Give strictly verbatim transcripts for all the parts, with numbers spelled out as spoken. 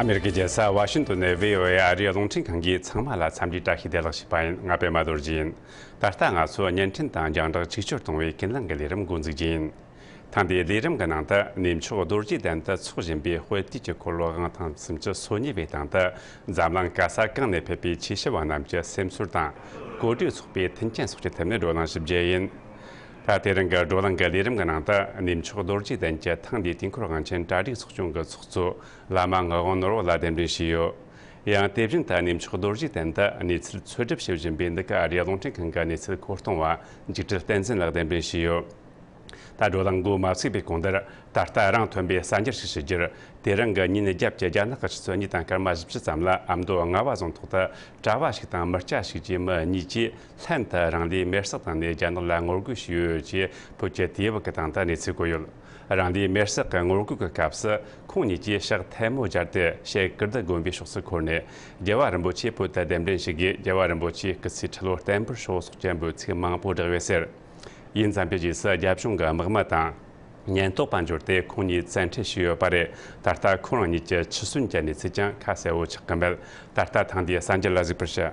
ཨ་མེ་རི་ཀའི་རྒྱལ་ས་ཝ་ཤིང་ཏོན་ནས་བྷི་ཨོ་ཨེ་ཨ་རིའི་རླུང་འཕྲིན་ཁང་གིས་ཚང་མ་ལ་འཚམས་འདྲིའི་བཀྲ་ཤིས་བདེ་ལེགས་ཞུས་པ་ཡིན། ང་པད་མ་རྡོ་རྗེ་ཡིན། ད་ལྟ་ང་ཚོ་བརྙན་འཕྲིན་དང་རྒྱང་བསྒྲགས་ཆིག་སྒྱུར་གཏོང་བའི་ཀུན་གླེང་གི་ལས་རིམ་འགོ་འཛུགས་རྒྱུ་ཡིན། ཐེངས་འདིའི་ལས་རིམ་གྱི་ནང་དུ་གནས་མཆོག་རྡོ་རྗེ་གདན་དུ་འཚོགས་བཞིན་པའི་དཔལ་དུས་ཀྱི་འཁོར་ལོ་དབང་ཐང་སུམ་ཅུ་སོ་གཉིས་པའི་སྟེང་དུ་འཛམ་གླིང་ག་ས་གང་ནས་ཕེབས་པའི་ཆོས་ཞུ་བ་རྣམས་ཀྱི་སེམས་ཚོར་དང་གོ་སྒྲིག་ཚོགས་པའི་མཐུན་རྐྱེན་སོགས་ཀྱི་ཐད་ནས་བགྲོ་གླེང་ཞིབ་རྒྱས་ཡིན། ད་དེ་རིང་གི་བགྲོ་གླེང་གི་ལས་རིམ་གྱི་ནང་དུ་གནས་མཆོག་རྡོ་རྗེ་གདན་གྱི་ཐེངས་འདིའི་དུས་འཁོར་དབང་ཆེན་གྲ་སྒྲིག་ཚོགས་ཆུང་གི་ཚོགས་གཙོ་བླ་མ་ངག་དབང་ནོར་བུ་ལགས་གདན་འདྲེན་ཞུས་ཡོད། ཡང་དེ་བཞིན་དུ་གནས་མཆོག་རྡོ་རྗེ་གདན་དུ་གནས་ཚུལ་འཚོལ་སྒྲུབ་བྱེད་བཞིན་པའི་འདི་ག་ཨ་རིའི་རླུང་འཕྲིན་ཁང་གི་གནས་ཚུལ་མཁོ་གཏོང་བ་འཇིགས་བྲལ་བསྟན་འཛིན་ལགས་གདན་འདྲེན་ཞུས་ཡོད། ད་བགྲོ་གླེང་འགོ་མ་ཚུགས་པའི་གོང་དུ། ད་ལྟ་རང་ཐོན་པའི་གསར་འགྱུར་ཞིག་ཞུ་རྒྱུར། དེ་རིང་གི་ཉིན་རྒྱབ་ཀྱི་རྒྱ་ནག་གི་ཆུ་ཚོད་གཉིས་དང་སྐར་མ་བཞི་བཅུ་ཙམ་ལ་ཨ་མདོ་རྔ་བ་རྫོང་ཐོག་ཏུ་གྲྭ་བ་ཞིག་དང་མི་སྐྱ་ཞིག་བཅས་མི་གཉིས་ཀྱིས་ལྷན་དུ་རང་ལུས་མེར་སྲེག་བཏང་ནས་རྒྱ་ནག་ལ་ངོ་རྒོལ་ཞུས་ཡོད་ཅེས་བོད་ཀྱི་དུས་བབ་ཀྱི་སྟེང་དུ་གནས་ཚུལ་བཀོད་ཡོད། རང་ལུས་མེར་སྲེག་གི་ངོ་རྒོལ་གྱི་སྐབས་སུ་ཁོང་གཉིས་ཀྱིས་ཕྱག་ཐལ་མོ་སྦྱར་ཏེ་ཞེ་ཀིརྟི་དགོན་པའི་ཕྱོགས་སུ་འཁོར་ནས་རྒྱལ་བ་རིན་པོ་ཆེ་བོད་དུ་གདན་འདྲེན་ཞུ་དགོས། རྒྱལ་བ་རིན་པོ་ཆེའི་སྐུ་ཚེ་ཁྲི་ལོ་བརྟན་པར་ཤོག་སོགས་ཀྱི་འབོད་ཚིག་མང་པོ་བསྒྲགས་ཡོད་ཟེར། ཡིན་ཙམ་པའི་རྗེས་སུ་རྒྱ་གཞུང་གི་དམག་མི་དང་ཉེན་རྟོག་པ་འབྱོར་ཏེ་ཁོང་གཉིས་བཙན་ཁྲིད་བྱས་ཡོད་པ་རེད། ད་ལྟ་ཁོ་རང་གཉིས་ཀྱི་འཆི་གསོན་གྱི་གནས་ཚུལ་ཀྱང་ཁ་གསལ་བོ་ཆགས་ཀྱི་མེད། ད་ལྟ་ཐེངས་འདིའི་གསར་འགྱུར་ལ་གཟིགས་པར་ཞུ།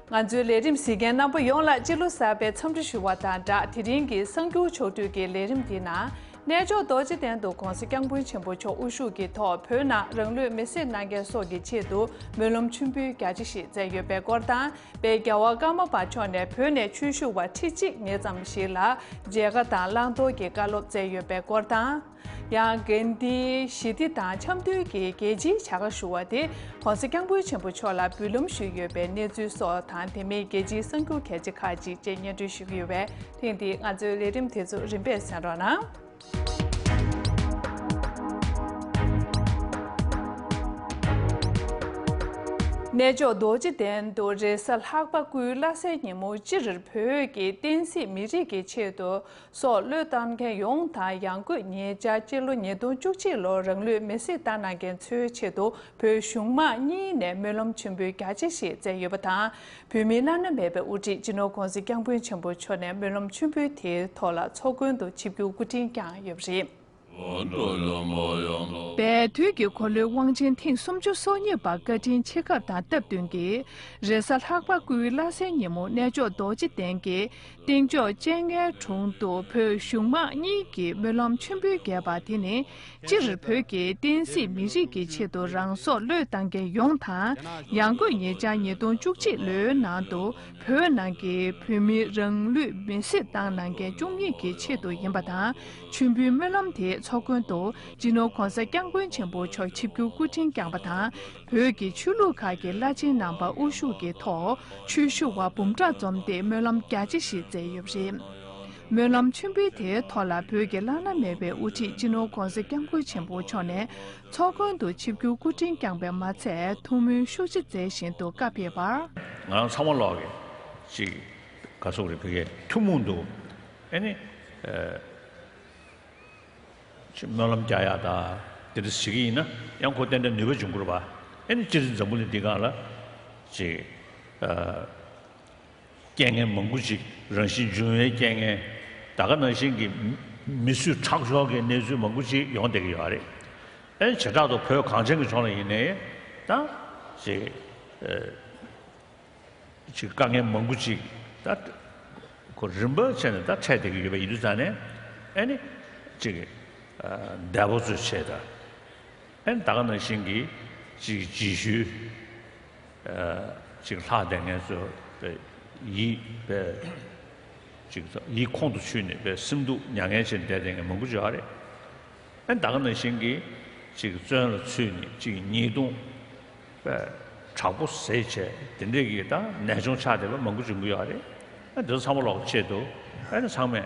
ང་ཚོའི་ལས་རིམ་གཟིགས་མཁན་རྣམ་པ་ཡོངས་ལ་སྤྱི་ལོ་གསར་པའི་འཚམས་འདྲི་ཞུ་བ་དང་སྦྲགས། དེ་རིང་གི་གསར་འགྱུར་ཕྱོགས་བསྡུས་ཀྱི་ལས་རིམ་འདིའི་ནང་། གནས་མཆོག་རྡོ་རྗེ་གདན་དུ་༧གོང་ས་༧སྐྱབས་མགོན་ཆེན་པོ་མཆོག་དབུ་བཞུགས་ཀྱི་ཐོག་བོད་ནང་རང་ལུས་མེར་སྲེག་གནང་མཁན་སོགས་ཀྱི་ཆེད་དུ་སྨོན་ལམ་མཆོད་འབུལ་རྒྱ་ཆེ་ཞིག་སྩལ་ཡོད་པའི་སྐོར་དང་། དཔལ་རྒྱལ་བ་ཀརྨ་པ་མཆོག་ནས་བོད་ནས་ཆོས་ཞུ་བ་ཁྲི་གཅིག་ཉེ་ཙམ་ཞིག་ལ་མཇལ་ཁ་དང་བླང་དོར་གྱི་བཀའ་སློབ་སྩལ་ཡོད་པའི་སྐོར་དང་། ཡང་དགེ་འདུན་ཞི་བདེ་དང་འཆམ་མཐུན་གྱི་རྒྱལ་སྤྱིའི་བྱ་དགའ་ཞུ་བ་དེ་༧གོང་ས་༧སྐྱབས་མགོན་ཆེན་པོ་མཆོག་ལ་འབུལ་ལམ་ཞུས་ཡོད་པའི་གནས་ཚུལ་སོགས་དང་། དེ་མིན་རྒྱལ་སྤྱིའི་གསར་འགྱུར་གལ་ཆེ་ཁག་ཅིག་བཅས་སྙན་སྒྲོན་ཞུ་གི་ཡོད་པས། ཐེངས་འདིའི་ང་ཚོའི་ལས་རིམ་དེ་ཚོ་རིམ་པས་གསན་རོགས་གནང་། གནས་མཆོག་རྡོ་རྗེ་གདན་དུ་རེས་གཟའ་ལྷག་པ་སྐུའི་བླ་གཟའི་ཉིན་མོ་སྤྱིར་བོད་ཀྱི་བསྟན་སྲིད་མི་རིགས་ཀྱི་ཆེད་དུ་སྲོག་བློས་བཏང་མཁན་ཡོངས་དང་། ཡང་སྒོས་ཉེ་ཆར་སྤྱི་ལོ་ཉིས་སྟོང་བཅུ་གཅིག་ལོར་རང་ལུས་མེར་སྲེག་བཏང་གནང་མཁན་ཚོའི་ཆེད་དུ་བོད་གཞུང་མང་གཉིས་ནས་སྨོན་ལམ་མཆོད་འབུལ་རྒྱ་ཆེ་ཞིག་སྩལ་ཡོད་པ་དང་། བོད་མིའི་བླ་ན་མེད་པའི་དབུ་ཁྲིད་སྤྱི་ནོར་༧གོང་ས་༧སྐྱབས་མགོན་ཆེན་པོ་མཆོག་ནས་སྨོན་ལམ་མཆོད་འབུལ་དེའི་ཐོག་ལ་ཚོགས་མགོན་དུ་ཆིབས་བསྒྱུར་སྐུ་འཕྲེང་བསྐྱངས་ཡོད་པ་རེད། བའི་དུས་ཀྱི་འཁོར་ལོའི་དབང་ཆེན་ཐེངས་སུམ་ཅུ་སོ་གཉིས་པ་བཀའ་དྲིན་ཆེ་ཁག་དང་སྟབས་བསྟུན་གྱིས། རེས་གཟའ་ལྷག་པ་སྐུའི་བླ་གཟའི་ཉིན་མོ་གནས་མཆོག་རྡོ་རྗེ་གདན་གྱི་སྟེང་ཕྱོགས་སྤྱན་སྔའི་དྲུང་དུ་བོད་གཞུང་མང་གཉིས་ཀྱིས་སྨོན་ལམ་མཆོད་འབུལ་རྒྱས་པ་དེ་ནི། སྤྱིར་བོད་ཀྱི་བསྟན་སྲིད་མི་རིགས་ཀྱི་ཆེད་དུ་རང་སྲོག་བློས་བཏང་མཁན་ཡོངས་དང་། ཡང་སྒོས་ཉེ་ཆར་ཉིས་སྟོང་བཅུ་གཅིག་ལོའི་ནང་དུ་བོད་ནང་གི་བོད་མིའི་རང་ལུས་མེར་སྲེག་བཏང་གནང་མཁན་བཅུ་གཉིས་ཀྱི་ཆེད་དུ་ཡིན་པ་དང་། མཆོད་འབུལ་སྨོན་ལམ་དེའི་ཚོགས་མགོན་དུ་སྤྱི་ནོར་༧གོང་ས་༧སྐྱབས་མགོན་ཆེན་པོ་མཆོག་ཆིབས་བསྒྱུར་སྐུ་འཕྲེང་བསྐྱངས་པ་དང་། བོད་ཀྱི་ཆོས་ལུགས་ཁག་གི་བླ་ཆེན་རྣམ་པ་དབུ་བཞུགས་ཀྱི་ཐོག་ཆོས་ཞུ་བ་འབུམ་ཕྲག་འཛོམས་ཏེ་སྨོན་ལམ་རྒྱ་ཆེ་ཞིག་སྩལ་ཡོད་པ་རེད། སྨོན་ལམ་མཆོད་འབུལ་དེའི་ཐོག་ལ་བོད་ཀྱི་བླ་ན་མེད་པའི་དབུ་ཁྲིད་སྤྱི་ནོར་༧གོང་ས་༧སྐྱབས་མགོན་ཆེན་པོ་མཆོག་ནས་ཚོགས་མགོན་དུ་ཆིབས་བསྒྱུར་སྐུ་འཕྲེང་བསྐྱངས་པས་མ་ཚད། ཐུགས་སྨོན་ཤུགས་ཆེ་མཛད་བཞིན་དུ་བཀའ་ཕེབས་པར། ང་རང་ཚང་མ་ལོག་གི་ཅིག་ག་སོག་རེད། བོད་ཀྱི་ཐུན་མོང་དུ་ཨེ་ནི། སྨོན་ལམ་རྒྱག་ཡག་དང་དེ་འདྲ་ཞིག་ཡིན་ན་ཡང་ཁོ་ཏན་ཏན་ནུས་པ་འབྱུང་གི་རེད་པ། ཨེ་ནི་སྤྱིར་འཛམ་བུ་གླིང་འདི་སྒང་ལ་ཅིག་རྐྱེན་ངན་མང་པོ་ཅིག་རང་བཞིན་འབྱུང་བའི་རྐྱེན་ངན་ད་ག་ནང་བཞིན་གྱི་མི་གསོད་ཁྲག་སྦྱོར་གྱི་གནས་ཚུལ་མང་པོ་ཅིག་ཡོང་བསྡད་ཀྱི་ཡོད་རེད། ཨེ་ནི་བྱེ་བྲག་ཏུ་བོད་གངས་ཅན་གྱི་ལྗོངས་ལ་ཡིན་ནའི་ད་ཅིག་ཅིག་དཀའ་ངལ་མང་པོ་ཅིག་ད་ཁོ་རིམ་པ་བྱས་ནས་ད་འཕྲད་བསྡད་ཀྱི་ཡོད་པ་ཡིན་དུས་ཙང་ནས་ཨེ་ནི་ཅིག་འདས་པོ་ཚོའི་ཆེད་དུ་ཨེ་ནི་ད་ག་ནང་བཞིན་གྱི་ཅིག་རྗེས་ཤུལ་ཅིག་ལྷག་བསྡད་མཁན་ཚོ་ཡིད་པའི་ཅིག་ཡིད་ཁོང་དུ་ཆུད་ནས་པའི་སེམས་སྡུག་མྱ་ངན་བྱས་ནས་བསྡད་བསྡད་མཁན་མང་པོ་ཅིག་ཡོད་རེད། ཨེ་ད་ག་ནང་བཞིན་གྱི་ཅིག་བཙོན་ལ་ཚུད་ནས་ཅིག་ཉེས་རྡུང་པའི་དྲག་པོ་བཟས་བྱས་དེ་འདྲས་ཀྱི་ད་ནད་གཅོང་ཆགས་བསྡད་པ་མང་པོ་བྱུང་གི་ཡོད་རེད། ཨེ་འདི་ཚོ་ཚང་མ་ལོག་ཆེད་དུ་ཨེ་ནི་ཚང་མས་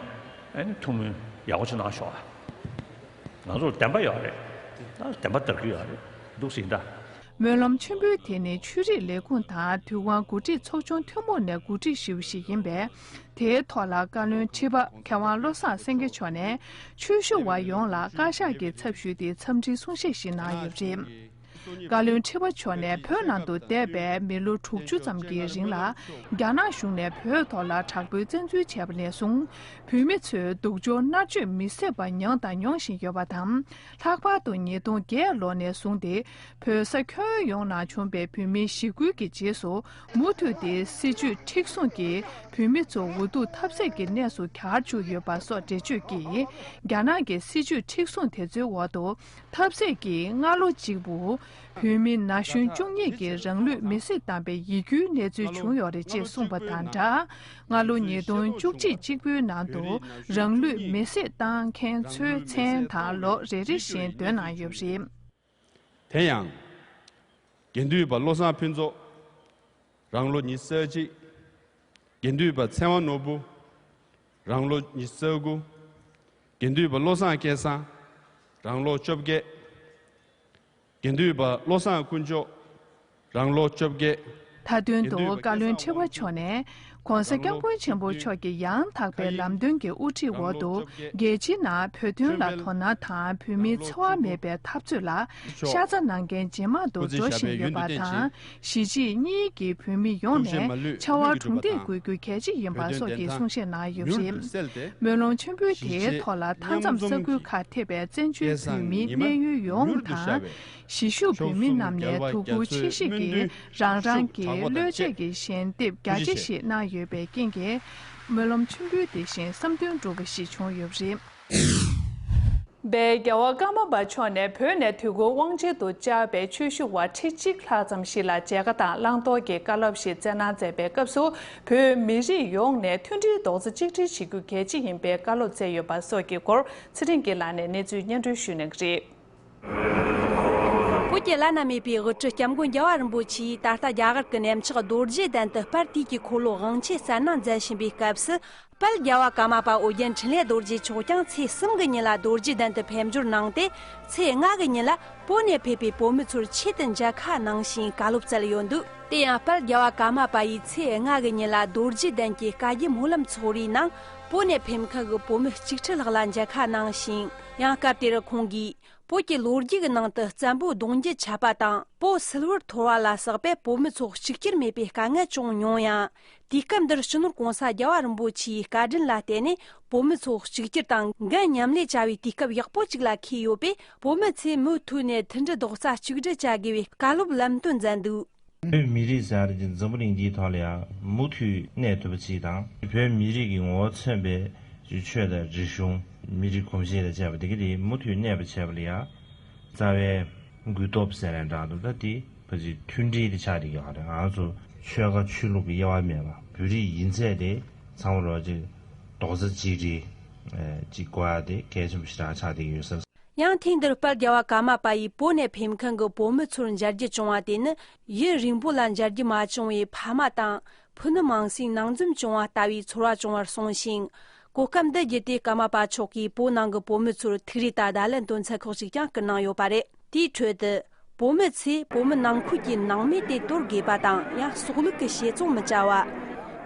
ཨེ་ནི་ཐུགས་སྨོན་ཡག་པོ་ཅིག་གནང་ཤོག་ཨ། ང་ཚོར་བདེན་པ་ཡོད་རེད། ད་བདེན་པ་དར་གྱི་ཡོད་རེད་འདུག་ཟིན་ད། སྨོན་ལམ་མཆོད་འབུལ་དེ་ནི་ཆོས་རིག་ལས་ཁུངས་དང་དུས་དབང་འགོ་ཁྲིད་ཚོགས་ཆུང་ཐུན་མོང་ནས་གོ་སྒྲིག་ཞུས་པ་ཞིག་ཡིན་པས། དེའི་ཐོག་ལ་བཀའ་བློན་ཁྲི་པ་མཁས་དབང་བློ་བཟང་སེང་གེ་མཆོག་ནས་ཆོས་ཞུ་བ་ཡོངས་ལ་བཀའ་ཤག་གི་ཚབ་ཞུས་ཏེ་འཚམས་འདྲིའི་གསུང་བཤད་ཞིག་གནང་ཡོད་པ་རེད། བཀའ་བློན་ཁྲི་པ་མཆོག་ནས་བོད་ནང་དུ་འདས་པའི་མི་ལོ་དྲུག་ཅུ་ཙམ་གྱི་རིང་ལ། རྒྱ་ནག་གཞུང་ནས་བོད་ཐོག་ལ་དྲག་པོའི་བཙན་འཛུལ་བྱས་པ་ནས་བཟུང་། བོད་མི་ཚོས་སྡུག་སྦྱོང་མནར་གཅོད་མི་བཟད་པ་མྱངས་དང་མྱོང་བཞིན་ཡོད་པ་དང་། ལྷག་པར་དུ་ཉིས་སྟོང་བརྒྱད་ལོ་ནས་བཟུང་སྟེ། བོད་ས་ཁྱོན་ཡོངས་ནང་བྱུང་པའི་བོད་མིའི་ཞི་རྒོལ་གྱི་རྗེས་སུ། མུ་མཐུད་དེ་སྲིད་བྱུས་མཁྲེགས་བཟུང་གིས་བོད་མི་ཚོ་འུ་ཐུག་ཐབས་ཟད་ཀྱི་གནས་སུ་གྱར་བཅུག་ཡོད་པ་སོགས་འགྲེལ་བརྗོད་ཀྱིས། རྒྱ་ནག་གི་སྲིད་བྱུས་མཁྲེགས་བཟུང་དེ་ཚོའི་འོག་ཏུ། ཐབས་ཟད་ཀྱིས་སྔ་ལོ་གཅིག་པུ། བོད་མི་ན་གཞོན་བཅུ་གཉིས་ཀྱིས་རང་ལུས་མེར་སྲེག་བཏང་པའི་ཡིད་སྐྱོའི་གནས་ཚུལ་བྱུང་ཡོད་རེད་ཅེས་གསུངས་པ་དང་སྦྲགས། སྔ་ལོ་ཉིས་སྟོང་བཅུ་གཅིག་གཅིག་པུའི་ནང་དུ་རང་ལུས་མེར་སྲེག་བཏང་མཁན་ཚོའི་མཚན་དང་ལོ་རེ་རེ་བཞིན་འདོན་གནང་ཡོད་པ་རེད། དེ་ཡང་། དགེ་འདུན་པ་བློ་བཟང་ཕུན་ཚོགས། རང་ལོ་ཉི་ཤུ་རྩ་གཅིག་དགེ་འདུན་པ་ཚེ་དབང་ནོར་བུ། རང་ལོ་ཉི་ཤུ་རྩ་དགུ་དགེ་འདུན་པ་བློ་བཟང་སྐལ་བཟང་། རང་ལོ་བཅོ་བརྒྱད། དགེ་འདུན་པ་བློ་བཟང་དཀོན་མཆོག་རང་ལོ་བཅོ་བརྒྱད། མཐའ་དོན་དུ་བཀའ་བློན་ཁྲི་པ་མཆོག་ནས། ྋགོང་ས་ྋསྐྱབས་མགོན་ཆེན་པོ་མཆོག་གི་ཡང་དག་པའི་ལམ་སྟོན་གྱི་དབུ་ཁྲིད་འོག་ཏུ། རྒྱལ་སྤྱིའི་ནང་བོད་དོན་ལ་དོ་སྣང་དང་བོད་མིའི་འཚེ་བ་མེད་པའི་འཐབ་རྩོད་ལ་ཤ་ཚ་གནང་མཁན་ཇེ་མང་དུ་འགྲོ་བཞིན་ཡོད་པ་དང་། གཞིས་བྱེས་གཉིས་ཀྱི་བོད་མི་ཡོངས་ནས་ཕྱར་བ་གྲུ་འདེགས་དགོས་རྒྱུ་གལ་ཆེ་ཡིན་པ་སོགས་ཀྱི་གསུང་བཤད་གནང་ཡོད་པ་རེད། སྨོན་ལམ་ཆེན་པོའི་དེའི་ཐོག་ལ་མཐའ་མཚམས་ས་ཁུལ་ཁག་ཐེ་བའི་བཙན་བྱོལ་བོད་མིའི་གནད་ཡོད་ཡོངས་དང་། གཞིས་བཞུགས་བོད་མི་རྣམས་ནས་ཐུགས་ཁུར་ཆེ་བཞེས་ཀྱིས་རང་རང་གི་བློས་བྱས་ཀྱི་ཞལ་འདེབས་རྒྱ་ཆེ་ཞིག་གནང་ཡོད་པའི་རྐྱེན་གྱིས། སྨོན་ལམ་ཆེན་པོའི་དེ་བཞིན་བསམ་དོན་འགྲུབ་པ་ཞིག་བྱུང་ཡོད་པ་རེད། པའི་རྒྱལ་བ་ཀརྨ་པ་མཆོག་ནས་བོད་ནས་དུས་འཁོར་དབང་ཆེན་དུ་བཅར་བའི་ཆོས་ཞུ་བ་ཁྲི་གཅིག་ལྷག་ཙམ་ཞིག་ལ་མཇལ་ཁ་དང་བླང་དོར་གྱི་བཀའ་སློབ་ཞིག་སྩལ་གནང་མཛད་པའི་སྐབས་སུ། བོད་མི་རིགས་ཡོངས་ནས་མཐུན་སྒྲིལ་རྡོག་རྩ་གཅིག་སྒྲིལ་བྱེད་རྒྱུ་གལ་ཆེ་ཡིན་པའི་བཀའ་སློབ་སྩལ་ཡོད་པ་སོགས་ཀྱི་སྐོར་ཚེ་རིང་གི་ལགས་ནས་གནས་ཚུལ་སྙན་སྒྲོན་ཞུ་གནང་གི་རེད། བོད་ཀྱི་བླ་ན་མེད་པའི་དབུ་ཁྲིད་སྐྱབས་མགོན་རྒྱལ་བ་རིན་པོ་ཆེས་ད་ལྟ་རྒྱ་གར་གྱི་གནས་མཆོག་རྡོ་རྗེ་གདན་དུ་དཔལ་དུས་ཀྱི་འཁོར་ལོ་དབང་ཆེན་སྩལ་གནང་མཛད་བཞིན་པའི་སྐབས་སུ། དཔལ་རྒྱལ་བ་ཀརྨ་པ་ཨོ་རྒྱན་འཕྲིན་ལས་རྡོ་རྗེ་མཆོག་ཀྱང་ཚེས་གསུམ་གྱི་ཉིན་ལ་རྡོ་རྗེ་གདན་དུ་ཕེབས་འབྱོར་གནང་སྟེ། ཚེས་ལྔ་གི་ཉིན་ལ་བོད་ནས་ཕེབས་པའི་བོད་མི་ཚོར་ཆེད་དུ་མཇལ་ཁ་གནང་ཞིང་བཀའ་སློབ་སྩལ་ཡོད་འདུག་དེ་ཡང་དཔལ་རྒྱལ་བ་ཀརྨ་པ་ཡིས་ཚེས་ལྔ་གི་ཉིན་ལ་རྡོ་རྗེ་གདན་གྱི་བཀའ་བརྒྱུད་སྨོན་ལམ་ཚོགས་རའི་ནང་བོད་ནས་ཕེབས་མཁན་གྱི་བོད་མི་གཅིག་ཁྲི་ལྷག་ལ་མཇལ་ཁ་གནང་ཞིང་། ཡང་སྐབས་དེར་ཁོང་གིས། བོད་ཀྱི་ལོ་རྒྱུས་ཀྱི་ནང་དུ་བཙན་པོ་གདུང་རྒྱུད་ཆད་པ་དང་། བོད་སིལ་བུར་འཐོར་བ་ལ་སོགས་པའི་བོད་མི་ཚོ་གཅིག་གྱུར་མེད་པའི་དཀའ་ངལ་བྱུང་མྱོང་ཡང་། དུས་སྐབས་འདིར་སྤྱི་ནོར་༧གོང་ས་༧རྒྱལ་བ་རིན་པོ་ཆེའི་བཀའ་དྲིན་ལ་བརྟེན་ནས་བོད་མི་ཚོ་གཅིག་གྱུར་དང་འགན་མཉམ་ལས་བྱ་བའི་དུས་སྐབས་ཡག་པོ་ཅིག་ལ་འཁེལ་ཡོད་པས། བོད་མི་ཚོས་མུ་མཐུད་ནས་མཐུན་སྒྲིལ་རྡོག་རྩ་གཅིག་སྒྲིལ་བྱ་དགོས་པའི་བཀའ་སློབ་ལམ་སྟོན་མཛད་འདུག་བོད་མི་རིགས་ཟེར་གྱི་འཛམ་བུ་གླིང་འདིའི་ཐོག་ལ་ཡང་མུ་མཐུད་གནས་ཐུབ་པ་ཅིག་དང་། བོད་མི་རིགས་ཀྱི་ངོ་བོ་མཚོན་པའི་ཆོས་དང་རིག་གཞུང་། མི་རིགས་གོམས་གཤིས་དང་བཅས་པ་དེ་ག་དེ་མུ་མཐུད་གནས་པ་བྱས་པ་ལ་ཡང་རྩ་བའི་གུ་དོབ་ཟེར་ཡང་འདྲ་འདུག་ད་དེ་ཕལ་ཆེར་མཐུན་སྒྲིལ་དེ་ཆགས་བསྡད་ཀྱི་ཡོད་རེད། ང་ཚོ་ཆོལ་ཁ་ཆོས་ལུགས་ཀྱི་དབྱེ་བ་མེད་པ་བོད་རིགས་ཡིན་ཚད་དེ་ཚང་མ་རོགས་ཅིག་རྡོག་རྩ་གཅིག་སྒྲིལ་ཅིག་དགོས་ཡ་དེ་གལ་ཆེན་པོ་ཞེ་དྲག་ཆགས་བསྡད་ཀྱི་ཡོད་བསམ། ཡང་ཐེངས་འདིར་དཔལ་རྒྱལ་བ་ཀརྨ་པ་ཡིས་བོད་ནས་ཕེབས་མཁན་གྱི་བོད་མི་ཚོར་མཇལ་རྒྱུ་བྱུང་བ་དེ་ནི་ཡུན་རིང་པོ་ལ་མཇལ་རྒྱུ་མ་བྱུང་བའི་ཕ་མ་དང་ཕུ་ནུ་མིང་སྲིང་ནང་འཛོམས་བྱུང་བ་ལྟ་བུའི་ཚོར་བ་བྱུང་བར་གསུངས་ཤིང་། གོ་སྐབས་འདི་བརྒྱུད་དེ་ཀརྨ་པ་མཆོག་གིས་བོད་ནང་གི་བོད་མི་ཚོར་ཐུགས་རེ་དང་བརྡ་ལན་སྟོན་ཚུལ་ཁག་ཅིག་ཀྱང་བསྐུར་གནང་ཡོད་པ་རེད། དེའི་ཁྲོད་དུ། བོད་མི་ཚོས་བོད་མི་ནང་ཁུལ་གྱི་ནང་མི་དེ་དོར་དགོས་པ་དང་ཡང་སྲོག་ལུག་གི་བཤད་ཚོང་མི་བྱ་བ།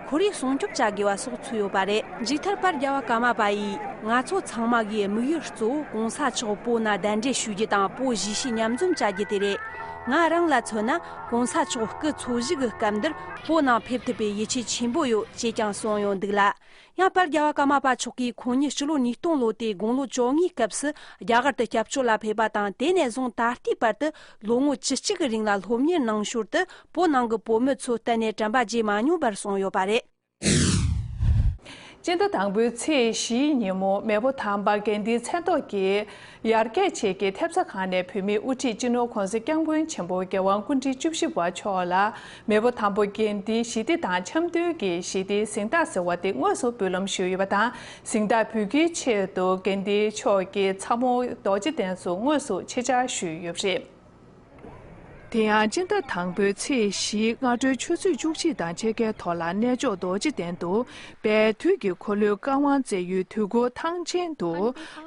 ཁོར་ཡུག་སྲུང་སྐྱོབ་བྱ་དགོས་པ་སོགས་ཚུད་ཡོད་པ་རེད། མཇུག་མཐར་དཔལ་རྒྱལ་བ་ཀརྨ་པ་ཡིས་ང་ཚོ་ཚང་མ་གི་དམིགས་ཡུལ་གཙོ་བོ་གོང་ས་མཆོག་བོད་ནང་གདན་འདྲེན་ཞུ་རྒྱུ་དང་བོད་གཞིས་བྱེས་མཉམ་འཛོམས་བྱ་རྒྱུ་དེ་རེད། ང་རང་ལ་མཚོན་ན་གོང་ས་མཆོག་སྐུ་འཚོ་བཞུགས་ཀྱི་སྐབས་འདིར་བོད་ནང་ཕེབས་ཐུབ་པའི་ཡིད་ཆེས་ཆེན་པོ་ཡོད་ཅེས་ཀྱང་གསུངས་ཡོད་འདུག་ལ། ཡང་དཔལ་རྒྱལ་བ་ཀརྨ་པ་མཆོག་གིས་ཁོང་ཉིད་སྤྱི་ལོ་ཉིས་སྟོང་ལོ་དེའི་དགུང་ལོ་བཅོ་ལྔའི་སྐབས་སུ་རྒྱ་གར་དུ་སྐྱབས་བཅོལ་ལ་ཕེབས་པ་དང་དེ་ནས་བཟུང་ད་ལྟའི་བར་དུ་ལོ་ངོ་བཅུ་གཅིག་གི་རིང་ལ་སློབ་གཉེར་གནང་ཞོར་དུ་བོད་ནང་གི་བོད་མི་ཚོ་གཏན་ནས་དྲན་པ་བརྗེད་མ་མྱོང་བར་སོང་ཡོད་པ་རེད། སྤྱི་ཟླ་དང་པོའི་ཚེས་བཞིའི་ཉིན་མོ་མེས་པོ་དམ་པ་དགེ་ལྡན་མཚན་ཐོག་གི་ཡར་རྒྱས་ཆེད་ཀྱི་ཐེབས་རྩ་ཁང་ནས་བོད་མིའི་དབུ་ཁྲིད་སྤྱི་ནོར་༧གོང་ས་༧སྐྱབས་མགོན་ཆེན་པོ་མཁས་དབང་སྐུ་ཕྲེང་བཅུ་བཞི་པ་མཆོག་ལ་མེས་པོ་དམ་པ་དགེ་ལྡན་ཞི་བདེ་དང་འཆམ་མཐུན་གྱི་ཞི་བདེའི་གཟེངས་རྟགས་ཟེར་བ་དེ་དངོས་སུ་འབུལ་ལམ་ཞུས་ཡོད་པ་དང་། གཟེངས་རྟགས་འབུལ་རྒྱུའི་ཆེད་དུ་དགེ་ལྡན་མཆོག་གིས་ཚ་མོ་རྡོ་རྗེ་གདན་དུ་དངོས་སུ་ཆེད་བཅར་ཞུས་ཡོད་པ་རེད། དེ་ཡང་སྤྱི་ཟླ་དང་པོའི་ཚེས་བཞིའི་སྔ་དྲོའི་ཆུ་ཚོད་བཅུ་གཅིག་དང་ཕྱེད་ཀའི་ཐོག་ལ་གནས་མཆོག་རྡོ་རྗེ་གདན་དུ་དཔལ་དུས་ཀྱི་འཁོར་ལོའི་བཀའ་དབང་སྩལ་ཡུལ་དུས་འཁོར་ཐང་ཆེན་དུ་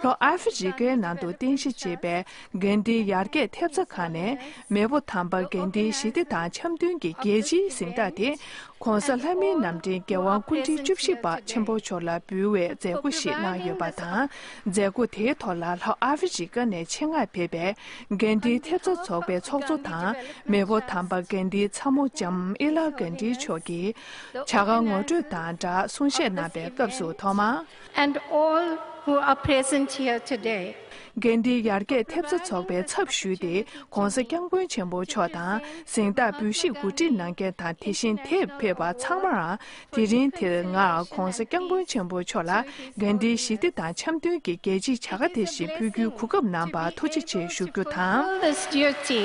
ལྷོ་ཨ་ཧྥེ་རི་ཀའི་ནང་དུ་རྟེན་གཞི་བྱས་པའི་དགེ་ལྡན་ཡར་རྒྱས་ཐེབས་རྩ་ཁང་ནས་མེས་པོ་དམ་པ་དགེ་ལྡན་ཞི་བདེ་དང་འཆམ་མཐུན་གྱི་རྒྱལ་སྤྱིའི་གཟེངས་རྟགས་དེ་ ༸གོང་ས་ལྷ་མིའི་རྣམ་འདྲེན་རྒྱལ་དབང་སྐུ་ཕྲེང་བཅུ་བཞི་པ་ཆེན་པོ་མཆོག་ལ་འབུལ་བའི་མཛད་སྒོ་ཞིག་གནང་ཡོད་པ་དང་། མཛད་སྒོ་དེའི་ཐོག་ལ་ལྷོ་ཨ་ཧྥེ་རི་ཀ་ནས་ཆེད་མངགས་ཕེབས་པའི་གྷན་དྷིའི་ཐེབས་རྩ་ཚོགས་པའི་ཚོགས་གཙོ་དང་། མེས་པོ་དམ་པ་གྷན་དྷིའི་ཚ་མོ་ལྕམ་ཨི་ལ་གྷན་དྷི་མཆོག་གིས་བྱ་དགའ་ངོ་སྤྲོད་དང་སྦྲགས་གསུང་བཤད་གནང་པའི་སྐབས་སུ་ཐོག་མར། And all who are present here today. གྷན་དྷིའི་ཡར་རྒྱས་ཐེབས་རྩ་ཚོགས་པའི་ཚབ་ཞུས་ཏེ། ༸གོང་ས་༸སྐྱབས་མགོན་ཆེན་པོ་མཆོག་དང་། གཟེངས་རྟགས་འབུལ་བཞེས་གོ་སྒྲིག་གནང་མཁན་དང་། དེ་བཞིན་དེར་ཕེབས་པ་ཚང་མར། དེ་རིང་འདིར་ང་༸གོང་ས་༸སྐྱབས་མགོན་ཆེན་པོ་མཆོག་ལ་གྷན་དྷིའི་ཞི་བདེ་དང་འཆམ་མཐུན་གྱི་རྒྱལ་སྤྱིའི་བྱ་དགའ་དེ་ཞིག་ཕུལ་རྒྱུའི་གོ་སྐབས་གནང་བར་ཐུགས་རྗེ་ཆེ་ཞུ་རྒྱུ་དང་། This duty.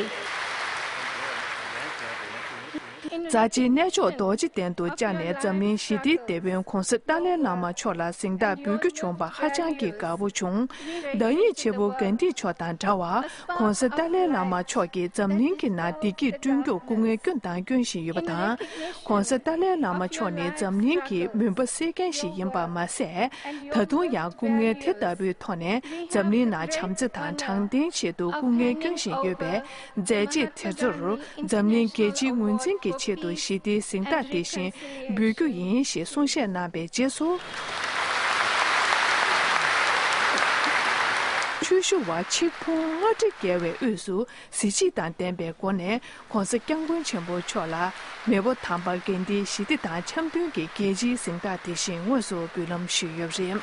རྩ་ཆེའི་གནས་མཆོག་རྡོ་རྗེ་གདན་དུ་བཅར་ནས། འཛམ་གླིང་ཞི་བདེའི་དེད་དཔོན་༸གོང་ས་ཏཱ་ལའི་བླ་མ་མཆོག་ལ་གཟེངས་རྟགས་འབུལ་རྒྱུ་བྱུང་བ་ཧ་ཅང་གི་དགའ་པོ་བྱུང་། བདག་ཉིད་ཆེན་པོ་གྷན་དྷི་མཆོག་དང་འདྲ་བར། ༸གོང་ས་ཏཱ་ལའི་བླ་མ་མཆོག་གིས་འཛམ་གླིང་གི་ནང་བདེ་སྐྱིད་བསྐྲུན་རྒྱུར་སྐུ་ངལ་བསྐྱོན་དང་སྐྱོན་བཞིན་ཡོད་པ་དང་། ༸གོང་ས་ཏཱ་ལའི་བླ་མ་མཆོག་ནི་འཛམ་གླིང་གི་མུན་པ་སེལ་མཁན་ཞིག་ཡིན་པ་མ་ཟད། ད་དུང་ཡང་སྐུ་ངལ་དེ་ལྟ་བུའི་ཐོག་ནས་འཛམ་གླིང་ནང་བྱམས་བརྩེ་དང་དྲང་བདེན་ཆེད་དུ་སྐུ་ངལ་སྐྱོན་བཞིན་ཡོད་པས། མཛད་རྗེས་དེ་ཚོར་འཛམ་གླིང་རྒྱལ་སྤྱིའི་ངོས་འཛིན་གྱི་ཆེད་དུ་ཞི་བདེའི་གཟེངས་རྟགས་དེ་བཞིན་འབུལ་རྒྱུ་ཡིན་ཞེས་གསུང་བཤད་གནང་བའི་རྗེས་སུ། ཆོས་ཞུ་བ་ཆིག་ཕུང་ལྔ་ཁྲི་བརྒལ་བའི་དབུས་སུ་གཟི་བརྗིད་དང་ལྡན་པའི་སྒོ་ནས་༸གོང་ས་༸སྐྱབས་མགོན་ཆེན་པོ་མཆོག་ལ་མེས་པོ་དམ་པ་གྷན་དྷིའི་ཞི་བདེ་དང་འཆམ་མཐུན་གྱི་རྒྱལ་སྤྱིའི་གཟེངས་རྟགས་དེ་བཞིན་དངོས་སུ་འབུལ་ལམ་ཞུས་ཡོད་པ་རེད།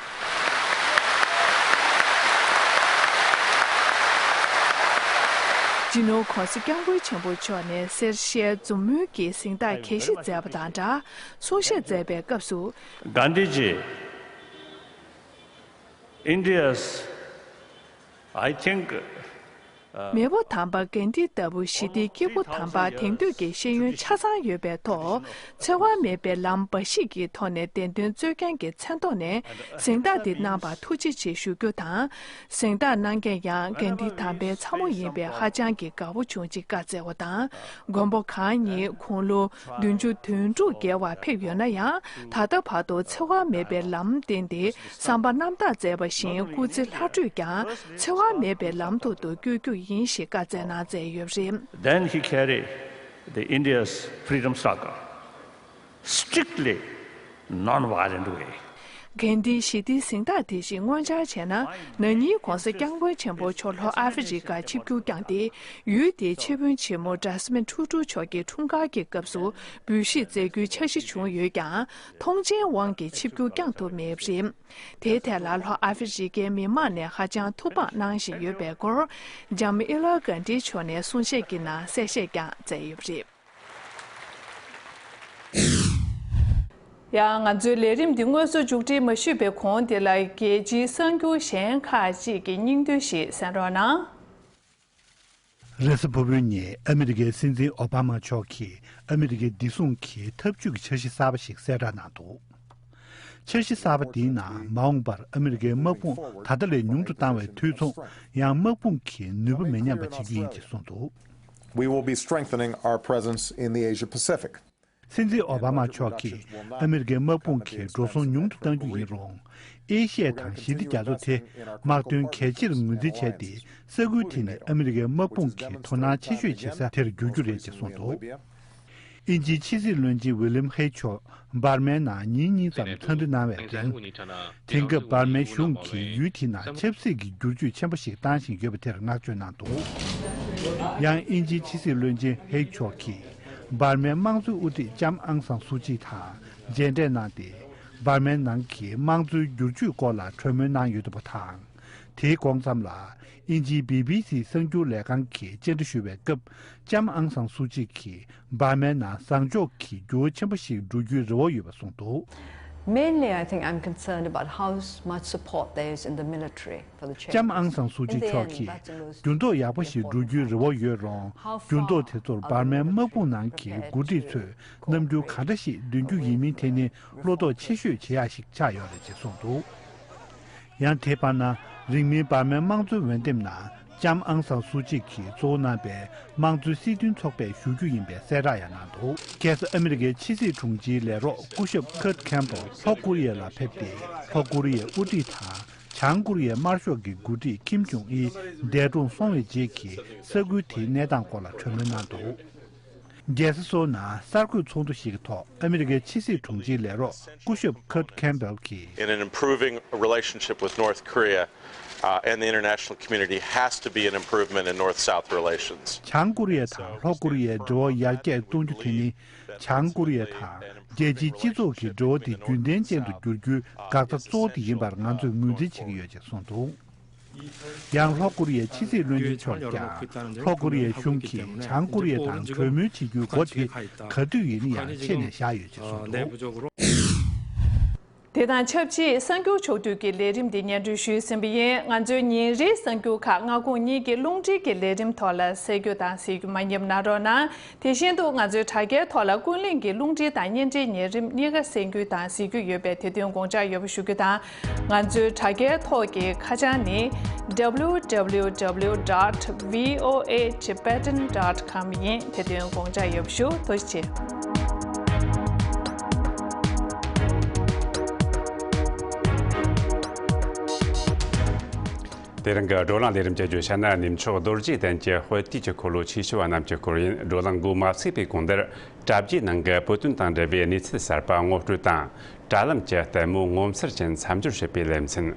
སྤྱི་ནོར་༸གོང་ས་༸སྐྱབས་མགོན་ཆེན་པོ་མཆོག་ནས་གསེར་ཞལ་འཛོམས་མོལ་གྱི་གཟེངས་རྟགས་གྱོད་གཞི་མཛད་པ་དང་སྦྲགས་གསུང་བཤད་མཛད་པའི་སྐབས་སུ། Gandhi ji, India's, I think, uh, མེས་པོ་དམ་པ་གྷན་དྷི་ལྟ་བུ་ཞི་བདེའི་སྐྱེས་བུ་དམ་པ་དེང་དུས་ཀྱི་ཤེས་ཡོན་ཆ་ཚང་ཡོད་པའི་ཐོག་འཚེ་བ་མེད་པའི་ལམ་འབའ་ཞིག་གི་ཐོག་ནས་བདེན་དོན་རྩོད་མཁན་གྱི་མཚན་ཐོག་ནས་གཟེངས་རྟགས་འདི་གནང་བར་ཐུགས་རྗེ་ཆེ་ཞུ་རྒྱུ་དང་། གཟེངས་རྟགས་གནང་མཁན་ཡང་གྷན་དྷི་དམ་པའི་ཚ་མོ་ཡིན་པས་ཧ་ཅང་གི་དགའ་པོ་བྱུང་ཅིག་བཀའ་སྩལ་བ་དང་། མགོན་པོ་གང་ཉིད་དགུང་ལོ་བདུན་ཅུ་དོན་དྲུག་བརྒལ་བར་ཕེབས་ཡོད་ན་ཡང་། ད་ལྟ་བར་དུ་འཚེ་བ་མེད་པའི་ལམ་བསྟན་ཏེ་བསམ་པ་རྣམ་དག་མཛད་པ་བཞིན་སྐུ་ཚེ་ལྷ་ཁྲོད་ཀྱང་འཚེ་བ་མེད་པའི་ལམ་ཐོག་ཏུ་བསྐྱོད་རྒྱུ་ཡིན་ཞེས་བཀའ་སྩལ་གནང་མཛད་ཡོད་པ་རེད། Then he carried the India's freedom struggle strictly non-violent way. གྷན་དྷིའི་ཞི་བདེའི་གཟེངས་རྟགས་དེ་བཞིན་དངོས་འཆར་བྱས་ན། ན་ནིང་༸གོང་ས་༸སྐྱབས་མགོན་ཆེན་པོ་མཆོག་ལྷོ་ཨ་ཧྥེ་རི་ཀར་ཆིབས་བསྒྱུར་བསྐྱངས་ཏེ། ཡུལ་དེའི་ཆེད་དཔོན་ཆེན་མོ་ཌེ་སི་མོན་ཊུ་ཊུ་མཆོག་གི་འཁྲུངས་སྐར་གྱི་སྐབས་སུ་འབུལ་བཞེས་མཛད་རྒྱུའི་འཆར་གཞི་བྱུང་ཡོད་ཀྱང་། ཐོངས་མཆན་དབང་གིས་ཆིབས་བསྒྱུར་བསྐྱངས་ཐུབ་མེད་པ་རེད། དེའི་ཐད་ལ་ལྷོ་ཨ་ཧྥེ་རི་ཀའི་མི་མང་ནས་ཧ་ཅང་ཐུགས་ཕངས་གནང་བཞིན་ཡོད་པའི་སྐོར། ལྕམ་ཨི་ལ་གྷན་དྷི་མཆོག་ནས་གསུང་བཤད་ཀྱི་ནང་གསལ་བཤད་ཀྱང་མཛད་ཡོད་པ་རེད། ཡང་ང་ཚོའི་ལས་རིམ་འདི་དངོས་སུ་མཇུག་སྒྲིལ་མ་ཞུས་པའི་གོང་དེ་ལ་རྒྱལ་སྤྱིའི་གསར་འགྱུར་གཞན་ཁག་ཅིག་གི་སྙིང་བསྡུས་ཤིག་གསན་རོགས་གནང་། རེས་གཟའ་ཕུར་བུའི་ཉིན་ཨ་མི་རི་ཀའི་སྲིད་འཛིན་ཨོ་བྷ་མ་མཆོག་གིས་ཨ་མི་རི་ཀའི་བདེ་སྲུང་གི་འཐབ་ཇུས་ཀྱི་འཆར་གཞི་གསར་པ་ཞིག་གསལ་བསྒྲགས་གནང་འདུག་འཆར་གཞི་གསར་པ་འདིའི་ནང་མ་འོངས་པར་ཨ་མི་རི་ཀའི་དམག་དཔུང་ད་ལྟ་ལས་ཉུང་དུ་བཏང་བའི་དུས་མཚུངས་ཡང་དམག་དཔུང་གི་ནུས་པ་མི་ཉམས་པ་བྱེད་རྒྱུ་ཡིན་ཅེས་གསུངས་འདུག We will be strengthening our presence in the Asia Pacific. སྲིད་འཛིན་ཨོ་བྷ་མ་མཆོག་གིས་ཨ་མི་རི་ཀའི་དམག་དཔུང་གི་འགྲོ་སོང་ཉུང་དུ་གཏང་རྒྱུ་ཡིན་རུང་། ཨེ་ཤི་ཡ་དང་ཞི་བདེ་རྒྱ་མཚོ་དེ་དམག་དོན་གལ་ཆེར་ངོས་འཛིན་བྱས་ཏེ། ས་ཁུལ་དེ་ནི་ཨ་མི་རི་ཀའི་དམག་དཔུང་གི་དོ་སྣང་ཆེ་ཤོས་བྱེད་ས་དེར་འགྱུར་རྒྱུ་རེད་ཅེས་གསུངས་འདུག་དབྱིན་ཇིའི་ཕྱི་སྲིད་བློན་ཆེན་ཝི་ལིམ་ཧེ་མཆོག་འབར་མའི་ནང་ཉིན་གཉིས་ཙམ་འཚམས་འདྲི་གནང་བའི་རིང་། དེང་སྐབས་འབར་མའི་གཞུང་གིས་ཡུལ་དེའི་ནང་ཆབ་སྲིད་ཀྱི་བསྒྱུར་བཅོས་ཆེན་པོ་ཞིག་བཏང་བཞིན་ཡོད་པ་དེར་བསྔགས་བརྗོད་གནང་འདུག་ཡང་དབྱིན་ཇིའི་ཕྱི་སྲིད་བློན་ཆེན་ཧེ་མཆོག་གིས་འབར་མའི་དམངས་གཙོའི་དབུ་ཁྲིད་ལྕམ་ཨང་སང་སུའུ་ཅི་དང་མཇལ་འཕྲད་གནང་སྟེ། འབར་མའི་ནང་གི་དམངས་གཙོའི་བསྒྱུར་བཅོས་སྐོར་ལ་གྲོས་མོལ་གནང་ཡོད་འདུག་པ་དང་། དེའི་གོང་མཚམས་ལ། དབྱིན་ཇིའི་བི་བི་སི་གསར་འགྱུར་ལས་ཁང་གིས་བཅར་འདྲི་ཞུ་བའི་སྐབས། ལྕམ་ཨང་སང་སུའུ་ཅི་གིས་འབར་མའི་ནང་བཟང་ཕྱོགས་ཀྱི་འགྱུར་བ་ཆེན་པོ་ཞིག་འགྲོ་རྒྱུའི་རེ་བ་ཡོད་པ་གསུངས་འདུག Mainly, I think I'm concerned about how much support there is in the military for the change. ལྕམ་ཨང་སང་སུའུ་ཅི་མཆོག་གིས་འགྱུར་ལྡོག་ཡག་པོ་ཞིག་འགྲོ་རྒྱུའི་རེ་བ་ཡོད་རུང་། འགྱུར་ལྡོག་དེ་ཚོར་འབར་མའི་དམག་དཔུང་ནང་གི་འགོ་ཁྲིད་ཚོས་རྣམ་འགྱུར་ག་འདྲ་ཞིག་འདོན་རྒྱུ་ཡིན་མིན་དེ་ནི་བློ་དོགས་ཆེ་ཤོས་བྱེད་ཡག་ཞིག་ཆགས་ཡོད་རེད་ཅེས་གསུངས་འདུག་ཡང་དེའི་བར་ན། རིང་མིན་འབར་མའི་དམངས་གཙོའི་འོས་འདེམས་ནང་ལྕམ་ཨང་སང་སུའུ་ཅི་གིས་གཙོ་བོ་གནང་པའི་དམངས་གཙོའི་སྲིད་དོན་ཚོགས་པས་ཞུ་རྒྱུ་ཡིན་པའི་གསལ་བསྒྲགས་ཡང་གནང་འདུག་ཁ་སང་ཨ་མི་རི་ཀའི་ཕྱི་སྲིད་དྲུང་ཆེའི་ལས་རོགས་སྐུ་ཞབས་ཁར་ཁེམ་པལ་ལྷོ་ཀོ་རི་ཡ་ལ་ཕེབས་ཏེ། ལྷོ་ཀོ་རི་ཡའི་དབུ་ཁྲིད་དང་། བྱང་ཀོ་རི་ཡའི་དམར་ཤོག་གི་འགོ་ཁྲིད་ཁིམ་ཇོང་ཨི་འདས་གྲོངས་སོང་བའི་རྗེས་ཀྱི་ས་ཁུལ་དེའི་གནས་སྟངས་སྐོར་ལ་གྲོས་མོལ་གནང་འདུག་རྒྱལ་ས་སོའུ་ནང་གསར་འགོད་ཚོགས་འདུ་ཞིག་གི་ཐོག་ཨ་མི་རི་ཀའི་ཕྱི་སྲིད་དྲུང་ཆེའི་ལས་རོགས་སྐུ་ཞབས་Kurt Campbell གྱིས། In an improving relationship with North Korea, uh, and the international community has to be an improvement in North-South relations. བྱང་ཀོ་རི་ཡ་དང་ལྷོ་ཀོ་རི་ཡའི་འབྲེལ་བ་ཡར་རྒྱས་གཏོང་རྒྱུ་དེ་ནི་བྱང་ཀོ་རི་ཡ་དང་རྒྱལ་སྤྱིའི་སྤྱི་ཚོགས་ཀྱི་འབྲེལ་བ་དེ་རྒྱུན་ལྡན་ཅན་དུ་འགྱུར་རྒྱུའི་འགག་རྩ་གཙོ་བོ་དེ་ཡིན་པར་ང་ཚོས་ངོས་འཛིན་བྱེད་ཀྱི་ཡོད་ཅེས་གསུངས་འདུག། ཡང་ལྷོ་ཀོ་རི་ཡའི་ཕྱི་སྲིད་བློན་ཆེན་མཆོག་ཀྱང་ལྷོ་ཀོ་རི་ཡའི་གཞུང་གིས་བྱང་ཀོ་རི་ཡ་དང་གྲོས་མོལ་བྱེད་རྒྱུའི་སྒོ་དེ་ག་དུས་ཡིན་ན་ཡང་ཕྱེ་ནས་བཞག་ཡོད་ཅེས་གསུངས་འདུག། དེ་དང་ཆབས་ཅིག་གསར་འགྱུར་ཕྱོགས་བསྡུས་ཀྱི་ལས་རིམ་འདི་སྙན་སྒྲོན་ཞུས་ཟིན་པ་ཡིན། ང་ཚོའི་ཉིན་རེའི་གསར་འགྱུར་ཁག་སྔ་དགོང་གཉིས་ཀྱི་རླུང་འཕྲིན་གྱི་ལས་རིམ་ཐོག་ལ་གསན་རྒྱུ་དང་གཟིགས་རྒྱུ་མ་ཉེས་གནང་རོགས་གནང་། དེ་བཞིན་དུ་ང་ཚོའི་དྲ་རྒྱའི་ཐོག་ལ་ཀུན་གླེང་གི་རླུང་འཕྲིན་དང་བརྙན་འཕྲིན་ཉེ་རིམ་གཉིས་ཀ་གསན་རྒྱུ་དང་གཟིགས་རྒྱུ་ཡོད་པས་དེ་དོན་དགོངས་འཇགས་ཡོད་པ་ཞུ་རྒྱུ་དང་། ང་ཚོའི་དྲ་རྒྱའི་ཐོག་གི་ཁ་བྱང་ནི་W W W dot V O A Tibetan dot com ཡིན། དེ་དོན་དགོངས་འཇགས་ཡོད་པ་ཞུ། ཐུགས་རྗེ་ཆེ། དེ་རིང་གི་བགྲོ་གླེང་ལས་རིམ་བཅས་བརྗོད་བྱ་ནི་ནུབ་ཕྱོགས་རྡོ་རྗེ་གདན་གྱི་དཔལ་དུས་ཀྱི་འཁོར་ལོ་ཆེ་ཤོས་པ་རྣམས་ཀྱི་སྐོར་ཡིན། བགྲོ་གླེང་འགོ་མ་ཚུགས་པའི་གོང་དེར་དྲ་རྒྱའི་ནང་གི་བོད་དོན་དང་འབྲེལ་བའི་གནས་ཚུལ་གསར་པ་ངོ་སྤྲོད་དང་། དྲ་ལམ་གྱི་ལྟད་མོ་ངོ་མཚར་ཅན་མཚམས་སྦྱོར་བྱེད་པའི་ལེ་ཚན།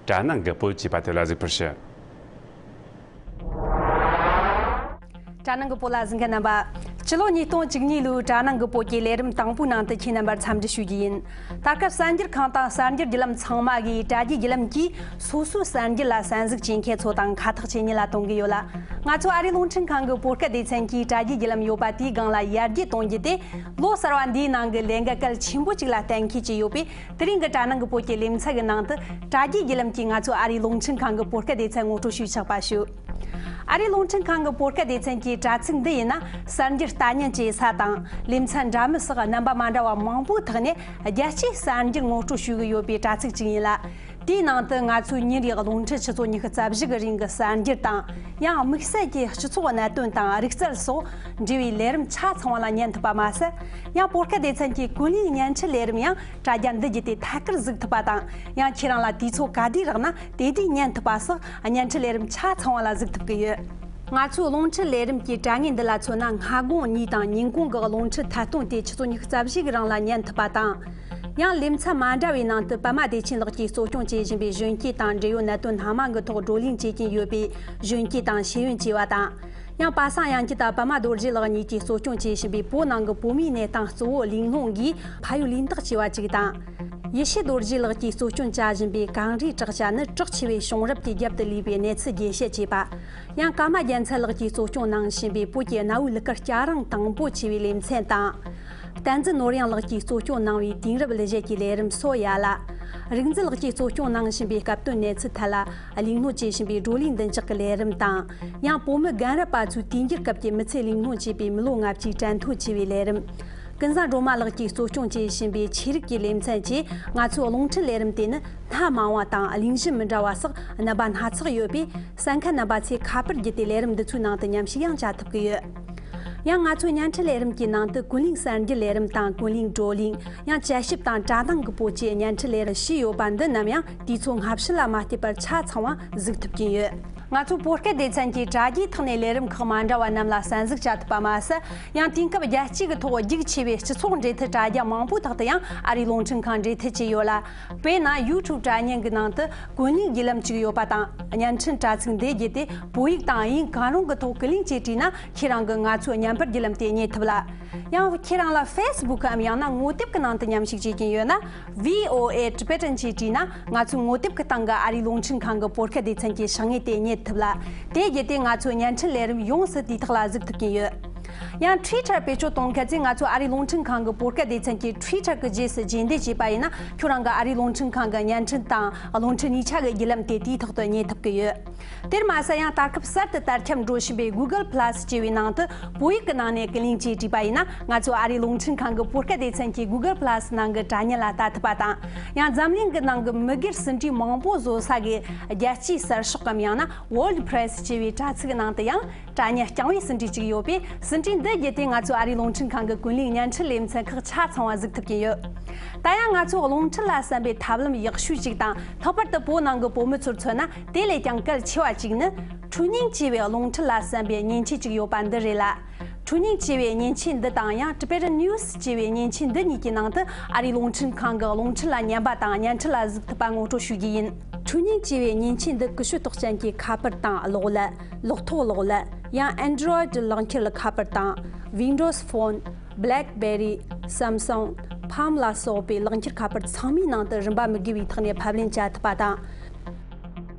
དྲ་ནང་གི་བོད་ཅེས་པ་དེ་ལ་གཟིགས་པར་ཞུ། དྲ་ནང་གི་བོད་ལ་གཟིགས་མཁན་རྣམ་པ། སྤྱི་ལོ་ཉིས་སྟོང་བཅུ་གཉིས་ལོའི་དྲ་ནང་གི་བོད་ཀྱི་ལས་རིམ་དང་པོའི་ནང་དུ་ཁྱེད་རྣམ་པར་འཚམས་འདྲི་ཞུ་རྒྱུ་ཡིན། ད་སྐབས་གསར་འགྱུར་ཁང་དང་གསར་འགྱུར་བརྒྱུད་ལམ་ཚང་མ་གིས་དྲ་རྒྱའི་བརྒྱུད་ལམ་གྱིས་སོ་སོའི་གསར་འགྱུར་ལ་གསན་གཟིགས་བྱེད་མཁན་ཚོ་དང་ཁ་ཐག་ཇེ་ཉེ་ལ་གཏོང་གི་ཡོད་ལ། ང་ཚོ་ཨ་རིའི་རླུང་འཕྲིན་ཁང་གི་བོད་སྐད་སྡེ་ཚན་གྱིས་དྲ་རྒྱའི་བརྒྱུད་ལམ་ཡོད་པ་དེའི་སྒང་ལ་ཡར་རྒྱས་གཏོང་རྒྱུ་དེ། ལོ་གསར་བ་འདིའི་ནང་གི་ལས་འགན་གལ་ཆེན་པོ་གཅིག་ལ་གཏན་འཁེལ་བྱས་ཡོད་པས། དེ་རིང་གི་དྲ་ནང་གི་བོད་ཀྱི་ལེ་ཚན་གྱི་ནང་དུ་དྲ་རྒྱའི་བརྒྱུད་ལམ་གྱིས་ང་ཚོ་ཨ་རིའི་རླུང་འཕྲིན་ཁང་གི་བོད་སྐད་སྡེ་ཚན་ངོ་སྤྲོད་ཞུས་ཆོག་པ་ཞུ། ཨ་རིའི་རླུང་འཕྲིན་ཁང་གི་བོད་སྐད་སྡེ་ཚན་གྱི་དྲ་ཚིགས་འདི་ཡིན་ན་གསར་འགྱུར་ལྟ་ཉན་བྱེད་ས་དང་ལེ་ཚན་འདྲ་མིན་སོགས་རྣམ་པ་མ་འདྲ་བ་མང་པོའི་ཐོག་ནས་རྒྱལ་སྤྱིའི་གསར་འགྱུར་ངོ་སྤྲོད་ཞུ་གི་ཡོད་པའི་དྲ་ཚིགས་གཅིག་ཡིན་ལ། དེའི་ནང་དུ་ང་ཚོའི་ཉིན་རེའི་རླུང་འཕྲིན་ཆུ་ཚོད་ཉི་ཤུ་རྩ་བཞི་གི་རིང་གི་གསར་འགྱུར་དང་། ཡང་དམིགས་བསལ་གྱི་སྤྱི་ཚོགས་གནད་དོན་དང་རིག་རྩལ་སོགས་འབྲེལ་བའི་ལས་རིམ་ཆ་ཚང་བ་ལ་ཉན་ཐུབ་པ་མ་ཟད། ཡང་བོད་སྐད་སྡེ་ཚན་གྱི་ཀུན་གླེང་བརྙན་འཕྲིན་ལས་རིམ་ཡང་དྲ་རྒྱ་འདི་བརྒྱུད་དེ་ཐད་ཀར་གཟིགས་ཐུབ་པ་དང་། ཡང་ཁྱེད་རང་ལ་དུས་ཚོད་ག་དུས་རག་ན་དེ་དུས་ཉན་ཐུབ་པ་སོགས་བརྙན་འཕྲིན་ལས་རིམ་ཆ་ཚང་བ་ལ་གཟིགས་ཐུབ་ཀྱི་ཡོད། ང་ཚོའི་རླུང་འཕྲིན་ལས་རིམ་གྱི་དྲ་བརྙན་འདི་ལ་མཚོན་ན། སྔ་དགོང་གཉིས་དང་ཉིན་གུང་གི་རླུང་འཕྲིན་ཐད་གཏོང་དེ་ཆུ་ཚོད་ཉི་ཤུ་རྩ་བཞི་གི་རིང་ལ་ཉན་ཐུབ་པ་དང་། ཡང་ལེ་ཚན་མ་འདྲ་བའི་ནང་དུ་པདྨ་བདེ་ཆེན་ལགས་ཀྱིས་གཙོ་སྐྱོང་བྱེད་བཞིན་པའི་གཞོན་སྐྱེས་དང་འབྲེལ་ཡོད་གནད་དོན་སྣ་མང་གི་ཐོག་བགྲོ་གླེང་བྱེད་ཀྱིན་ཡོད་པའི་གཞོན་སྐྱེས་དང་ཤེས་ཡོན་ཅེས་པ་དང་། ཡང་པ་སངས་དབྱངས་སྐྱིད་དང་པདྨ་རྡོ་རྗེ་ལགས་གཉིས་ཀྱིས་གཙོ་སྐྱོང་བྱེད་བཞིན་པའི་བོད་ནང་གི་བོད་མིའི་གནས་སྟངས་གཙོ་བོ་གླེང་སློང་གིས་ཕ་ཡུལ་ལུས་འདེགས་ཅེས་པ་གཅིག་དང་། ཡེ་ཤེས་རྡོ་རྗེ་ལགས་ཀྱིས་གཙོ་སྐྱོང་བྱ་བཞིན་པའི་གངས་རིའི་བྲག་ཅ་ནི་བྲག་ཆེ་བའི་བྱུང་རབས་ཀྱི་རྒྱབ་ཏུ་ལུས་པའི་གནས་ཚུལ་རྒྱས་བཤད་ཅེས་པ། ཡང་ཀརྨ་རྒྱལ་མཚན་ལགས་ཀྱིས་གཙོ་སྐྱོང་གནང་བཞིན་པའི་བོད་ཀྱི་གནའ་བོའི་གླུ་གར་སྐྱ་རེངས་དང་པོ་ཅེས་པའི་ལེ་ཚན་དང་། བསྟན་འཛིན་ནོར་གཡང་ལགས་ཀྱིས་གཙོ་སྐྱོང་གནང་བའི་དུས་རབས་གླུ་གཞས་ཀྱི་ལས་རིམ་སོ་ཡ་ལ། རིག་འཛིན་ལགས་ཀྱིས་གཙོ་སྐྱོང་གནང་བཞིན་པའི་སྐབས་དོན་གནས་ཚུལ་ཐད་ལ་གླེང་སློང་བྱེད་བཞིན་པའི་བགྲོ་གླེང་མདུན་ཅག་གི་ལས་རིམ་དང་། ཡང་བོད་མི་རྒན་རབས་པ་ཚོའི་དུས་འགྱུར་སྐབས་ཀྱི་མི་ཚེ་གླེང་སློང་བྱེད་པའི་མི་ལོ་ལྔ་བཅུའི་དྲན་ཐོ་ཅེས་པའི་ལས་རིམ། ཀུན་བཟང་སྒྲོལ་མ་ལགས་ཀྱིས་གཙོ་སྐྱོང་བྱེད་བཞིན་པའི་ཆོས་རིག་གི་ལེ་ཚན་གྱིས་ང་ཚོའི་རླུང་འཕྲིན་ལས་རིམ་དེ་ནི་སྣ་མང་བ་དང་གླེང་གཞི་མི་འདྲ་བ་སོགས་རྣམ་པ་སྣ་ཚོགས་ཡོད་པས། གསན་མཁན་རྣམ་པ་ཚོས་ཁ་པར་བརྒྱུད་དེ་ལས་རིམ་འདི་ཚོའི་ནང་དུ་མཉམ་ཞུགས་ཡང་བྱ་ཐུབ་ཀྱི་ཡོད། ཡང་ང་ཚོའི་བརྙན་འཕྲིན་ལས་རིམ་གྱི་ནང་དུ་ཀུན་གླེང་གསར་འགྱུར་ལས་རིམ་དང་ཀུན་གླེང་བགྲོ་གླེང་། ཡང་དཔྱད་ཞིབ་དང་དྲ་སྣང་གི་བོད་ཀྱི་བརྙན་འཕྲིན་ལས་རིམ་བཞི་ཡོད་པ་འདི་རྣམས་ཡང་དུས་ཚོད་སྔ་ཕྱི་ལ་མ་བལྟས་པར་ཆ་ཚང་བ་གཟིགས་ཐུབ་ཀྱིན་ཡོད། ང་ཚོའི་བོད་སྐད་སྡེ་ཚན་གྱིས་དྲ་རྒྱའི་ཐོག་ནས་ལས་རིམ་ཁག་མ་འདྲ་བ་རྣམས་ལ་གསན་གཟིགས་བྱ་ཐུབ་པ་མ་ཟད། ཡང་དུས་སྐབས་རྒྱལ་སྤྱི་གི་ཐོག་རྒྱུགས་ཆེ་བའི་སྤྱི་ཚོགས་འབྲེལ་མཐུད་དྲ་རྒྱ་མང་པོའི་ཐོག་ཏུ་ཡང་ཨ་རིའི་རླུང་འཕྲིན་ཁང་འབྲེལ་མཐུད་བྱས་ཡོད་ལ། དཔེར་ན་ཡུ་ཊུབ་དྲ་བརྙན་གྱི་ནང་དུ་ཀུན་གླེང་བརྒྱུད་ལམ་གཅིག་ཡོད་པ་དང་། བརྙན་འཕྲིན་དྲ་ཚིགས་འདི་བརྒྱུད་དེ་བོད་ཡིག་དང་དབྱིན་གང་རུང་གི་ཐོག་ཀུན་གླེང་བྱས་བྲིས་ན། ཁྱེད་རང་གིས་ང་ཚོའི་བརྙན་པར་བརྒྱུད་ལམ་དེ་རྙེད་ཐུབ་ལ། ཡང་ཁྱེད་རང་ལ་ཕེ་སི་བུག་གམ་ཡང་ན་ངོ་དེབ་ཀྱི་ནང་དུ་མཉམ་ཞུགས་བྱེད་ཀྱིན་ཡོད་ན། V O A Tibetan ཅེས་བྲིས་ན་ང་ཚོའི་ངོ་དེབ་ཀྱི་སྟེང་གི་ཨ་རིའི་རླུང་འཕྲིན་ཁང་གི་བོད་སྐད་སྡེ་ཚན་གྱི་བྱང་ངོས་དེ་རྙེད་ཐུབ་ལ། དེ་བརྒྱུད་དེ་ང་ཚོའི་བརྙན་འཕྲིན་ལས་རིམ་ཡོངས་སུ་དེ་དག་ལ་གཟིགས་ཐུབ་ཀྱིན་ཡོད། ཡང་Twitter བེད་སྤྱོད་གཏོང་མཁན་ཚོས་ང་ཚོའི་ཨ་རིའི་རླུང་འཕྲིན་ཁང་གི་བོད་སྐད་སྡེ་ཚན་གྱི་Twitter གི་རྗེས་སུ་རྗེས་འདེད་བྱས་པ་ཡིན་ན། ཁྱོད་རང་གིས་ཨ་རིའི་རླུང་འཕྲིན་ཁང་གི་བརྙན་འཕྲིན་དང་རླུང་འཕྲིན་གཉིས་ཆ་གི་བརྒྱུད་ལམ་དེ་དུས་ཐོག་ཏུ་རྙེད་ཐུབ་ཀྱི་ཡོད། དེར་མ་ཟད་ཡང་ད་སྐབས་གསར་དུ་དར་ཁྱབ་འགྲོ་བཞིན་པའི་Google Plus ཅེས་པའི་ནང་དུ་བོད་ཡིག་གི་ནང་ནས་ཀུན་གླེང་ཅེས་བྲིས་པ་ཡིན་ན། ང་ཚོ་ཨ་རིའི་རླུང་འཕྲིན་ཁང་གི་བོད་སྐད་སྡེ་ཚན་གྱི་Google Plus ནང་གི་དྲ་བརྙན་ལ་ལྟ་ཐུབ་པ་དང་། ཡང་འཛམ་གླིང་གི་ནང་གི་མི་སྒེར་ཟིན་བྲིས་མང་པོ་བཟོ་ས་གི་རྒྱལ་སྤྱིའི་གསར་ཤོག་གམ་ཡང་ན་World Press ཅེས་པའི་དྲ་ཚིགས་ནང་དུ་ཡང་དྲ་བརྙན་རྐྱང་བའི་ཟིན་བྲིས་གཅིག་ཡོད་པས། ཟིན་བྲིས་འདི་བརྒྱུད་དེ་ང་ཚོ་ཨ་རིའི་རླུང་འཕྲིན་ཁང་གི་ཀུན་གླེང་བརྙན་འཕྲིན་ལེ་ཚན་ཁག་ཆ་ཚང་བ་གཟིགས་ཐུབ་ཀྱིན་ཡོད། ད་ཡང་ང་ཚོ་རླུང་འཕྲིན་ལ་བསམ་པའི་ཐབས་ལམ་ཡག་ཤོས་ཅིག་དང་། ལྷག་པར་དུ་བོད་ནང་གི་བོད་མི་ཚོར་མཚོན་ན་དེ་ལས་ཀྱང་གལ་ཆེ་བ་ཅིག་ནི། འཕྲུལ་རྙིང་ཅེས་པའི་རླུང་འཕྲིན་ལ་བསམ་པའི་མཉེན་ཆས་ཅིག་ཡོད་པ་འདི་རེད་ལ། ཁྲུའུ་ཉིང་ཅེས་པའི་མཉེན་ཆས་འདི་དང་ཡང་Tibetan News ཅེས་པའི་མཉེན་ཆས་འདི་གཉིས་ཀྱི་ནང་དུ་ཨ་རིའི་རླུང་འཕྲིན་ཁང་གི་རླུང་འཕྲིན་ལ་ཉན་པ་དང་བརྙན་འཕྲིན་ལ་གཟིགས་ཐུབ་པ་ངོ་སྤྲོད་ཞུ་རྒྱུ་ཡིན། ཁྲུའུ་ཉིང་ཅེས་པའི་མཉེན་ཆས་འདི་ཀུ་ཤུ་རྟགས་ཅན་གྱི་ཁ་པར་དང་གློག་ཀླད། གློག་ཐོག་གློག་ཀླད། ཡང་Android ལག་འཁྱེར་ཁ་པར་དང་། Windows Phone, BlackBerry, Samsung, Palm ལ་སོགས་པའི་ལག་འཁྱེར་ཁ་པར་ཚང་མའི་ནང་དུ་རིན་པ་མི་དགོས་པའི་ཐོག་ནས་ཕབ་ལེན་བྱ་ཐུབ་པ་དང་།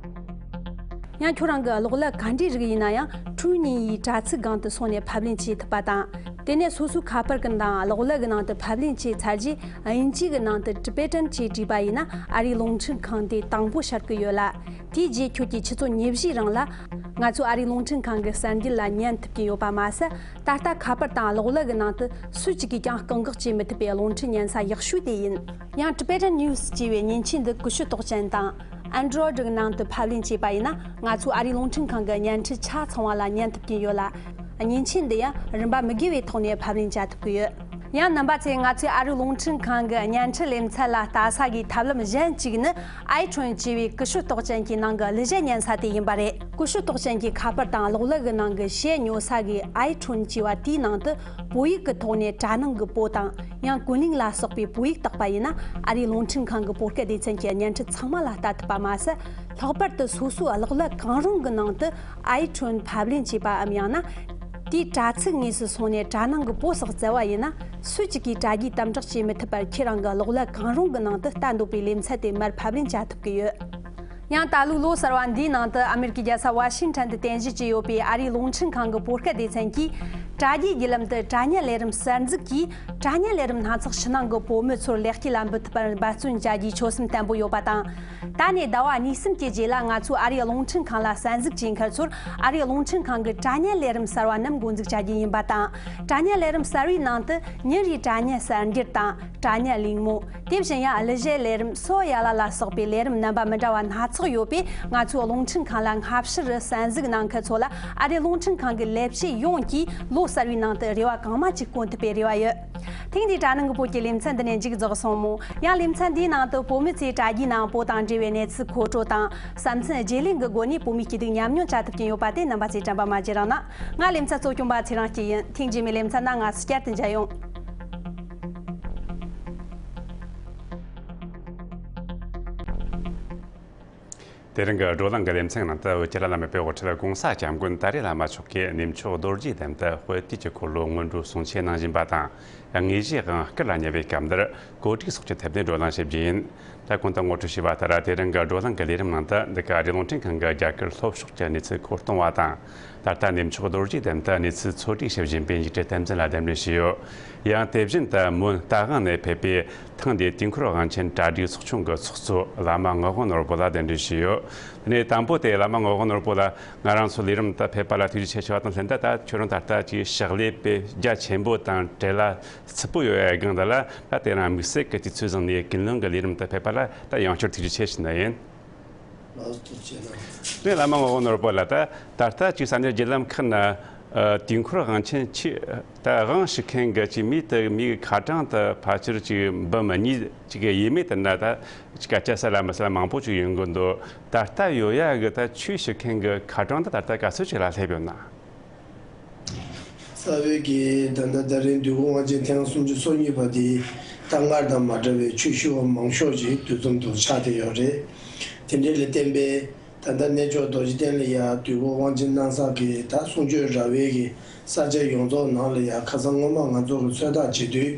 ཡང་ཁྱོད་རང་གི་གློག་ཀླད་ག་འདྲའི་རིགས་ཡིན་ན་ཡང་ཁྲུའུ་ཉིང་ཡི་དྲ་ཚིགས་སྒང་དུ་སོང་ནས་ཕབ་ལེན་བྱེད་ཐུབ་པ་དང་། དེ་ནས་སོ་སོའི་ཁ་པར་གྱི་ནང་གློག་ཀླད་ཀྱི་ནང་དུ་ཕབ་ལེན་བྱས་ཚར་རྗེས་དབྱིན་ཇི་གི་ནང་དུ་Tibetan ཅེས་བྲིས་པ་ཡིན་ན་ཨ་རིའི་རླུང་འཕྲིན་ཁང་དེ་དང་པོ་ཤར་གི་ཡོད་ལ། དེའི་རྗེས་ཁྱོད་ཀྱིས་ཆུ་ཚོད་ཉི་བཞིའི་རིང་ལ་ང་ཚོའི་ཨ་རིའི་རླུང་འཕྲིན་ཁང་གི་གསར་འགྱུར་ལ་ཉན་ཐུབ་ཀྱི་ཡོད་པ་མ་ཟད། ད་ལྟ་ཁ་པར་དང་གློག་ཀླད་ཀྱི་ནང་དུ་སུ་གཅིག་གིས་ཀྱང་བཀག་འགོག་བྱེད་མི་ཐུབ་པའི་རླུང་འཕྲིན་ཉན་ས་ཡག་ཤོས་དེ་ཡིན། ཡང་Tibetan News ཅེས་པའི་མཉེན་ཆས་འདི་ཀུ་ཤུ་རྟགས་ཅན་དང་Android གི་ནང་དུ་ཕབ་ལེན་བྱས་པ་ཡིན་ན་ང་ཚོའི་ཨ་རིའི་རླུང་འཕྲིན་ཁང་གི་བརྙན་འཕྲིན་ཆ་ཚང་བ་ལ་ཉན་ཐུབ་ཀྱི་ཡོད་ལ། མཉེན་ཆས་འདི་ཡང་རིན་པ་མི་དགོས་པའི་ཐོག་ནས་ཕབ་ལེན་བྱ་ཐུབ་ཀྱི་ཡོད། ཡང་རྣམ་པ་ཚོས་ང་ཚོའི་ཨ་རིའི་རླུང་འཕྲིན་ཁང་གི་བརྙན་འཕྲིན་ལེ་ཚན་ལ་ལྟ་ས་གི་ཐབས་ལམ་གཞན་གཅིག་ནི་iTunes ཅེས་པའི་ཀུ་ཤུ་རྟགས་ཅན་གྱི་ནང་གི་གླུ་གཞས་ཉན་ས་དེ་ཡིན་པ་རེད། ཀུ་ཤུ་རྟགས་ཅན་གྱི་ཁ་པར་དང་གློག་ཀླད་ཀྱི་ནང་གི་གཞས་ཉོ་ས་གི་iTunes ཅེས་པ་དེའི་ནང་དུ་བོད་ཡིག་གི་ཐོག་ནས་དྲ་ནང་གི་པོ་དང་ཡང་ཀུན་གླེང་ལ་སོགས་པའི་བོད་ཡིག་བཏགས་པ་ཡིན་ན་ཨ་རིའི་རླུང་འཕྲིན་ཁང་གི་བོད་སྐད་སྡེ་ཚན་གྱི་བརྙན་འཕྲིན་ཚང་མ་ལ་ལྟ་ཐུབ་པ་མ་ཟད། ལྷག་པར་དུ་སོ་སོའི་གློག་ཀླད་གང་རུང་གི་ནང་དུ་iTunes ཕབ་ལེན་བྱས་པའམ་ཡང་ན་དེའི་དྲ་ཚིགས་དངོས་སུ་སོང་ནས་དྲ་ནང་གི་པོ་སོགས་བཙལ་བ་ཡིན་ན་སུ་གཅིག་གིས་དྲ་རྒྱའི་དམ་དྲག་བྱེད་མི་ཐུབ་པར་ཁྱེད་རང་གི་གློག་ཀླད་གང་རུང་གི་ནང་དུ་ལྟ་འདོད་པའི་ལེ་ཚན་དེ་མར་ཕབ་ལེན་བྱ་ཐུབ་ཀྱི་ཡོད། ཡང་ད་ལོའི་ལོ་གསར་བ་འདིའི་ནང་དུ་ཨ་མེ་རི་ཀའི་རྒྱལ་ས་ཝ་ཤིང་ཊོན་དུ་རྟེན་གཞི་བྱས་ཡོད་པའི་ཨ་རིའི་རླུང་འཕྲིན་ཁང་གི་བོད་སྐད་སྡེ་ཚན་གྱིས་དྲ་རྒྱའི་བརྒྱུད་ལམ་དུ་དྲ་བརྙན་ལས་རིམ་གསར་འཛུགས་ཀྱིས་དྲ་བརྙན་ལས་རིམ་སྣ་ཚོགས་ཕྱི་ནང་གི་བོད་མི་ཚོར་ལེགས་སྐྱེས་ལ་འབུལ་ཐུབ་པར་འབད་བརྩོན་བྱ་རྒྱུའི་ཆོད་སེམས་བརྟན་པོ་ཡོད་པ་དང་། ད་ནས་ཟླ་བ་གཉིས་གསུམ་གྱི་རྗེས་ལ་ང་ཚོས་ཨ་རིའི་རླུང་འཕྲིན་ཁང་ལ་གསར་འཛུགས་བྱས་མཁན་ཚོར་ཨ་རིའི་རླུང་འཕྲིན་ཁང་གི་དྲ་བརྙན་ལས་རིམ་གསར་བ་རྣམས་འགོ་འཛུགས་བྱ་རྒྱུ་ཡིན་པ་དང་། དྲ་བརྙན་ལས་རིམ་གསར་བའི་ནང་དུ་ཉིན་རེའི་དྲ་བརྙན་གསར་འགྱུར་དང་། དྲ་བརྙན་གླེང་མོལ། དེ་བཞིན་ཡང་གླུ་གཞས་ལས་རིམ་སོ་ཡ་ལ་ལ་སོགས་པའི་ལས་རིམ་རྣམ་པ་མི་འདྲ་བ་སྣ་ཚོགས་ཡོད་པས་ང་ཚོའི་རླུང་འཕྲིན་ཁང་ལ་སྔ་ཕྱི་རུ་གསར་འཛུགས་གནང་མཁན་ཚོ་ལ་ཨ་རིའི་རླུང་འཕྲིན་ཁང་གི་ལས་བྱེད་ཡོངས་ཀྱིས་ལོ་གསར་བའི་ནང་དུ་རེ་བ་གང་མང་ཅིག་བསྐོང་ཐུབ་པའི་རེ་བ་ཡོད། ཐེངས་འདིའི་དྲ་ནང་གི་བོད་ཀྱི་ལེ་ཚན་འདི་ནས་མཇུག་རྫོགས་སོང་མོད། ཡང་ལེ་ཚན་འདིའི་ནང་དུ་བོད་མི་ཚོས་དྲ་རྒྱའི་ནང་བོད་དང་འབྲེལ་བའི་གནས་ཚུལ་མཁོ་སྤྲོད་དང་བསམ་ཚུལ་བརྗེ་ལེན་གྱི་སྒོ་ནས་བོད་མིའི་སྐྱིད་སྡུག་ཉམས་མྱོང་བྱ་ཐུབ་ཀྱིན་ཡོད་པ་དེ་རྣམ་པ་ཚོས་དྲན་པ་མ་བརྗེད་རོགས་གནང་། ང་ལེ་ཚན་གཙོ་སྐྱོང་པ་ཚེ་རིང་སྐྱིད་ཡིན། ཐེངས་རྗེས་མའི་ལེ་ཚན་ནང་ང་ཚོ་བསྐྱར་དུ་མཇལ་ཡོང་། དེ་རིང་གི་བགྲོ་གླེང་གི་ལེ་ཚན་ནང་དུ་བོད་ཀྱི་བླ་ན་མེད་པའི་དབུ་ཁྲིད་གོང་ས་སྐྱབས་མགོན་ཏཱ་ལའི་བླ་མ་མཆོག་གིས་གནས་མཆོག་རྡོ་རྗེ་གདན་དུ་དཔལ་དུས་ཀྱི་འཁོར་ལོ་སྔོན་འགྲོའི་གསུང་ཆོས་གནང་བཞིན་པ་དང་། དངོས་གཞིའི་དབང་བསྐུར་ལ་ཉེ་བའི་སྐབས་འདིར་གོ་སྒྲིག་སོགས་ཀྱི་ཐད་ནས་བགྲོ་གླེང་ཞུ་རྒྱུ་ཡིན། ད་གོང་དུ་ངོ་སྤྲོད་ཞུས་པ་ལྟར་དེ་རིང་གི་བགྲོ་གླེང་གི་ལས་རིམ་ནང་དུ་འདི་ག་རི་རླུང་འཕྲིན་ཁང་གི་རྒྱ་གར་ལྷོ་ཕྱོགས་ཀྱི་གནས་ཚུལ་མཁོ་གཏོང་བ་དང་། ད་ལྟ་གནས་མཆོག་རྡོ་རྗེ་གདན་དུ་གནས་ཚུལ་འཚོལ་སྒྲིག་ཞུ་བཞིན་པའི་འཇིགས་བྲལ་བསྟན་འཛིན་ལ་གདན་འདྲེན་ཞུས་ཡོད། ཡང་དེ་བཞིན་དུ་མོན་རྟ་དབང་ནས་ཕེབས་པའི་ཐང་འདིའི་དུས་འཁོར་དབང་ཆེན་གྲ་སྒྲིག་ཚོགས་ཆུང་གི་ཚོགས་གཙོ་བླ་མ་ངག་དབང་ནོར་བུ་ལ་གདན་འདྲེན་ཞུས་ཡོད། དེ་ནས་དང་པོ་དེ་བླ་མ་ངག་དབང་ནོར་བུ་ལ་ང་རང་ཚོ་ལས་རིམ་དུ་ཕེབས་པ་ལ་ཐུགས་རྗེ་ཆེ་ཞུ་བ་དང་ལྷན་དུ། ད་ཁྱོད་རང་ད་ལྟ་ཅིག་ཕྱག་ལས་དཔེ་རྒྱ་ཆེན་པོ་དང་བྲེལ་བ་ཚུབ་པོ་ཡོད་པའི་སྒང་འདི་ལ། ད་དེ་རིང་དམིགས་བསལ་གྱི་དུས་ཚོད་བཟུང་ནས་ཀུན་གླེང་གི་ལས་རིམ་དུ་ཕེབས་པ་ལ་ད་ཡང་བསྐྱར་ཐུགས་རྗེ་ཆེ་ཞུ་ནི་ཡིན། ལགས་སོ། ཐུགས་རྗེ་གནང་། དེ་བླ་མ་ངག་དབང་ནོར་བུ་ལ་ད་ད་ལྟ་ཅིག་ས་གནས་བརྒྱུད་ལམ་ཁག་ན་ཨ་དུས་འཁོར་དབང་ཆེན་ཆོས་ད་དབང་ཞུ་མཁན་གྱི་ཅིག་མི་དེ་མིའི་ཁ་གྲངས་དེ་ཕལ་ཆེར་ཅིག་འབུམ་གཉིས་ཅིག་གི་ཡས་མས་དེ་འདྲ་ད་ཅིག་སྐད་ཆ་གསལ་ལ་མི་གསལ་མང་པོ་ཅིག་ཡོང་གི་འདུག་ད་ལྟ་ཡོད་ཡ་གི་ད་ཆོས་ཞུ་མཁན་གྱི་ཁ་གྲངས་དེ་ད་ལྟ་ག་ཚོད་ཅིག་ལ་སླེབས་ཡོད་ན། རྩ་བའི་གི་ད་ལྟ་ད་རིང་དུས་འཁོར་དབང་ཆེན་ཐེངས་སུམ་ཅུ་སོ་གཉིས་པ་དེ་ད་སྔར་དང་མ་འདྲ་བའི་ཆོས་ཞུ་བ་མང་ཤོས་ཅིག་འདུ་འཛོམས་དུ་ཆགས་བསྡད་ཡོད་རེད། དེ་འདྲ་ལ་བརྟེན་པའི་ད་ལྟ་གནས་མཆོག་རྡོ་རྗེ་གདན་ལ་ཡ་དུས་འཁོར་དབང་ཆེན་གནང་ས་གི་ད་གསུང་ཆོས་ར་བའི་གི་ས་ཆ་ཡོངས་རྫོགས་ནང་ལ་ཡ་ཁ་སང་སྔོན་མ་ང་ཚོ་གི་ཚོད་ལྟ་བྱེད་དུས་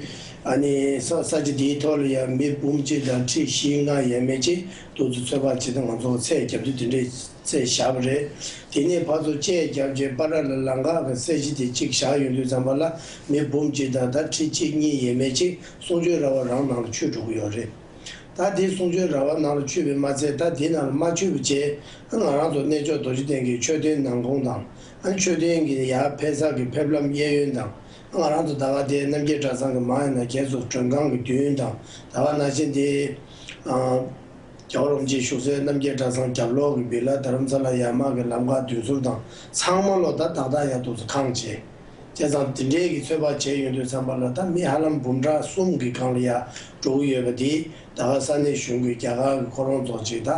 ཨ་ནི་ས་ས་ཆ་དེའི་ཐོག་ལ་ཡ་མི་འབུམ་གཅིག་དང་ཁྲི་བཞི་ལྔ་ཡས་མས་ཅིག་འདུ་འཛོམས་ཚོད་དཔག་བྱེད་དུས་ང་ཚོ་ཚད་རྒྱབ་དུས་དེ་འདྲའི་ཚད་བཞག་པ་རེད། དེ་ནས་ཕར་ཚུར་བཅད་རྒྱབ་རྗེས་པ་ར་ལ་ལམ་ཁ་གི་ས་གཞི་དེ་གཅིག་བཞག་ཡོང་དུས་ཙམ་པ་ལ་མི་འབུམ་གཅིག་དང་ད་ཁྲི་གཅིག་གཉིས་ཡས་མས་ཅིག་གསུང་ཆོས་ར་བ་རང་ནང་ལ་ཆུད་འགྲོ་གི་ཡོད་རེད། ད་དེ་གསུང་ཆོས་ར་བ་ནང་ལ་ཆུད་པའི་མ་ཚད་ད་དེ་ནང་ལ་མ་ཆུད་པ་བྱས་ང་རང་ཚོ་གནས་མཆོག་རྡོ་རྗེ་གདན་གྱི་མཆོད་རྟེན་ནང་ཁོངས་དང་ཨ་ནི་མཆོད་རྟེན་གྱི་ཡར་ཕེབས་ས་གི་ཕེབས་ལམ་གཡས་གཡོན་དང་ང་རང་ཚོ་ད་ག་དེ་རྣམ་རྒྱལ་གྲྭ་ཚང་གི་མ་ཡིན་ན་རྒྱལ་ཚོགས་མགྲོན་ཁང་གི་མདུན་དང་ད་ག་ནང་བཞིན་དེ་ཨ། རྒྱལ་བ་རིན་པོ་ཆེ་བཞུགས་སའི་རྣམ་རྒྱལ་གྲྭ་ཚང་རྒྱབ་ལོགས་ཀྱི་བི་ལ་དྷ་རམ་ས་ལ་ཡར་མར་གྱི་ལམ་ཁ་མདུན་ཟུར་དང་ཚང་མ་ལོ་ད་ཏག་ཏག་ཡར་འདུག་སེ་ཁེངས་བྱས། བྱས་ཙང་དེ་འདྲའི་གི་ཚོད་དཔག་བྱས་ཡོང་དུས་ཙམ་པ་ལ་ད་མི་ཧ་ལམ་འབུམ་ཕྲག་གསུམ་གྱི་སྒང་ལ་ཡར་འགྲོ་གི་ཡོད་པ་དེ་ ད་ག་ས་གནས་གཞུང་གི་རྒྱ་གར་གྱི་ཁོ་རང་ཚོ་ཅིག་ད་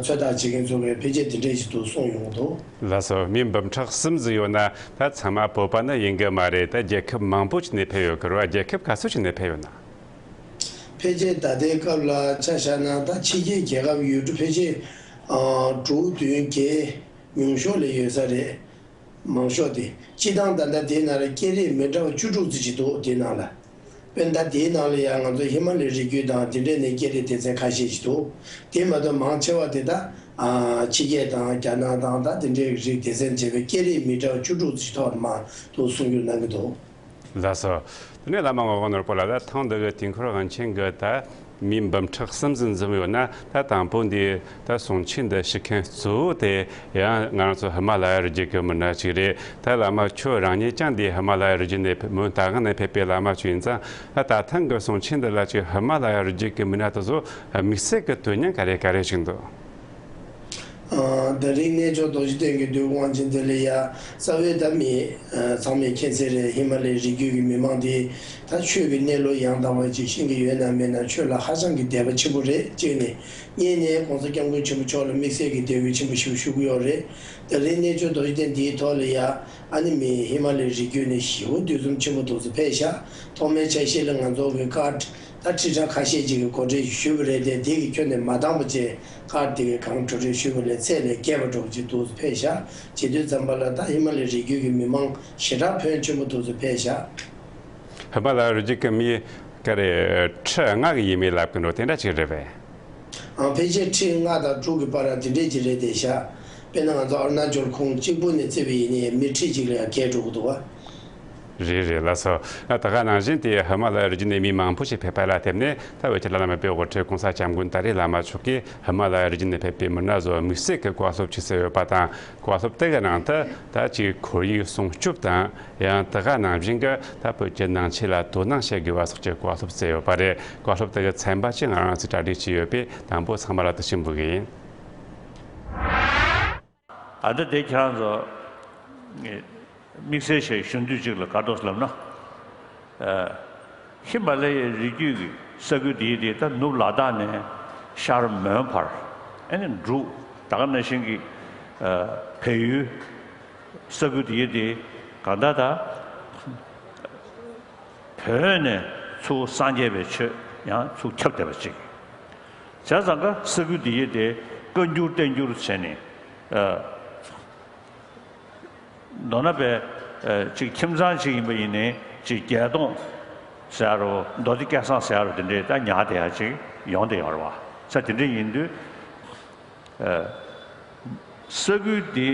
ཚོད་ལྟ་བྱེད་མཁན་ཚོ་གིས་ཕལ་ཆེར་དེ་འདྲས་ཞིག་འདུག་གསུངས་ཡོང་གི་འདུག། ལགས་སོ། མི་འབུམ་ཕྲག་གསུམ་ཙམ་ཡོད་ན་ད་ཚང་མ་བོད་པ་ནི་ཡིན་གི་མ་རེད། ད་རྒྱལ་ཁབ་མང་པོ་ཅིག་ནས་ཕེབས་ཡོད་གི་རེད་བ། རྒྱལ་ཁབ་ག་ཚོད་ཅིག་ནས་ཕེབས་ཡོད་ན། ཕལ་ཆེར་ད་ལྟའི་སྐབས་ལ་ཆ་བཞག་ན་ད་ཕྱི་རྒྱལ་རྒྱལ་ཁབ་ཡུལ་གྲུ་ཕལ་ཆེར་ཨ་དྲུག་བདུན་བརྒྱད་ཉུང་ཤོས་ལ་ཡོད་ས་རེད། མང་ཤོས་དེ་སྤྱིར་བཏང་ད་ལྟ་དེའི་ནང་ལ་སྐད་རིགས་མི་འདྲ་བ་བཅུ་དྲུག་ཙམ་ཅིག་འདུག། དེའི་ནང་ལ་དཔེར་ན་ད་དེའི་ནང་ལ་ཡང་ང་ཚོ་ཧི་མ་ལའི་རི་རྒྱུད་དང་དེ་འདྲས་ནས་སྐད་རིགས་སྡེ་ཚན་ཁ་ཤས་ཤིག་འདུག། དེ་མ་གཏོགས་མང་ཆེ་བ་དེ་ད་ཨ་ཕྱི་རྒྱལ་དང་རྒྱ་ནག་དང་ད་དེ་འདྲའི་རིགས་སྡེ་ཚན་བྱས་པའི་སྐད་རིགས་མི་འདྲ་བ་བཅུ་དྲུག་ཙམ་ཐོག་ནས་མར་འདུག་གསུང་རྒྱུ་གནང་གི་འདུག། ལགས་སོ། དེ་ནས་བླ་མ་ངག་དབང་ནོར་བུ་ལགས། ད་ཐེངས་འདི་གི་དུས་འཁོར་དབང་ཆེན་གྱི་ད་མི་འབུམ་ཕྲག་གསུམ་ཙམ་འཛོམས་ཡོད་ན། ད་དང་པོ་འདི་ད་གསུང་ཆོས་འདི་ཞུ་མཁན་གཙོ་བོ་དེ་ཡང་ང་རང་ཚོ་ཧི་མ་ལ་ཡ་རི་རྒྱུད་ཀྱི་མི་སྣ་ཅིག་རེད། ད་བླ་མ་ཁྱོད་རང་ཉིད་ཀྱང་འདི་ཧི་མ་ལ་ཡ་རི་རྒྱུད་ནས་ཕེབས། མོན་རྟ་དབང་ནས་ཕེབས་པའི་བླ་མ་ཅིག་ཡིན་ཙང་། ད་ད་ཐེངས་ཀྱི་གསུང་ཆོས་འདི་ལ་ཅིག་ཧི་མ་ལ་ཡ་རི་རྒྱུད་ཀྱི་མི་སྣ་དེ་ཚོ་དམིགས་བསལ་གྱི་དོན་སྙིང་ག་རེ་ག་རེ་ཞིག་འདུག། ཨ་ད་རིང་གནས་མཆོག་རྡོ་རྗེ་གདན་གྱི་འདུས་དབང་ཆེན་དེ་ལ་ཡ་རྩ་བའི་ད་མི་ཨ་ཚང་མས་མཁྱེན་གསལ་རེད། ཧི་མ་ལའི་རི་རྒྱུད་ཀྱི་མི་མང་དེ་ད་ཆོས་ཀྱི་གནས་ལུགས་ཡང་དག་པ་ཅིག་ཤེས་ཀྱི་ཡོད་ན་མེད་ན་ཆོས་ལ་ཧ་ཅང་གི་དད་པ་ཆེན་པོ་རེད། གཅིག་ནས། གཉིས་ནས་༸གོང་ས་༸སྐྱབས་མགོན་ཆེན་པོ་མཆོག་ལ་དམིགས་བསལ་གྱི་དད་གུས་ཆེན་པོ་ཞིག་ཞུ་གི་ཡོད་རེད། ད་རིང་གནས་མཆོག་རྡོ་རྗེ་གདན་འདིའི་ཐོག་ལ་ཡ་ཨ་ནི་མི་ཧི་མ་ལའི་རི་རྒྱུད་ནས་ཞེ་པོ་འདུ་འཛོམས་ཆེན་པོ་འདུག་སེ་ཕེབས་ཤག། ཐོག་མའི་ཆ་ཤས་ལ་ང་ཚོ་གི་ཀར་ད་ཁྲི་ཕྲག་ཁ་ཤས་ཅིག་གི་གོ་སྒྲིག་ཞུས་པ་རེད་དེ། དེ་གི་ཁྱོན་ནས་མ་འདང་པ་བྱས། ཀར་དེ་གི་གང་གྲ་སྒྲིག་ཞུས་པ་ལས་ཚད་ལས་བརྒལ་བ་འདྲ་པོ་ཅིག་འདུག་སེ་ཕེབས་ཤག། བྱེད་དུས་ཙམ་པ་ལ་ད་ཧི་མ་ལའི་རི་རྒྱུད་ཀྱི་མི་མང་ཞེ་དྲག་ཕོན་ཆེན་པོ་འདུག་སེ་ཕེབས་ཤག། ཧི་མ་ལ་ཡ་རི་རྒྱུད་ཀྱི་མི་ག་རེ་ཁྲི་ལྔ་གི་ཡས་མས་ལབ་ཀྱི་འགྲོ། དེ་འདྲ་ཅིག་རེད་པས། ཨང་། ཕལ་ཆེར་ཁྲི་ལྔ་དང་དྲུག་གི་བར་དེ་འདྲས་ཅིག་རེད་དེ་ཤག། དཔེར་ན་ང་ཚོ་ཨ་རུ་ན་ཅལ་ཁོངས་གཅིག་པུ་ནས་བརྩིས་པ་ཡིན་ན་མི་ཁྲི་གཅིག་ལ་ཡང་བརྒལ་འགྲོ་གི་འདུག་བ། རེད་རེད། ལགས་སོ། ད་ག་ནང་བཞིན་དེ་ཧི་མ་ལ་ཡ་རི་རྒྱུད་ནས་མི་མང་པོ་ཞིག་ཕེབས་པ་ལ་བརྟེན་ནས། ད་འོད་ཅན་བླ་ན་མེད་པའི་དབུ་ཁྲིད་༸གོང་ས་༸སྐྱབས་མགོན་ཏཱ་རེ་བླ་མ་མཆོག་གིས་ཧི་མ་ལ་ཡ་རི་རྒྱུད་ནས་ཕེབས་པའི་མི་སྣ་ཚོར་དམིགས་བསལ་གྱི་བཀའ་སློབ་ཅིག་སྩལ་ཡོད་པ་དང་། བཀའ་སློབ་དེ་གི་ནང་དུ་ད་ཅིག་ཁོར་ཡུག་སྲུང་སྐྱོབ་དང་། ཡང་དེ་ག་ནང་བཞིན་གྱི་ད་བོད་ཀྱི་ནང་ཆོས་ལ་དོ་སྣང་བྱེད་དགོས་པ་སོགས་ཀྱི་བཀའ་སློབ་སྩལ་ཡོད་པ་རེད། བཀའ་སློབ་དེ་གི་ཚན་པ་བཅས་ང་རང་ཚོས་གྲ་སྒྲིག་བྱས་ཡོད་པས། དང་པོ་ཚང་མ་ལ་དེ་ཞུ་འབུལ་གི་ཡིན། ཨ་ད་དེ་ཁྱེད་རང་ཚོ་དམིགས་བསལ་ཞིག་ཞུ་འདོད་ཅིག་ལ་ག་རེ་འདུག་ལབ་ན། ཨ་ཧི་མ་ལ་ཡའི་རི་རྒྱུད་ཀྱི་ས་ཁུལ་འདིའི་དེ་ད་ནུབ་ལ་དྭགས་ནས་ཤར་མོན་བར། ཨ་ནི་འབྲུག། ད་ག་ནང་བཞིན་གྱི་ཨ་བལ་ཡུལ། ས་ཁུལ་དེའི་དེ་གང་ལྟར་ད་བོད་ནས་ཚུར་སངས་རྒྱས་པའི་ཆོས་ཡང་ཚུར་ཁྱབ་བསྡད་པ་ཅིག། བྱས་ཙང་ཀ་ས་ཁུལ་དེའི་དེ་བཀའ་འགྱུར་བསྟན་འགྱུར་བྱས་ནས། ཨ་མདོར་ན་པའི་ཨ་ཅིག་ཁྱིམ་ཚང་ཅིག་ཡིན་པ་ཡིན་ནའི་ཅིག་བརྒྱད་སྟོང་ཟེར་ཡ་རོ། མདོ་སྡེ་སྐལ་བཟང་ཟེར་ཡ་རོ། དེ་འདྲའི་ད་ཉར་བསྡད་ཡ་ཅིག་ཡོང་བསྡད་ཡོད་རེད་བ། ས་དེ་འདྲ་ཡིན་དུས། ཨ་ས་ཁུལ་དེའི་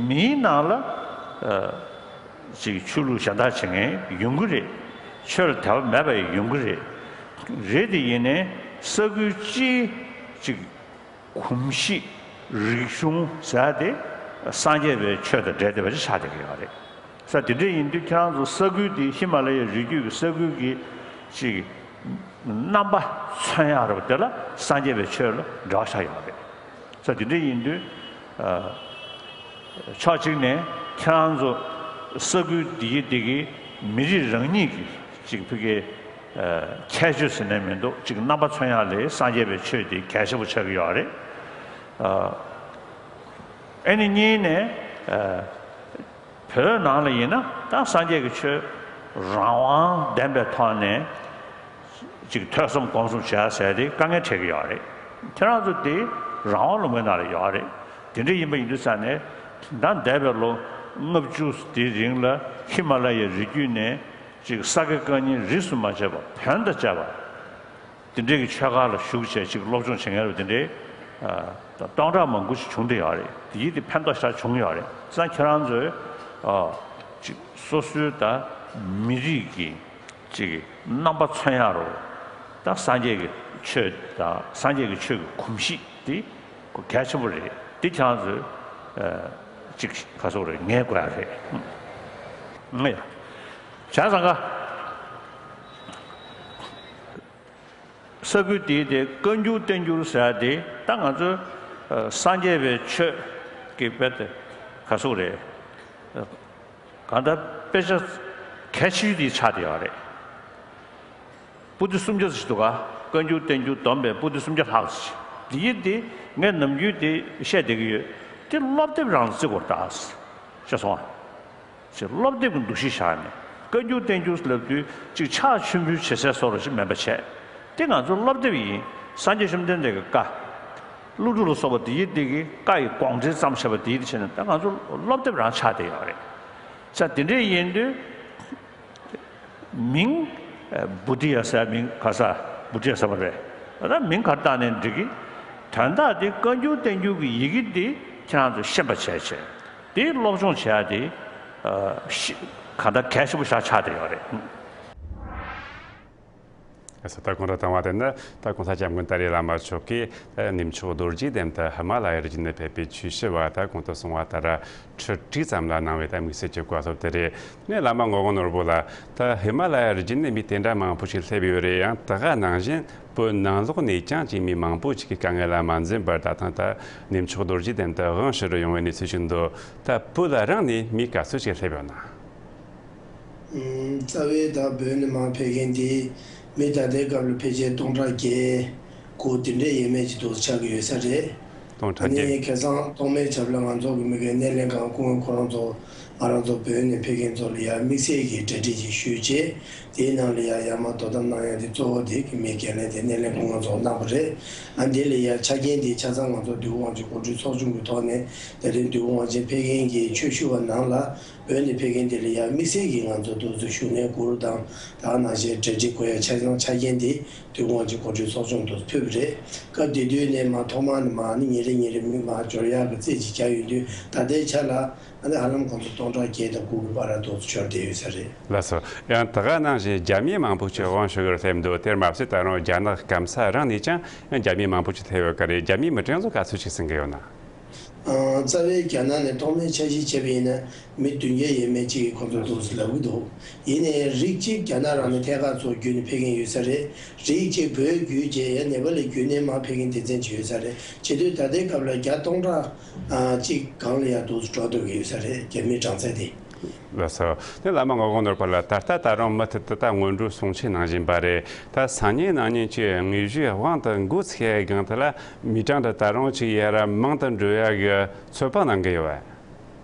མིའི་ནང་ལ་ཨ་ཅིག་ཆོས་ལུགས་གཞན་དག་བྱེད་མཁན་ཡོང་གི་རེད། ཆོས་ལ་དད་པ་མེད་པ་ཡང་ཡོང་གི་རེད། རེད་དེ་ཡིན་ནའི་ས་ཁུལ་སྤྱིའི་ཅིག་གོམས་གཤིས་རིག་གཞུང་ཟེར་ཡ་དེ་སངས་རྒྱས་པའི་ཆོས་དང་འབྲེལ་བསྡད་པ་ཅིག་ཆགས་བསྡད་ཀྱི་ཡོད་རེད། ས་དེ་འདྲ་ཡིན་དུས་ཁྱེད་རང་ཚོ་ས་ཁུལ་དེ་ཧི་མ་ལ་ཡའི་རི་རྒྱུད་ཀྱི་ས་ཁུལ་གྱི་ཅིག་རྣམ་པ་མཚོན་ཡག་རེད་པ། དེ་ལ་སངས་རྒྱས་པའི་ཆོས་ལ་འབྲེལ་བ་ཆགས་ཡོད་རེད། ས་དེ་འདྲ་ཡིན་དུས་ཨ་ཕྱོགས་གཅིག་ནས་ཁྱེད་རང་ཚོ་ས་ཁུལ་འདི་གི་འདི་གི་མི་རིགས་རང་ཉིད་ཀྱི་ཅིག་ཕ་གིའི་ཨ་ཁྱད་ཆོས་ཟེར་ནས་མི་འདུག། ཅིག་རྣམ་པ་མཚོན་ཡག་ལ་སངས་རྒྱས་པའི་ཆོས་དེ་གལ་ཆེན་པོ་ཆགས་ཀྱི་ཡོད་རེད། ཨ་ཨ་ནི་གཉིས་ནས་ཨ་བོད་ནང་ལ་ཡིན་ན་ད་སངས་རྒྱས་ཀྱི་ཆོས་རང་དབང་ལྡན་པའི་ཐོག་ནས་ཅིག་ཐོས་བསམ་སྒོམ་གསུམ་བྱ་ཟེར་དེ་དཀའ་ངལ་འཕྲད་ཀྱི་ཡོད་རེད། ཁྱེད་རང་ཚོ་དེ་རང་དབང་ལུང་པའི་ནང་ལ་ཡོད་རེད། དེ་འདྲ་ཡིན་པ་ཡིན་དུས་ཙང་ནས་ད་འདས་པའི་ལོ་ལྔ་བཅུ་དེའི་རིང་ལ་ཧི་མ་ལ་ཡའི་རི་རྒྱུད་ནས་ཅིག་ས་དགེ་བཀའ་རྙིང་རིས་སུ་མ་ཆད་པ་བོན་དང་བཅས་པ། དེ་འདྲའི་གི་ཆོས་ཁ་ལ་ཞུགས་བྱས་ཅིག་སློབ་སྦྱོང་བྱེད་མཁན་རེད་པ། དེ་འདྲའི་ཨ་སྟོང་ཕྲག་མང་པོ་ཞིག་བྱུང་བསྡད་ཡོད་རེད། དེ་ཡིན་དེ་ཕན་ཐོགས་ཤ་སྟག་བྱུང་ཡོད་རེད། བྱས་ཙང་ཁྱེད་རང་ཚོས་ཨ་ཅིག་སོ་སོའི་ད་མི་རིགས་ཀྱི་ཅིག་རྣམ་པ་མཚོན་ཡག་རོ། ད་སངས་རྒྱས་ཀྱི་ཆོས་དང་སངས་རྒྱས་ཀྱི་ཆོས་ཀྱི་གོམས་གཤིས་དེ་གལ་ཆེན་པོ་རེད། དེ་ཁྱེད་རང་ཚོས་ཨ་ཅིག་ག་ཟེར་དགོས་རེད། ངེས་དགོས་ཡག་རེད། ཨ་ཡ། བྱས་ཙང་ཀ་ས་ཁུལ་དེའི་དེ་བཀའ་འགྱུར་བསྟན་འགྱུར་ཟེར་ཡག་དེ་ད་ང་ཚོའི་ཨ་སངས་རྒྱས་པའི་ཆོས་ཀྱི་དཔེ་དེ་ག་ཟེར་དགོས་རེད། གང་ལྟར་དཔེ་ཆ་གལ་ཆེ་ཤོས་དེ་ཆགས་བསྡད་ཡོད་རེད། པོ་ཏི་སུམ་བརྒྱ་ཙམ་ཞིག་འདུག་ག། བཀའ་འགྱུར་བསྟན་འགྱུར་སྡོམ་པའི་པོ་ཏི་སུམ་བརྒྱ་ལྷག་ཅིག་འདི་ཡིན་ཏེ་ངས་ནམ་རྒྱུན་དེ་བཤད་བསྡད་ཀྱི་ཡོད། དེ་སློབ་དེབ་རང་ལ་བརྩི་དགོས་རེད་ད། ཤེས་སོང་ཨ། ཅེས་སློབ་དེབ་ཀྱི་འདུ་ཤེས་བཞག་ནས་བཀའ་འགྱུར་བསྟན་འགྱུར་ལབ་དུས་གཅིག་ཕྱག་མཆོད་འབུལ་བྱེད་སའི་བཟོ་འདྲ་ཞིག་མིན་པ་བྱས། དེ་ང་ཚོའི་སློབ་དེབ་ཡིན། སངས་རྒྱས་བཅོམ་ལྡན་འདས་ཀྱི་བཀའ། ཀླུ་སྒྲུབ་ལ་སོགས་པ་དེ་ཡི་སྟེང་གི་བཀའ་ཡི་དགོངས་འགྲེལ་བརྩམས་བཞག་པ་དེ་ཡི་བྱས་ནས་ད་ང་ཚོ་སློབ་དེབ་རང་ཆགས་བསྡད་ཡོད་རེད། ས་དེ་འདྲས་ཡིན་དུས། མིང་། བྷུ་ཏི་ཡ་ཟེར་མིང་ག་ས། བྷུ་ཏི་ཡ་ཟེར་བ་རེད། ད་མིང་ག་བཏགས་ནས་འགྲིག་གི། དོན་དག་དེ་བཀའ་འགྱུར་བསྟན་འགྱུར་གྱི་ཡི་གེ་འདི་ཁྱེད་རང་ཚོས་ཤེས་པ་བྱས་བྱས། དེ་སློབ་སྦྱོང་བྱེད་ཡ་དེ། ཤི། གང་ལྟར་གལ་ཆེན་པོ་ཞིག་ཆགས་བསྡད་ཡོད་རེད། ས་ད་གོང་དུ་བཏང་བ་དེ་ནི་ད་གོང་ས་སྐྱབས་མགོན་ཏཱ་ལའི་བླ་མ་མཆོག་གིས་ད་གནས་མཆོག་རྡོ་རྗེ་གདན་དུ་ཧི་མ་ལ་ཡ་རི་རྒྱུད་ནས་ཕེབས་པའི་ཆོས་ཞུ་བ་ད་གོང་དུ་གསུངས་པ་ལྟར་ཁྲི་དྲུག་ཙམ་ལ་གནང་བའི་ད་དམིགས་བསལ་གྱི་བཀའ་སློབ་དེ་རེད། ནས་བླ་མ་ངག་དབང་ནོར་བུ་ལགས། ད་ཧི་མ་ལ་ཡ་རི་རྒྱུད་ནས་མི་དེ་འདྲ་མང་པོ་ཞིག་སླེབས་ཡོད་རེད། ཡང་དེ་ག་ནང་བཞིན་བོད་ནང་ལོགས་ནས་ཀྱང་ཅིག་མི་མང་པོ་ཞིག་གི་དཀའ་ངལ་ལ་མ་འཛེམས་པར་ད་ཐེངས་ད་གནས་མཆོག་རྡོ་རྗེ་གདན་དུ་དབང་ཞུ་རུ་ཡོང་བའི་གནས་ཚུལ་ཞིག་འདུག་ད་བོད་ལ་རང་ནས་མི་ག་ཚོད་ཞིག་སླེབས་ཡོད་ན། ཨུམ། རྩ་བའི་ད་བོད་ནས་མར་ཕེབས་མཁན་དེ་མི་ད་ལྟའི་སྐབས་ལ་ཕལ་ཆེར་སྟོང་ཕྲག་བརྒྱད་དགུ་དེ་འདྲས་ཡས་མས་ཅིག་འདུག་ཆགས་ཀྱི་ཡོད་ས་རེད། སྟོང་ཕྲག་ཨ་ནི་བརྒྱད། ཁ་སང་ཐོག་མའི་ཆར་ལ་ང་ཚོ་གི་མི་སྒེར་སྣེ་ལེན་ཁང་སྐུ་ངོ་ཁོ་རང་ཚོ་ང་རང་ཚོ་བོད་ནས་ཕེབས་མཁན་ཚོ་ལ་ཡང་དམིགས་བསལ་གྱི་གྲ་སྒྲིག་ཅིག་ཞུས་རྗེས་དེའི་ནང་ལ་ཡང་ཡར་མར་དོ་དམ་གནང་ཡ་དེ་གཙོ་བོ་དེ་གི་མི་སྒེར་ལས་དེ་སྣེ་ལེན་སྐུ་ངོ་ཚོ་གནང་བ་རེད། ཨ་འདི་ལ་ཡང་ཆ་རྐྱེན་དེ་ཆ་ཚང་ང་ཚོ་འདུས་པ་དབང་ཆེན་གོ་སྒྲིག་ཚོགས་ཆུང་གི་ཐོག་ནས་ད་ལན་འདུས་པ་དབང་ཆེན་ཕེབས་མཁན་གྱི་ཆོས་ཞུ་བ་ནང་ལ། བོད་ནས་ཕེབས་མཁན་དེ་ལ་ཡང་དམིགས་བསལ་གྱིས་ང་ཚོ་དུས་ཚོད་ཞུ་ནས་གུ་རུ་དང་ད་ག་ནང་བཞིན་གྲ་སྒྲིག་དགོས་ཡ་ཆ་ཚང་ཆ་རྐྱེན་དེ་འདུས་པ་དབང་ཆེན་གོ་སྒྲིག་ཚོགས་ཆུང་དུ་ཕུལ་བ་རེད། སྐབས་དེ་དུས་ནས་མ་ཐོག་མ་ནས་མ་ནི་ཉིན་རེ་ཉིན་རེ་མི་མ་འབྱོར་ཡག་གི་རྩིས་ཅིག་བྱ་ཡོང་དུས་ད་ལྟའི་ཆ་ལ་ཨ་ནི་ཧ་ལམ་ཁོང་ཚོ་སྟོང་ཕྲག་བརྒྱད་དང་དགུ་གི་བར་ལ་དུས་ཚོད་འབྱོར་བསྡད་ཡོད་ས་རེད། ལགས་སོ། ཡང་ད་ག་ནང་བཞིན་རྒྱ་མི་མང་པོ་ཞིག་དབང་ཞུ་གར་སླེབས་འདུག་དེར་མ་ཟད་ད་རུང་རྒྱ་ནག་སྐམ་ས་རང་ནས་ཀྱང་ཡང་རྒྱ་མི་མང་པོ་ཞིག་སླེབས་ཡོད་ཀྱི་རེད། རྒྱ་མིའི་མི་གྲངས་ཚོ་ག་ཚོད་ཞིག་ཟིན་གྱི་ཡོད་ན། ཨང་། རྩ་བའི་རྒྱ་ནག་ནས་ཐོག་མའི་འཆར་གཞི་བྱས་པ་ཡིན་ན་མི་བདུན་བརྒྱ་ཡས་མས་ཅིག་གིས་ཁོང་ཚོ་འདུག་སེ་ལབ་ཀྱི་འདུག་ཡིན་ནའི་རིགས་གཅིག་རྒྱ་ནག་རང་ནས་ཐད་ཀར་ཚོ་བརྒྱུད་ནས་ཕེབས་མཁན་ཡོད་ས་རེད། རིགས་གཅིག་བོད་བརྒྱུད་བྱས་ཡང་ནེ་པ་ལ་བརྒྱུད་ནས་མར་ཕེབས་མཁན་སྡེ་ཚན་ཅིག་ཡོད་ས་རེད། བྱེད་དུས་ད་ལྟའི་སྐབས་ལ་བརྒྱ་སྟོང་ཕྲག་ཨ་གཅིག་སྒང་ལ་ཡང་འདུག་སེ་འགྲོ་སྡོད་ཀྱི་ཡོད་ས་རེད། རྒྱ་མིའི་གྲངས་ཚད་དེ། ལགས་སོ། དེ་བླ་མ་ངག་དབང་ནོར་བུ་ལགས། ད་ལྟ་ད་རུང་མུ་མཐུད་དུ་ད་སྔོན་འགྲོའི་གསུང་ཆོས་གནང་བཞིན་པ་རེད། ད་སང་ཉིན་གནངས་ཉིན་གྱི་དངོས་གཞིའི་དབང་དུ་འགོ་ཚུགས་ཡའི་སྒང་དེ་ལ་མི་གྲངས་དེ་ད་རུང་ཅིག་ཡར་མང་དུ་འགྲོ་ཡ་གི་ཚོད་དཔག་གནང་གི་ཡོད་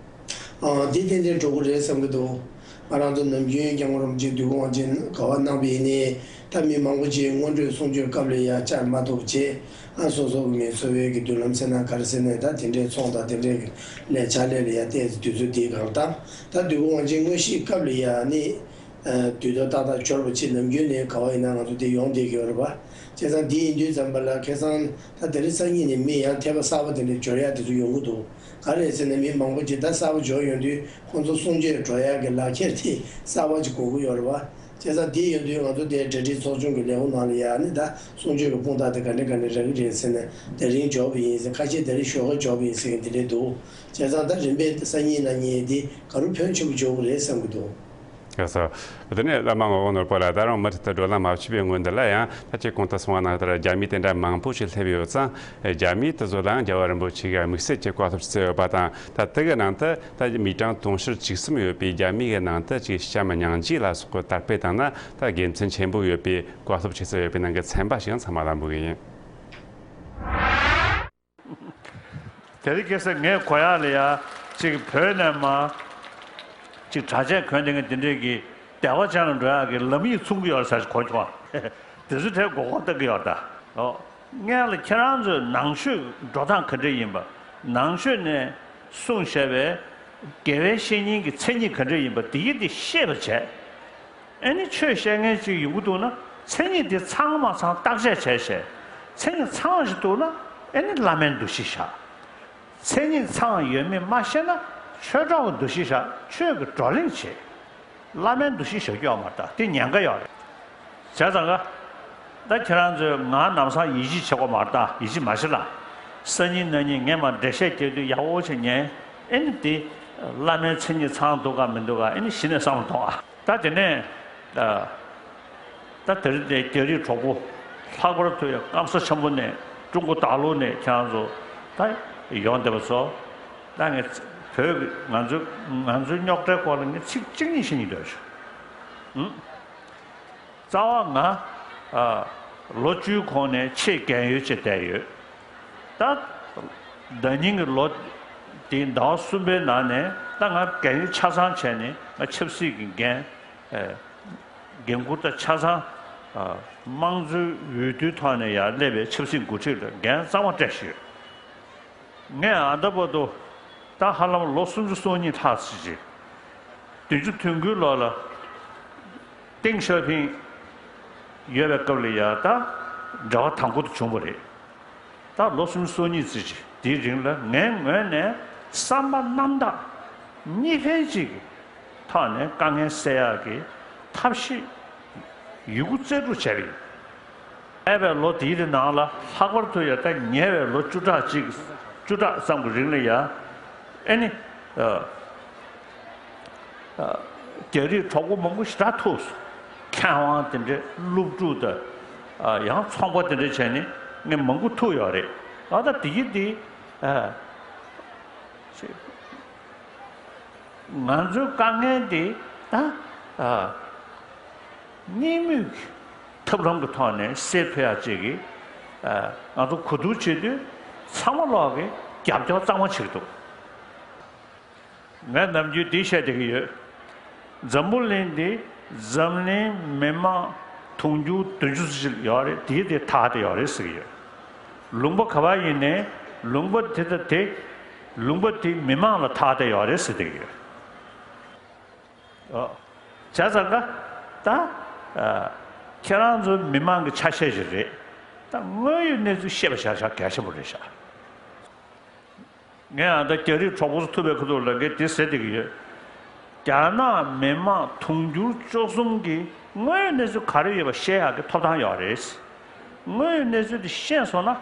པས། ཨ་འདི་ཏན་ཏན་འགྲོ་གི་རེད་བསམ་གྱི་འདུག་ང་རང་ཚོ་ནམ་རྒྱུན་སྐྱབས་མགོན་རིན་པོ་ཆེ་འདུས་པ་དབང་ཆེན་ག་པར་གནང་པ་ཡིན་ནའི་ད་མི་མང་པོ་ཅིག་སྔོན་འགྲོའི་གསུང་ཆོས་སྐབས་ལ་ཡར་བཅར་མ་ཐུབ་བྱས། ཨ་སོ་སོ་གི་མི་འཚོ་བའི་གི་མདུན་ལམ་ཟེར་ན་ག་རེ་ཟེར་ན་ད་དེ་འདྲའི་ཚོང་དང་དེ་འདྲའི་གི་ལས་ཕྱག་ལས་ལ་ཡར་བལྟས་ཚེ་དུས་ཚོད་འདིའི་སྒང་ལ་བཏང་། ད་འདུས་པ་དབང་ཆེན་དངོས་གཞིའི་སྐབས་ལ་ཡ་ནི། ཨ་དུས་ཐོག་ཏག་ཏག་འབྱོར་བ་ཅིག་ནམ་རྒྱུན་ནས་ག་པར་ཡིན་ན་ང་ཚོ་འདི་ཡོང་བསྡད་ཀྱི་ཡོད་རེད་པ། བྱས་ཙང་འདི་ཡིན་དུས་ཙམ་པ་ལ་ཁ་སང་ད་དེ་རིང་སང་ཉིན་ནས་མི་ཡང་ཐེ་བ་གསར་པ་དེ་འདྲ་འབྱོར་ཡག་དེ་ཚོ་ཡོང་གི་འདུག་ག་རེ་ཟེར་ན་མི་མང་པོ་ཅིག་ད་གསར་པ་འབྱོར་ཡོང་དུས་ཁོང་ཚོ་གསུང་ཆོས་འགྲོ་ཡག་གི་ལག་ཁྱེར་དེ་གསར་པ་ཅིག་དགོས་ཀྱི་ཡོད་རེད་པ། བྱས་ཙང་འདི་ཡིན་དུས་ང་ཚོ་དེ་གྲ་སྒྲིག་ཚོགས་ཆུང་གི་ལས་ཁུངས་ནང་ལ་ཡ་ནི་ད་གསུང་ཆོས་ཀྱི་དཔུང་རྟགས་དེ་ག་འདྲ་ག་འདྲ་རག་གི་རེད་ཟེར་ན་དེ་རིང་འབྱོར་བ་ཡིན་ཟེར། ཁ་ཤས་དེ་རིང་ཞོགས་ཀ་འབྱོར་བ་ཡིན་ཟེར་མཁན་དེ་འདྲས་འདུག་བྱས་ཙང་ད་རིམ་པས་སང་ཉིན་གནངས་ཉིན་དེ་ག་རུ་ཕོན་ཆེན་པོ་འབྱོར་གི་རེད་བསམ་གྱི་འདུག་ལགས་སོ། དེ་ནས་བླ་མ་ངག་དབང་ནོར་བུ་ལགས། ད་རུང་མུ་མཐུད་དུ་བགྲོ་གླེང་མ་བྱས་པའི་སྔོན་འདི་ལ་ཡང་ད་ཅིག་གོང་དུ་གསུངས་པ་ནང་ལྟར་རྒྱ་མི་དེ་འདྲ་མང་པོ་ཞིག་སླེབས་ཡོད་ཙང་། རྒྱ་མི་དེ་ཚོ་ལའང་རྒྱལ་བ་རིན་པོ་ཆེ་གིས་དམིགས་བསལ་གྱི་བཀའ་སློབ་སྩལ་ཡོད་པ་དང་། ད་དེ་གི་ནང་དུ་ད་མི་གྲངས་དུང་ཕྱུར་བཅུ་གསུམ་ཡོད་པའི་རྒྱ་མི་གི་ནང་དུ་ཅིག་བྱམས་སྙིང་རྗེ་ལ་སོགས་པའི་དར་སྤེལ་བཏང་ན་ད་དགེ་མཚན་ཆེན་པོ་ཡོད་པའི་བཀའ་སློབ་ཅིག་སྩལ་ཡོད་པའི་ནང་གི་ཚན་པ་ཞིག་ཚང་མ་ལ་འབུལ་གི་ཡིན། དེ་རིང་ཁ་སང་ངས་གོ་ཡག་ལ་ཡ་ཅིག་བོད་ནས་མར་ཅིག་གྲྭ་ཆས་གོན་བསྡད་མཁན་དེ་འདྲས་ཀྱི་བདེ་བ་ཅན་ལ་འགྲོ་ཡག་གི་ལམ་ཡིག་མཚུངས་ཀྱི་ཡོད་རེད་ཟེར་གོ་བྱུང་བ། དེ་ཚོ་དེ་མགོ་སྐོར་གཏོང་གི་ཡོད་ད། ཨོ། སྔོན་ལ་ཁྱེད་རང་ཚོས་ནང་ཆོས་འགྲོ་སྟངས་ག་འདྲས་ཡིན་པ། ནང་ཆོས་ནས་གསུངས་བཞག་པའི་དགེ་བའི་བཤེས་གཉེན་གྱི་མཚན་ཉིད་ག་འདྲས་ཡིན་པ་དེ་ཡི་དེ་ཤེས་པ་བྱས། ཨེ་ནི་ཆོས་བཤད་མཁན་ཅིག་ཡོང་གི་འདུག་ན་མཚན་ཉིད་དེ་ཚང་མ་ཚང་བརྟག་དཔྱད་བྱས་བྱས། མཚན་ཉིད་ཚང་ཞིག་འདུག་ན་ཨེ་ནི་བླ་མའི་འདུ་ཤེས་བཞག་མཚན་ཉིད་ཚང་ཡོད་མེད་མ་ཤེས་ན་ཆོས་གྲོགས་ཀྱི་འདུ་ཤེས་བཞག་ཆོས་ཀྱི་བགྲོ་གླེང་བྱེད། བླ་མའི་འདུ་ཤེས་བཞག་རྒྱུ་ཡོད་མ་རེད་ད། དེ་ཉེན་ཁ་ཡོད་རེད། བྱས་ཙང་ག་ད་ཁྱེད་རང་ཚོས་ང་ལམ་སང་ཡིད་ཆེས་བྱེད་དགོས་མ་རེད་ད། ཡིད་ཆེས་མ་བྱེད་ལ། སང་ཉིན་གནངས་ཉིན་ངས་མར་འགྲེལ་བཤད་རྒྱག་དུས་ཡག་པོ་བྱས་ཉན། ཨེ་ནི་དེ་བླ་མའི་མཚན་ཉིད་ཚང་འདུག་ག་མི་འདུག་ག་ཨེ་ནི་གཞི་ནས་བསམ་བློ་གཏོང་ཨ། ད་དེ་ནས་ད་ད་དེ་རིང་དེ་རྒྱ་རིགས་གྲོགས་པོ་ལྷག་པར་དུ་ཡང་སྐམ་ས་ཆེན་པོ་ནས་ཀྲུང་གོ་ད་ལོ་ནས་ཁྱེད་རང་ཚོ་ད་ཡོང་བསྡད་པ་ཚོ། ད་ངས་བོད་ཀྱི་ང་ཚོའི་ང་ཚོའི་རྙོག་དྲའི་སྐོར་ལ་ངས་ཚིག་གཅིག་གཉིས་བཤད་སྙིང་འདོད་བྱུང་། ཨུམ། རྩ་བ་ང་ཨ་ ལོ་བཅུའི་གོང་ནས་ཆེས་རྒན་ཡོལ་ཅིག་བསྡད་ཡོད། ད་ཟླ་ཉིན་གྱི་ལོ་དེའི་ཟླ་བ་གསུམ་པའི་ནང་ནས་ད་ང་རྒན་ཡོལ་ཆ་ཚང་བྱས་ནས་ང་ཆབ་སྲིད་ཀྱི་འགན་ཨེ་འགན་འཁུར་ད་ཆ་ཚང་ཨ་དམངས་གཙོའི་འོས་བསྡུའི་ཐོག་ནས་ཡར་སླེབས་པའི་ཆབ་སྲིད་འགོ་ཁྲིད་ལ་འགན་གཙང་མ་སྤྲད་ཞུས། ངས་ཨ་ད་བར་དུ་ད་ཧ་ལམ་ལོ་སུམ་ཅུ་སོ་གཉིས་ལྷག་ཙམ་ཅིག་བདུན་ཅུ་དོན་དགུའི་ལོ་ལ་ཏེང་ཞའོ་ཕིང་ཡོད་པའི་སྐབས་ལ་ཡ་ད་འབྲེལ་བ་དང་པོ་དེ་བྱུང་བ་རེད། ད་ལོ་སུམ་ཅུ་སོ་གཉིས་ཙམ་ཅིག་དེའི་རིང་ལ་ངའི་ངོས་ནས་བསམ་པ་རྣམ་དག་གཉིས་ཕན་ཅིག་གི་ཐོག་ནས་དཀའ་ངལ་སེལ་ཡག་གི་ཐབས་ཤེས་ཡོད་རྒུ་རྩལ་སྤྲུགས་བྱས་པ་ཡིན། འདས་པའི་ལོ་དེའི་རིང་ནང་ལ་ལྷག་པར་དུ་ཡང་ད་ཉེ་བའི་ལོ་བཅུ་ཕྲག་གཅིག་བཅུ་ཕྲག་ཙམ་གྱི་རིང་ལ་ཡང་ཨེ་ནི་ཨ་ཨ་རྒྱ་རིགས་གྲོགས་པོ་མང་པོ་ཞེ་དྲག་ཐུག་སོང་། མཁས་དབང་དེ་འདྲའི་སློབ་ཕྲུག་དང་ཨ་ཡང་ཚོང་པ་དེ་འདྲ་བྱས་ནས་ངས་མང་པོ་ཐུག་ཡོད་རེད། ཨ་ད་དེ་གི་དེ་ཨ་ང་ཚོའི་དཀའ་ངལ་དེ་ད་ཨ་གཉིས་མོས་ཀྱི་ཐབས་ལམ་གྱི་ཐོག་ནས་སེལ་ཐུབ་ཡག་ཅིག་གི་ཨ་ང་ཚོ་གོ་བསྡུར་བྱེད་དུས་ཚང་མ་ལོག་གི་རྒྱབ་སྐྱོར་གཙང་མ་བྱེད་ཀྱི་འདུག་ངས་ནམ་རྒྱུན་འདི་བཤད་བསྡད་ཀྱི་ཡོད། འཛམ་བུ་གླིང་འདི་འཛམ་གླིང་མི་མང་དུང་ཕྱུར་བདུན་ཅུ་ཙམ་ཞིག་ཡོད་རེད། དེའི་དེ་ཐག་དེ་ཡོད་རེད་ཟེར་གྱི་ཡོད། ལུང་པ་ག་པར་ཡིན་ནའི་ལུང་པ་དེ་དང་དེ་ལུང་པ་དེའི་མི་མང་ལ་ཐག་དེ་ཡོད་རེད་ཟེར་བསྡད་ཀྱི་ཡོད། ཨོ། བྱས་ཙང་ཀ་ད་ཨ་ཁྱེད་རང་ཚོ་མི་མང་གི་ཆ་ཤས་ཤིག་རེད། ད་དངོས་ཡོད་གནས་ཚུལ་ཤེས་པ་ཤག་ཤག་གལ་ཆེན་པོ་རེད་ཤག་ངས་ཨ་ད་རྒྱ་རིགས་གྲོགས་པོ་ཚོ་ཐུག་པའི་ཁ་ཐུག་ལ་ངས་འདི་ཟེར་བསྡད་ཀྱི་ཡོད། རྒྱ་ནག་མི་མང་དུང་ཕྱུར་བཅུ་གསུམ་གྱི་དངོས་ཡོད་གནས་ཚུལ་ག་རེ་ཡོད་པ་ཤེས་ཡག་གི་ཐོབ་ཐང་ཡོད་རེད། དངོས་ཡོད་གནས་ཚུལ་དེ་ཤེས་སོང་ན་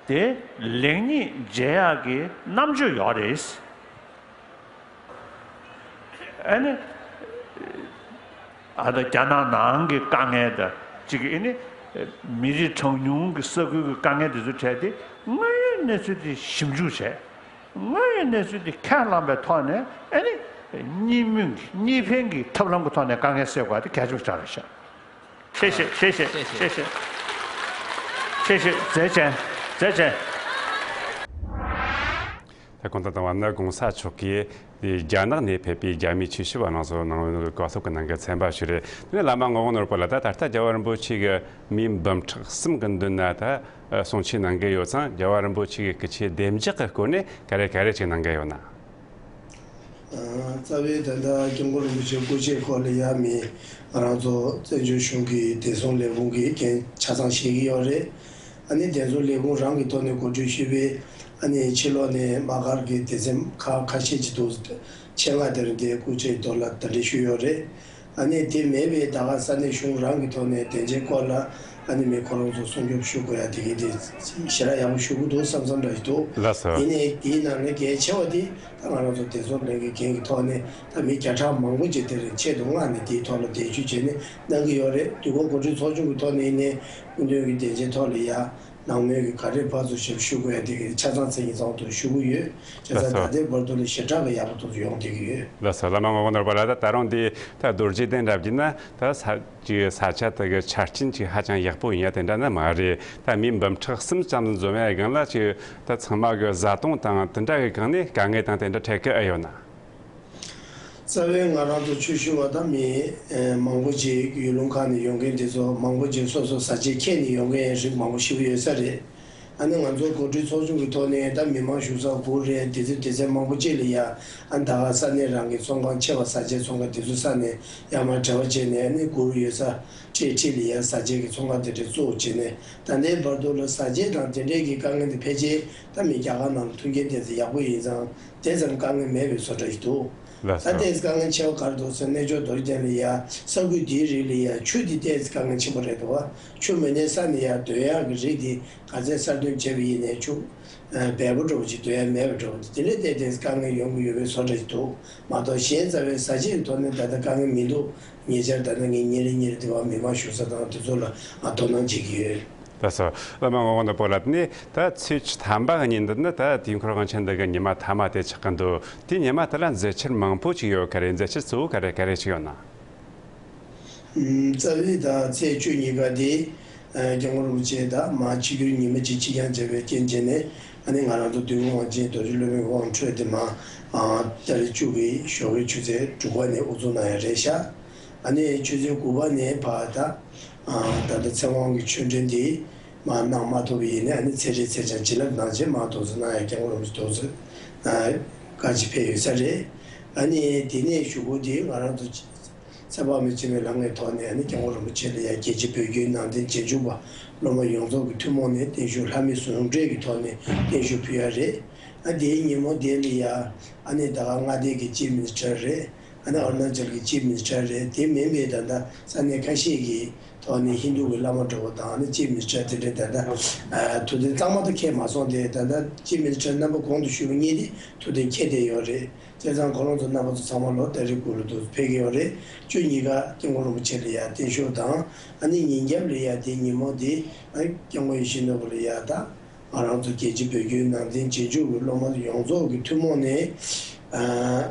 དེ་ལེགས་ཉེས་འབྱེད་ཡག་གི་རྣམ་དཔྱོད་ཡོད་རེད། ཨ་ནི། ཨ་ད་རྒྱ་ནག་ནང་གི་དཀའ་ངལ་དང་གཅིག་ཨ་ནི། མི་རིགས་གྲངས་ཉུང་གི་ས་ཁུལ་གྱི་དཀའ་ངལ་དེ་ཚོ་འཕྲད་དེ་དངོས་ཡོད་གནས་ཚུལ་དེ་ཞིབ་འཇུག་བྱས། དངོས་ཡོད་གནས་ཚུལ་དེ་ཁས་བླངས་པའི་ཐོག་ནས་ཨ་ནི། གཉིས་མོས་ཀྱི་གཉིས་ཕན་གྱི་ཐབས་ལམ་གྱི་ཐོག་ནས་དཀའ་ངལ་སེལ་དགོས་པ་དེ་གལ་ཆེན་པོ་ཆགས་རེད་ཤག་ཐུགས་རྗེ་ཆེ། ཐུགས་རྗེ་ཆེ། ཐུགས་རྗེ་ཆེ། ཐུགས་རྗེ་ཆེ། མཛད་ཆེན། མཛད་ཆེན། ད་གོང་དུ་བཏང་བ་ནི་གོང་ས་མཆོག་གིས་རྒྱ་ནག་ནས་ཕེབས་པའི་རྒྱ་མིའི་ཆོས་ཞིབ་པ་རྣམས་སུ་གནང་བའི་གོ་སྐབས་ཀྱི་ནང་གི་ཚན་པ་ཞིག་རེད། དེ་ནས་བླ་མ་ངག་དབང་ནོར་བུ་ལགས། ད་ད་ལྟ་རྒྱལ་བ་རིན་པོ་ཆེ་གི་མིའི་འབུམ་ཕྲག་གསུམ་གྱི་མདུན་ན་ད་གསུང་ཆོས་གནང་གི་ཡོད་ཙང་། རྒྱལ་བ་རིན་པོ་ཆེ་གི་སྐུ་ཆོས་བདེ་འཇགས་ཀྱི་སྐོར་ནས་ག་རེ་ག་རེ་ཅིག་གནང་གི་ཡོད་ན། ཨ། རྩ་བའི་ད་ལྟ་སྐྱབས་མགོན་རིན་པོ་ཆེ་སྐུ་ཕྱྭའི་སྐོར་ལ་ཡ་མི་ང་རང་ཚོ་བཙན་བྱོལ་གཞུང་གི་བདེ་སྲུང་ལས་ཁུངས་ཀྱིས་འགན་ཆ་ཚང་བཞེས་ཀྱི་ཡོད་རེད། ཨ་ནི་བདེ་སྲུང་ལས་ཁུངས་རང་གི་ཐོག་ནས་གོ་སྒྲིག་ཞུས་པའི་ཨ་ནི་ཕྱི་ལོགས་ནས་དམག་སྒར་གྱི་སྡེ་ཚན་ཁག་ཁ་ཤས་ཅིག་འདུག་ཆེད་མངགས་དེ་རིང་དེ་སྐུ་ཕྱྭའི་ཐོག་ལ་གདན་འདྲེན་ཞུས་ཡོད་རེད། ཨ་ནི་དེ་མེད་པའི་ད་ག་ས་གནས་གཞུང་རང་གི་ཐོག་ནས་དེ་འདྲའི་སྐོར་ལ་ཨ་ནི་མི་ཁོ་རང་ཚོ་སྲུང་སྐྱོབ་ཞུ་དགོས་ཡ་དེ་གི་དེ་ཞེ་དྲག་ཡག་པོ་ཞུ་གི་འདུག་བསམ་བསམ་འདྲ་ཞིག་འདུག་ལགས་སོ། ཡིན་ནའི་དེའི་ནང་ནས་གལ་ཆེ་བ་དེ་ད་ང་རང་ཚོ་བདེ་སྲུང་ལྷན་ཁང་གི་འགན་གྱི་ཐོག་ནས་ད་མི་བརྒྱ་ཕྲག་མང་པོ་ཅིག་དེ་རིང་ཆེད་དུ་མངགས་ནས་དེའི་ཐོག་ལ་གདན་ཞུ་བྱས་ནས་གནང་གི་ཡོད་རེད། དུས་འཁོར་གོ་སྒྲིག་ཚོགས་ཆུང་གི་ཐོག་ནས་ཡིན་ནའི་སྐུ་མདུན་གྱི་གདན་འདྲེན་ཐོག་ལ་ཡ། ནང་མོལ་གྱི་ག་རེ་ཕར་ཚུར་ཞིབ་ཞུ་དགོས་ཡ་དེ་གི་ཆ་ཚང་མཚན་ཉིད་ཚང་དུ་ཞུ་གི་ཡོད། བྱས་ཙང་ད་ལྟའི་བར་དུ་ལ་ཞེ་དྲག་གི་ཡག་པོ་ཐུགས་སུ་ཡོང་བསྡད་ཀྱི་ཡོད། ལགས་སོ། བླ་མ་ངག་དབང་ནོར་བུ་ལགས། ད་ད་རུང་འདི་ད་རྡོ་རྗེ་གདན་འདྲ་བགྱིས་ན་ད་ས་ཅིག་ས་ཆ་དེ་གི་ཆ་རྐྱེན་ཅིག་ཧ་ཅང་ཡག་པོ་ཡིན་ཡ་དེ་འདྲ་ནི་མ་རེད། ད་མི་འབུམ་ཕྲག་གསུམ་ཙམ་འཛོམས་ཡ་སྒང་ལ་ཅིག་ད་ཚང་མ་གི་བཟའ་བཏུང་དང་དེ་འདྲ་གི་སྒང་ནས་དཀའ་ངལ་དང་དེ་འདྲ་འཕྲད་ཀྱི་ཨེ་ཡོད་ན། རྩ་བའི་ང་རང་ཚོ་ཆོས་ཞུ་བ་དང་མི་ཨེ་མང་པོ་ཅིག་ཡུལ་ལུང་ཁག་ནས་ཡོང་མཁན་དེ་ཚོ་མང་པོ་ཅིག་སོ་སོ་ས་ཆ་ཁྱེར་ནས་ཡོང་མཁན་རིགས་མང་པོ་ཞིག་ཡོད་ས་རེད། ཨ་ནི་ང་ཚོ་གོ་སྒྲིག་ཚོགས་ཆུང་གི་ཐོག་ནས་ད་མི་མང་བཞུགས་ས་དགུ་རེད། དེ་ཚོ་སྡེ་ཚན་མང་པོ་ཅིག་ལ་ཡ་ཨ་ད་ག་ས་གནས་རང་གི་ཚོང་ཁང་ཆེ་བ་ཟ་ཆས་ཚོང་ཁང་དེ་ཚོ་ས་ནས་ཡར་མར་འབྲེལ་བ་བྱས་ནས། ཨ་ནི་གུ་རུ་ཡོད་ས་ཁྲིད་ཁྲིད་ལ་ཡ་ཟ་ཆས་ཀྱི་ཚོང་ཁང་དེ་འདྲ་གཙོ་བོ་བྱས་ནས། ད་ལྟའི་བར་དུ་ལ་ཟ་ཆས་དང་དེ་འདྲས་ཀྱི་དཀའ་ངལ་དེ་ཕལ་ཆེར་ད་མི་རྒྱ་གར་ནང་ལ་ཐོན་མཁན་དེ་ཚོ་ཡག་པོ་ཡིན་ཙང་དེ་ཙམ་དཀའ་ངལ་མེད་པའི་བཟོ་འདྲ་ཞིག་འདུག་ལགས་ད་སོ། ལྟས་དཀའ་ངལ་ཆེ་བ་ག་རེ་འདུག་ཟེར་ན། གནས་མཆོག་རྡོ་རྗེ་གདན་ལ་ཡ་ས་ཁུལ་དེའི་རིགས་ལ་ཡ་ཆུ་དེ་ཏོག་ཙམ་དཀའ་ངལ་ཆེན་པོ་རེད་འདུག་བ། ཆུ་མེད་ནའི་ས་ནས་ཡ་འདོན་ཡག་གི་རིགས་དེ་ག་ཚད་གསར་འདོན་བྱས་པ་ཡིན་ནའི་ཆུ་འབེལ་པོ་འདྲ་བོ་ཅིག་འདོན་ཡ་མེད་པ་འདྲ་བོ་དེ་འདྲ་ཏོག་ཙམ་དཀའ་ངལ་ཡོང་གི་ཡོད་པའི་བཟོ་འདྲ་ཞིག་འདུག་མ་གཏོགས། གཞན་རྩ་བའི་ཟ་ཆས་ཐོག་ནས་ད་ལྟ་དཀའ་ངལ་མི་འདུག་ཉེ་ཆར་ད་ལྟ་ངས་ཉིན་རེ་ཉིན་རེ་དེ་བ་མི་མང་བཞུགས་ས་དང་དེ་ཚོ་ལ་ང་དོ་སྣང་བྱེད་ཀྱི་ཡོད། ལགས་སོ། བླ་མ་ངག་དབང་ནོར་བུ་ལགས། དེ་ནས་ད་ཚེས་བཅུ་ཐམ་པ་གི་ཉིན་འདི་ནི་ད་དུས་འཁོར་དབང་ཆེན་འདི་གི་ཉི་མ་ཐ་མ་དེ་ཆགས་ཀྱི་འདུག་དེ་ཉི་མ་དེ་ལ་མཛད་འཆར་མང་པོ་ཅིག་ཡོད་ག་རེ། མཛད་འཆར་གཙོ་བོ་ག་རེ་ག་རེ་ཅིག་ཡོད་ན། ཨུམ། རྩ་བའི་ད་ཚེས་བཅུ་གཉིས་པ་དེ་ སྐྱབས་མགོན་རིན་པོ་ཆེ་དང་མ་ཆིབས་བསྒྱུར་ཉི་མ་གཅིག་ཕྱི་འགྱངས་བྱས་པའི་རྐྱེན་བྱས་ནས། ཨ་ནི་ང་རང་ཚོ་འདུས་ཁང་དབང་ཆེན་རྡོ་རྗེ་སློབ་དཔོན་དབང་འཕྲོས་དེ་མ་ཏ་རིག་བཅུ་གི་ཞོགས་ཀའི་ཆུ་ཚོད་དྲུག་པ་ནས་དབུ་འཛུགས་གནང་ཡ་རེད་ཤག་ཨ་ནི་ཆུ་ཚོད་དགུ་པ་ནས་ཕར་ད་ད་ལྟ་ཚེ་དབང་གི་ཆོས་འབྲེལ་འདི་མ་གནང་མ་ཐུབ་པ་ཡིན་ནའི། ཨ་ནི་ཚེ་རིང་ཚེ་བྱང་བྱིན་རླབས་གནང་བྱས་མ་དུས་ཚོད་གནང་ཡ་སྐྱབས་མགོན་རིན་པོ་ཆེ་དུས་ཚོད་བཀའ་ཅི་ཕེབས་ཡོད་ས་རེད། ཨ་ནི་དེ་ནས་གཞུག་གུ་དེ་ང་རང་ཚོ་ཚེ་དཔག་མེད་འཆི་མེད་ལྷ་ལྔའི་ཐོག་ནས། ཨ་ནི་སྐྱབས་མགོན་རིན་པོ་ཆེ་ལ་ཡ་རྒྱལ་སྤྱིའི་བོད་བརྒྱུད་ནང་བསྟན་རྗེས་འཇུག་པ་སློབ་མ་ཡོངས་རྫོགས་ཀྱི་ཐུན་མོང་ནས་བརྟན་བཞུགས་ལྷ་མི་ཟུང་འབྲེལ་གྱི་ཐོག་ནས་བརྟན་བཞུགས་ཕུལ་ཡ་རེད། ཨ་དེའི་ཉིན་མོ་དེ་ལ་ཡ་ཨ་ནི་ད་ག་མངའ་སྡེ་གི་ཅིབ་མི་ནི་སི་ཊར་རེད། ཨ་ནི་ཨ་རུ་ན་ཅལ་གྱི་ཅིབ་མི་ནི་སི་ཊར་རེད། དེ་མིན་པའི་ད་ལྟ་ས་གནས་ཁ་ཤས་ཀྱི་ཐོག་ནས་ཧིན་རྡུ་གི་བླ་མ་འདྲ་བོ་དང་། ཨ་ནི་ཅིབ་མི་ནི་སི་ཊར་དེ་འདྲའི་ད་ལྟ་ཐུགས་འདུན་གཙང་མ་དུ་འཁྱེར་མ་སོང་སྟེ། ད་ལྟ་ཅིབ་མི་ནི་སི་ཊར་རྣམ་པ་གོང་དུ་ཞུས་པ་གཉིས་དེ་ཐུགས་འདུན་འཁྱེར་བསྡད་ཡོད་རེད། བྱས་ཙང་ཁོ་རང་ཚོ་རྣམ་པ་ཚོ་ཚང་མ་ལོ་ཏ་རིག་དགུ་ལ་དུ་ཕེབས་ཀྱི་ཡོད་རེད། བཅུ་གཉིས་ཀ་སྐྱབས་མགོན་རིན་པོ་ཆེ་ལ་ཡ་བརྟན་བཞུགས་དང་། ཨ་ནི་ཉིན་རྒྱབ་ལ་ཡ་དེ་ཉིན་མོ་དེ་ཨ་སྐྱབས་མགོན་ཡིད་བཞིན་ནོར་བུ་ལ་ཡ་ད་ང་རང་ཚོ་རྒྱལ་སྤྱིའི་བོད་བརྒྱུད་ནང་བསྟན་རྗེས་འཇུག་གི་སློབ་མ་ཡོངས་རྫོགས་ཀྱི་ཐུན་མོང་ནས་ཨ་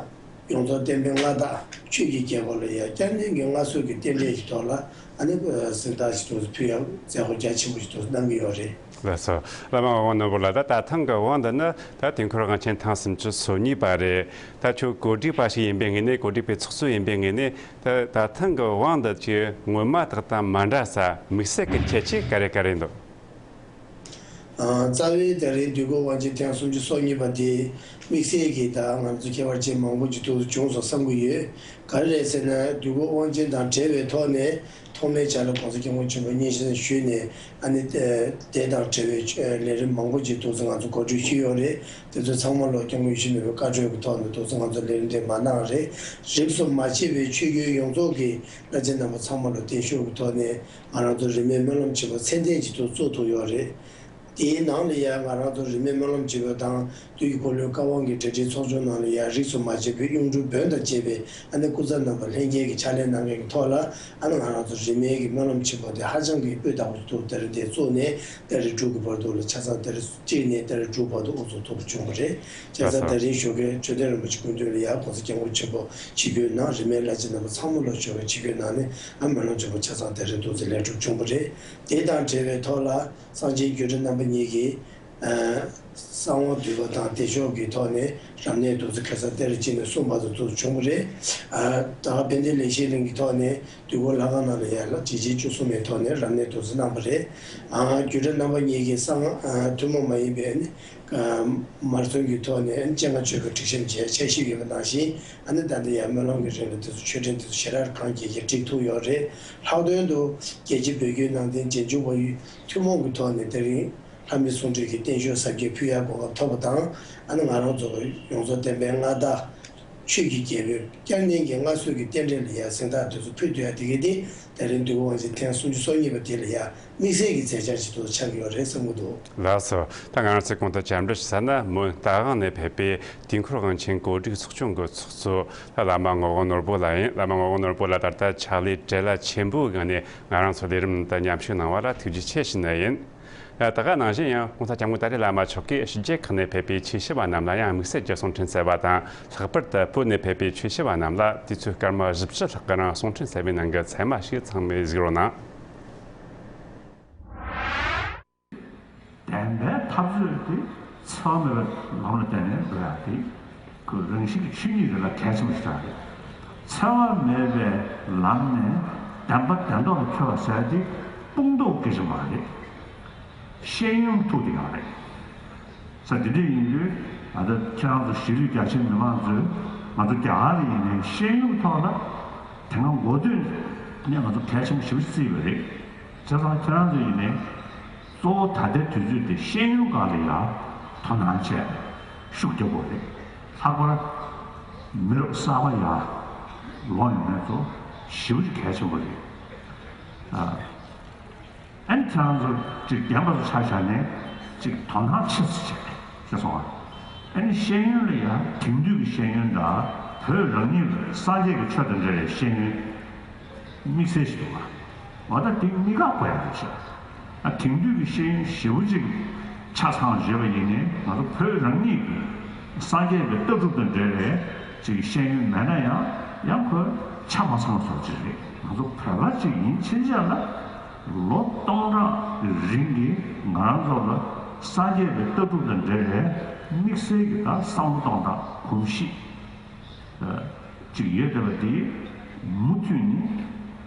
ཡོངས་རྫོགས་བསྟན་པའི་མངའ་བདག་ཆོས་ཀྱི་རྒྱལ་པོ་ལ་ཡ་བསྐྱར་ནས་ཀྱི་མངའ་གསོལ་གྱི་རྟེན་འབྲེལ་གྱི་ཐོག་ལ། ཨ་ནི་གཟེངས་རྟགས་ཤིག་ཏུ་ཕུལ་ཡག་མཛད་སྒོ་རྒྱ་ཆེན་པོ་ཞིག་ཏུ་གནང་གི་ཡོད་རེད། ལགས་སོ། བླ་མ་ངག་དབང་ནོར་བུ་ལགས། ད་ད་ཐེངས་ཀྱི་དབང་འདི་ནི་ད་དུས་འཁོར་དབང་ཆེན་ཐེངས་སུམ་ཅུ་སོ་གཉིས་པ་རེད། ད་ཁྱོད་གོ་སྒྲིག་པ་ཞིག་ཡིན་པའི་ངོས་ནས། གོ་སྒྲིག་པའི་ཚོགས་གཙོ་ཡིན་པའི་ངོས་ནས། ད་ད་ཐེངས་ཀྱི་དབང་འདི་ཁྱོད་སྔོན་མ་དག་དང་མ་འདྲ་ས་དམིགས་བསལ་གྱི་ཁྱད་ཆོས་ག་རེ་ག་རེ་འདུག་ཨ། རྩ་བའི་ད་རེས་དུས་འཁོར་དབང་ཆེན་ཐེངས་སུམ་ཅུ་སོ་གཉིས་པ་དེ་དམིགས་བསལ་གྱི་ད་ང་ཚོ་ཁྱད་པར་ཅན་མང་པོ་ཅིག་ཐུགས་སུ་བྱུང་སོང་བསམ་གྱི་ཡོད། ག་རེ་རེད་ཟེར་ན། དུས་འཁོར་དབང་ཆེན་དང་འབྲེལ་བའི་ཐོག་ནས་ཐོག་མའི་ཆར་ལ་༸གོང་ས་༸སྐྱབས་མགོན་ཆེན་པོ་མཉེས་གཤིན་ཞུས་ནས། ཨ་ནི་དེ་དང་འབྲེལ་བའི་ལས་རིམ་མང་པོ་ཅིག་ཐུགས་སུ་ང་ཚོ་གོ་སྒྲིག་ཞུས་ཡོད་རེད། དེ་ཚོ་ཚང་མ་ལོ་༸སྐྱབས་མགོན་ཡིད་བཞིན་ནོར་བུའི་བཀའ་འཁྲོལ་གྱི་ཐོག་ནས་ཐུགས་སུ་ང་ཚོ་ལས་རིམ་དེ་མ་གནང་རེད། རིས་སུ་མ་ཆད་པའི་ཆོས་བརྒྱུད་ཡོངས་རྫོགས་ཀྱི་བླ་ཆེན་རྣམ་པ་ཚང་མ་ལོ་བརྟན་བཞུགས་ཀྱི་ཐོག་ནས། ང་རང་ཚོ་རིས་མེད་སྨོན་ལམ་ཆེན་པོ་ཚད་ལྡན་ཅིག་ཏུ་བཙུགས་ཐུབ་ཡོད་རེད། དེའི་ནང་ལ་ཡང་ང་རང་ཚོ་རིས་མེད་སྨོན་ལམ་ཆེན་པོ་དང་དུས་ཀྱི་འཁོར་ལོའི་བཀའ་དབང་གི་གྲ་སྒྲིག་ཚོགས་ཆུང་ནང་ལ་ཡང་རིས་སུ་མ་ཆད་པའི་གཡུང་དྲུང་བོན་དང་བཅས་པའི་ཨ་ནི་སྐུ་ཚབ་རྣམ་པ་ལྷན་རྒྱས་ཀྱི་ཕྱག་ལས་གནང་མཁན་གྱི་ཐོག་ལ། ཨ་ནི་ང་རང་ཚོ་རིས་མེད་ཀྱི་སྨོན་ལམ་ཆེན་པོ་དེ་ཧ་ཅང་གི་སྤུས་དག་པོ་ཞིག་ཏུ་ད་རེས་འདིར་བཙུགས་ནས། ཏ་རིག་དྲུག་གི་བར་དུ་ལ་ཆ་ཚང་ཏ་རིག་གཅིག་ནས་ཏ་རིག་དྲུག་བར་དུ་དབུ་འཛུགས་ཐུབ་པ་བྱུང་བ་རེད། བྱས་ཙང་། ད་རེས་ཞོགས་ཀའི་འཕྲོད་བསྟེན་རིན་པོ་ཆེ་སྐུ་མདུན་ལ་ཡང་༸གོང་ས་༸སྐྱབས་མགོན་ཆེན་པོ་ཆིབས་བསྒྱུར་གནང་། རིས་མེད་བླ་ཆེན་རྣམ་པ་ཚང་མ་ལོ་ཞོགས་ཀའི་ཆིབས་བསྒྱུར་གནང་ནས། ཨ་སྨོན་ལམ་ཆེན་པོ་ཆ་ཚང་ཏ་རིག་འདུག་ཚེ་ལེགས་གྲུབ་བྱུང་བ་རེད། དེ་དང་འབྲེལ་བའི་ཐོག་ལ་གསང་ཆེན་བརྒྱུད་གྲྭ་རྣམ་པ་གཉིས་ཀྱིས་ཨ་གསང་བ་འདུས་པ་དང་བདེ་མཆོག་གི་ཐོག་ནས་རབ་གནས་འདུག་ཚེ་ཁ་སང་ཏ་རིག་གཅིག་ནས་གསུམ་བར་དུ་འདུག་བྱུང་བ་རེད། ཨ་ད་ག་དཔལ་ལྡན་ལེགས་བཤད་གླིང་གི་ཐོག་ནས་དུས་འཁོར་ལྷ་ཁང་ནང་ལ་ཡང་ལ་བྱས་རྗེས་བཅུ་གསུམ་པའི་ཐོག་ནས་རབ་གནས་འདུག་ཚེ་གནང་བ་རེད། ཨ་བརྒྱུད་གྲྭ་རྣམ་པ་གཉིས་ཀྱིས་གསང་ཨ་ཐུན་མོང་མ་ཡིན་པའི་ནི་མར་ཚོན་གྱི་ཐོག་ནས་སྤྱན་སྔ་མཆོད་པའི་སྒྲིག་གཤོམ་བྱས་འཆར་གཞི་ཡོད་པ་ནང་བཞིན། ཨ་ནི་ད་ལྟ་ཡང་སྨོན་ལམ་གྱི་རིང་ལ་དེ་ཚོ་མཆོད་སྤྲིན་དེ་ཚོ་ཞེ་དྲག་གང་རྒྱས་རྒྱས་སྒྲིག་ཐུབ་ཡོད་རེད། ལྷག་དོན་དུ་རྒྱལ་སྤྱིའི་བོད་བརྒྱུད་ནང་བསྟན་རྗེས་འཇུག་པ་ཡུལ་ཐུན་མོང་གི་ཐོག་ནས་དེ་རིང་ལྷ་མི་ཟུང་འབྲེལ་གྱི་བརྟན་བཞུགས་གཟབ་རྒྱས་ཕུལ་ཡག་གོ་སྐབས་ཐོབ་པ་དང་། ཨ་ནི་ང་རང་ཚོ་ཡོངས་རྫོགས་བསྟན་པའི་མངའ་བདག་ཆོས་ཀྱི་རྒྱལ་པོའི་བསྐྱར་ནས་ཀྱི་མངའ་གསོལ་གྱི་རྟེན་འབྲེལ་ལ་ཡང་གཟེངས་རྟགས་དེ་ཚོ་ཕུལ་ཐུབ་ཡག་དེ་གའི་དེ། ད་རིང་དུས་འཁོར་དབང་ཆེན་ཐེངས་སུམ་ཅུ་སོ་གཉིས་པ་དེ་ལ་ཡང་དམིགས་བསལ་གྱི་མཛད་འཆར་ཞིག་ཏུ་ཆགས་ཀྱི་ཡོད་རེད་བསམ་གྱི་འདུག་ལགས་སོ། ད་ང་རང་ཚོས་གོང་དུ་བཅར་འདྲི་ཞུ་ས་ནི། མོན་རྟ་དབང་ནས་ཕེབས་པའི་དུས་འཁོར་དབང་ཆེན་གོ་སྒྲིག་ཚོགས་ཆུང་གི་ཚོགས་གཙོ་བླ་མ་ངག་དབང་ནོར་བུ་ལགས་ཡིན། བླ་མ་ངག་དབང་ནོར་བུ་ལགས། ད་ལྟ་ཕྱག་ལས་བྲེལ་བ་ཆེན་པོའི་སྒང་ནས་ང་རང་ཚོ་ལས་རིམ་དུ་མཉམ་ཞུགས་གནང་བ་ལ་ཐུགས་རྗེ་ཆེ་ཞུ་ནི་ཡིན། ད་ག་ནང་བཞིན་ཡང་༸གོང་ས་༸སྐྱབས་མགོན་ཏཱ་ལའི་བླ་མ་མཆོག་གིས་ཕྱི་རྒྱལ་ཁག་ནས་ཕེབས་པའི་ཆོས་ཞུ་བ་རྣམས་ལ་ཡང་དམིགས་བསལ་གྱི་གསུང་འཕྲིན་སྩལ་བ་དང་། ལྷག་པར་དུ་བོད་ནས་ཕེབས་པའི་ཆོས་ཞུ་བ་རྣམས་ལ་དུས་ཚོད་སྐར་མ་བཞི་བཅུ་ལྷག་གི་རིང་གསུང་འཕྲིན་གསན་པའི་ནང་གི་ཚད་མ་ཞིག་ཚང་མས་གཟིགས་རོགས་གནང་། བདེན་པའི་འཐབ་རྩོད་དེ་འཚེ་བ་མེད་པའི་ལམ་ལ་བརྟེན་ནས་འགྲོ་ཡག་དེ། ཁོའི་རང་བཞིན་གྱི་ཆོས་ཉིད་རེད་ལ་གལ་ཆེན་པོ་ཞིག་རེད། འཚེ་བ་མེད་པའི་ལམ་ནས་བདེན་པ་བདེན་ཐོག་ལ་འཁྱོལ་བ་ཟེར་དེ་དཔུང་སྡོམ་གལ་ཆེན་པོ་རེད། ཤེས་ཡོན་ཐུག་དེ་ཡག་རེད། ས་དེ་འདྲ་ཡིན་དུས། ད་ལྟ་ཁྱེད་རང་ཚོ་གཞིས་ལུས་རྒྱ་ཆེའི་མི་མང་ཚོས་ང་ཚོ་རྒྱ་གར་ལ་ཡིན་ནའི་ཤེས་ཡོན་ཐོག་ལ་དེ་སྔ་འགོ་སྟོད་ནས་ང་ཚོ་གལ་ཆེན་པོ་ཞེ་པོ་ཅིག་བརྩིས་ཡོད་རེད། བྱས་ཙང་ཁྱེད་རང་ཚོ་ཡིན་ནའི་གཙོ་བོ་ད་ལྟའི་དུས་ཚོད་དེ་ཤེས་ཡོན་སྒང་ལ་ཡང་དོ་སྣང་བྱས་ཤུགས་རྒྱག་དགོས་རེད། ལྷག་པར་མི་རབས་གསར་པ་ཡར་ལོག་ཡོང་མཁན་ཚོ་ཞེ་པོ་ཅིག་གལ་ཆེན་པོ་རེད། ཨ། ཨ་ནི་ཁྱེད་རང་ཚོ་ཅིག་རྒན་པ་ཚོ་ཆ་བཞག་ནས་ཅིག་དོ་སྣང་ཆེ་ཙམ་བྱས་ཤེས་སོང་ང་། ཨ་ནི་ཤེས་ཡོན་ལ་ཡང་དེང་དུས་ཀྱི་ཤེས་ཡོན་དང་བོད་རང་ཉིད་ཀྱི་སངས་རྒྱས་ཀྱི་ཆོས་དང་འབྲེལ་བའི་ཤེས་ཡོན་དམིགས་བསལ་ཞིག་འདུག་ག་འོ་ད་དེ་གཉིས་ཀ་དགོས་ཡག་རེད་ཤག་ཨ་དེང་དུས་ཀྱི་ཤེས་ཡོན་ཞེ་པོ་ཅིག་ཆ་ཚང་བརྗོད་པ་ཡིན་ནའི་ང་ཚོ་བོད་རང་ཉིད་ཀྱི་སངས་རྒྱས་ཀྱི་ལྟ་གྲུབ་དང་འབྲེལ་བའི་ཅིག་ཤེས་ཡོན་མེད་ན་ཡང་ཡང་ཁོ་ཆ་མ་ཚང་བཟོ་ཅིག་རེད། ང་ཚོ་བོད་པ་ཅིག་ཡིན་ཕྱིན་ཆད་ལ། ལོ་སྟོང་ཕྲག་གི་རིང་གི་ང་རང་ཚོ་ལ་སངས་རྒྱས་པའི་ལྟ་གྲུབ་དང་འབྲེལ་བའི་དམིགས་བསལ་གྱི་ད་བསམ་བློ་གཏོང་སྟངས་གོམས་གཤིས་ཅིག་ཡོད་བསྡད་པ་འདི་མུ་མཐུད་ནས་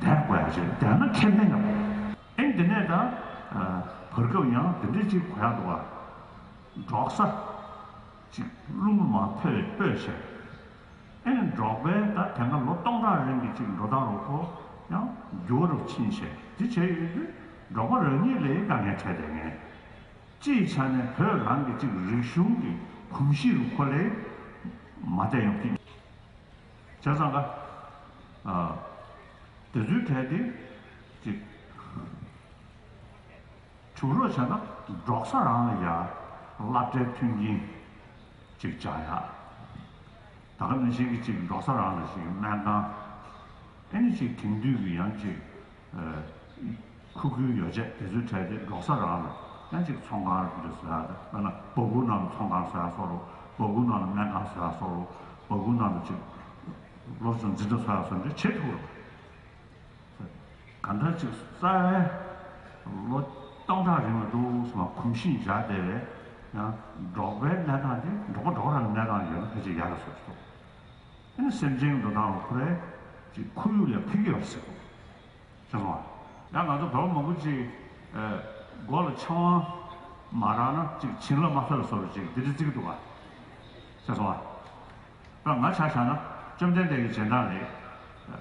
བསྡད་དགོས་ཡ་ཅིག་བསྡད་ན་ཁེ་ཕན་ཡོད། ཨེ་འདི་ནས་ད་བར་སྐབས་ཡང་འདི་འདྲ་ཅིག་གོ་ཡ་འདུག་བ། འབྲོག་ས་ཅིག་རླུང་མ་ཕོད་སྤོས་བྱས། ཨེ་ནི་འབྲོག་པའི་ད་དེ་སྔ་ལོ་སྟོང་ཕྲག་རིང་གི་ཅིག་འགྲོ་སྟངས་རུ་ཁོ་ཡང་འགྱུར་བ་རུ་ཕྱིན་བྱས་འདི་བྱས་ཡོད་དུས་འབྲོག་པ་རང་ཉིད་ལ་དཀའ་ངལ་འཕྲད་བསྡད་མཁན། སྤྱིའི་ཆ་ནས་བོད་རང་གི་ཅིག་རིག་གཞུང་གི་གོམས་གཤིས་རུ་ཁོ་ལས་མ་བསྡད་ཡོང་གི། བྱས་ཙང་ཀ་ཨ་དེ་ཚོའི་གྲས་དེ་ཅིག་བྱུང་རོགས་བྱས་ན་འབྲོག་ས་རང་ལ་ཡ་སློབ་གྲྭའི་མཐུན་རྐྱེན་ཅིག་སྦྱར་ཡ། ད་ག་ནང་བཞིན་གྱི་ཅིག་འབྲོག་ས་རང་ལ་ཞིག་སྨན་ཁང་། ཨེ་ནི་ཅིག་དེང་དུས་ཀྱི་ཡང་ཅིག་ཨ་ཁུག་ཁུའི་ཡོ་བྱད་དེ་ཚོའི་གྲས་དེ་འབྲོག་ས་རང་ལ་ཡང་ཅིག་ཚོང་ཁང་རེ་བཟོ་ཡ་དང་། དཔེར་ན་སྦ་ཁུག་ནང་ལ་ཚོང་ཁང་བཟོ་ཡ་སོགས་རུ། སྦ་ཁུག་ནང་ལ་སྨན་ཁང་བཟོ་ཡ་སོགས་རུ། སྦ་ཁུག་ནང་ལ་ཅིག་སློབ་སྦྱོང་འཛིན་གྲྭ་བཟོ་ཡ་སོགས་འདྲ་བྱེད་ཐུབ་རུང་། གང་ལྟར་ཅིག་རྩ་བའི་ལོ་སྟོང་ཕྲག་རིང་ལ་འདུག་སེ་གོམས་གཤིས་འཇགས་བསྡད་པའི་ཡང་འབྲོག་པའི་གནས་སྟངས་དེ་འབྲོག་པ་འབྲོག་རང་གི་གནས་སྟངས་ཡོད་ན་ཕལ་ཆེར་ཡག་གི་བཟོ་ཞིག་འདུག་ཨ་ནི་སེམས་ཅན་འགྲོ་སྟངས་ལ་ཁོ་རའི་ཅིག་ཁོར་ཡུག་ལ་ཕན་གྱི་ཡོད་ཟེར་གོ། ཤེས་སོང་ཨ། ཡང་ང་ཚོ་བོད་མང་པོ་ཅིག་ཨ་མགོ་ལ་ཆང་བ་མ་རག་ན་ཅིག་བྱིན་རླབས་མ་ཐོབ་པའི་བཟོ་འདྲ་ཅིག་འདི་འདྲ་བརྩི་གི་འདུག་ག། ཤེས་སོང་ཨ། ད་ང་ཆ་བཞག་ན་བཅོམ་ལྡན་འདས་ཀྱི་རྗེས་འབྲང་རེད།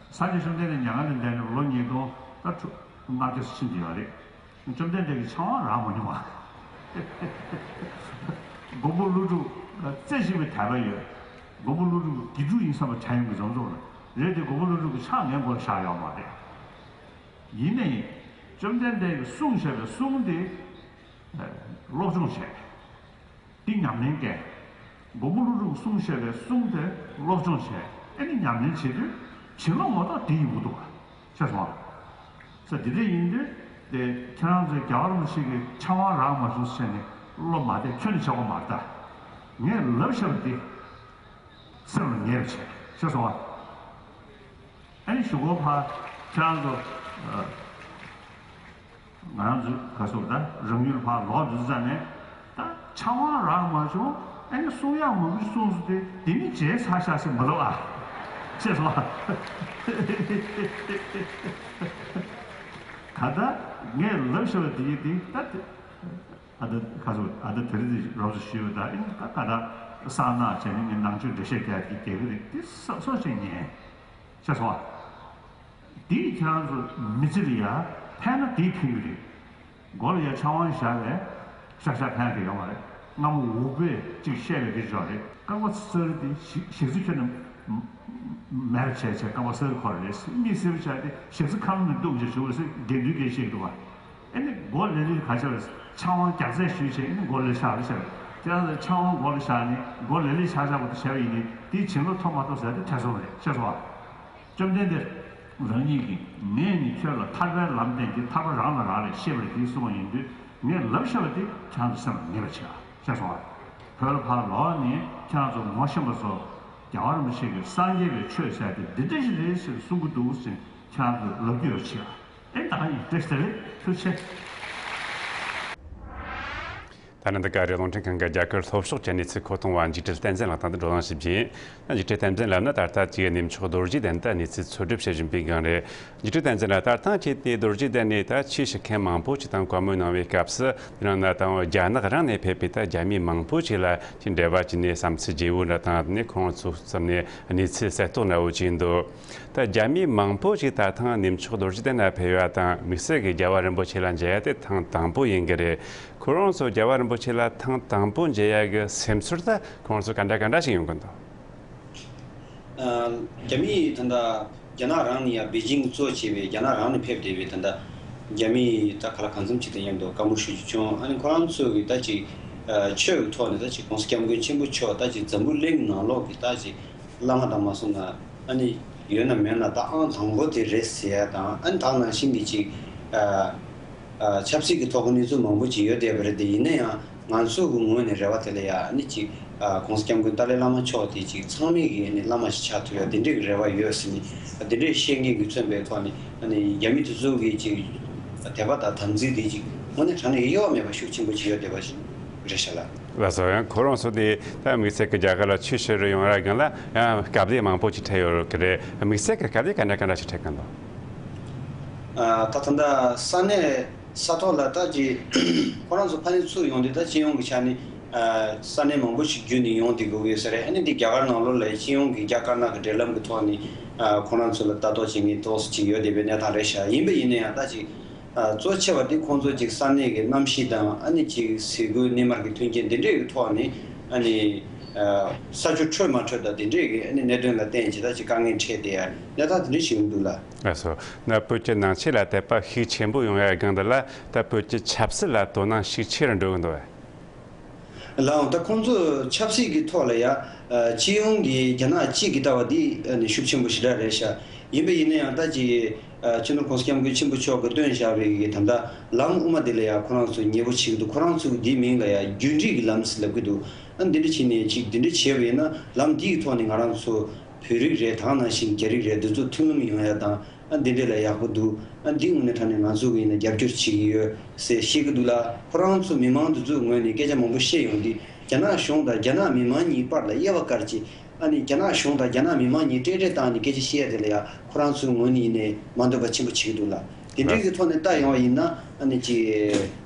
སངས་རྒྱས་བཅོམ་ལྡན་འདས་མྱ་ངན་ལས་འདས་ནས་ལོ་ཉིས་སྟོང་ད་ལྔ་བརྒྱ་ཕྱིན་བསྡད་ཡོད་རེད། བཅོམ་ལྡན་འདས་ཀྱིས་ཆང་བ་རག་མ་མྱོང་བ། མགོན་པོ་ཀླུ་སྒྲུབ་རྩེ་ཞིག་པའི་དད་པ་ཡོད། མགོན་པོ་ཀླུ་སྒྲུབ་དགེ་ཕྲུག་ཡིན་བསམ་པ་དྲན་ཡོང་གི་འཛོམས་འཛོམས་རེད། རེད་དེ་མགོན་པོ་ཀླུ་སྒྲུབ་ཀྱི་ཕྱག་ངའི་མགོ་ལ་བཞག་ཡོད་མ་རེད། ཡིན་ནའི་བཅོམ་ལྡན་འདས་ཀྱིས་གསུངས་བཞག་པའི་གསུང་དེ་སློབ་སྦྱོང་བྱས། འདི་ཉམས་ལེན་བསྐྱལ། མགོན་པོ་ཀླུ་སྒྲུབ་གསུངས་བཞག་པའི་གསུང་དེ་སློབ་སྦྱོང་བྱས། ཨེ་ནི་ཉམས་ལེན་བྱེད་དུས་བྱིན་རླབས་ངོ་ཐོག་དེ་ཡིན་གྱི་འདུག་ག། ཤེས་སོང་ཨ། ས་དེ་འདྲ་ཡིན་དུས་དེ་ཁྱེད་རང་ཚོའི་རྒྱལ་བ་རིན་པོ་ཆེ་གི་ཕྱག་དབང་རག་མ་བྱུང་ཟེར་ནས་བློ་མ་བདེ་ཁྱོན་ནས་ཆགས་དགོས་མ་རེད་ད། ངས་ལབ་བཞག་པ་འདི་སེམས་ལ་ངེས་པ་བྱས། ཤེས་སོང་ཨ། ཨ་ནི་གཞུག་གུ་ཕར་ཁྱེད་རང་ཚོ་ཨ། ང་རང་ཚོ་ག་སོགས་ད་རང་ཡུལ་ཕར་ལོག་འདུག་ཙང་ནས་ད་ཕྱག་དབང་རག་མ་བྱུང་། ཨ་ནི་གསུང་ཡག་མང་པོ་ཞིག་གསུངས་སོང་སྟེ་དེ་ནི་བརྗེད་ཚར་ཤག་ཟེར་མ་ལབ་ཨ། ཤེས་སོང་ཨ། ག་ད་ངས་ལབ་བཞག་པ་དེ་ཡིན་དེ་ད་དེ། ཨ་ད་ཁ་སོ་ཨ་ད་དེ་རིང་འདི་རོབ་ཙམ་ཞུས་པ་ད་ཨིན་ད་ཀ་ད་གསང་སྔགས་བྱས་ནས་ངས་ནང་ཆོས་འགྲེལ་བཤད་རྒྱག་གི་རྒྱག་གི་རེད། དེ་སོ་སོ་ཅིག་ཉན། ཤེས་སོང་ཨ། དེས་ཁྱེད་རང་ཚོ་མི་ཚེ་ལ་ཡ་ཕན་ན་དེས་ཕན་གྱི་རེད། མགོ་ལ་ཡ་ཕྱག་དབང་བཞག་ནས་ཤག་ཤག་ཕན་གྱི་ཡོད་མ་རེད། སྔ་མོ་འུག་པས་ཅིག་བཤད་པའི་གི་ཅོག་རེད། རྐང་པ་གསེར་དེ་ཞིག་ཞིག་ཚུལ་ཁྱོད་ནི། མེར་བྱས་བྱས་རྐང་པ་སེར་འཁོར་རེད། མིག་སེར་བྱས་ཏེ་ཞག་རྩི་ཁམ་ནས་གཏུགས་བྱས་བྱུང་བས་དགེ་འདུན་གྱིས་བཤད་འདུག་བ། ཨེ་ནི་མགོ་ལ་ལི་ག་ཆ་བས་ཕྱག་དབང་རྒྱག་རྩལ་ཞུས་བྱས་ཨེ་ནི་མགོ་ལ་ལི་ཆགས་རེད་ཆགས་རེད། ཁྱེད་རང་ཚོ་ཕྱག་དབང་མགོ་ལ་བཞག་ནས་མགོ་ལ་ལི་ཆགས་ཆགས་པོ་དེ་བྱས་པ་ཡིན་ནི་དེའི་བྱིན་རླབས་ཐོབ་མ་ཐོབ་ཟེར་དེ་ཐེ་ཚོམ་རེད། ཤེས་སོང་བ། བཅོམ་ལྡན་འདས་རང་ཉིད་ཀྱིས་ངས་ནི་ཁྱོད་ལ་ཐར་པའི་ལམ་བསྟན་གྱི་ཐར་པ་རང་ལ་རག་ལས་ཤེས་པར་གྱིས་གསུངས་པ་ཡིན་དུས་ངས་ལབ་བཞག་པ་དེ་ཁྱེད་རང་ཚོ་སེམས་ལ་ངེས་པར་བྱེད་ཨ། ཤེས་སོང་ཨ། བོད་ལ་ཕར་ལོག་ནས་ཁྱེད་རང་ཚོ་ངོ་ཤེས་པ་ཚོ་རྒྱལ་བ་རིན་པོ་ཆེ་གི་སངས་རྒྱས་པའི་ཆོས་ཟེར་དེ་འདི་འདྲ་ཞིག་རེད་ཟེར་གསུང་གི་འདུག་ཟེར་ཁྱེད་རང་ཚོས་ལབ་རྒྱུ་ཡོད་བྱེད་ཨ། ཨེ་ད་ག་ཡིན་བཀྲ་ཤིས་བདེ་ལེགས་ཐུགས་རྗེ་ཆེ། ད་ནི་འདི་ག་རེ་རླུང་འཕྲིན་ཁང་གི་རྒྱ་གར་ལྷོ་ཕྱོགས་ཀྱི་གནས་ཚུལ་མཁོ་གཏོང་བ་འཇིགས་བྲལ་བསྟན་འཛིན་ལགས་དང་དུ་བགྲོ་གླེང་ཞིག་བྱས། འཇིགས་བྲལ་བསྟན་འཛིན་ལགས་ནི་ད་ལྟ་ཅིག་གནས་མཆོག་རྡོ་རྗེ་གདན་དུ་གནས་ཚུལ་འཚོལ་སྒྲུབ་བྱེད་བཞིན་པའི་སྒང་རེད། འཇིགས་བྲལ་བསྟན་འཛིན་ལགས་ད་ཐེངས་ཁྱེད་དེ་རྡོ་རྗེ་གདན་ནས་ད་ཆོས་ཞུ་མཁན་མང་པོ་ཅིག་དང་བཀའ་མོལ་གནང་བའི་སྐབས་སུ་དེ་རིང་ནི་ད་རྒྱ་ནག་རང་ནས་ཕེབས་པའི་ད་རྒྱ་མི་མང་པོ་ཅིག་ལ་ཅིག་འབྲེལ་བ་བྱས་ནས་བསམ་ཚུལ་བརྗེ་པོ་འདྲ་དང་ནི་ཁོང་ཚོ་བསམ་ནས་གནས་ཚུལ་གསལ་རྟོགས་འདྲ་བོ་བྱས་འདུག་ད་རྒྱ་མི་མང་པོ་ཞིག་ད་ཐེངས་གནས་མཆོག་རྡོ་རྗེ་གདན་ལ་ཕེབས་ཡ་དང་དམིགས་བསལ་གྱི་རྒྱལ་བ་རིན་པོ་ཆེ་ལ་མཇལ་ཡ་དེ་ཐེངས་དང་པོ་ཡིན་གྱི་རེད། ཁོ་རང་ཚོ་རྒྱལ་བ་རིན་པོ་ཆེ་ལ་ཐེངས་དང་པོ་མཇལ་ཡ་གི་སེམས་ཚོར་ད་ཁོ་རང་ཚོ་ག་འདྲ་ག་འདྲ་ཞིག་ཡོང་གི་འདུག་ཨ། རྒྱ་མི་ད་ལྟ་རྒྱ་ནག་རང་ནས་ཡ་པེ་ཅིང་གཙོ་བྱས་པའི་རྒྱ་ནག་རང་ནས་ཕེབས་བསྡད་པའི་ད་ལྟ་རྒྱ་མི་ད་ག་ལ་གང་འཚམ་ཅིག་དང་མཉམ་དུ་བཀའ་མོལ་ཞུ་རྒྱུ་བྱུང་། ཨ་ནི་ཁོ་རང་ཚོ་གི་ད་ཅིག་ཨ། ཆོས་ཀྱི་ཐོག་ནས་ད་ཅིག་༸གོང་ས་༸སྐྱབས་མགོན་ཆེན་པོ་མཆོག་ད་ཅིག་འཛམ་བུ་གླིང་ནང་ལོགས་ཀྱི་ད་ཅིག་བླ་མ་དང་མ་སོང་ན་ཨ་ནི་ཡོད་ན་མེད་ན་ད་ཨང་དང་པོ་དེ་རེད་ཟེར་ཡ་དང་། ཨ་ནི་ད་ནང་བཞིན་གྱི་ཅིག་ཨ། ཨ། ཆབ་སྲིད་ཀྱི་ཐོག་གི་གནས་ཚུལ་མང་པོ་ཅིག་ཡོད་བསྡད་པ་རེད་དེ། ཡིན་ན་ཡང་ང་ཚོ་གི་ངོས་ནས་རེ་བ་དེ་ལ་ཡ་ཨ་ནི་ཅིག་ཨ། ༸གོང་ས་༸སྐྱབས་མགོན་ཏཱ་ལའི་བླ་མ་མཆོག་དེ་ཅིག་ཚང་མས་ཀྱི་ཨ་ནི་བླ་མ་ཞིག་ཆགས་ཐུབ་ཡ་དེ་འདྲའི་གི་རེ་བ་ཡོད་ཟེར་ནས་དེ་འདྲའི་བཤད་མཁན་གྱིས་མཚོན་པའི་ཐོག་ནས་ཨ་ནི་རྒྱ་མི་དེ་ཚོ་གིས་ཅིག་ དད་པ་དང་དམ་ཚིག་དེ་ཅིག་དངོས་གནས་དྲང་གནས་གཡོ་བ་མེད་པ་ཤུགས་ཆེན་པོ་ཅིག་ཡོད་བསྡད་པ་ཞིག་རེད་ཤག་ལགས། ལགས་སོ། ཡང་ཁོ་རང་ཚོ་དེ་ད་དམིགས་བསལ་གྱི་རྒྱ་གར་ལ་ཆོས་ཞུ་རུ་ཡོང་ཡ་སྒང་ལ་ཡང་དཀའ་ལས་མང་པོ་ཅིག་འཕྲད་ཡོད་རེད། དམིགས་བསལ་གྱི་དཀའ་ལས་ག་འདྲ་ག་འདྲ་ཞིག་འཕྲད་གི་འདུག་ཨ། ད་ད་ལྟ་ས་གནས་ས་ཐོག་ལ་ད་ཅིག་ཁོ་རང་ཚོ་ཕ་ནས་ཚུར་ཡོང་དུས་ད་སྤྱི་ཡོངས་ཀྱི་ཆ་ནས། ཨ། ས་གནས་མང་པོ་ཞིག་བརྒྱུད་ནས་ཡོང་བསྡད་དགོས་ཀྱི་ཡོད་ས་རེད། ཨ་ནི་འདི་རྒྱ་གར་ནང་ལོགས་ལ་སྤྱི་ཡོངས་ཀྱི་རྒྱ་དཀར་ནག་གི་འབྲེལ་ལམ་གྱི་ཐོག་ནས། ཨ། ཁོ་རང་ཚོ་ལ་ལྟ་རྟོག་བྱེད་མཁན་ཏོག་ཙམ་ཅིག་ཡོད་བསྡད་པའི་གནས་སྟངས་རེད་ཤག་ཡིན་པ་ཡིན་ན་ཡང་ད་ཅིག་ཨ། གཙོ་ཆེ་བ་དེ་ཁོང་ཚོ་ཅིག་ས་གནས་ཀྱི་གནམ་གཤིས་དང་། ཨ་ནི་ཅིག་ཟས་གོས་གནས་མལ་གྱི་མཐུན་རྐྱེན་དེ་འདྲས་ཀྱི་ཐོག་ནས། ཨ་ནི། ཨ། ས་ཆུ་འཕྲོད་མ་འཕྲོད་དང་དེ་འདྲས་ཀྱི་ཨ་ནི་གནད་དོན་ལ་བརྟེན་བྱས་ད་ཅིག་དཀའ་ངལ་འཕྲད་བསྡད་ཡ་གནས་སྟངས་དེ་འདྲས་ཞིག་འདུག་ལགས། ལགས་སོ། ན་བོད་ཀྱི་ནང་ཆོས་ལ་དད་པ་ཤུགས་ཆེན་པོ་ཡོང་ཡ་སྒང་འདི་ལ་ད་བོད་ཀྱི་ཆབ་སྲིད་ལ་དོ་སྣང་ཤུགས་ཆེ་རུ་འགྲོ་གི་འདུག་བས། ལགས་འོང་། ད་ཁོང་ཚོ་ཆབ་སྲིད་ཀྱི་ཐོག་ལ་ཡ། ཨ། སྤྱི་ཡོངས་ཀྱི་རྒྱ་ནག་གཅིག་གི་ལྟ་བ་འདི་ཨ་ནི་ཤུགས་ཆེན་པོ་ཞེ་དྲག་རེད་ཤག་ཡིན་པ་ཡིན་ན་ཡང་ད་ཅིག་ཨ། སྤྱི་ནོར་༸གོང་ས་༸སྐྱབས་མགོན་ཆེན་པོ་མཆོག་གིས་བཏོན་བཞག་པའི་གི་ད་ལྟ་ལམ་དབུ་མ་འདི་ལ་ཡ་ཁོ་རང་ཚོ་ཉེ་པོ་བྱེད་ཀྱི་འདུག་ཁོ་རང་ཚོ་གི་འདིའི་མིང་ལ་ཡ་རྒྱུན་འགྲིག་གི་ལམ་ཟེར་ལབ་ཀྱི་འདུག་ཨ། འདི་འདྲ་བྱས་ནས་ཅིག་འདི་འདྲ་བྱས་པ་ཡིན་ན་ལམ་འདི་གི་ཐོག་ནས་ང་རང་ཚོ་བོད་རིགས་རེད། དེ་ནང་བཞིན་རྒྱ་རིགས་རེད། འདི་ཚོ་མཐུན་ལམ་ཡོང་ཡ་དང་། ཨ། འདི་འདྲས་ལ་ཡག་པོ་འདུག་ཨ། འདི་དངོས་གནས་དྲང་གནས་ང་ཚོ་གི་ཡིན་ན་རྒྱབ་སྐྱོར་བྱེད་ཀྱི་ཡོད་ཟེར་བཤད་ཀྱི་འདུག་ལ། ཁོ་རང་ཚོ་མི་མང་འདི་ཚོའི་ངོས་ནས་སྐད་ཆ་མང་པོ་བཤད་ཡོང་དུས་རྒྱ་ནག་གཞུང་དང་རྒྱ་ནག་མི་མང་གཉིས་བར་ལ་དབྱེ་བ་བཀར་བྱས། ཨ་ནི་རྒྱ་ནག་གཞུང་དང་རྒྱ་ནག་མི་མང་གཉིས་སྤྲེལ་སྤྲེལ་བཏང་ནས་སྐད་ཆ་བཤད་ཡ་དེ་ལ་ཡ་ཁོ་རང་ཚོའི་ངོས་ནས་ཡིན་ནའི་མ་འདོད་པ་ཆེན་པོ་བྱེད་ཀྱི་འདུག་ལ། དེ་འདྲའི་གི་ཐོག་ནས་ལྟ་ཡོང་བ་ཡིན་ན། ཨ་ནི་ཅིག་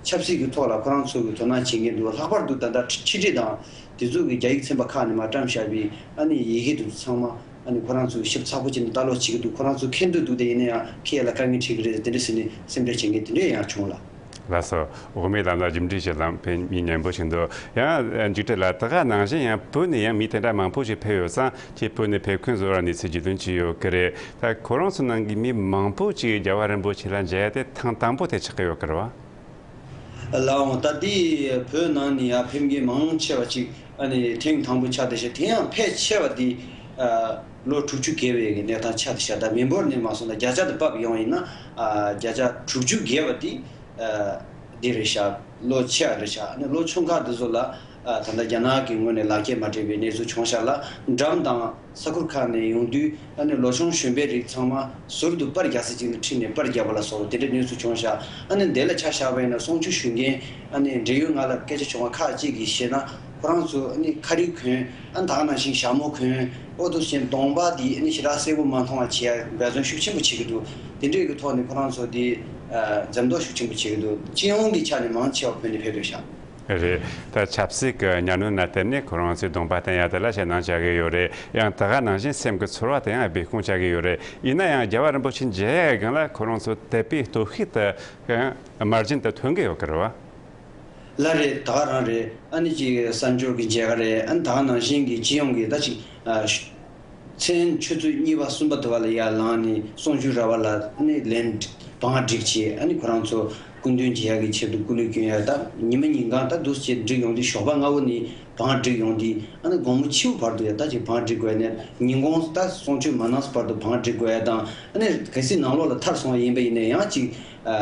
ཆབ་སྲིད་ཀྱི་ཐོག་ལ་ཁོ་རང་ཚོ་གི་དོ་སྣང་བྱེད་མཁན་འདུག་ལྷག་པར་དུ་ད་ལྟ་ཕྱི་འབྲེལ་དང་དེ་ཚོ་གི་རྒྱ་ཡིག་ཚན་པ་ཁག་ནས་མར་བཀྲམ་བཞག་པའི་ཨ་ནི་ཡི་གེ་དེ་ཚོ་ཚང་མ། ཨ་ནི་ཁོ་རང་ཚོས་ཞིབ་ཚགས་པོ་བྱས་ནས་ལྟ་ཀློག་བྱེད་ཀྱི་འདུག་ཁོ་རང་ཚོ་མཁྱེན་འདོད་འདུག་དེ་ཡིན་ན་ཡང་ཁྱེད་ལ་དཀའ་ངལ་འཕྲད་ཀྱི་རེད། དེ་འདྲ་ཟེར་ནས་སེམས་ཁྲལ་བྱེད་མཁན་དེ་འདྲ་ཡང་བྱུང་ལ། ལགས་སོ། འོག་མའི་ལམ་ལ་རྒྱུ་འབྲས་ཀྱི་ལམ་ཕན་མི་སྙན་པོ་ཞིག་འདུག་ཡང་མཇུག་འབྲས་ལ་ད་ག་ནང་བཞིན་ཡང་བོད་ནས་ཡང་མི་དེ་འདྲ་མང་པོ་ཞིག་ཕེབས་ཡོད་ཙང་། ཁྱེད་བོད་ནས་ཕེབས་མཁན་ཚོ་ལ་གནས་ཚུལ་བརྗེ་དོན་ཅི་ཡོད་ཀྱི་རེད། ད་ཁོ་རང་ཚོ་ནང་གི་མི་མང་པོ་ཅིག་རྒྱལ་བ་རིན་པོ་ཆེ་ལ་མཇལ་ཡ་དེ་ཐེངས་དང་པོ་དེ་ཆགས་ཀྱི་ཡོད་ཀྱི་རེད་བ། ལགས་འོང་། ད་ལྟའི་བོད་ནང་ནས་ཡར་ཕེབས་མཁན་མང་ཆེ་བ་ཅིག་ཨ་ནི་ཐེངས་དང་པོ་ཆགས་བསྡད་ཤག་དེ་ཡང་ཕལ་ཆེ་བ་དེ་ཨ་ལོ་དྲུག་ཅུ་བརྒལ་བའི་གནས་སྟངས་ཆགས་བསྡད་ཤག་ད་མི་འབོར་ནས་མ་སོང་ན་བརྒྱ་ཆ་དེ་ཕབ་ཡོང་ཡིན་ན། ཨ་བརྒྱ་ཆ་དྲུག་ཅུ་བརྒལ་བ་དེ་ཨ་འདི་རེད་ཤག་ལོ་ཆེ་བ་རེད་ཤག་ཨ་ནི་ལོ་ཆུང་ཁག་དེ་ཚོ་ལ་ཨ་ད་ལྟ་རྒྱ་ནག་གི་ངོས་ནས་ལག་འཁྱེར་མ་སྤྲད་པའི་གནས་ཚུལ་བྱུང་ཤག་ལ། འགྲམ་དང་ས་ཁུལ་ཁག་ནས་ཡོང་དུས་ཨ་ནི་ལོ་ཆུང་གཞོན་པའི་རིགས་ཚང་མ་ཟུར་དུ་པར་རྒྱག་ས་ཅིག་ལ་ཁྲིད་ནས་པར་རྒྱག་པ་ལ་སོགས་པ་དེ་འདྲའི་གནས་ཚུལ་བྱུང་ཤག་ཨ་ནི་དེ་ལ་ཆ་བཞག་པ་ཡིན་ན་གསུང་ཆོས་ཞུ་མཁན་ཨ་ནི་འབྲེལ་ཡོད་ང་ལ་སྐད་ཆ་བྱུང་བ་ཁག་ཅིག་གིས་བཤད་ན། ཁོ་རང་ཚོ་ཨ་ནི་ཁ་རིག་གོན། ཨ་ནི་ད་ག་ནང་བཞིན་ཞྭ་མོ་གོན། ཨོ་དེ་ཚོ་བྱས་གདོང་པ་དེ་ཨ་ནི་ཞེ་དྲག་གསལ་པོ་མ་མཐོང་བ་བྱེད་ཡ་འབད་བརྩོན་ཤུགས་ཆེན་པོ་བྱེད་ཀྱི་འདུག་དེ་འདྲའི་གི་ཐོག་ནས་ཁོ་རང་ཚོ་དེ་ཨ་འཛེམ་དོགས་ཤུགས་ཆེན་པོ་བྱེད་ཀྱི་འདུག་སྤྱི་ཡོངས་ཀྱི་ཆ་ནས་མང་ཆེ་བ་བོད་ནས་ཕེབས་འདུག་ཤག་རེད། ད་ཆབ་སྲིད་ཀྱི་གཉའ་གནོན་ལ་བརྟེན་ནས་ཁོ་རང་ཚོའི་གདོང་པ་བསྟན་ཡ་དེ་ལ་ཞེད་སྣང་བྱ་གི་ཡོད་རེད། ཡང་ད་ག་ནང་བཞིན་སེམས་ཀྱི་ཚོར་བ་དེ་ཡང་སྦས་སྐུང་བྱ་གི་ཡོད་རེད། ཡིན་ན་ཡང་རྒྱལ་བ་རིན་པོ་ཆེ་མཇལ་ཡ་སྒང་ལ་ཁོ་རང་ཚོ་དད་པའི་སྟོབས་ཤུགས་དེ་ཡང་དམར་རྗེན་དུ་ཐོན་གི་ཡོད་གི་རེད་བ། ལགས་རེད། ད་ག་རང་རེད། ཨ་ནི་ཅིག་གསར་འབྱོར་གྱི་མཇལ་ཁ་རེད། ཨ་ནི་ད་ག་ནང་བཞིན་གྱི་སྤྱི་ཡོངས་ཀྱི་ད་ཅིག་ཨ་མཚན་ཆུ་ཚོད་གཉིས་པ་གསུམ་པ་དེ་བ་ལ་ཡར་ལངས་ནས་གསུང་ཆོས་ར་བ་ལ་ཨ་ནི་ལན་བང་སྒྲིག་བྱས། ཨ་ནི་ཁོ་རང་ཚོ་སྐུ་མདུན་མཇལ་ཡག་གི་ཆེད་དུ་སྐུ་ལུས་སྐྱོན་ཡ། ད་ཉི་མ་ཉིན་གང་ད་འདུག་སེ་བྱས་འགྲིག་ཡོང་དུས་ཞོགས་པ་སྔ་བོ་ནས་བང་སྒྲིག་ཡོང་དུས་ཨ་ནི་དགོང་མོ་ཕྱི་པོ་བར་དུ་ཡ་ད་ཅིག་བང་སྒྲིག་དགོས་ནས། ཉིན་གུང་ད་གསུང་ཆོས་མ་གནང་བར་དུ་བང་སྒྲིག་དགོས་ཡ་དང་། ཨ་ནི་གལ་སྲིད་ནང་ལོགས་ལ་ཐར་སོང་བ་ཡིན་པ་ཡིན་ན་ཡང་ཅིག་ཨ་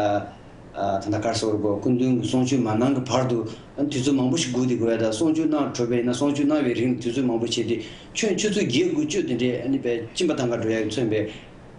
ད་ལྟ་ག་རེ་ཟེར་དགོས། སྐུ་མདུན་གྱི་གསུང་ཆོས་མ་གནང་གི་བར་དུ་ཨ་ནི་དུས་ཚོད་མང་པོ་ཞིག་སྒུག་བསྡད་དགོས་ཡ་དང་། གསུང་ཆོས་གནང་གྲུབ་པ་ཡིན་ན་གསུང་ཆོས་གནང་བའི་རིང་དུས་ཚོད་མང་པོ་བྱས་ཏེ་ཁྱོན་ཆུ་ཚོད་བརྒྱད་དགུ་བཅུ་དེ་འདྲའི་ཨ་ནི་དཔེ་གཅིན་པ་བཏང་ག་འགྲོ་ཡ་གི་མཚོན་པའི།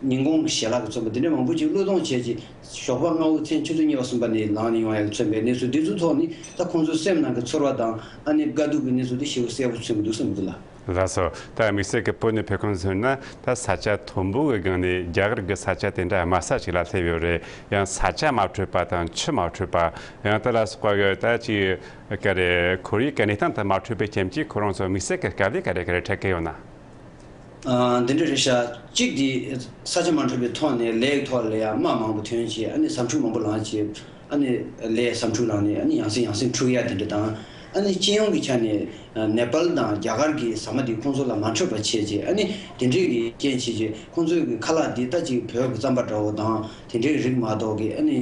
ཉིན་གུང་གི་ཞལ་ལག་གི་མཚོན་པ་དེ་འདྲ་མང་པོ་ཅིག་བློས་གཏོང་བྱས་རྗེས་ཞོགས་པ་སྔ་པོ་མཚན་ཆུ་ཚོད་གཉིས་པ་གསུམ་པ་ནས་ལངས་ནས་ཡོང་ཡ་གི་མཚོན་པའི་གནས་ཚུལ་འདི་ཚོའི་ཐོག་ནས་ད་ཁོང་ཚོའི་སེམས་ནང་གི་ཚོར་བ་དང་ཨ་ནི་དགའ་སྡུག་གི་གནས་ཚུལ་དེ་ཞེ་པོ་གསལ་པོ་མཚོན་གྱི་འདུག་བསམ་གྱི་འདུག་ལགས། ལགས་སོ། ད་དམིགས་བསལ་གྱི་བོད་ནས་ཕེབས་མཁན་ཚོ་ན་ད་ས་ཆ་མཐོན་པོ་གི་སྒང་ནས་རྒྱ་གར་གྱི་ས་ཆ་དེ་འདྲ་དམའ་ས་ཅིག་ལ་སླེབས་ཡོད་རེད། ཡང་ས་ཆ་མ་འཕྲོད་པ་དང་ཆུ་མ་འཕྲོད་པ། ཡང་དེ་ལ་སོགས་པ་གི་ད་ཅིག་ག་རེ་ཁོར་ཡུག་གི་གནས་སྟངས་དེ་མ་འཕྲོད་པའི་རྐྱེན་གྱིས་ཁོ་རང་ཚོ་དམིགས་བསལ་གྱི་དཀའ་ལས་ག་རེ་ག་རེ་འཕྲད་ཀྱི་ཡོད་ན། ཨ། འདི་འདྲ་རེད་ཤག་གཅིག་དེ་ས་ཆ་མ་འཕྲོད་པའི་ཐོག་ནས་ལས་ཐོག་ལ་ཡང་རྨ་མང་པོ་ཐོན་བྱས། ཨ་ནི་ཟམ་འཁྲུག་མང་པོ་ལངས་བྱས། ཨ་ནི་ལས་ཟམ་འཁྲུག་ལངས་ནས་ཨ་ནི་ཡང་སེ་ཡང་སེ་འཁྲུག་ཡ་དེ་འདྲ་དང་། ཨ་ནི་སྤྱི་ཡོངས་ཀྱི་ཆ་ནས་ནེ་པཱལ་དང་རྒྱ་གར་གྱི་ཟ་མ་དེ་ཁོང་ཚོ་ལ་མ་འཕྲོད་པ་བྱས་བྱས། ཨ་ནི་དེ་འདྲའི་གི་རྐྱེན་བྱས་བྱས་ཁོང་ཚོའི་གི་ཁ་ལག་དེ་ད་ཅིག་བོད་ཀྱི་རྩམ་པ་འདྲ་བོ་དང་དེ་འདྲའི་རིགས་མ་གཏོགས་གི། ཨ་ནི།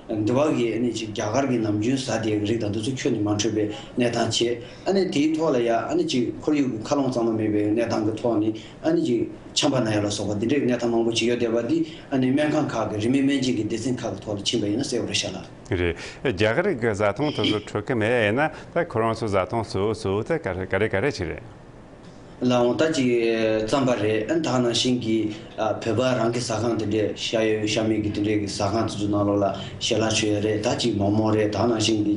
འདི་བ་གི་ཨ་ནི་ཅིག་རྒྱ་གར་གྱི་ནམ་རྒྱུན་ཟ་དེ་གི་རིགས་དང་འདི་ཚོ་ཁྱོན་ནས་མ་འཕྲོད་པའི་གནས་སྟངས་བྱས། ཨ་ནི་དེའི་ཐོག་ལ་ཡ་ཨ་ནི་ཅིག་ཁོར་ཡུག་གི་མཁའ་རླུང་གཙང་མ་མེད་པའི་གནས་སྟངས་ཀྱི་ཐོག་ནས་ཨ་ནི་ཅིག་ཆམ་པ་ན་ཡ་ལ་སོགས་པ་འདི་འདྲའི་གནས་སྟངས་མང་པོ་ཅིག་ཡོད་བསྡད་པ་འདི་ཨ་ནི་སྨན་ཁང་ཁག་གི་རིན་མེད་སྨན་བཅོས་ཀྱི་སྡེ་ཚན་ཁག་གི་ཐོག་ལ་ཕྱིན་པ་ཡིན་ན་གསལ་པོ་རེད་ཤག་ལགས། རེད། རྒྱ་གར་གྱི་བཟའ་འཐུང་དེ་ཚོ་འཕྲོད་ཀྱི་མེད་ཡིན་ན་ད་ཁོ་རང་ཚོ་བཟའ་འཐུང་གཙོ་བོ་གཙོ་བོ་དེ་ག་རེ་ག་རེ་ག་རེ་ཅིག་རེད། ལགས་འོང་། ད་ཅིག་རྩམ་པ་རེད། ཨ་ནི་ད་ག་ནང་བཞིན་གྱི་ཨ་བོད་པ་རང་གི་ཟ་ཁང་དེ་འདྲས་ཤ་ཡོད་ཤ་མེད་ཀྱི་དེ་འདྲས་ཀྱི་ཟ་ཁང་དེ་ཚོ་ནང་ལོགས་ལ་ཞལ་ལག་མཆོད་ཡ་རེད། ད་ཅིག་མོག་མོག་རེད། ད་ག་ནང་བཞིན་གྱི་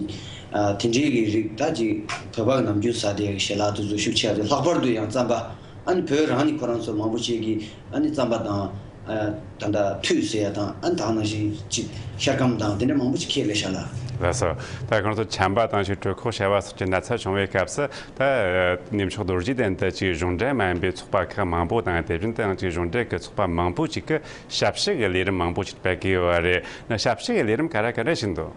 ཨ་དེ་འདྲས་ཀྱི་རིགས། ད་ཅིག་བོད་པ་གི་ནམ་རྒྱུན་ཟ་བསྡད་ཡ་གི་ཞལ་ལག་དེ་ཚོ་ཤུགས་ཆེ་བ་དེ། ལྷག་པར་དུ་ཡང་རྩམ་པ། ཨ་ནི་བོད་རང་ནས་ཁོ་རང་ཚོ་མང་པོ་ཅིག་གིས་ཨ་ནི་རྩམ་པ་དང་། ཨ་ད་ལྟ་ཐུད་ཟེར་ཡ་དང་། ཨ་ནི་ད་ག་ནང་བཞིན་ཅིག་ཤར་སྐམ་དང་དེ་འདྲ་མང་པོ་ཅིག་ཁྱེར་སླེབས་ཤག་ལགས། ལགས་སོ། ད་ཁོང་ཚོ་ཆམ་པ་དང་ཅིག་གྲོད་ཁོག་བྱ་བ་སོགས་ཀྱི་ན་ཚ་བྱུང་བའི་སྐབས་སུ། ད་གནས་མཆོག་རྡོ་རྗེ་གདན་དུ་ཅིག་གཞུང་འབྲེལ་མ་ཡིན་པའི་ཚོགས་པ་ཁག་མང་པོ་དང་། དེ་བཞིན་དུ་ཡང་ཅིག་གཞུང་འབྲེལ་གྱི་ཚོགས་པ་མང་པོ་ཅིག་གིས་ཞབས་ཕྱི་གི་ལས་རིམ་མང་པོ་ཅིག་སྤེལ་གི་ཡོད་པ་རེད། ན་ཞབས་ཕྱི་གི་ལས་རིམ་ག་རེ་ག་རེ་བྱེད་འདུག།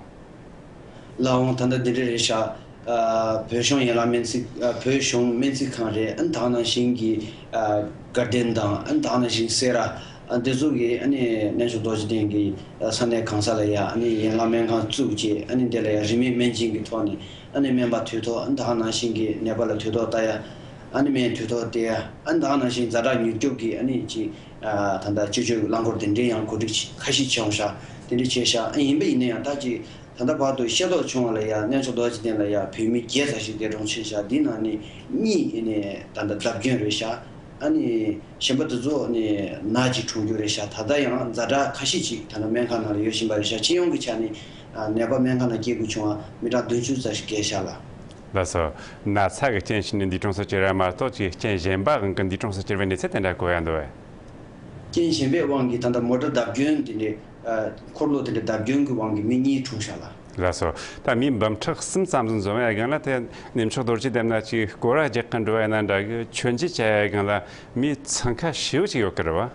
ལགས་འོང་། ད་ལྟ་འདི་འདྲ་རེད་ཤག། ཨ་བོད་གཞུང་ཡན་ལག་སྨན་རྩིས། ཨ་བོད་གཞུང་སྨན་རྩིས་ཁང་རེད། ཨ་ནི་ད་ག་ནང་བཞིན་གྱི་ཨ་དགའ་ལྡན་དང་། ཨ་ནི་ད་ག་ནང་བཞིན་སེ་ར། ཨ་འདི་ཚོ་གི་ཨ་ནི་གནས་མཆོག་རྡོ་རྗེ་གདན་གྱི་ཨ་ས་གནས་གང་ས་ལ་ཡ་ཨ་ནི་ཡན་ལག་སྨན་ཁང་བཙུགས་བྱས། ཨ་ནི་དེ་ལ་ཡ་རིན་མེད་སྨན་སྦྱིན་གྱི་ཐོག་ནས་ཨ་ནི་སྨན་པ་དུས་ཐོག། ཨ་ནི་ད་ག་ནང་བཞིན་གྱི་ནད་པ་ལ་དུས་ཐོག་ལྟ་ཡ། ཨ་ནི་སྨན་དུས་ཐོག་སྟེར་ཡ། ཨ་ནི་ད་ག་ནང་བཞིན་ཛ་དྲག་མྱུར་སྐྱོབ་ཀྱི་ཨ་ནི་ཅིག་ཨ་ད་ལྟ་སྤྱི་སྤྱོད་རླངས་འཁོར་དེ་འདྲའི་ཡང་གོ་སྒྲིག་ཁ་ཤས་བྱུང་ཤག། དེ་འདྲ་བྱས་ཤག། ཨ་ཡིན་པ་ཡིན་ན་ཡང་ད་ཅིག་ད་ལྟ་བར་དུ་ཤེས་རྟོགས་བྱུང་བ་ལ་ཡ་གནས་མཆོག་རྡོ་རྗེ་གདན་ལ་ཡ་བོད་མི་བརྒྱད་ཙམ་ཞིག་འདས་གྲོངས་ཕྱིན་ཤག། འདི་ནང་ནས་གཉིས་ཨ་ནི་ད་ལྟ་བརྡབ་སྐྱོན་རེད་ཤག། ཨ་ནི་གཞན་པ་དེ་ཚོ་ནི་ནད་ཅིག་གྲོངས་རྒྱུ་རེད་ཤག། ད་ལྟ་ཡང་ཛ་དྲག་ཁ་ཤས་ཅིག་ད་ལྟ་སྨན་ཁང་ནང་ལ་ཡོད་བཞིན་པ་རེད་ཤག། སྤྱི་ཡོངས་ཀྱི་ཆ་ནས་ཨ་ནད་པ་སྨན་ཁང་ནང་སྐྱེལ་དགོས་བྱུང་བ་མི་གྲངས་བདུན་ཅུ་ཙམ་ཞིག་བརྒལ་ཤག་ལགས། ལགས་སོ། ན་ཚ་གི་རྐྱེན་བྱས་ནས་འདས་གྲོངས་སུ་གྱུར་བ་མ་གཏོགས་ཅིག་རྐྱེན་གཞན་པ་དབང་གིས་འདས་གྲོངས་སུ་གྱུར་བའི་གནས་ཚུལ་དེ་འདྲ་གོ་ཡ་འདུག་བས། རྐྱེན་གཞན་པའི་དབང་གིས་ད་ལྟ་མོ་ཊ་བརྡབ་སྐྱོན་དེ་འདྲའི། ཨ་འཁོར་ལོ་དེ་འདྲའི་བརྡབ་སྐྱོན་གྱི་དབང་གིས་མི་གཉིས་གྲོངས་ཤག་ལགས། ལགས་སོ། ད་མི་འབུམ་ཕྲག་གསུམ་ཙམ་ཟིག་འཛོམས་ཡ་སྒང་ལ། དེ་གནས་མཆོག་རྡོ་རྗེ་གདན་ན་ཅིག་སྐོར་ར་རྒྱག་གི་འགྲོ་བ་ཡིན་ན་འདྲ་གི། མཆོད་མཇལ་བྱ་ཡ་སྒང་ལ་མི་འཚང་ཁ་ཤིའུ་ཅིག་ཡོད་གི་རེད་བ།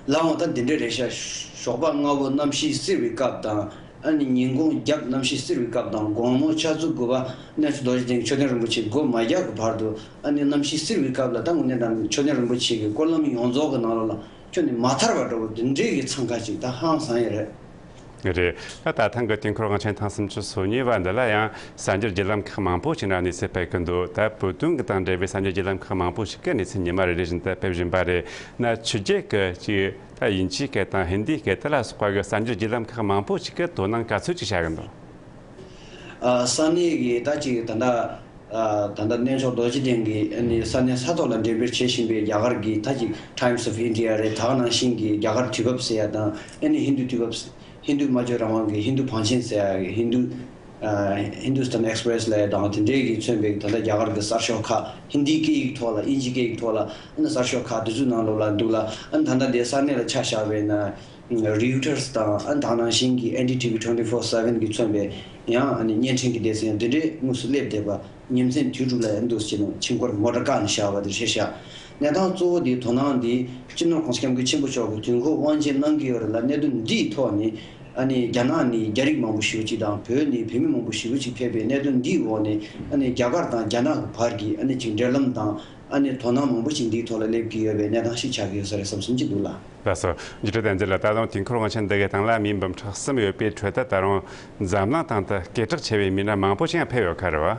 ལགས་འོང་། ད་འདི་འདྲ་རེད་ཤག། ཞོགས་པ་སྔ་པོ་གནམ་གཤིས་བསིལ་བའི་སྐབས་དང་། ཨ་ནི་ཉིན་གུང་རྒྱབ་གནམ་གཤིས་བསིལ་བའི་སྐབས་དང་། དགོང་མོ་ཆུ་ཚོད་དགུ་པ་གནས་མཆོག་རྡོ་རྗེ་གདན་གྱི་མཆོད་རྟེན་རིན་པོ་ཆེ་སྒོ་མ་རྒྱག་གི་བར་དུ། ཨ་ནི་གནམ་གཤིས་བསིལ་བའི་སྐབས་ལ་ད་དངོས་གནས་དྲང་གནས་མཆོད་རྟེན་རིན་པོ་ཆེ་གི་སྐོར་ལམ་ཡོངས་རྫོགས་ཀྱི་ནང་ལོགས་ལ་ཁྱོན་ནས་མ་ཐར་བ་འདྲ་བོ་འདི་འདྲའི་གི་འཚང་ཁ་ཅིག་ད་ཧང་སང་ཡ་རེད། རེད། ད་ད་ཐེངས་ཀྱི་དུས་འཁོར་དབང་ཆེན་ཐེངས་སུམ་ཅུ་སོ་གཉིས་པ་འདི་ལ་ཡང་གསར་འགྱུར་བརྒྱུད་ལམ་ཁག་མང་པོ་ཞིག་ནས་གནས་ཚུལ་སྤེལ་གི་འདུག། ད་བོད་དོན་གྱི་དང་འབྲེལ་བའི་གསར་འགྱུར་བརྒྱུད་ལམ་ཁག་མང་པོ་ཞིག་གིས་གནས་ཚུལ་ཉི་མ་རེ་རེ་བཞིན་དུ་སྤེལ་བཞིན་པ་རེད། ན་ཕྱི་རྒྱལ་གྱི་ཅིག་ད་དབྱིན་ཇིའི་སྐད་དང་ཧིན་དིའི་སྐད་དེ་ལ་སོགས་པ་གི་གསར་འགྱུར་བརྒྱུད་ལམ་ཁག་མང་པོ་ཞིག་གིས་དོ་སྣང་ག་ཚོད་ཅིག་བྱ་གི་འདུག། ཨ་ས་གནས་ཀྱི་ད་ཅིག་ད་ལྟ་ཨ་ད་ལྟ་གནས་མཆོག་རྡོ་རྗེ་གདན་གྱི་ཨ་ནི་ས་གནས་ས་ཐོག་ལ་འགྲེམས་སྤེལ་བྱེད་བཞིན་པའི་རྒྱ་གར་གྱི་ད་ཅིག་Times of India་རེད། ད་ག་ནང་བཞིན་གྱི་རྒྱ་གར་དུས་བབ་ཟེར་ཡ་དང་། ཨ་ནི་ཧིན་རྡུ་དུས་བབ། ཧིན་རྡུ་སྨྲ་བརྗོད་རང་དབང་གི་ཧིན་རྡུ་བང་ཆེན་ཟེར་ཡ་གི་ཧིན་རྡུ། ཨ་Hindustan Express་ལབ་ཡ་དང་དེ་འདྲའི་གིས་མཚོན་པའི་ད་ལྟ་རྒྱ་གར་གྱི་གསར་ཤོག་ཁག། ཧིན་དིའི་སྐད་ཡིག་ཐོག་ལ། དབྱིན་ཇིའི་སྐད་ཡིག་ཐོག་ལ། ཨ་ནི་གསར་ཤོག་ཁག་དེ་ཚོའི་ནང་ལོགས་ལ་འདུག་ལ། ཨ་ནི་ད་ལྟ་དེ་ས་གནས་ལ་ཆ་བཞག་པ་ཡིན་ན། Reuters་དང་། ཨ་ནི་ད་ག་ནང་བཞིན་གྱི་N D T V twenty-four seven་གིས་མཚོན་པའི་ཡང་ཨ་ནི་བརྙན་འཕྲིན་གྱི་སྡེ་ཚན་དེ་འདྲའི་དངོས་སུ་སླེབས་བསྡད་པ། ཉིན་མཚན་དུས་དྲུག་ལ་ཡང་འདུག་ཟེར་ནས་ཆིང་སྐོར་མོ་ཊ་བཀག་ནས་བཞག་པ་དེ་རེད་ཤག། གནས་སྟངས་གཙོ་བོ་དེའི་དོ་སྣང་འདི་སྤྱི་ནོར་༸གོང་ས་༸སྐྱབས་མགོན་ཆེན་པོ་མཆོག་གིས་དུས་འཁོར་དབང་ཆེན་གནང་གི་ཡོད་རེད་ལ། གནད་དོན་འདིའི་ཐོག་ནས་ཨ་ནི་རྒྱ་ནག་ནས་རྒྱ་རིགས་མང་པོ་ཞེ་པོ་ཅིག་དང་། བོད་ནས་བོད་མི་མང་པོ་ཞེ་པོ་ཅིག་ཕེབས་པའི་གནད་དོན་འདིའི་འོག་ནས། ཨ་ནི་རྒྱ་གར་དང་རྒྱ་ནག་གི་བར་གྱི་ཨ་ནི་ཅིག་འབྲེལ་ལམ་དང་། ཨ་ནི་དོ་སྣང་མང་པོ་ཅིག་འདིའི་ཐོག་ལ་སླེབས་ཀྱི་ཡོད་པའི་གནས་སྟངས་ཤིག་ཆགས་ཀྱི་ཡོད་ས་རེད་བསམ་བསམ་གྱི་འདུག་ལ། ལགས་སོ། མཇུག་འབྲས་བསྟན་འཛིན་ལགས། ད་དུང་དུས་འཁོར་དབང་ཆེན་འདི་གའི་སྟེང་ལ་མི་འབུམ་ཕྲག་གསུམ་ཡོད་པའི་ཁྲོད་དུ། ད་རུང་འཛམ་གླིང་སྟེང་དུ་སྐད་གྲགས་ཆེ་བའི་མི་སྣ་མང་པོ་ཞིག་ཡང་ཕེབས་ཡོད་ཁ་རེད་བ།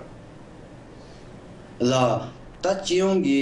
ལགས། ད་སྤྱི་ཡོངས་ཀྱི་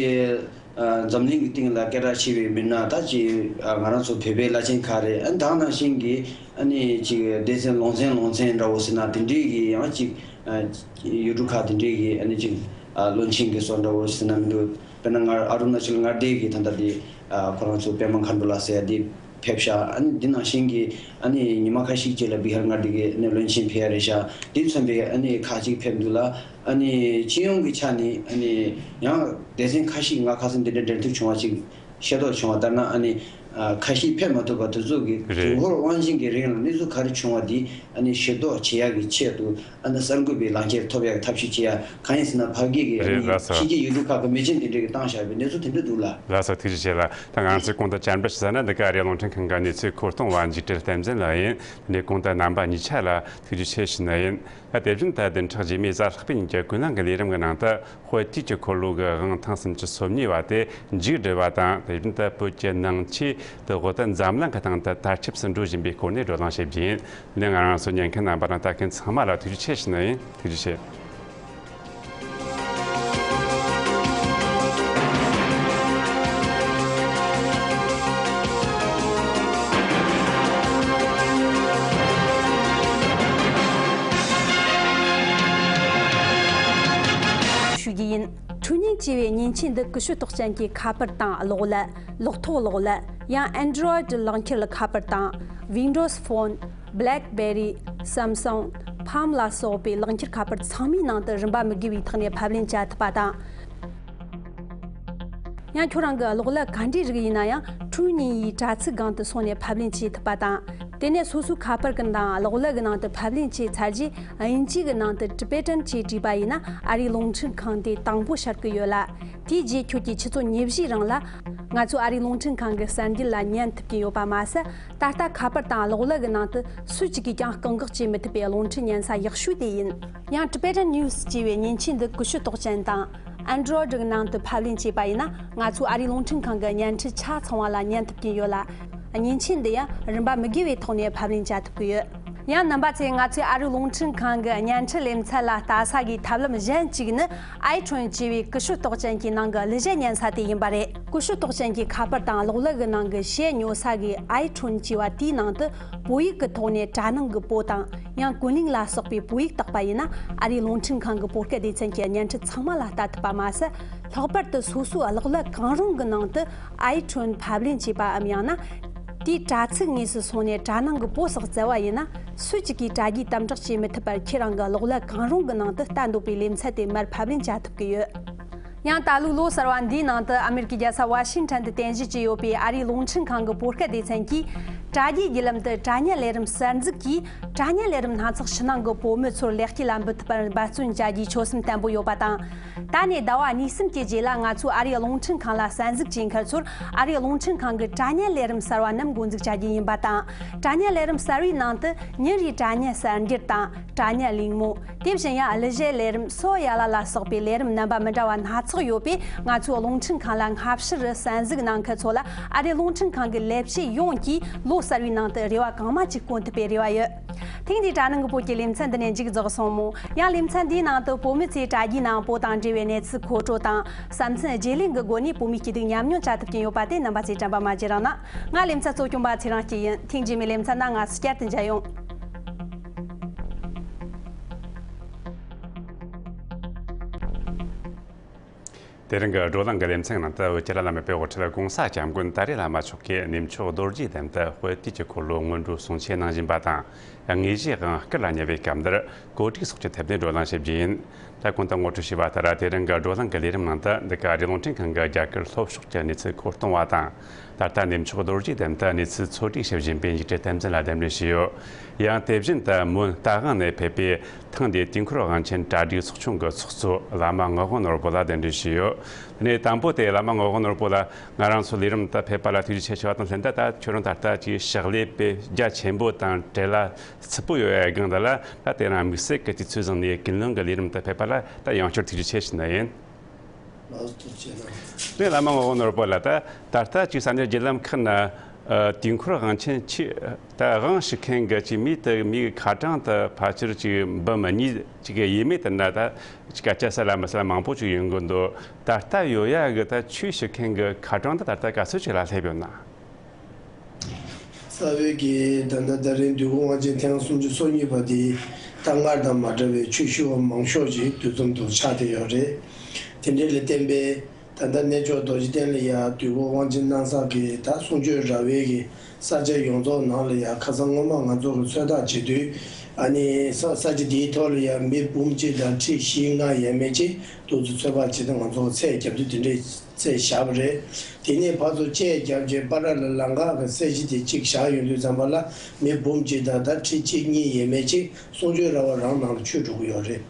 ཨ་འཛམ་གླིང་གི་སྟེང་ལ་སྐད་གྲགས་ཆེ་བའི་མི་སྣ། ད་ཅིག་ཨ་ང་རང་ཚོ་བོད་པའི་བླ་ཆེན་ཁག་རེད། ཨ་ད་ག་ནང་བཞིན་གྱི་ཨ་ནི་ཅིག་སྡེ་ཚན་ལུང་ཚན་ལུང་ཚན་འདྲ་བོ་ཟེར་ན་དེ་འདྲའི་གི་ཡང་ཅིག་ཨ་ཡུལ་གྲུ་ཁག་དེ་འདྲའི་གི་ཨ་ནི་ཅིག་ཨ་བློན་ཆེན་གྱི་བཟོ་འདྲ་བོ་ཟེར་ན་མི་འདུག། དཔེར་ན་ང་ཨ་རུ་ན་ཅལ་མངའ་སྡེ་གི་ད་ལྟ་དེ་ཨ་ཁོ་རང་ཚོ་པད་མ་མཁའ་འགྲོ་ལགས་ཟེར་ཡ་དེ་ཕེབས་ཤག། ཨ་ནི་འདི་ནང་བཞིན་གྱི་ཨ་ནི་ཉི་མ་ཁ་ཤས་ཅིག་ལ་བི་ཧར་མངའ་སྡེ་གི་ཨ་ནི་བློན་ཆེན་ཕེབས་ཡ་རེད་ཤག། དེ་མཚོན་པའི་ཨ་ནི་ཁག་ཅིག་ཕེབས་འདུག་ལ། ཨ་ནི་སྤྱི་ཡོངས་ཀྱི་ཆ་ནས་ཨ་ནི་ཡང་སྡེ་ཚན་ཁ་ཤས་ང་ཁ་སང་འདི་འདྲ་འབྲེལ་མཐུད་བྱུང་བ་ཅིག་ཤེས་རྟོགས་བྱུང་བ་ལྟར་ན། ཨ་ནི་ཨ་ཁ་ཤས་ཕེབས་མ་ཐུབ་པ་དེ་ཚོ་གི་རེད། དུས་འཁོར་དབང་ཆེན་གྱི་རིང་ལ་གནས་ཚུལ་ག་རེ་བྱུང་བ་འདི་ཨ་ནི་ཤེས་རྟོགས་བྱེད་ཡ་གི་ཆེད་དུ་ཨ་ནི་གསར་འགོད་པའི་ལག་འཁྱེར་ཐོབ་ཡ་གི་ཐབས་ཤེས་བྱེད་ཡ། གང་ཡིན་ཟེར་ན་ཕ་གི་གི་ཨ་རེད། ནི་ལགས་སོ། ཕྱི་རྒྱལ་ཡུལ་གྲུ་ཁག་གི་མི་ཆེན་དེ་འདྲས་ཀྱིས་བཏང་བཞག་པའི་གནས་ཚུལ་དེ་འདྲ་འདུག་ལ། ལགས་སོ། ཐུགས་རྗེ་ཆེ་ལགས། ད་ང་ཚོས་གོང་དུ་བཅར་འདྲི་ཞུས་ས་ན། འདི་ག་རེད། རླུང་འཕྲིན་ཁང་གི་གནས་ཚུལ་མཁོ་གཏོང་བ་འཇིགས་བྲལ་བསྟན་འཛིན་ལགས་ཡིན། འདི་གོང་དུ་རྣམ་པ་གཉིས་ཆ་ལ་ཐུགས་རྗེ་ཆེ་ཞུ་ནི་ཡིན། ད་དེ་བཞིན་ད་བདུན་ཕྲག་རྗེས་མའི་གཟའ་ལྷག་པའི་ཉིན་གྱི་ཀུན་གླེང་གི་ལས་རིམ་གྱི་ནང་དུ། དཔལ་དུས་ཀྱི་འཁོར་ལོ་གི་དབང་ཐེངས་སུམ་ཅུ་སོ་གཉིས་པ་དེ་མཇུག་བསྒྲིལ་བ་དང་། དེ་བཞིན་དུ་བོད་ཀྱི་ནང་ཆོས་དེ་འོ་ད་འཛམ་གླིང་གི་སྟེང་དུ་དར་ཁྱབ་སུ་འགྲོ་བཞིན་པའི་སྐོར་ནས་བགྲོ་གླེང་བྱེད་རྒྱུ་ཡིན། ལན། ང་རང་ཚོ་ཉན་མཁན་རྣམ་པ་དང་ལྟ་མཁན་ཚང་མ་ལ་ཐུགས་རྗེ་ཆེ་ཞུ་ནི་ཡིན། ཐུགས་རྗེ་ཆེ། ཞུ་རྒྱུ་ཡིན། ཁྲུའུ་ཉིང་ཅེས་པའི་མཉེན་ཆས་འདི་ཀུ་ཤུ་རྟོགས་ཅན་གྱི་ཁ་པར་དང་གློག་ཀླད། གློག་ཐོག་གློག་ཀླད། ཡང་Android་གློག་འཁྱུད་ཁ་པར་དང་། Windows Phone། BlackBerry། Samsung། Palm་ལ་སོགས་པའི་གློག་འཁྱུད་ཁ་པར་ཚང་མའི་ནང་དུ་རིན་པ་མི་དགོས་པའི་ཐོག་ནས་ཕབ་ལེན་བྱ་ཐུབ་པ་དང་། ཡང་ཁྱོད་རང་གི་གློག་ཀླད་ག་འདྲའི་རིགས་ཡིན་ན་ཡང་ཁྲུའུ་ཉིང་ཡི་དྲ་ཚིགས་སྒང་དུ་སོང་ནས་ཕབ་ལེན་བྱེད་ཐུབ་པ་དང་། དེ་ནས་སོ་སོའི་ཁ་པར་གྱི་ནང་གློག་ཀླད་ཀྱི་ནང་དུ་ཕབ་ལེན་བྱས་ཚར་རྗེས། དབྱིན་ཇི་གི་ནང་དུ་Tibetan་ཅེས་བྲིས་པ་ཡིན་ན་ཨ་རིའི་རླུང་འཕྲིན་ཁང་དེ་དང་པོ་ཤར་གྱི་ཡོད་ལ། དེའི་རྗེས་ཁྱོད་ཀྱིས་ཆུ་ཚོད་ཉི་བཞིའི་རིང་ལ་ང་ཚོའི་ཨ་རིའི་རླུང་འཕྲིན་ཁང་གི་གསར་འགྱུར་ལ་ཉན་ཐུབ་ཀྱི་ཡོད་པ་མ་ཟད། ད་ལྟ་ཁ་པར་དང་གློག་ཀླད་ཀྱི་ནང་དུ་སུ་གཅིག་གིས་ཀྱང་བཀག་འགོག་བྱེད་མི་ཐུབ་པའི་རླུང་འཕྲིན་ཉན་ས་ཡག་ཤོས་དེ་ཡིན། ཡང་Tibetan News་ཅེས་པའི་མཉེན་ཆས་འདི་ཀུ་ཤུ་རྟོགས་ཅན་དང་། Android་གི་ནང་དུ་ཕབ་ལེན་བྱས་པ་ཡིན་ན། ང་ཚོའི་ཨ་རིའི་རླུང་འཕྲིན་ཁང་གི་བརྙན་འཕྲིན་ཆ་ཚང་བ་ལ་ཉན་ཐུབ་ཀྱི་ཡོད་ལ། མཉེན་ཆས་འདི་ཡང་རིན་པ་མི་དགོས་པའི་ཐོག་ནས་ཕབ་ལེན་བྱ་ཐུབ་ཀྱི་ཡོད། ཡང་རྣམ་པ་ཚོས་ང་ཚོའི་ཨ་རིའི་རླུང་འཕྲིན་ཁང་གི་བརྙན་འཕྲིན་ལེ་ཚན་ལ་ལྟ་ས་གི་ཐབས་ལམ་གཞན་གཅིག་ནི་iTunes་ཅེས་པའི་ཀུ་ཤུ་རྟོགས་ཅན་གྱི་ནང་གི་གླུ་གཞས་ཉན་ས་དེ་ཡིན་པ་རེད། ཀུ་ཤུ་རྟོགས་ཅན་གྱི་ཁ་པར་དང་གློག་ཀླད་ཀྱི་ནང་གི་གཞས་ཉོ་ས་གི་iTunes་ཅེས་པ་དེའི་ནང་དུ་བོད་ཡིག་གི་ཐོག་ནས་དྲ་ནང་གི་པོ་དང་། ཡང་ཀུན་གླེང་ལ་སོགས་པའི་བོད་ཡིག་བཏགས་པ་ཡིན་ན། ཨ་རིའི་རླུང་འཕྲིན་ཁང་གི་བོད་སྐད་སྡེ་ཚན་གྱི་བརྙན་འཕྲིན་ཚང་མ་ལ་ལྟ་ཐུབ་པ་མ་ཟད། ལྷག་པར་དུ་སོ་སོའི་གློག་ཀླད་གང་རུང་གི་ནང་དུ་iTunes་ཕབ་ལེན་བྱས་པའམ། ཡང་ན་དེའི་དྲ་ཚིགས་དངོས་སུ་སོང་ནས་དྲ་ནང་གི་པོ་བསགས་བཙལ་བ་ཡིན་ན། སུ་གཅིག་གིས་དྲ་རྒྱའི་དམ་དྲག་བྱེད་མི་ཐུབ་པར་ཁྱེད་རང་གི་གློག་ཀླད་གང་རུང་གི་ནང་དུ་ལྟ་འདོད་པའི་ལེ་ཚན་དེ་མར་ཕབ་ལེན་བྱ་ཐུབ་ཀྱི་ཡོད། ཡང་ད་ལོའི་ལོ་གསར་བ་འདིའི་ནང་དུ་ཨ་མེ་རི་ཀའི་རྒྱལ་ས་ཝ་ཤིང་ཊོན་དུ་རྟེན་གཞི་བྱས་ཡོད་པའི་ཨ་རིའི་རླུང་འཕྲིན་ཁང་གི་བོད་སྐད་སྡེ་ཚན་གྱིས། དྲ་རྒྱའི་བརྒྱུད་ལམ་དུ་དྲ་བརྙན་ལས་རིམ་གསར་འཛུགས་ཀྱིས། དྲ་བརྙན་ལས་རིམ་སྣ་ཚོགས་ཕྱི་ནང་གི་བོད་མི་ཚོར་ལེགས་སྐྱེས་ལ་འབུལ་ཐུབ་པར་འབད་བརྩོན་བྱ་རྒྱུའི་ཆོད་སེམས་བརྟན་པོ་ཡོད་པ་དང་། ད་ནས་ཟླ་བ་གཉིས་གསུམ་གྱི་རྗེས་ལ་ང་ཚོའི་ཨ་རིའི་རླུང་འཕྲིན་ཁང་ལ་གསར་འཛུགས་བྱེད་མཁན་ཚོར། ཨ་རིའི་རླུང་འཕྲིན་ཁང་གི་དྲ་བརྙན་ལས་རིམ་གསར་བ་རྣམས་འགོ་འཛུགས་བྱ་རྒྱུ་ཡིན་པ་དང་། དྲ་བརྙན་ལས་རིམ་གསར་བའི་ནང་དུ་ཉིན་རེའི་དྲ་བརྙན་གསར་འགྱུར་དང་། དྲ་བརྙན་གླེང་མོལ། དེ་བཞིན་ཡང་གླུ་གཞས་ལས་རིམ་སོ་ཡ་ལ་ལ་སོགས་པའི་ལས་རིམ་རྣམ་པ་མི་འདྲ་བ་སྣ་ཚོགས་ཡོད་པས། ང་ཚོའི་རླུང་འཕྲིན་ཁང་ལ་སྔ་ཕྱི་རུ་གསར་འཛུགས་གནང་མཁན་ཚོ་ལ་ཨ་རིའི་རླུང་འཕྲིན་ཁང་གི་ལས་བྱེད་ཡོངས་ཀྱིས་ལོ་གསར་བའི་ནང་དུ་རེ་བ་གང་མང་ཅིག་བསྐོང་ཐུབ་པའི་རེ་བ་ཡོད། ཐེངས་འདིའི་དྲ་ནང་གི་བོད་ཀྱི་ལེ་ཚན་འདི་ནས་མཇུག་རྫོགས་སོང་མོད། ཡང་ལེ་ཚན་འདིའི་ནང་དུ་བོད་མི་ཚོས་དྲ་རྒྱའི་ནང་བོད་དང་འབྲེལ་བའི་གནས་ཚུལ་མཁོ་སྤྲོད་དང་། བསམ་ཚུལ་བརྗེ་ལེན་གྱི་སྒོ་ནས་བོད་མིའི་སྐྱིད་སྡུག་མཉམ་མྱོང་བྱ་ཐུབ་ཀྱི་ཡོད་པ་དེ་རྣམ་པ་ཚོས་དྲན་པ་མ་བརྗེད་རོགས་གནང་། ང་ལེ་ཚན་གཙོ་སྐྱོང་པ་ཚེ་རིང་སྐྱིད་ཡིན། ཐེངས་རྗེས་མའི་ལེ་ཚན་ནང་ང་ཚོ་བསྐྱར་དུ་མཇལ་ཡོང་། དེ་རིང་གི་བགྲོ་གླེང་གི་ལེ་ཚན་ནང་དུ་བོད་ཀྱི་བླ་མའི་དཔེ་དབྱིངས་ཁྲི་ལ་གོང་ས་སྐྱབས་མགོན་ཏཱ་ལའི་བླ་མ་མཆོག་གིས་གནས་མཆོག་རྡོ་རྗེ་གདན་དུ་དཔལ་དུས་ཀྱི་འཁོར་ལོ་སྔོན་འགྲོའི་གསུང་ཆོས་གནང་བཞིན་པ་དང་། དངོས་གཞིའི་དབང་བསྐུར་ལ་ཉེ་བའི་སྐབས་འདིར་གོ་སྒྲིག་སོགས་ཀྱི་ཐད་ནས་བགྲོ་གླེང་བྱེད་རྒྱུ་ཡིན། ད་གོང་དུ་ངོ་སྤྲོད་བྱས་པ་ལྟར། དེ་རིང་གི་བགྲོ་གླེང་གི་ལས་རིམ་ནང་དུ་འདི་ག་རི་རླུང་འཕྲིན་ཁང་གི་རྒྱ་གར་ལྷོ་ཕྱོགས་ཀྱི་གནས་ཚུལ་མཁོ་གཏོང་བ་དང་། ད་ལྟ་གནས་མཆོག་རྡོ་རྗེ་གདན་དུ་གནས་ཚུལ་འཚོལ་སྒྲིག་བྱེད་བཞིན་པའི་འཇིགས་བྲལ་བསྟན་འཛིན་ལ་གདན་འདྲེན་ཞུས་ཡོད། ཡང་དེ་བཞིན་དུ་མོན་རྟ་དབང་ནས་ཕེབས་པའི་ཐེངས་འདིའི་དུས་འཁོར་དབང་ཆེན་གྲ་སྒྲིག་ཚོགས་ཆུང་གི་ཚོགས་གཙོ་བླ་མ་ངག་དབང་ནོར་བུ་ལ་གདན་འདྲེན་ཞུས་ཡོད། དེ་ནས་དང་པོ་དེ་བླ་མ་ངག་དབང་ནོར་བུ་ལ་ང་རང་ཚོ་ལས་རིམ་དུ་ཕེབས་པ་ལ་ཐུགས་རྗེ་ཆེ་ཞུ་བ་དང་ལྷན་དུ། ད་ཁྱོད་རང་ད་ལྟ་ཅིག་ཕྱག་ལས་དཔེ་རྒྱ་ཆེན་པོ་དང་བྲེལ་བ་ཚུད་པོ་ཡོད་པའི་སྒང་འདི་ལ། ད་དེ་རིང་དམིགས་བསལ་གྱི་དུས་ཚོད་བཟུང་ནས་ཀུན་གླེང་གི་ལས་རིམ་དུ་ཕེབས་པ་ལ་ད་ཡང་བསྐྱར་ཐུགས་རྗེ་ཆེ་ཞུ་ནི་ཡིན། ལགས་སོ། ཐུགས་རྗེ་གནང་། དེ་བླ་མ་ངག་དབང་ནོར་བུ་ལ། ད་ད་ལྟ་ཅིག་ས་གནས་བརྒྱུད་ལམ་ཁག་ན་ཨ་དུས་འཁོར་དབང་ཆེན་ཆེ་ད་དབང་ཞུ་མཁན་གྱི་ཅིག་མི་དེ་མི་ཁ་གྲངས་དེ་ཕལ་ཆེར་ཅིག་འབུམ་གཉིས་ཅིག་ཡས་མས། དེ་ན་ད་ཅིག་སྐད་ཆ་ཟེར་ལ་མི་ཟེར་ལ་མང་པོ་ཅིག་ཡོང་གི་འདུག་ད་ལྟ་ཡོད་ཡ་གི་ད་ཆོས་ཞུ་མཁན་གྱི་ཁ་གྲངས་དེ་ད་ལྟ་ག་ཚོད་ཅིག་ལ་སླེབས་ཡོད་ན། རྩ་བའི་གི་ད་ལྟ་ད་རིང་དུས་འཁོར་དབང་ཆེན་ཐེངས་སུམ་ཅུ་སོ་གཉིས་པ་དེ་ད་སྔར་དང་མ་འདྲ་བའི་ཆོས་ཞུ་བ་མང་ཤོས་ཅིག་འདུ་འཛོམས་འདུ་ཆགས་བསྡད་ཡོད་རེད། དེ་འདྲ་ལ་བརྟེན་པའི་ད་ལྟ་གནས་མཆོག་རྡོ་རྗེ་གདན་ལ་ཡ་དུས་འཁོར་དབང་ཆེན་གནང་ས་གི་ད་གསུང་ཆོས་ར་བའི་གི་ས་ཆ་ཡོངས་རྫོགས་ནང་ལ་ཡ་ཁ་སང་སྔོན་མ་ང་ཚོ་གི་ཚོད་ལྟ་བྱེད་དུས། ཨ་ནི་ས་ས་ཆ་དེའི་ཐོག་ལ་ཡ་མི་འབུམ་གཅིག་དང་ཁྲི་བཞི་ལྔ་ཡས་མས་ཅིག་འདུག་ཚོད་ཚོད་དཔག་བྱེད་དུས་ང་ཚོ་ཚད་རྒྱབ་དུས་དེ་འདྲའི་ཚད་བཞག་པ་རེད། དེ་ནས་ཕར་ཚུར་བཅས་རྒྱབ་བྱས་པ་ར་ལ་ལམ་ཁ་གི་གསལ་བྱེད་དེ་གཅིག་བཞག་ཡོང་དུས་ཙམ་པ་ལ་མི་འབུམ་གཅིག་དང་ད་ཁྲི་གཅིག་གཉིས་ཡས་མས་ཅིག་གསུང་ཆོས་ར་བ་རང་ནང་ལ་ཚུད་འགྲོ་གི་ཡོད་རེད།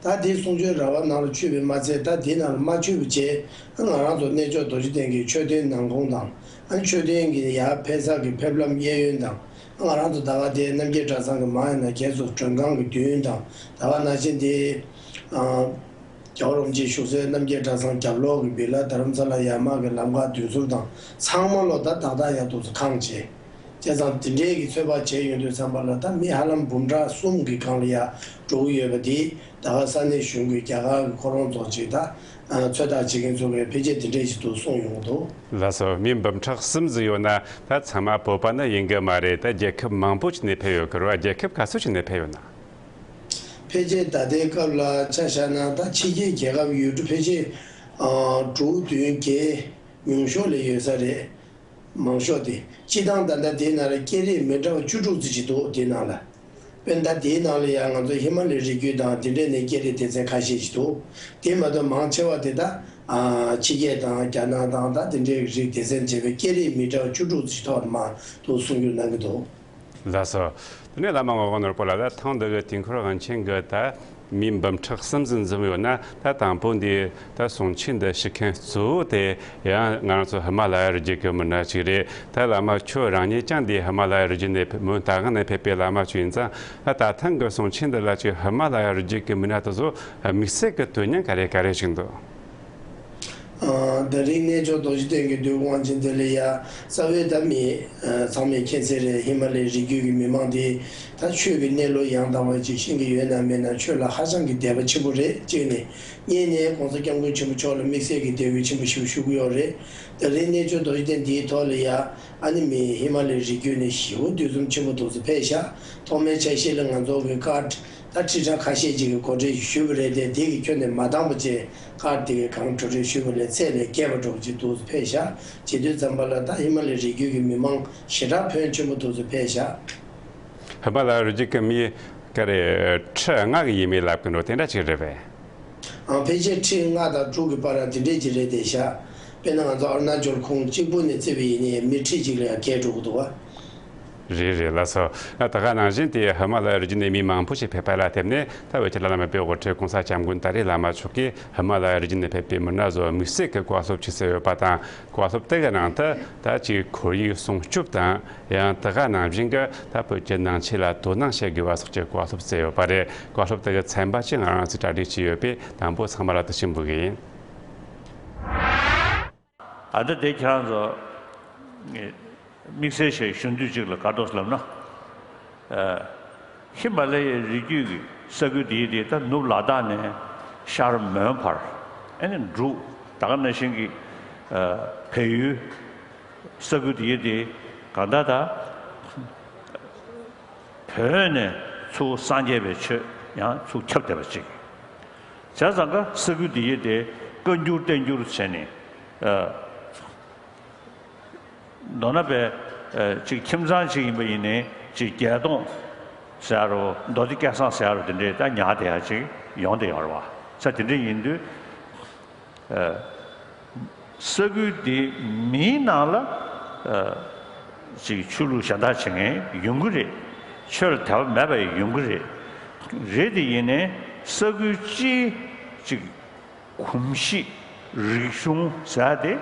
ད་དེ་གསུང་ཆོས་ར་བ་ནང་ལ་ཚུད་པའི་མ་ཚད། ད་དེ་ནང་ལ་མ་ཚུད་པ་བྱས་ང་རང་ཚོ་གནས་མཆོག་རྡོ་རྗེ་གདན་གྱི་མཆོད་རྟེན་ནང་ཁོངས་དང་། ཨ་ནི་མཆོད་རྟེན་གྱི་ཡར་ཕེབས་ས་གི་ཕེབས་ལམ་གཡས་གཡོན་དང་། ང་རང་ཚོ་ད་ག་དེ་རྣམ་རྒྱལ་གྲྭ་ཚང་གི་མང་ཡིན་ན་རྒྱལ་ཚོགས་མགྲོན་ཁང་གི་མདུན་དང་། ད་ག་ནང་བཞིན་དེ་ཨ་རྒྱལ་བ་རིན་པོ་ཆེ་བཞུགས་སའི་རྣམ་རྒྱལ་གྲྭ་ཚང་རྒྱབ་ལོགས་ཀྱི་བི་ལ་རྡ་རམ་ས་ལ་ཡར་མར་གྱི་ལམ་ཁ་མདུན་ཟུར་དང་ཚང་མ་ལོ་ད་ཏག་ཏག་ཡར་འདུག་ཚོ་ཁང་བྱས། བྱས་ཙང་དེ་འདྲའི་གི་ཚོད་དཔག་བྱས་ཡོང་དུས་ཙམ་པ་ལ་ད་མི་ཧ་ལམ་འབུམ་ཕྲག་གསུམ་གྱི་སྒང་ལ་ཡར་འགྲོ་གི་ཡོད་པ་དེ། ད་ག་ས་གནས་གཞུང་གི་རྒྱ་གར་གྱི་ཁོ་རང་ཚོ་ཅིག་ད་ཚོད་ལྟ་བྱེད་མཁན་ཚོ་གིས་ཕལ་ཆེར་དེ་འདྲས་ཞིག་འདུག་གསུངས་ཡོང་གི་འདུག་ལགས་སོ། མི་འབུམ་ཕྲག་གསུམ་ཟིག་ཡོད་ན་ད་ཚང་མ་བོད་པ་ནི་ཡིན་གི་མ་རེད། ད་རྒྱལ་ཁབ་མང་པོ་ཅིག་ནས་ཕེབས་ཡོད་གི་རེད་བ། རྒྱལ་ཁབ་ག་ཚོད་ཅིག་ནས་ཕེབས་ཡོད་ན། ཕལ་ཆེར་ད་ལྟའི་སྐབས་ལ་ཆ་བཞག་ན། ད་ཕྱི་རྒྱལ་རྒྱལ་ཁབ་ཡུལ་གྲུ་ཕལ་ཆེར་ཨ་དྲུག་བདུན་བརྒྱད་ཉུང་ཤོས་ལ་ཡོད་ས་རེད། མང་ཤོས་དེ་སྤྱིར་བཏང་ད་ལྟ་དེའི་ནང་ལ་སྐད་རིགས་མི་འདྲ་བ་བཅུ་དྲུག་ཙམ་ཞིག་འདུག་དེའི་ནང་ལ། དཔེར་ན་ད་དེའི་ནང་ལ་ཡང་ང་ཚོ་ཧི་མ་ལའི་རི་རྒྱུད་དང་དེ་འདྲས་ནས་སྐད་རིགས་སྡེ་ཚན་ཁ་ཤས་ཤིག་འདུག་དེ་མ་གཏོགས་མང་ཆེ་བ་དེ་ད་ཨ་ཕྱི་རྒྱལ་དང་རྒྱ་ནག་དང་ད་དེ་འདྲའི་རིགས་སྡེ་ཚན་བྱས་པའི་སྐད་རིགས་མི་འདྲ་བ་བཅུ་དྲུག་ཙམ་ཐོག་ནས་མར་འདུག་གསུང་རྒྱུ་གནང་གི་འདུག་ལགས་སོ། དེ་ནས་བླ་མ་ངག་དབང་ནོར་བུ་ལགས་ལ་ཐེངས་འདི་གི་དུས་འཁོར་དབང་ཆེན་གྱི་ད་མིའི་འབུམ་ཕྲག་གསུམ་ཙམ་འཛོམས་ཡོད་ན། ད་དང་པོ་འདི་ད་གསུང་ཆོས་འདི་ཞུ་མཁན་གཙོ་བོ་དེ་ཡང་ང་རང་ཚོ་ཧི་མ་ལ་ཡ་རི་རྒྱུད་ཀྱི་མི་སྣ་ཅིག་རེད། ད་བླ་མ་ཁྱོད་རང་ཉིད་ཀྱང་འདི་ཧི་མ་ལ་ཡ་རི་རྒྱུད་ནས་ཕེབས། མོན་རྟ་དབང་ནས་ཕེབས་པའི་བླ་མ་ཅིག་ཡིན་ཙང་། ད་ད་ཐེངས་ཀྱི་གསུང་ཆོས་འདི་ལ་ཅིག་ཧི་མ་ལ་ཡ་རི་རྒྱུད་ཀྱི་མི་སྣ་དེ་ཚོ་དམིགས་བསལ་གྱི་དོན་སྙིང་ག་རེ་ག་རེ་ཞིག་འདུག་ཨ། ད་རིང་གནས་མཆོག་རྡོ་རྗེ་གདན་གྱི་འདུས་དབང་ཆེན་དེ་ལ་ཡ། རྩ་བའི་ད་མི་ཨ་ཚང་མས་མཁྱེན་གསལ་རེད། ཧི་མ་ལའི་རི་རྒྱུད་ཀྱི་མི་མང་དེ་ད་ཆོས་ཀྱི་གནས་ལུགས་ཡང་དག་པ་ཅིག་ཤེས་ཀྱི་ཡོད་ན་མེད་ན་ཆོས་ལ་ཧ་ཅང་གི་དད་པ་ཆེན་པོ་རེད། གཅིག་ནས། གཉིས་ནས་༸གོང་ས་༸སྐྱབས་མགོན་ཆེན་པོ་མཆོག་ལ་དམིགས་བསལ་གྱི་དད་གུས་ཆེན་པོ་ཞིག་ཞུ་གི་ཡོད་རེད། ད་རིང་གནས་མཆོག་རྡོ་རྗེ་གདན་འདིའི་ཐོག་ལ་ཡ། ཨ་ནི་མི་ཧི་མ་ལའི་རི་རྒྱུད་ནས་ཞེ་པོ་འདུ་འཛོམས་ཆེན་པོ་འདུག་ཚོ་ཕེབས་ཤག་ཐོག་མའི་ཆ་ཤས་ལ་ང་ཚོ་གི་ཀར་ད་ཁྲི་ཕྲག་ཁ་ཤས་ཅིག་གིས་གོ་སྒྲིག་ཞུས་པ་རེད་དེ། དེ་གི་ཁྱོན་ནས་མ་འདང་པ་བྱས་ཀར་དེ་གི་གང་གྲུབ་རེ་ཞུས་པ་ལས་ཚད་ལས་བརྒལ་བ་འགྲོ་གི་ཅིག་འདུག་ཚོ་ཕེབས་ཤག་བྱེད་དུས་ཙམ་པ་ལ་ད་ཧི་མ་ལའི་རི་རྒྱུད་ཀྱི་མི་མང་ཞེ་དྲག་ཕོན་ཆེན་པོ་འདུག་ཚོ་ཕེབས་ཤག་ཧི་མ་ལ་ཡ་རི་རྒྱུད་ཀྱི་མི་ག་རེ་ཁྲི་ལྔ་གི་ཡས་མས་ལབ་ཀྱི་འགྲོ་དེ་འདྲ་ཅིག་རེད་པས། ཨང་། ཕལ་ཆེར་ཁྲི་ལྔ་དང་དྲུག་གི་བར་དེ་འདྲས་ཅིག་རེད་བསྡད་ཤག་དཔེར་ན་ང་ཚོ་ཨ་རུ་ན་ཅལ་ཁོངས་གཅིག་པུ་ནས་བརྩིས་པ་ཡིན་ན་མི་ཁྲི་གཅིག་ལས་ཡང་བརྒལ་འགྲོ་གི་འདུག་བ། རེད་རེད། ལགས་སོ། ད་ག་ནང་བཞིན་དེ་ཧི་མ་ལ་ཡ་རི་རྒྱུད་ནས་མི་མང་པོ་ཞིག་ཕེབས་པ་ལ་བརྟེན་ནས། ད་བོད་ཀྱི་བླ་ན་མེད་པའི་དབུ་ཁྲིད་༸གོང་ས་༸སྐྱབས་མགོན་ད་རེས་བླ་མ་མཆོག་གིས་ཧི་མ་ལ་ཡ་རི་རྒྱུད་ནས་ཕེབས་པའི་མི་སྣ་ཚོར་དམིགས་བསལ་གྱི་བཀའ་སློབ་ཅིག་སྩལ་ཡོད་པ་དང་། བཀའ་སློབ་དེ་གི་ནང་དུ་ད་ཅིག་ཁོར་ཡུག་སྲུང་སྐྱོབ་དང་། ཡང་དེ་ག་ནང་བཞིན་གྱི་ད་བོད་ཀྱི་ནང་ཆོས་ལ་དོ་སྣང་བྱེད་དགོས་པ་སོགས་ཀྱི་བཀའ་སློབ་སྩལ་ཡོད་པ་རེད། བཀའ་སློབ་དེ་གི་ཚན་པ་གཅིག་ང་རང་ཚོས་གྲ་སྒྲིག་བྱས་ཡོད་པས། དང་པོ་ཚང་མ་ལ་དེ་ཞུ་འབུལ་གི་ཡིན། ཨ། ད་དེ་ཁྱེད་རང་ཚོ་དམིགས་བསལ་ཞིག་ཞུ་འདོད་ཅིག་ལ་ག་འདྲ་ལབ་ན། ཨ། ཧི་མ་ལ་ཡའི་རི་རྒྱུད་ཀྱི་ས་ཁུལ་དེ་དེ་ད་ནུབ་ལ་དྭགས་ནས་ཤར་མོན་བར། ཨ་ནི་འབྲུག་ད་ག་ནང་བཞིན་གྱི་ཨ་བལ་ཡུལ་ས་ཁུལ་དེ་དེ་གང་ལྟར་ད་བོད་ནས་ཚུར་སངས་རྒྱས་པའི་ཆོས་ཡང་ཚུར་ཁྱབ་བསྡད་པ་ཅིག་བྱས་ཙང་ཀ་ས་ཁུལ་དེ་ཡི་དེ་བཀའ་འགྱུར་བསྟན་འགྱུར་བྱས་ནས། ཨ། མདོར་ན་པའི་ཨ་ཅིག་ཁྱིམ་ཚང་ཅིག་ཡིན་པ་ཡིན་ནའི་ཅིག་བརྒྱད་སྟོང་ཟེར་ཡ་རོ། མདོ་སྡེ་སྐལ་བཟང་ཟེར་ཡ་རོ། དེ་འདྲའི་ད་ཉར་བསྡད་ཡ་ཅིག་ཡོང་བསྡད་ཡོད་རེད་བ། ས་དེ་འདྲ་ཡིན་དུས། ཨ། ས་ཁུལ་འདི་མིའི་ནང་ལ་ཨ་ཅིག་ཆོས་ལུགས་གཞན་དག་བྱེད་མཁན་ཡོང་གི་རེད། ཆོས་ལ་དད་པ་མེད་པ་ཡང་ཡོང་གི་རེད། རེད་དེ་ཡིན་ནའི་ས་ཁུལ་སྤྱིའི་ཅིག་གོམས་གཤིས་རིག་གཞུང་ཟེར་ཡ་དེ་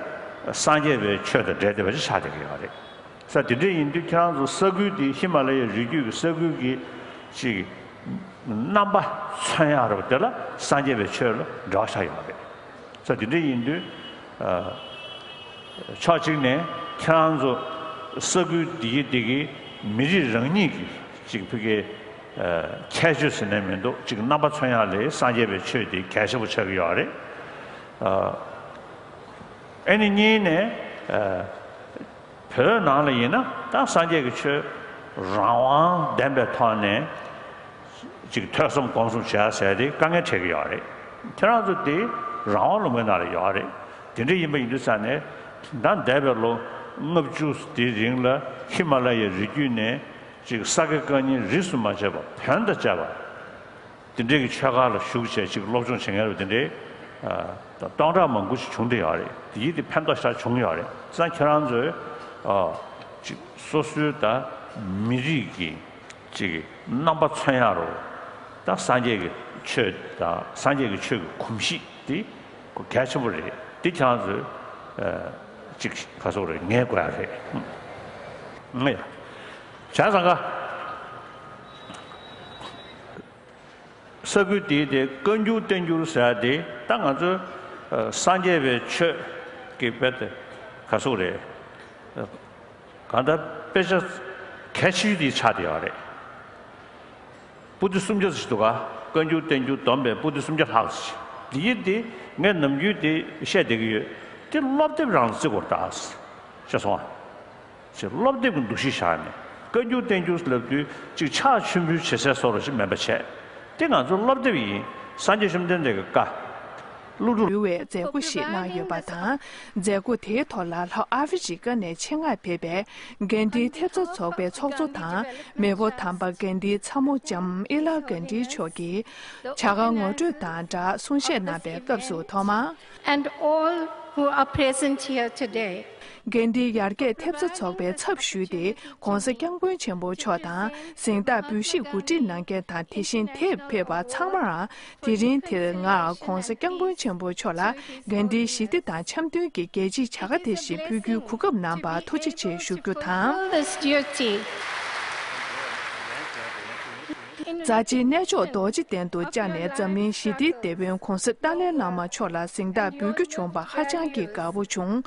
སངས་རྒྱས་པའི་ཆོས་དང་འབྲེལ་བསྡད་པ་ཅིག་ཆགས་བསྡད་ཀྱི་ཡོད་རེད། ས་དེ་འདྲ་ཡིན་དུས་ཁྱེད་རང་ཚོ་ས་ཁུལ་དེ་ཧི་མ་ལ་ཡའི་རི་རྒྱུད་ཀྱི་ས་ཁུལ་གྱི་ཅིག་རྣམ་པ་མཚོན་ཡ་རེད་བ། དེ་ལ་སངས་རྒྱས་པའི་ཆོས་ལ་འབྲེལ་བ་ཆགས་ཡོད་རེད། ས་དེ་འདྲ་ཡིན་དུས་ཨ་ཕྱོགས་གཅིག་ནས་ཁྱེད་རང་ཚོ་ས་ཁུལ་དེ་གི་དེ་གི་མི་རིགས་རང་ཉིད་ཀྱི་ཅིག་ཕ་གི་ཨ་ཁྱད་ཆོས་ཟེར་ནས་མི་འདུག་ཅིག་རྣམ་པ་མཚོན་ཡ་ལ་སངས་རྒྱས་པའི་ཆོས་དེ་གལ་ཆེན་པོ་ཆགས་ཀྱི་ཡོད་རེད། ཨ། ཨ་ནི་གཉིས་ནས་ཨ་བོད་ནང་ལ་ཡིན་ན་ད་སངས་རྒྱས་ཀྱི་ཆོས་རང་དབང་ལྡན་པའི་ཐོག་ནས་ཅིག་ཐོས་བསམ་སྒོམ་གསུམ་བྱེད་ཡ་ཟེར་དེ་དཀའ་ངལ་འཕྲད་ཀྱི་ཡོད་རེད། ཁྱེད་རང་ཚོ་དེ་རང་དབང་ལུང་པའི་ནང་ལ་ཡོད་རེད། དེ་འདྲ་ཡིན་པ་ཡིན་དུས་ཙང་ནས་ད་འདས་པའི་ལོ་ལྔ་བཅུ་དེའི་རིང་ལ་ཧི་མ་ལ་ཡའི་རི་རྒྱུད་ནས་ཅིག་ས་དགེ་བཀའ་རྙིང་རིས་སུ་མ་ཆད་པ་བོན་དང་བཅས་པ། དེ་འདྲའི་གི་ཆོས་ཁང་ལ་ཞུགས་བྱས་ཅིག་སློབ་སྦྱོང་བྱེད་མཁན་རེད་པ། དེ་འདྲའི་ཨ་སྟོང་ཕྲག་མང་པོ་ཞིག་བྱུང་བསྡད་ཡོད་རེད། དེ་ཡིད་དེ་ཕན་ཐོགས་ཤ་བྱུང་ཡོད་རེད། བྱས་ཙང་ཁྱེད་རང་ཚོས་ཨ་ཅིག་སོ་སོའི་ད་མི་རིགས་ཀྱི་ཅིག་རྣམ་པ་མཚོན་ཡ་རོ། ད་སངས་རྒྱས་ཀྱི་ཆོས་དང་སངས་རྒྱས་ཀྱི་ཆོས་ཀྱི་གོམས་གཤིས་དེ་གལ་ཆེན་པོ་རེད། དེ་ཁྱེད་རང་ཚོས་ཨ་ཅིག་ག་སོག་རེད། ངེས་དགོས་ཡ་རེད། ཨང་། ཡ། བྱས་ཙང་ཀ་ས་ཁུལ་དེའི་དེ་བཀའ་འགྱུར་བསྟན་འགྱུར་ཟེར་ཡ་དེ་ད་ང་ཚོའི་ཨ་སངས་རྒྱས་པའི་ཆོས་ཀྱི་དཔེ་དེ་ག་སོག་རེད། གང་ལྟར་དཔེ་ཆ་གལ་ཆེ་ཤོས་དེ་ཆགས་བསྡད་ཡོད་རེད། པོ་ཏི་སུམ་བརྒྱ་ཙམ་ཞིག་འདུག་ག་བཀའ་འགྱུར་བསྟན་འགྱུར་བསྡོམས་པས་པོ་ཏི་སུམ་བརྒྱ་ལྷག་ཙམ་ཞིག་དེ་ཡིན་དེ་ངས་ནམ་རྒྱུན་དེ་བཤད་བསྡད་ཀྱི་ཡོད། དེ་སློབ་དེབ་རང་ལ་བརྩི་དགོས་རེད་ད། ཤེས་སོང་ཨ། ཅིག་སློབ་དེབ་ཀྱི་འདུ་ཤེས་བཞག་ནས་བཀའ་འགྱུར་བསྟན་འགྱུར་ལབ་དུས་ཅིག་ཕྱག་མཆོད་འབུལ་བྱེད་སའི་བཟོ་འདྲ་ཞིག་མིན་པ་བྱས། དེ་ང་ཚོ་སློབ་དེབ་ཡིན། སངས་རྒྱས་བཅོམ་ལྡན་འདས་ཀྱི་བཀའ། གླུ་སྒྲུབ། འབུལ་བའི་མཛད་སྒོ་ཞིག་གནང་ཡོད་པ་དང་། མཛད་སྒོ་དེའི་ཐོག་ལ་ལྷོ་ཨ་ཧྥེ་རི་ཀ་ནས་ཆེད་མངགས་ཕེབས་པའི་གྷན་དྷིའི་ཐེབས་རྩ་ཚོགས་པའི་ཚོགས་གཙོ་དང་། མེས་པོ་དམ་པ་གྷན་དྷིའི་ཚ་མོ་ལྕམ་ཨི་ལ་གྷན་དྷི་མཆོག་གིས་བྱ་དགའ་ངོ་སྤྲོད་དང་སྦྲགས་གསུང་བཤད་གནང་པའི་སྐབས་སུ་ཐོག་མར། And all who are present here today. གྷན་དྷི་ཡར་རྒྱས་ཐེབས་རྩ་ཚོགས་པའི་ཚབ་ཞུས་ཏེ། ྋགོང་ས་ྋསྐྱབས་མགོན་ཆེན་པོ་མཆོག་དང་། གཟེངས་རྟགས་འབུལ་བཞེས་གོ་སྒྲིག་གནང་མཁན་དང་། དེ་བཞིན་དེར་ཕེབས་པ་ཚང་མར། དེ་རིང་འདིར་ང་ྋགོང་ས་ྋསྐྱབས་མགོན་ཆེན་པོ་མཆོག་ལ་གྷན་དྷིའི་ཞི་བདེ་དང་འཆམ་མཐུན་གྱི་རྒྱལ་སྤྱིའི་བྱ་དགའ་དེ་ཞིག་ཕུལ་རྒྱུའི་གོ་སྐབས་གནང་བར་ཐུགས་རྗེ་ཆེ་ཞུ་རྒྱུ་དང་། This duty. རྫ་ཆེན་གནས་མཆོག་རྡོ་རྗེ་གདན་དུ་བཅར་ནས། འཛམ་གླིང་ཞི་བདེའི་དེད་དཔོན་ྋགོང་ས་ཏཱ་ལའི་བླ་མ་མཆོག་ལ་གཟེངས་རྟགས་འབུལ་རྒྱུ་བྱུང་བར་ཧ་ཅང་གི་དགའ་པོ་བྱུང་།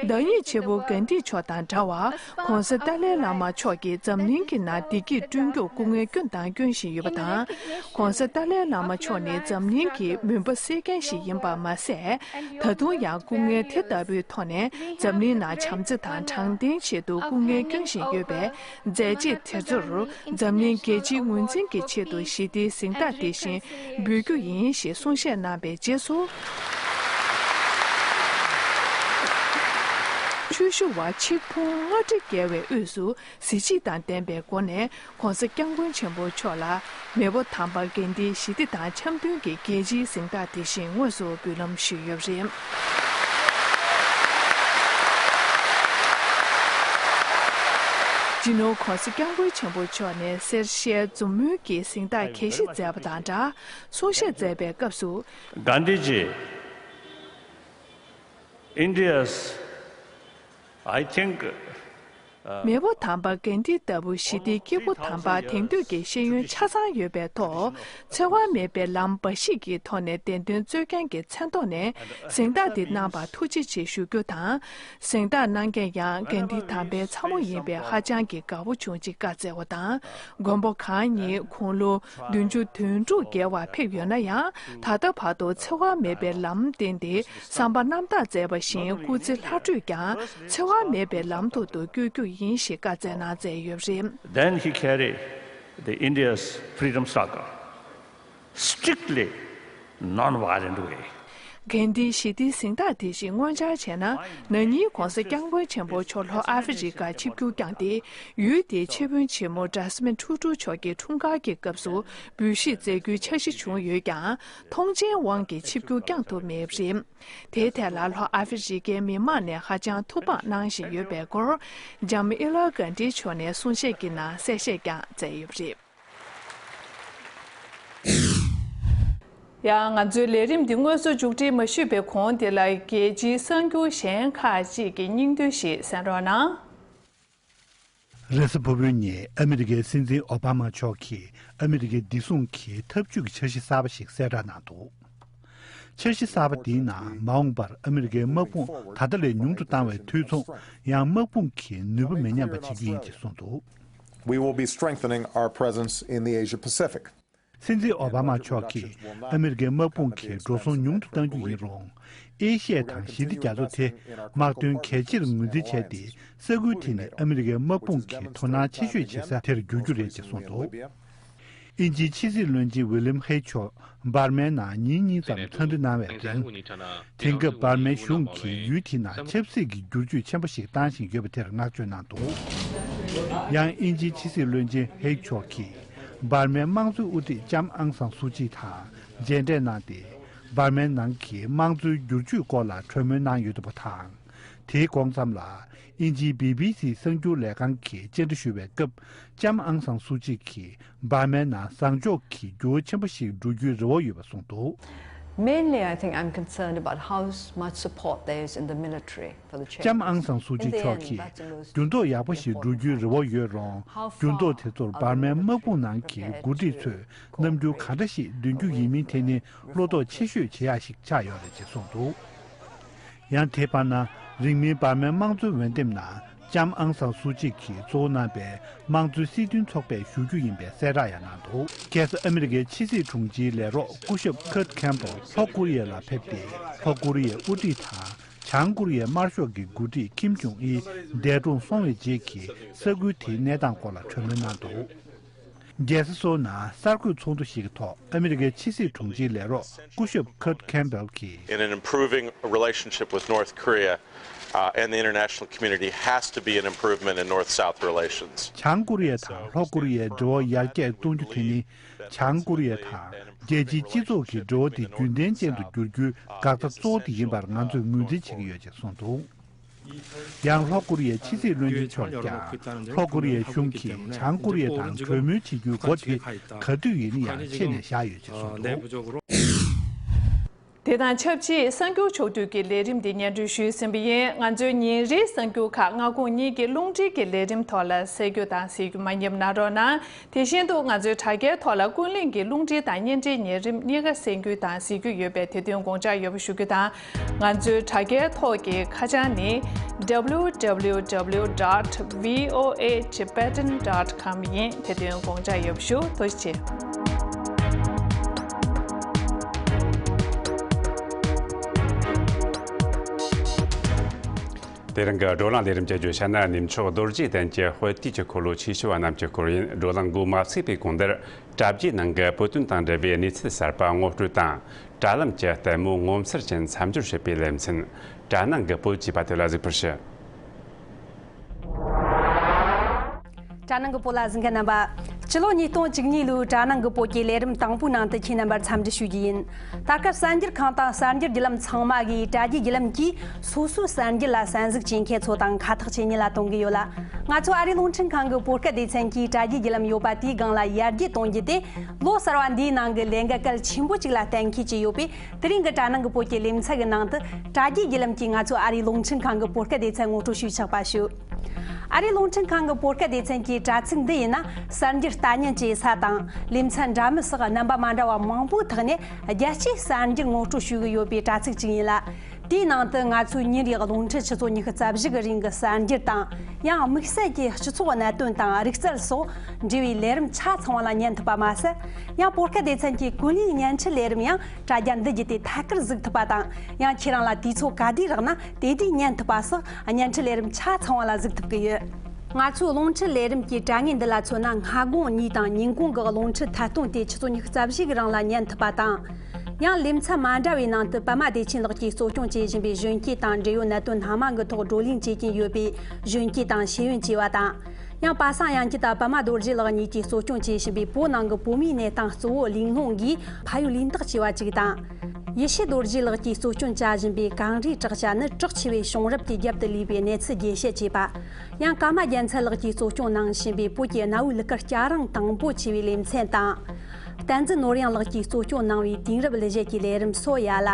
བདག་ཉིད་ཆེ་བོ་གྷན་དྷི་མཆོག་དང་འདྲ་བར། ྋགོང་ས་ཏཱ་ལའི་བླ་མ་མཆོག་གིས་འཛམ་གླིང་གི་ནང་བདེ་སྐྱིད་བསྐྲུན་རྒྱུར་སྐུ་ངལ་བསྐྱོན་དང་སྐྱོན་བཞིན་ཡོད་པ་དང་། ྋགོང་ས་ཏཱ་ལའི་བླ་མ་མཆོག་ནི་འཛམ་གླིང་གི་མུན་པ་སེལ་མཁན་ཞིག་ཡིན་པ་མ་ཟད། ད་དུང་ཡང་སྐུ་ངལ་དེ་ལྟ་བུའི་ཐོག་ནས་འཛམ་གླིང་ནང་བྱམས་བརྩེ་དང་དྲང་བདེན་ཆེད་དུ་སྐུ་ངལ་སྐྱོན་བཞིན་ཡོད་པས། མཛད་རྗེས་དེ་ཚོར་འཛམ་གླིང་རྒྱལ་སྤྱིའི་ངོས་འཛིན་གྱི་ཆེད་དུ་ཞི་བདེའི་གཟེངས་རྟགས་དེ་བཞིན་འབུལ་རྒྱུ་ཡིན་ཞེས་གསུང་བཤད་གནང་བའི་རྗེས་སུ། ཆོས་ཞུ་བ་ཆིག་ཕུང་ལྔ་ཁྲི་བརྒལ་བའི་དབུས་སུ་གཟི་བརྗིད་དང་ལྡན་པའི་སྒོ་ནས་ྋགོང་ས་ྋསྐྱབས་མགོན་ཆེན་པོ་མཆོག་ལ་མེས་པོ་དམ་པ་གྷན་དྷིའི་ཞི་བདེ་དང་འཆམ་མཐུན་གྱི་རྒྱལ་སྤྱིའི་གཟེངས་རྟགས་དེ་བཞིན་དངོས་སུ་འབུལ་ལམ་ཞུས་ཡོད་པ་རེད། སྤྱི་ནོར་ྋགོང་ས་ྋསྐྱབས་མགོན་ཆེན་པོ་མཆོག་ནས་གསེར་ཞལ་འཛོམས་མོལ་གྱི་གཟེངས་རྟགས་གྱོད་བཞེས་མཛད་པ་དང་སྦྲགས་གསུང་བཤད་མཛད་པའི་སྐབས་སུ། Gandhi ji, India's, I think, uh, མེས་པོ་དམ་པ་གྷན་དྷི་ལྟ་བུ་ཞི་བདེའི་སྐྱེས་བུ་དམ་པ་དེང་དུས་ཀྱི་ཤེས་ཡོན་ཆ་ཚང་ཡོད་པའི་ཐོག་འཚེ་བ་མེད་པའི་ལམ་འབའ་ཞིག་གི་ཐོག་ནས་བདེན་དོན་རྩོད་མཁན་གྱི་མཚན་ཐོག་ནས་གཟེངས་རྟགས་འདི་གནང་བར་ཐུགས་རྗེ་ཆེ་ཞུ་རྒྱུ་དང་། གཟེངས་རྟགས་གནང་མཁན་ཡང་གྷན་དྷི་དམ་པའི་ཚ་མོ་ཡིན་པས་ཧ་ཅང་གི་དགའ་པོ་བྱུང་ཅིག་བཀའ་སྩལ་བ་དང་། མགོན་པོ་གང་ཉིད་དགུང་ལོ་བདུན་ཅུ་དོན་དྲུག་བརྒལ་བར་ཕེབས་ཡོད་ན་ཡང་། ད་ལྟ་བར་དུ་འཚེ་བ་མེད་པའི་ལམ་བསྟན་ཏེ་བསམ་པ་རྣམ་དག་མཛད་པ་བཞིན་སྐུ་ཚེ་ལྷ་ཁྲོད་ཀྱང་འཚེ་བ་མེད་པའི་ལམ་དུ་དུ་བསྐྱོད་རྒྱུ་ཡིན་ཞེས་བཀའ་སྩལ་གནང་མཛད་ཡོད་པ་རེད། Then he carried the India's freedom struggle strictly non-violent way. གྷན་དྷིའི་ཞི་བདེའི་གཟེངས་རྟགས་དེ་བཞིན་དངོས་འཆར་བྱས་ན། ན་ནིང་ྋགོང་ས་ྋསྐྱབས་མགོན་ཆེན་པོ་མཆོག་ལྷོ་ཨ་ཧྥེ་རི་ཀར་ཆིབས་བསྒྱུར་བསྐྱངས་ཏེ། ཡུལ་དེའི་ཆེད་དཔོན་ཆེན་མོ་ཌེ་སི་མོན་ཊུ་ཊུ་མཆོག་གི་འཁྲུངས་སྐར་གྱི་སྐབས་སུ་འབུལ་བཞེས་མཛད་རྒྱུའི་འཆར་གཞི་བྱུང་ཡོད་ཀྱང་། མཐོང་མཆན་དབང་གིས་ཆིབས་བསྒྱུར་བསྐྱངས་ཐུབ་མེད་པ་རེད། དེའི་ཐད་ལ་ལྷོ་ཨ་ཧྥེ་རི་ཀའི་མི་མང་ནས་ཧ་ཅང་ཐུགས་ཕམ་གནང་བཞིན་ཡོད་པའི་སྐོར། ལྕམ་ཨི་ལ་གྷན་དྷི་མཆོག་ནས་གསུང་བཤད་ཀྱི་ནང་གསལ་བཤད་ཀྱང་མཛད་ཡོད་པ་རེད། ཡང་ང་ཚོའི་ལས་རིམ་འདི་དངོས་སུ་མཇུག་སྒྲིལ་མ་ཞུས་པའི་གོང་དེ་ལ་རྒྱལ་སྤྱིའི་གསར་འགྱུར་གཞན་ཁག་ཅིག་གི་སྙིང་བསྡུས་ཤིག་གསན་རོགས་གནང་། རེས་གཟའ་ཕུར་བུའི་ཉིན་ཨ་མི་རི་ཀའི་སྲིད་འཛིན་ཨོ་བྷ་མ་མཆོག་གིས་ཨ་མི་རི་ཀའི་བདེ་སྲུང་གི་འཐབ་ཇུས་ཀྱི་འཆར་གཞི་གསར་པ་ཞིག་གསལ་བསྒྲགས་གནང་འདུག་འཆར་གཞི་གསར་པ་འདིའི་ནང་མ་འོངས་པར་ཨ་མི་རི་ཀའི་དམག་དཔུང་ད་ལྟ་ལས་ཉུང་དུ་བཏང་བའི་དུས་མཚུངས་ཡང་དམག་དཔུང་གི་ནུས་པ་མི་ཉམས་པ་བྱེད་རྒྱུ་ཡིན་ཅེས་གསུངས་འདུག We will be strengthening our presence in the Asia Pacific. སྲིད་འཛིན་ཨོ་བྷ་མ་མཆོག་གིས་ཨ་མི་རི་ཀའི་དམག་དཔུང་གི་འགྲོ་སོང་ཉུང་དུ་གཏང་རྒྱུ་ཡིན་རུང་། ཨེ་ཤི་ཡ་དང་ཞི་བདེ་རྒྱ་མཚོ་དེ་དམག་དོན་གལ་ཆེར་ངོས་འཛིན་བྱས་ཏེ། ས་ཁུལ་དེ་ནི་ཨ་མི་རི་ཀའི་དམག་དཔུང་གི་དོ་སྣང་ཆེ་ཤོས་བྱེད་ས་དེར་འགྱུར་རྒྱུ་རེད་ཅེས་གསུངས་འདུག་དབྱིན་ཇིའི་ཕྱི་སྲིད་བློན་ཆེན་ཝི་ལིམ་ཧེ་མཆོག་འབར་མའི་ནང་ཉིན་གཉིས་ཙམ་འཚམས་འདྲི་གནང་བའི་རིང་། དེང་སྐབས་འབར་མའི་གཞུང་གིས་ཡུལ་དེའི་ནང་ཆབ་སྲིད་ཀྱི་བསྒྱུར་བཅོས་ཆེན་པོ་ཞིག་བཏང་བཞིན་ཡོད་པ་དེར་བསྔགས་བརྗོད་གནང་འདུག་ཡང་དབྱིན་ཇིའི་ཕྱི་སྲིད་བློན་ཆེན་ཧེ་མཆོག་གིས་འབར་མའི་དམངས་གཙོའི་དབུ་ཁྲིད་ལྕམ་ཨང་སང་སུའུ་ཅི་དང་མཇལ་འཕྲད་གནང་སྟེ། འབར་མའི་ནང་གི་དམངས་གཙོའི་བསྒྱུར་བཅོས་སྐོར་ལ་གྲོས་མོལ་གནང་ཡོད་འདུག་པ་དང་། དེའི་གོང་མཚམས་ལ། དབྱིན་ཇིའི་བི་བི་སི་གསར་འགྱུར་ལས་ཁང་གིས་བཅར་འདྲི་ཞུ་བའི་སྐབས། ལྕམ་ཨང་སང་སུའུ་ཅི་གིས་འབར་མའི་ནང་བཟང་ཕྱོགས་ཀྱི་འགྱུར་བ་ཆེན་པོ་ཞིག་འགྲོ་རྒྱུའི་རེ་བ་ཡོད་པ་གསུངས་འདུག Mainly, I think I'm concerned about how much support there is in the military for the change. ལྕམ་ཨང་སང་སུའུ་ཅི་མཆོག་གིས་འགྱུར་ལྡོག་ཡག་པོ་ཞིག་འགྲོ་རྒྱུའི་རེ་བ་ཡོད་རུང་། འགྱུར་ལྡོག་དེ་ཚོར་འབར་མའི་དམག་དཔུང་ནང་གི་འགོ་ཁྲིད་ཚོས་རྣམ་འགྱུར་ག་འདྲ་ཞིག་འདོན་རྒྱུ་ཡིན་མིན་དེ་ནི་བློ་དོགས་ཆེ་ཤོས་བྱེད་ཡག་ཞིག་ཆགས་ཡོད་རེད་ཅེས་གསུངས་འདུག་ཡང་དེའི་བར་ན། རིང་མིན་འབར་མའི་དམངས་གཙོའི་འོས་འདེམས་ནང་ལྕམ་ཨང་སང་སུའུ་ཅི་གིས་གཙོ་བོ་གནང་པའི་དམངས་གཙོའི་སྲིད་དོན་ཚོགས་པས་ཞུ་རྒྱུ་ཡིན་པའི་གསལ་བསྒྲགས་ཡང་གནང་འདུག་ཁ་སང་ཨ་མི་རི་ཀའི་ཕྱི་སྲིད་དྲུང་ཆེའི་ལས་རོགས་སྐུ་ཞབས་ཁར་ཁེམ་པལ་ལྷོ་ཀོ་རི་ཡ་ལ་ཕེབས་ཏེ། ལྷོ་ཀོ་རི་ཡའི་དབུ་ཁྲིད་དང་། བྱང་ཀོ་རི་ཡའི་དམར་ཤོག་གི་འགོ་ཁྲིད་ཁིམ་ཇོང་ཨི་འདས་གྲོངས་སོང་བའི་རྗེས་ཀྱི་ས་ཁུལ་དེའི་གནས་སྟངས་སྐོར་ལ་གྲོས་མོལ་གནང་འདུག་རྒྱལ་ས་སོའུ་ནང་གསར་འགོད་ཚོགས་འདུ་ཞིག་གི་ཐོག་ཨ་མི་རི་ཀའི་ཕྱི་སྲིད་དྲུང་ཆེའི་ལས་རོགས་སྐུ་ཞབས་Kurt Campbell་གྱིས། In an improving relationship with North Korea, uh, and the international community has to be an improvement in North-South relations. བྱང་ཀོ་རི་ཡ་དང་ལྷོ་ཀོ་རི་ཡའི་འབྲེལ་བ་ཡར་རྒྱས་གཏོང་རྒྱུ་དེ་ནི་བྱང་ཀོ་རི་ཡ་དང་རྒྱལ་སྤྱིའི་སྤྱི་ཚོགས་ཀྱི་འབྲེལ་བ་དེ་རྒྱུན་ལྡན་ཅན་དུ་འགྱུར་རྒྱུའི་འགག་རྩ་གཙོ་བོ་དེ་ཡིན་པར་ང་ཚོས་ངོས་འཛིན་བྱེད་ཀྱི་ཡོད་ཅེས་གསུངས་འདུག། ཡང་ལྷོ་ཀོ་རི་ཡའི་ཕྱི་སྲིད་བློན་ཆེན་མཆོག་ཀྱང་ལྷོ་ཀོ་རི་ཡའི་གཞུང་གིས་བྱང་ཀོ་རི་ཡ་དང་གྲོས་མོལ་བྱེད་རྒྱུའི་སྒོ་དེ་ག་དུས་ཡིན་ན་ཡང་ཕྱེ་ནས་བཞག་ཡོད་ཅེས་གསུངས་འདུག། དེ་དང་ཆབས་ཅིག་གསར་འགྱུར་ཕྱོགས་བསྡུས་ཀྱི་ལས་རིམ་འདི་སྙན་སྒྲོན་ཞུས་ཟིན་པ་ཡིན། ང་ཚོའི་ཉིན་རེའི་གསར་འགྱུར་ཁག་སྔ་དགོང་གཉིས་ཀྱི་རླུང་འཕྲིན་གྱི་ལས་རིམ་ཐོག་ལ་གསན་རྒྱུ་དང་གཟིགས་རྒྱུ་མ་ཉེས་མ་གནང་རོགས་གནང་། དེ་བཞིན་དུ་ང་ཚོའི་དྲ་རྒྱའི་ཐོག་ལ་ཀུན་གླེང་གི་རླུང་འཕྲིན་དང་བརྙན་འཕྲིན་ཉན་རིམ་གཉིས་ཀ་གསན་རྒྱུ་དང་གཟིགས་རྒྱུ་ཡོད་པས་དེ་དོན་དགོངས་འཇགས་ཡོད་པ་ཞུ་རྒྱུ་དང་། ང་ཚོའི་དྲ་རྒྱའི་ཐོག་གི་ཁ་བྱང་ནི་W W W dot V O A Tibetan dot com ཡིན། དེ་དོན་དགོངས་འཇགས་ཡོད་པ་ཞུ། ཐུགས་རྗེ་ཆེ། དེ་རིང་གི་བགྲོ་གླེང་ལས་རིམ་བཅས་བརྗོད་བྱ་ནི་ནུབ་ཕྱོགས་རྡོ་རྗེ་གདན་གྱི་དཔལ་དུས་ཀྱི་འཁོར་ལོ་ཆེ་ཤོས་པ་རྣམས་ཀྱི་སྐོར་ཡིན། བགྲོ་གླེང་འགོ་མ་ཚུགས་པའི་གོང་དེར་དྲ་རྒྱའི་ནང་གི་བོད་དོན་དང་འབྲེལ་བའི་གནས་ཚུལ་གསར་པ་ངོ་སྤྲོད་དང་། དྲ་ལམ་གྱི་ལྟད་མོ་ངོ་མཚར་ཅན་མཚམས་སྦྱོར་བྱེད་པའི་ལེ་ཚན། དྲ་ནང་གི་བོད་ཅེས་པ་དེ་ལ་གཟིགས་པར་ཞུ། དྲ་ནང་གི་བོད་ལ་གཟིགས་མཁན་རྣམ་པ། སྤྱི་ལོ་ཉིས་སྟོང་བཅུ་གཉིས་ལོའི་དྲ་ནང་གི་བོད་ཀྱི་ལས་རིམ་དང་པོའི་ནང་དུ་ཁྱེད་རྣམ་པར་འཚམས་འདྲི་ཞུ་རྒྱུ་ཡིན། ད་སྐབས་གསར་འགྱུར་ཁང་དང་གསར་འགྱུར་བརྒྱུད་ལམ་ཚང་མ་གིས་དྲ་རྒྱའི་བརྒྱུད་ལམ་གྱིས་སོ་སོའི་གསར་འགྱུར་ལ་གསན་གཟིགས་བྱེད་མཁན་ཚོ་དང་ཁ་ཐག་ཇེ་ཉེ་ལ་གཏོང་གི་ཡོད་ལ། ང་ཚོ་ཨ་རིའི་རླུང་འཕྲིན་ཁང་གི་བོད་སྐད་སྡེ་ཚན་གྱིས་དྲ་རྒྱའི་བརྒྱུད་ལམ་ཡོད་པ་དེའི་སྒང་ལ་ཡར་རྒྱས་གཏོང་རྒྱུ་དེ། ལོ་གསར་བ་འདིའི་ནང་གི་ལས་འགན་གལ་ཆེན་པོ་གཅིག་ལ་གཏན་འཁེལ་བྱས་ཡོད་པས། དེ་རིང་གི་དྲ་ནང་གི་བོད་ཀྱི་ལེ་ཚན་གྱི་ནང་དུ་དྲ་རྒྱའི་བརྒྱུད་ལམ་གྱིས་ང་ཚོ་ཨ་རིའི་རླུང་འཕྲིན་ཁང་གི་བོད་སྐད་སྡེ་ཚན་ངོ་སྤྲོད་ཞུས་ཆོག་པ་ཞུ། ཨ་རིའི་རླུང་འཕྲིན་ཁང་གི་བོད་སྐད་སྡེ་ཚན་གྱི་དྲ་ཚིགས་འདི་ཡིན་ན་གསར་འགྱུར་ལྟ་ཉན་བྱེད་ས་དང་ལེ་ཚན་འདྲ་མིན་སོགས་རྣམ་པ་མ་འདྲ་བ་མང་པོའི་ཐོག་ནས་རྒྱལ་སྤྱིའི་གསར་འགྱུར་ངོ་སྤྲོད་ཞུ་གི་ཡོད་པའི་དྲ་ཚིགས་གཅིག་ཡིན་ལ། དེའི་ནང་དུ་ང་ཚོའི་ཉིན་རེའི་རླུང་འཕྲིན་ཆུ་ཚོད་ཉི་ཤུ་རྩ་བཞི་གི་རིང་གི་གསར་འགྱུར་དང་། ཡང་དམིགས་བསལ་གྱི་སྤྱི་ཚོགས་གནད་དོན་དང་རིག་རྩལ་སོགས་འབྲེལ་བའི་ལས་རིམ་ཆ་ཚང་བ་ལ་ཉན་ཐུབ་པ་མ་ཟད། ཡང་བོད་སྐད་སྡེ་ཚན་གྱི་ཀུན་གླེང་བརྙན་འཕྲིན་ལས་རིམ་ཡང་དྲ་རྒྱ་འདི་བརྒྱུད་དེ་ཐད་ཀར་གཟིགས་ཐུབ་པ་དང་། ཡང་ཁྱེད་རང་ལ་དུས་ཚོད་ག་དུས་རག་ན་དེ་དུས་ཉན་ཐུབ་པ་སོགས་བརྙན་འཕྲིན་ལས་རིམ་ཆ་ཚང་བ་ལ་གཟིགས་ཐུབ་ཀྱི་ཡོད། ང་ཚོའི་རླུང་འཕྲིན་ལས་རིམ་གྱི་དྲ་བརྙན་འདི་ལ་མཚོན་ན། སྔ་དགོང་གཉིས་དང་ཉིན་གུང་གི་རླུང་འཕྲིན་ཐད་གཏོང་དེ་ཆུ་ཚོད་ཉི་ཤུ་རྩ་བཞི་གི་རིང་ལ་ཉན་ཐུབ་པ་དང་། ཡང་ལེ་ཚན་མ་འདྲ་བའི་ནང་དུ་པདྨ་བདེ་ཆེན་ལགས་ཀྱིས་གཙོ་སྐྱོང་བྱེད་བཞིན་པའི་གཞོན་སྐྱེས་དང་འབྲེལ་ཡོད་གནད་དོན་སྣ་མང་གི་ཐོག་བགྲོ་གླེང་བྱེད་ཀྱིན་ཡོད་པའི་གཞོན་སྐྱེས་དང་ཤེས་ཡོན་ཅེས་པ་དང་། ཡང་པ་སངས་དབྱངས་སྐྱིད་དང་པདྨ་རྡོ་རྗེ་ལགས་གཉིས་ཀྱིས་གཙོ་སྐྱོང་བྱེད་བཞིན་པའི་བོད་ནང་གི་བོད་མིའི་གནས་སྟངས་གཙོ་བོ་གླེང་སློང་གིས་ཕ་ཡུལ་ལུས་འདེགས་ཅེས་པ་གཅིག་དང་། ཡེ་ཤེས་རྡོ་རྗེ་ལགས་ཀྱིས་གཙོ་སྐྱོང་བྱ་བཞིན་པའི་གངས་རིའི་བྲག་ཅ་ནི་བྲག་ཆེ་བའི་བྱུང་རབས་ཀྱི་རྒྱབ་ཏུ་ལུས་པའི་གནས་ཚུལ་རྒྱས་བཤད་ཅེས་པ། ཡང་ཀརྨ་རྒྱལ་མཚན་ལགས་ཀྱིས་གཙོ་སྐྱོང་གནང་བཞིན་པའི་བོད་ཀྱི་གནའ་བོའི་གླུ་གར་སྐྱ་རེངས་དང་པོ་ཅེས་པའི་ལེ་ཚན་དང་། བསྟན་འཛིན་ནོར་གཡང་ལགས་ཀྱིས་གཙོ་སྐྱོང་གནང་བའི་དུས་རབས་གླུ་གཞས་ཀྱི་ལས་རིམ་སོ་ཡ་ལ།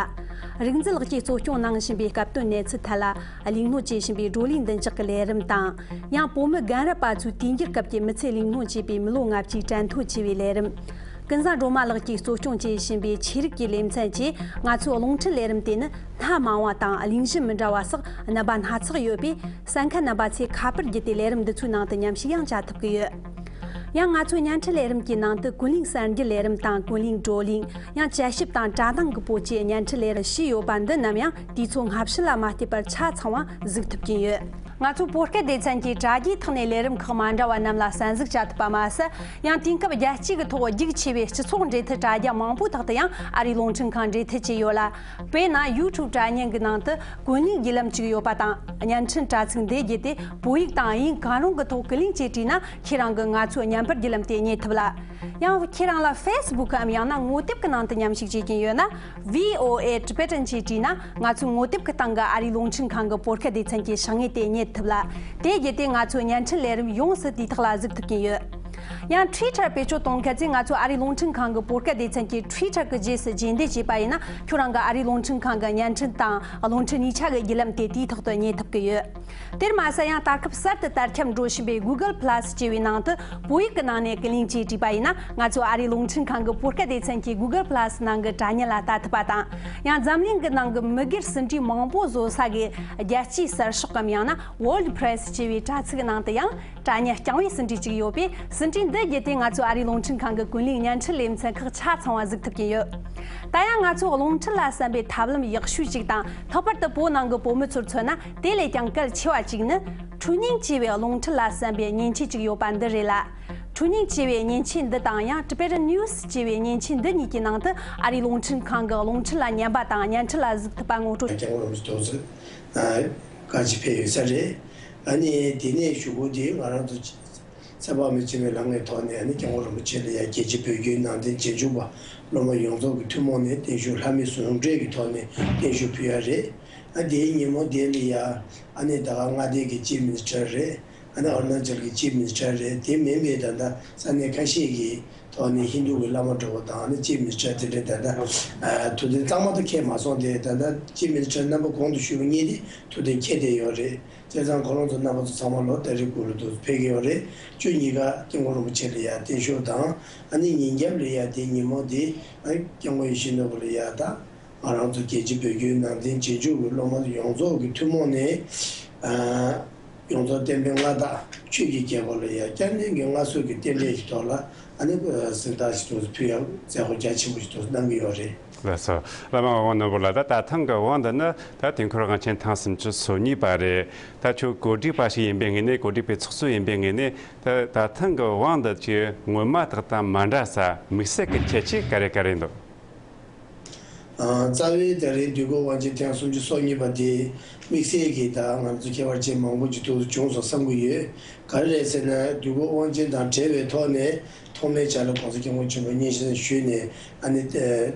རིག་འཛིན་ལགས་ཀྱིས་གཙོ་སྐྱོང་གནང་བཞིན་པའི་སྐབས་དོན་གནས་ཚུལ་ཐད་ལ་གླེང་སློང་བྱེད་བཞིན་པའི་བགྲོ་གླེང་མདུན་ཅག་གི་ལས་རིམ་དང་། ཡང་བོད་མི་རྒན་རབས་པ་ཚོའི་དུས་འགྱུར་སྐབས་ཀྱི་མི་ཚེ་གླེང་སློང་བྱེད་པའི་མི་ལོ་ལྔ་བཅུའི་དྲན་ཐོ་ཅེས་པའི་ལས་རིམ། ཀུན་བཟང་སྒྲོལ་མ་ལགས་ཀྱིས་གཙོ་སྐྱོང་བྱེད་བཞིན་པའི་ཆོས་རིག་གི་ལེ་ཚན་གྱིས་ང་ཚོའི་རླུང་འཕྲིན་ལས་རིམ་དེ་ནི་སྣ་མང་བ་དང་གླེང་གཞི་མི་འདྲ་བ་སོགས་རྣམ་པ་སྣ་ཚོགས་ཡོད་པས། གསན་མཁན་རྣམ་པ་ཚོས་ཁ་པར་བརྒྱུད་དེ་ལས་རིམ་འདི་ཚོའི་ནང་དུ་མཉམ་ཞུགས་ཡང་བྱ་ཐུབ་ཀྱི་ཡོད། ཡང་ང་ཚོའི་བརྙན་འཕྲིན་ལས་རིམ་གྱི་ནང་དུ་ཀུན་གླེང་གསར་འགྱུར་ལས་རིམ་དང་ཀུན་གླེང་བགྲོ་གླེང་། ཡང་དཔྱད་ཞིབ་དང་དྲ་ནང་གི་བོད་ཀྱི་བརྙན་འཕྲིན་ལས་རིམ་བཞི་ཡོད་པ་འདི་རྣམས་ཡང་དུས་ཚོད་སྔ་ཕྱི་ལ་མ་བལྟས་པར་ཆ་ཚང་བ་གཟིགས་ཐུབ་ཀྱིན་ཡོད། ང་ཚོའི་བོད་སྐད་སྡེ་ཚན་གྱིས་དྲ་རྒྱའི་ཐོག་ནས་ལས་རིམ་ཁག་མ་འདྲ་བ་རྣམས་ལ་གསན་གཟིགས་བྱ་ཐུབ་པ་མ་ཟད། ཡང་དུས་སྐབས་རྒྱལ་སྤྱི་གི་ཐོག་རྒྱུགས་ཆེ་བའི་སྤྱི་ཚོགས་འབྲེལ་མཐུད་དྲ་རྒྱ་མང་པོའི་ཐོག་ཏུ་ཡང་ཨ་རིའི་རླུང་འཕྲིན་ཁང་འབྲེལ་མཐུད་བྱས་ཡོད་ལ། དཔེར་ན་ཡུ་ཊུབ་དྲ་བརྙན་གྱི་ནང་དུ་ཀུན་གླེང་བརྒྱུད་ལམ་གཅིག་ཡོད་པ་དང་། བརྙན་འཕྲིན་དྲ་ཚིགས་འདི་བརྒྱུད་དེ་བོད་ཡིག་དང་དབྱིན་གང་རུང་གི་ཐོག་ཀུན་གླེང་བྱས་བྲིས་ན། ཁྱེད་རང་གིས་ང་ཚོའི་བརྙན་པར་བརྒྱུད་ལམ་དེ་རྙེད་ཐུབ་ལ། ཡང་ཁྱེད་རང་ལ་ཕེ་སི་བུག་གམ་ཡང་ན་ངོ་དེབ་ཀྱི་ནང་དུ་མཉམ་ཞུགས་བྱེད་ཀྱིན་ཡོད་ན། V O A Tibetan ཅེས་བྲིས་ན་ང་ཚོའི་ངོ་དེབ་ཀྱི་སྟེང་གི་ཨ་རིའི་རླུང་འཕྲིན་ཁང་གི་བོད་སྐད་སྡེ་ཚན་གྱི་བྱང་ངོས་དེ་རྙེད་ཐུབ་ལ། དེ་བརྒྱུད་དེ་ང་ཚོའི་བརྙན་འཕྲིན་ལས་རིམ་ཡོངས་སུ་དུས་ཐོག་ལ་གཟིགས་ཐུབ་ཀྱིན་ཡོད། ཡང་Twitter བེད་སྤྱོད་གཏོང་མཁན་ཚོས་ང་ཚོ་ཨ་རིའི་རླུང་འཕྲིན་ཁང་གི་བོད་སྐད་སྡེ་ཚན་གྱི་Twitter གི་རྗེས་སུ་རྗེས་འདེད་བྱས་པ་ཡིན་ན། ཁྱོད་རང་གི་ཨ་རིའི་རླུང་འཕྲིན་ཁང་གི་བརྙན་འཕྲིན་དང་རླུང་འཕྲིན་གཉིས་ཆ་གི་བརྒྱུད་ལམ་དེ་དུས་ཐོག་ཏུ་རྙེད་ཐུབ་ཀྱི་ཡོད། དེར་མ་ཟད། ཡང་ད་སྐབས་གསར་དུ་དར་ཁྱབ་འགྲོ་བཞིན་པའི་Google Plus ཅེས་པའི་ནང་དུ་བོད་ཡིག་གི་ནང་ནས་ཀུན་གླེང་ཅེས་བྲིས་པ་ཡིན་ན། ང་ཚོ་ཨ་རིའི་རླུང་འཕྲིན་ཁང་གི་བོད་སྐད་སྡེ་ཚན་གྱི་Google Plus ནང་གི་དྲ་བརྙན་ལ་ལྟ་ཐུབ་པ་དང་། ཡང་འཛམ་གླིང་གི་ནང་གི་མི་སྒེར་ཟིན་བྲིས་མང་པོ་བཟོ་ས་གི་རྒྱལ་སྤྱིའི་གསར་ཤོག་གམ་ཡང་ན་World Press ཅེས་པའི་དྲ་ཚིགས་ནང་དུ་ཡང་། དྲ་བརྙན་རྐྱང་བའི་ཟིན་བྲིས་གཅིག་ཡོད་པས། ཟིན་བྲིས་འདི་བརྒྱུད་དེ་ང་ཚོའི་ཨ་རིའི་རླུང་འཕྲིན་ཁང་གི་ཀུན་གླེང་བརྙན་འཕྲིན་ལེ་ཚན་ཁག་ཆ་ཚང་བ་གཟིགས་ཐུབ་ཀྱིན་ཡོད། ད་ཡང་ང་ཚོའི་རླུང་འཕྲིན་ལ་གསན་པའི་ཐབས་ལམ་ཡག་ཤོས་གཅིག་དང་། ལྷག་པར་དུ་བོད་ནང་གི་བོད་མི་ཚོར་མཚོན་ན་དེ་ལས་ཀྱང་གལ་ཆེ་བ་གཅིག་ནི། ཊུ་ནིང་ཅེས་པའི་རླུང་འཕྲིན་ལ་གསན་པའི་མཉེན་ཆས་གཅིག་ཡོད་པ་འདི་རེད་ལ། ཁྲུའུ་ཉིང་ཅེས་པའི་མཉེན་ཆས་འདི་དང་ཡང་Tibetan News ཅེས་པའི་མཉེན་ཆས་འདི་གཉིས་ཀྱི་ནང་དུ་ཨ་རིའི་རླུང་འཕྲིན་ཁང་གི་རླུང་འཕྲིན་ལ་ཉན་པ་དང་བརྙན་འཕྲིན་ལ་གཟིགས་ཐུབ་པ་ངོ་སྤྲོད། སྐྱབས་མགོན་རིན་པོ་ཆེ་ཏོག་ཙམ་བཀའ་ཅི་ཕེབས་ཡོད་ས་རེད། ཨ་ནི་དེ་ནས་ཞུ་སྒོ་དེ་ང་རང་ཚོ་ཚེ་དཔག་མེད་འཆི་མེད་ལྷ་ལྔའི་ཐོག་ནས་ཨ་ནི་སྐྱབས་མགོན་རིན་པོ་ཆེ་ལ་ཡ་རྒྱལ་སྤྱིའི་བོད་བརྒྱུད་ནང་བསྟན་རྗེས་འཇུག་པ་སློབ་མ་ཡོངས་རྫོགས་ཀྱི་ཐུན་མོང་ནས་བརྟན་བཞུགས་ལྷ་མི་ཟུང་འབྲེལ་གྱི་ཐོག་ནས་བརྟན་བཞུགས་ཕུལ་ཡ་རེད། ཨ་དེའི་ཉིན་མོ་དེ་ལ་ཡ་ཨ་ནི་ད་ག་མངའ་སྡེ་གི་ཅིབ་མི་ནི་སི་ཊར་རེད། ཨ་ནི་ཨ་རུ་ན་ཅལ་གྱི་ཅིབ་མི་ནི་སི་ཊར་རེད། དེ་མིན་པའི་ད་ལྟ་ས་གནས་ཁ་ཤས་ཀྱི་ཐོག་ནས་ཧིན་རྡུ་གི་བླ་མ་འདྲ་བོ་དང་ཨ་ནི་ཅིབ་མི་ནི་སི་ཊར་དེ་འདྲའི་ད་ལྟ་ཐུགས་གཏན་གཙང་མ་དུ་འཁེལ་མ་སོང་སྟེ། ད་ལྟ་ཅིབ་མི་ནི་སི་ཊར་རྣམ་པ་གོང་དུ་ཞུས་པ་གཉིས་དེ་ཐུགས་གཏན་འཁེལ་བསྡད་ཡོད་རེད། བྱས་ཙང་ཁོ་རང་ཚོ་རྣམ་པ་ཚོ་ཚང་མ་ལོ་ཟླ་རེའི་གུ་ལུ་དུ་ཕེབས་ཀྱི་ཡོད་རེད། བཅུ་གཉིས་ཀ་སྐྱབས་མགོན་རིན་པོ་ཆེ་ལ་ཡ་བརྟན་བཞུགས་དང་། ཨ་ནི་ཉིན་རྒྱབ་ལ་ཡ་དེ་ཉིན་མོ་དེ་ཨ་ནི་སྐྱབས་མགོན་ཡིད་བཞིན་ནོར་བུ་ལ་ཡ་ད་ང་རང་ཚོ་རྒྱལ་སྤྱིའི་བོད་བརྒྱུད་ནང་བསྟན་རྗེས་འཇུག་གི་སློབ་མ་ཡོངས་རྫོགས་ཀྱི་ཐུན་མོང་ནས་ཨ་ཡོངས་རྫོགས་བསྟན་པའི་མངའ་བདག་ཆོས་ཀྱི་རྒྱལ་པོ་ལ་ཡ་བསྐྱར་ནས་ཀྱི་མངའ་གསོལ་གྱི་རྟེན་འབྲེལ་གྱི་ཐོག་ལ་ཨ་ནི་གཟེངས་རྟགས་ཤིག་ཏུ་ཕུལ་ཡ་མཛད་སྒོ་རྒྱ་ཆེན་པོ་ཞིག་ཏུ་གནང་གི་ཡོད་རེད། ལགས་སོ། བླ་མ་ངག་དབང་ནོར་བུ་ལགས། ད་ད་ཐེངས་ཀྱི་དབང་འདི་ནི་ད་དུས་འཁོར་དབང་ཆེན་ཐེངས་སུམ་ཅུ་སོ་གཉིས་པ་རེད། ད་ཁྱོད་གོ་སྒྲིག་པ་ཞིག་ཡིན་པའི་ངོས་ནས། གོ་སྒྲིག་པའི་ཚོགས་གཙོ་ཡིན་པའི་ངོས་ནས། ད་ད་ཐེངས་ཀྱི་དབང་འདི་ཀྱི་སྔོན་མ་དག་དང་མ་འདྲ་ས་དམིགས་བསལ་གྱི་ཁྱད་ཆོས་ག་རེ་ག་རེ་འདུག་ཨ། རྩ་བའི་ད་རེས་དུས་འཁོར་དབང་ཆེན་ཐེངས་སུམ་ཅུ་སོ་གཉིས་པ་དེ་དམིགས་བསལ་གྱི་ད་ང་ཚོ་ཁྱད་པར་ཅན་མང་པོ་ཅིག་ཐུགས་སུ་བྱུང་སོང་བསམ་གྱི་ཡོད། ག་རེ་རེད་ཟེར་ན། དུས་འཁོར་དབང་ཆེན་དང་འབྲེལ་བའི་ཐོག་ནས་ཐོག་མའི་ཆར་ལ་གོང་ས་སྐྱབས་མགོན་ཆེན་པོ་མཉེས་གསོལ་ཞུས་ནས་ཨ་ནི་དེ་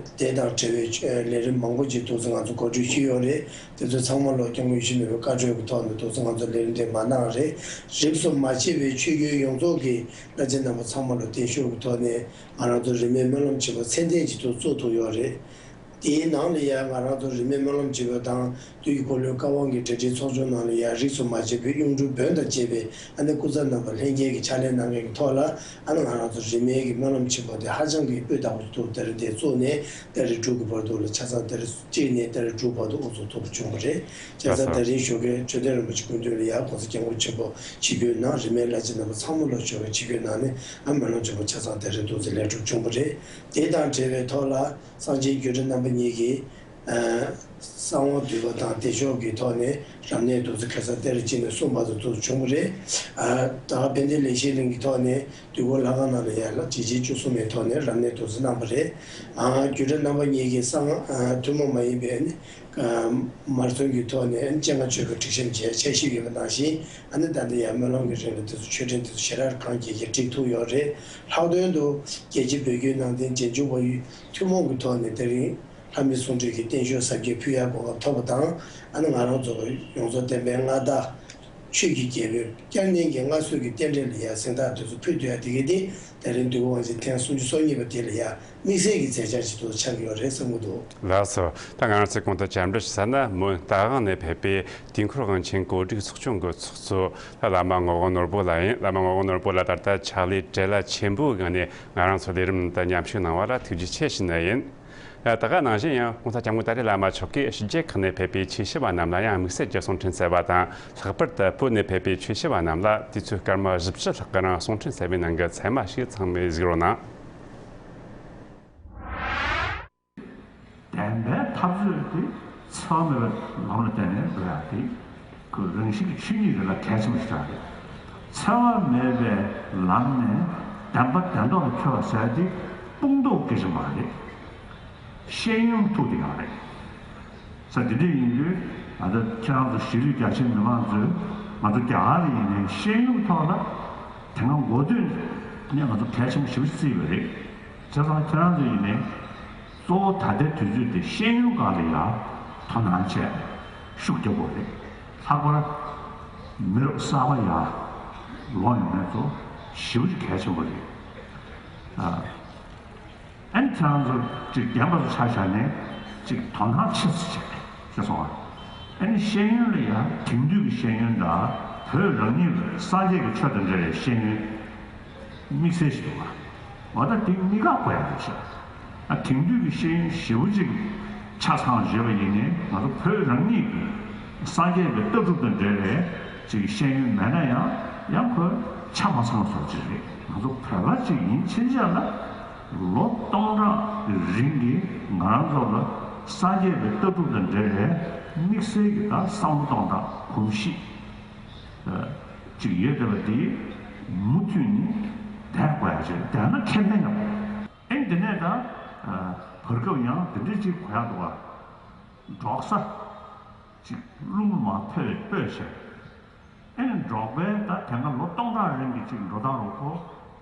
དང་འབྲེལ་བའི་ལས་རིམ་མང་པོ་ཅིག་ཐུགས་སུ་ང་ཚོ་གོ་སྒྲིག་ཞུས་ཡོད་རེད། དེ་ཚོ་ཚང་མ་ལོ་སྐྱབས་མགོན་ཡིད་བཞིན་ནོར་བུའི་བཀའ་འཁྲོལ་གྱི་ཐོག་ནས་ཐུགས་སུ་ང་ཚོ་ལས་རིམ་དེ་མ་གནང་རེད། རིས་སུ་མ་ཆད་པའི་ཆོས་བརྒྱུད་ཡོངས་རྫོགས་ཀྱི་བླ་ཆེན་རྣམ་པ་ཚང་མ་ལོ་བརྟན་བཞུགས་ཀྱི་ཐོག་ནས། ང་རང་ཚོ་རིས་མེད་སྨོན་ལམ་ཆེན་པོ་ཚད་ལྡན་ཅིག་ཏུ་བཙུགས་ཐུབ་ཡོད་རེད། དེའི་ནང་ལ་ཡང་ང་རང་ཚོ་རིས་མེད་སྨོན་ལམ་ཆེན་པོ་དང་དུས་ཀྱི་འཁོར་ལོའི་བཀའ་དབང་གི་གྲ་སྒྲིག་ཚོགས་ཆུང་ནང་ལ་ཡང་རིས་སུ་མ་ཆད་པའི་གཡུང་དྲུང་བོན་དང་བཅས་པའི་ཨ་ནི་སྐུ་ཚབ་རྣམ་པ་ལྷན་རྒྱས་ཀྱི་ཕྱག་ལས་གནང་མཁན་གྱི་ཐོག་ལ། ཨ་ནི་ང་རང་ཚོ་རིས་མེད་ཀྱི་སྨོན་ལམ་ཆེན་པོ་དེ་ཧ་ཅང་གི་སྤུས་དག་པོ་ཐུགས་དེ་རིང་དེ་བཙུགས་ནས་ཏ་རིག་དྲུག་གི་བར་དུ་ལ་ཆ་ཚང་ཏ་རིག་གཅིག་ནས་ཏ་རིག་དྲུག་བར་དུ་དབུ་འཛུགས་ཐུབ་པ་བྱུང་བ་རེད། བྱས་ཙང་ད་རིང་ཞོགས་ཀས་མཆོད་རྟེན་རིན་པོ་ཆེ་སྐུ་མདུན་ལ་ཡང་༸གོང་ས་༸སྐྱབས་མགོན་ཆེན་པོ་ཆིབས་བསྒྱུར་གནང་། རིས་མེད་བླ་ཆེན་རྣམ་པ་ཚང་མ་ལོ་ཞོགས་ཀས་ཆིབས་བསྒྱུར་གནང་ནས་ཨ་སྨོན་ལམ་ཆེན་པོ་ཆ་ཚང་ད་རིང་འདུག་སེ་ལས་གྲུབ་བྱུང་བ་རེད། དེ་དང་འབྲེལ་བའི་ཐོག་ལ་གསང་ཆེན་བརྒྱུད་གྲྭ་རྣམ་པ་གཉིས་ཀྱིས་ཨ་གསང་བ་འདུས་པ་དང་བདེ་མཆོག་གི་ཐོག་ནས་རབ་གནས་འདུག་སེ་ཁ་སང་ཏ་རིག་གཅིག་ནས་གསུམ་བར་དུ་འདུག་སེ་བྱུང་བ་རེད། ཨ་ད་དཔལ་ལྡན་ལེགས་བཤད་གླིང་གི་ཐོག་ནས་དུས་འཁོར་ལྷ་ཁང་ནང་ལ་ཡར་ལ་ཇི་བྱས་བཅུ་གསུམ་པའི་ཐོག་ནས་རབ་གནས་འདུག་སེ་གནང་བ་རེད། ཨ་བརྒྱུད་གྲྭ་རྣམ་པ་གཉིས་ཀྱིས་གསང་ཨ་ཐུན་མོང་མ་ཡིན་པའི་ནི། མར་ཚོན་གྱི་ཐོག་ནས་སྤྱན་སྔ་མཆོད་པའི་སྒྲིག་ཆས་བྱས་འཆར་གཞི་ཡོད་པ་ནང་བཞིན། ཨ་ནི་ད་ལྟ་ཡང་སྨོན་ལམ་གྱི་རིང་ལ་དེ་ཚོ་མཆོད་སྤྲིན་དེ་ཚོ་ཞལ་རས་གང་རྒྱས་རྒྱས་སྒྲིག་ཐུབ་ཡོད་རེད། ལྷག་དོན་དུ་རྒྱལ་སྤྱིའི་བོད་བརྒྱུད་ནང་བསྟན་རྗེས་འཇུག་པ་ཡུལ་ཐུན་མོང་གི་ཐོག་ནས་དེ་རིང་ལྷ་མི་ཟུང་འབྲེལ་གྱི་བརྟན་བཞུགས་གཟབ་རྒྱས་ཕུལ་ཡག་གོ་སྐབས་ཐོབ་པ་དང་། ཨ་ནི་ང་རང་ཚོ་ཡོངས་རྫོགས་བསྟན་པའི་མངའ་བདག་ཆོས་ཀྱི་རྒྱལ་པོའི་བསྐྱར་ནས་ཀྱི་མངའ་གསོལ་གྱི་རྟེན་འབྲེལ་ལ་ཡང་གཟེངས་རྟགས་དེ་ཚོ་ཕུལ་ཐུབ་ཡག་དེ་གའི་དེ། དེ་རིང་དུས་འཁོར་དབང་ཆེན་ཐེངས་སུམ་ཅུ་སོ་གཉིས་པ་དེ་ལ་ཡང་དམིགས་བསལ་གྱི་མཛད་འཆར་ཞིག་ཏུ་ཆགས་ཀྱི་ཡོད་རེད་བསམ་གྱི་འདུག་ལགས་སོ། ད་ང་རང་ཚོས་གོང་དུ་བཅར་འདྲི་ཞུས་ས་ན་མོན་རྟ་དབང་ནས་ཕེབས་པའི་དུས་འཁོར་དབང་ཆེན་གོ་སྒྲིག་ཚོགས་ཆུང་གི་ཚོགས་གཙོ་བླ་མ་ངག་དབང་ནོར་བུ་ལགས་ཡིན། བླ་མ་ངག་དབང་ནོར་བུ་ལགས་ད་ལྟ་ཕྱག་ལས་བྲེལ་བ་ཆེན་པོའི་སྒང་ནས་ང་རང་ཚོ་ལས་རིམ་དུ་མཉམ་ཞུགས་གནང་བ་ལ་ཐུགས་རྗེ་ཆེ་ཞུ་ནི་ཡིན། ད་ག་ནང་བཞིན་ཡང་༸གོང་ས་༸སྐྱབས་མགོན་ཏཱ་ལའི་བླ་མ་མཆོག་གིས་ཕྱི་རྒྱལ་ཁག་ནས་ཕེབས་པའི་ཆོས་ཞུ་བ་རྣམས་ལ་ཡང་དམིགས་བསལ་གྱི་གསུང་འཕྲིན་བསྩལ་བ་དང་། ལྷག་པར་དུ་བོད་ནས་ཕེབས་པའི་ཆོས་ཞུ་བ་རྣམས་ལ་དུས་ཚོད་སྐར་མ་བཞི་བཅུ་ལྷག་གི་རིང་གསུང་འཕྲིན་བསྩལ་བའི་ནང་གི་ཚད་མ་ཞིག་ཚང་མས་གཟིགས་རོགས་གནང་། བདེན་པའི་འཐབ་རྩོད་དེ་འཚེ་བ་མེད་པའི་ལམ་ལ་བརྟེན་ནས་འགྲོ་ཡག་དེ། ཁོའི་རང་བཞིན་གྱི་ཆོས་ཉིད་རེད་ལ་གལ་ཆེན་པོ་ཞིག་རེད། འཚེ་བ་མེད་པའི་ལམ་ནས་བདེན་པ་བདེན་ཐོག་ལ་འཁྱོལ་བ་ཟེར་དེ་དཔུང་སྟོབས་གལ་ཆེན་པོ་རེད། ཤེས་ཡོན་ཐུག་དེ་ཡང་རེད། ས་དེ་འདྲ་ཡིན་དུས་ང་ཚོ་ཁྱེད་རང་ཚོ་གཞིས་ལུས་རྒྱ་ཆེའི་མི་མང་ཚོས་ང་ཚོ་རྒྱ་གར་ལ་ཡིན་ནའི་ཤེས་ཡོན་ཐོག་ལ་དེ་སྔ་འགོ་སྟོད་ནས་ང་ཚོ་གལ་ཆེན་པོ་ཞེ་པོ་ཅིག་བརྩིས་ཡོད་རེད། བྱས་ཙང་ཁྱེད་རང་ཚོ་ཡིན་ནའི་གཙོ་བོ་ད་ལྟའི་དུས་ཚོད་དེ་ཤེས་ཡོན་སྒང་ལ་ཡང་དོ་སྣང་བྱས་ཤུགས་རྒྱག་དགོས་རེད། ལྷག་པར་མི་རབས་གསར་པ་ཡར་ལོག་ཡོང་མཁན་ཚོ་ཞེ་པོ་ཅིག་གལ་ཆེན་པོ་རེད། ཨ། ཨ་ནི་ཁྱེད་རང་ཚོ་ཅིག་རྒན་པ་ཚོ་ཆ་བཞག་ནས་ཅིག་དོ་སྣང་ཆེ་ཙམ་བྱས་ཤེས་སོང་ཨ། ཨ་ནི་ཤེས་ཡོན་ལ་ཡང་དེང་དུས་ཀྱི་ཤེས་ཡོན་དང་བོད་རང་ཉིད་ཀྱི་སངས་རྒྱས་ཀྱི་ཆོས་དང་འབྲེལ་བའི་ཤེས་ཡོན་དམིགས་བསལ་ཞིག་འདུག་བ། འོ་ད་དེ་གཉིས་ཀ་དགོས་ཡག་རེད་ཤག་ཨ། དེང་དུས་ཀྱི་ཤེས་ཡོན་ཞེ་པོ་ཅིག་ཆ་ཚང་བརྗོད་པ་ཡིན་ནའི་ང་ཚོ་བོད་རང་ཉིད་ཀྱི་སངས་རྒྱས་པའི་ལྟ་གྲུབ་དང་འབྲེལ་བའི་ཅིག་ཤེས་ཡོན་མེད་ན་ཡང་ཡང་ཁོ་ཆ་མ་ཚང་བཟོ་ཅིག་རེད། ང་ཚོ་བོད་པ་ཅིག་ཡིན་ཕྱིན་ཆད་ལ་ལོ་སྟོང་ཕྲག་རིང་གི་ང་རང་ཚོ་ལ་སངས་རྒྱས་པའི་ལྟ་གྲུབ་དང་འབྲེལ་བའི་དམིགས་བསལ་གྱི་ད་བསམ་བློ་གཏོང་སྟངས་གོམས་གཤིས་ཅིག་ཡོད་བསྡད་པ་དེ་མུ་མཐུད་ནས་ དེར་དགོས་ཡ་ཅིག་དེ་ན་ཁེ་ཕན་ཡོད། ཨེ་འདི་ནས་ད་བར་སྐབས་ཡང་དེ་འདྲའི་ཅིག་གོ་ཡ་འདུག་བ། འབྲོག་ས་ཅིག་རླུང་མ་ཕོད་པའི་སྤོས་བྱས། ཨེ་འབྲོག་པའི་ད་དེ་སྔ་ལོ་སྟོང་ཕྲག་རིང་གི་ཅིག་འགྲོ་སྟངས་རུ་ཁོ་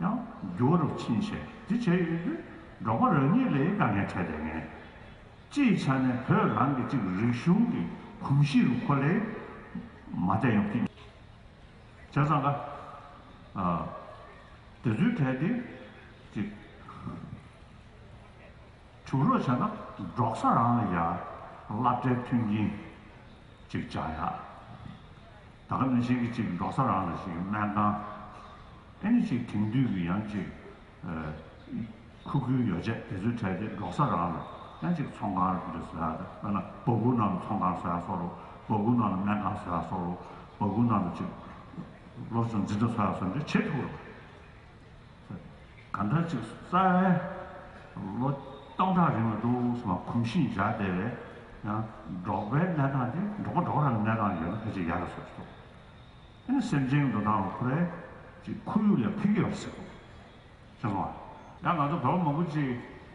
ཡང་འགྱུར་བ་རུ་ཕྱིན་བྱས་འདི་བྱས་ཡོད་དུས་འབྲོག་པ་རང་ཉིད་ལ་དཀའ་ངལ་འཕྲད་བསྡད་མཁན། སྤྱིའི་ཆ་ནས་བོད་རང་གི་ཅིག་རིག་གཞུང་གི་གོམས་གཤིས་རུ་ཁོ་ལས་མ་བསྡད་ཡོང་གི། བྱས་ཙང་ཀ། ཨ། དེ་ཚོའི་གྲས་དེ་ཅིག་བྱུང་རོགས་བྱས་ན་འབྲོག་ས་རང་ལ་ཡ་སློབ་གྲྭའི་མཐུན་རྐྱེན་ཅིག་སྦྱར་ཡ། ད་ག་ནང་བཞིན་གྱི་ཅིག་འབྲོག་ས་རང་ལ་ཞིག་སྨན་ཁང་། ཨེ་ནི་ཅིག་དེང་དུས་ཀྱི་ཡང་ཅིག་ཨ། ཁུག་ཁུའི་ཡོ་བྱད་དེ་ཚོའི་གྲས་དེ་འབྲོག་ས་རང་ལ་ཡང་ཅིག་ཚོང་ཁང་རེ་བཟོ་ཡ་དང་། ཨ་ན་སྦ་ཁུག་ནང་ལ་ཚོང་ཁང་བཟོ་ཡ་སོགས་རུ། སྦ་ཁུག་ནང་ལ་སྨན་ཁང་བཟོ་ཡ་སོགས་རུ། སྦ་ཁུག་ནང་ལ་ཅིག་སློབ་སྦྱོང་འཛིན་གྲྭ་བཟོ་ཡ་སོགས་འདྲ་བྱེད་ཐུབ་རུང་། གང་ལྟར་ཅིག་རྩ་བའི་ལོ་སྟོང་ཕྲག་རིང་ལ་འདུག་སེ་མ་གོམས་གཤིས་འཇགས་བསྡད་པའི་ཡང་འབྲོག་པའི་གནས་སྟངས་དེ་འབྲོག་པ་འབྲོག་རང་གི་གནས་སྟངས་ཡོད་ན་ཕལ་ཆེར་ཡག་གི་བཟོ་ཞིག་འདུག་ཨ་ནི་སེམས་ཅན་འགྲོ་སྟངས་ལ་ཁོ་རའི་ཅིག་ཁོར་ཡུག་ལ་ཕན་གྱི་ཡོད་ཟེར་གོ། ཤེས་སོང་ང་། ཡང་ང་ཚོ་བོད་པ་མང་པོ་ཅིག་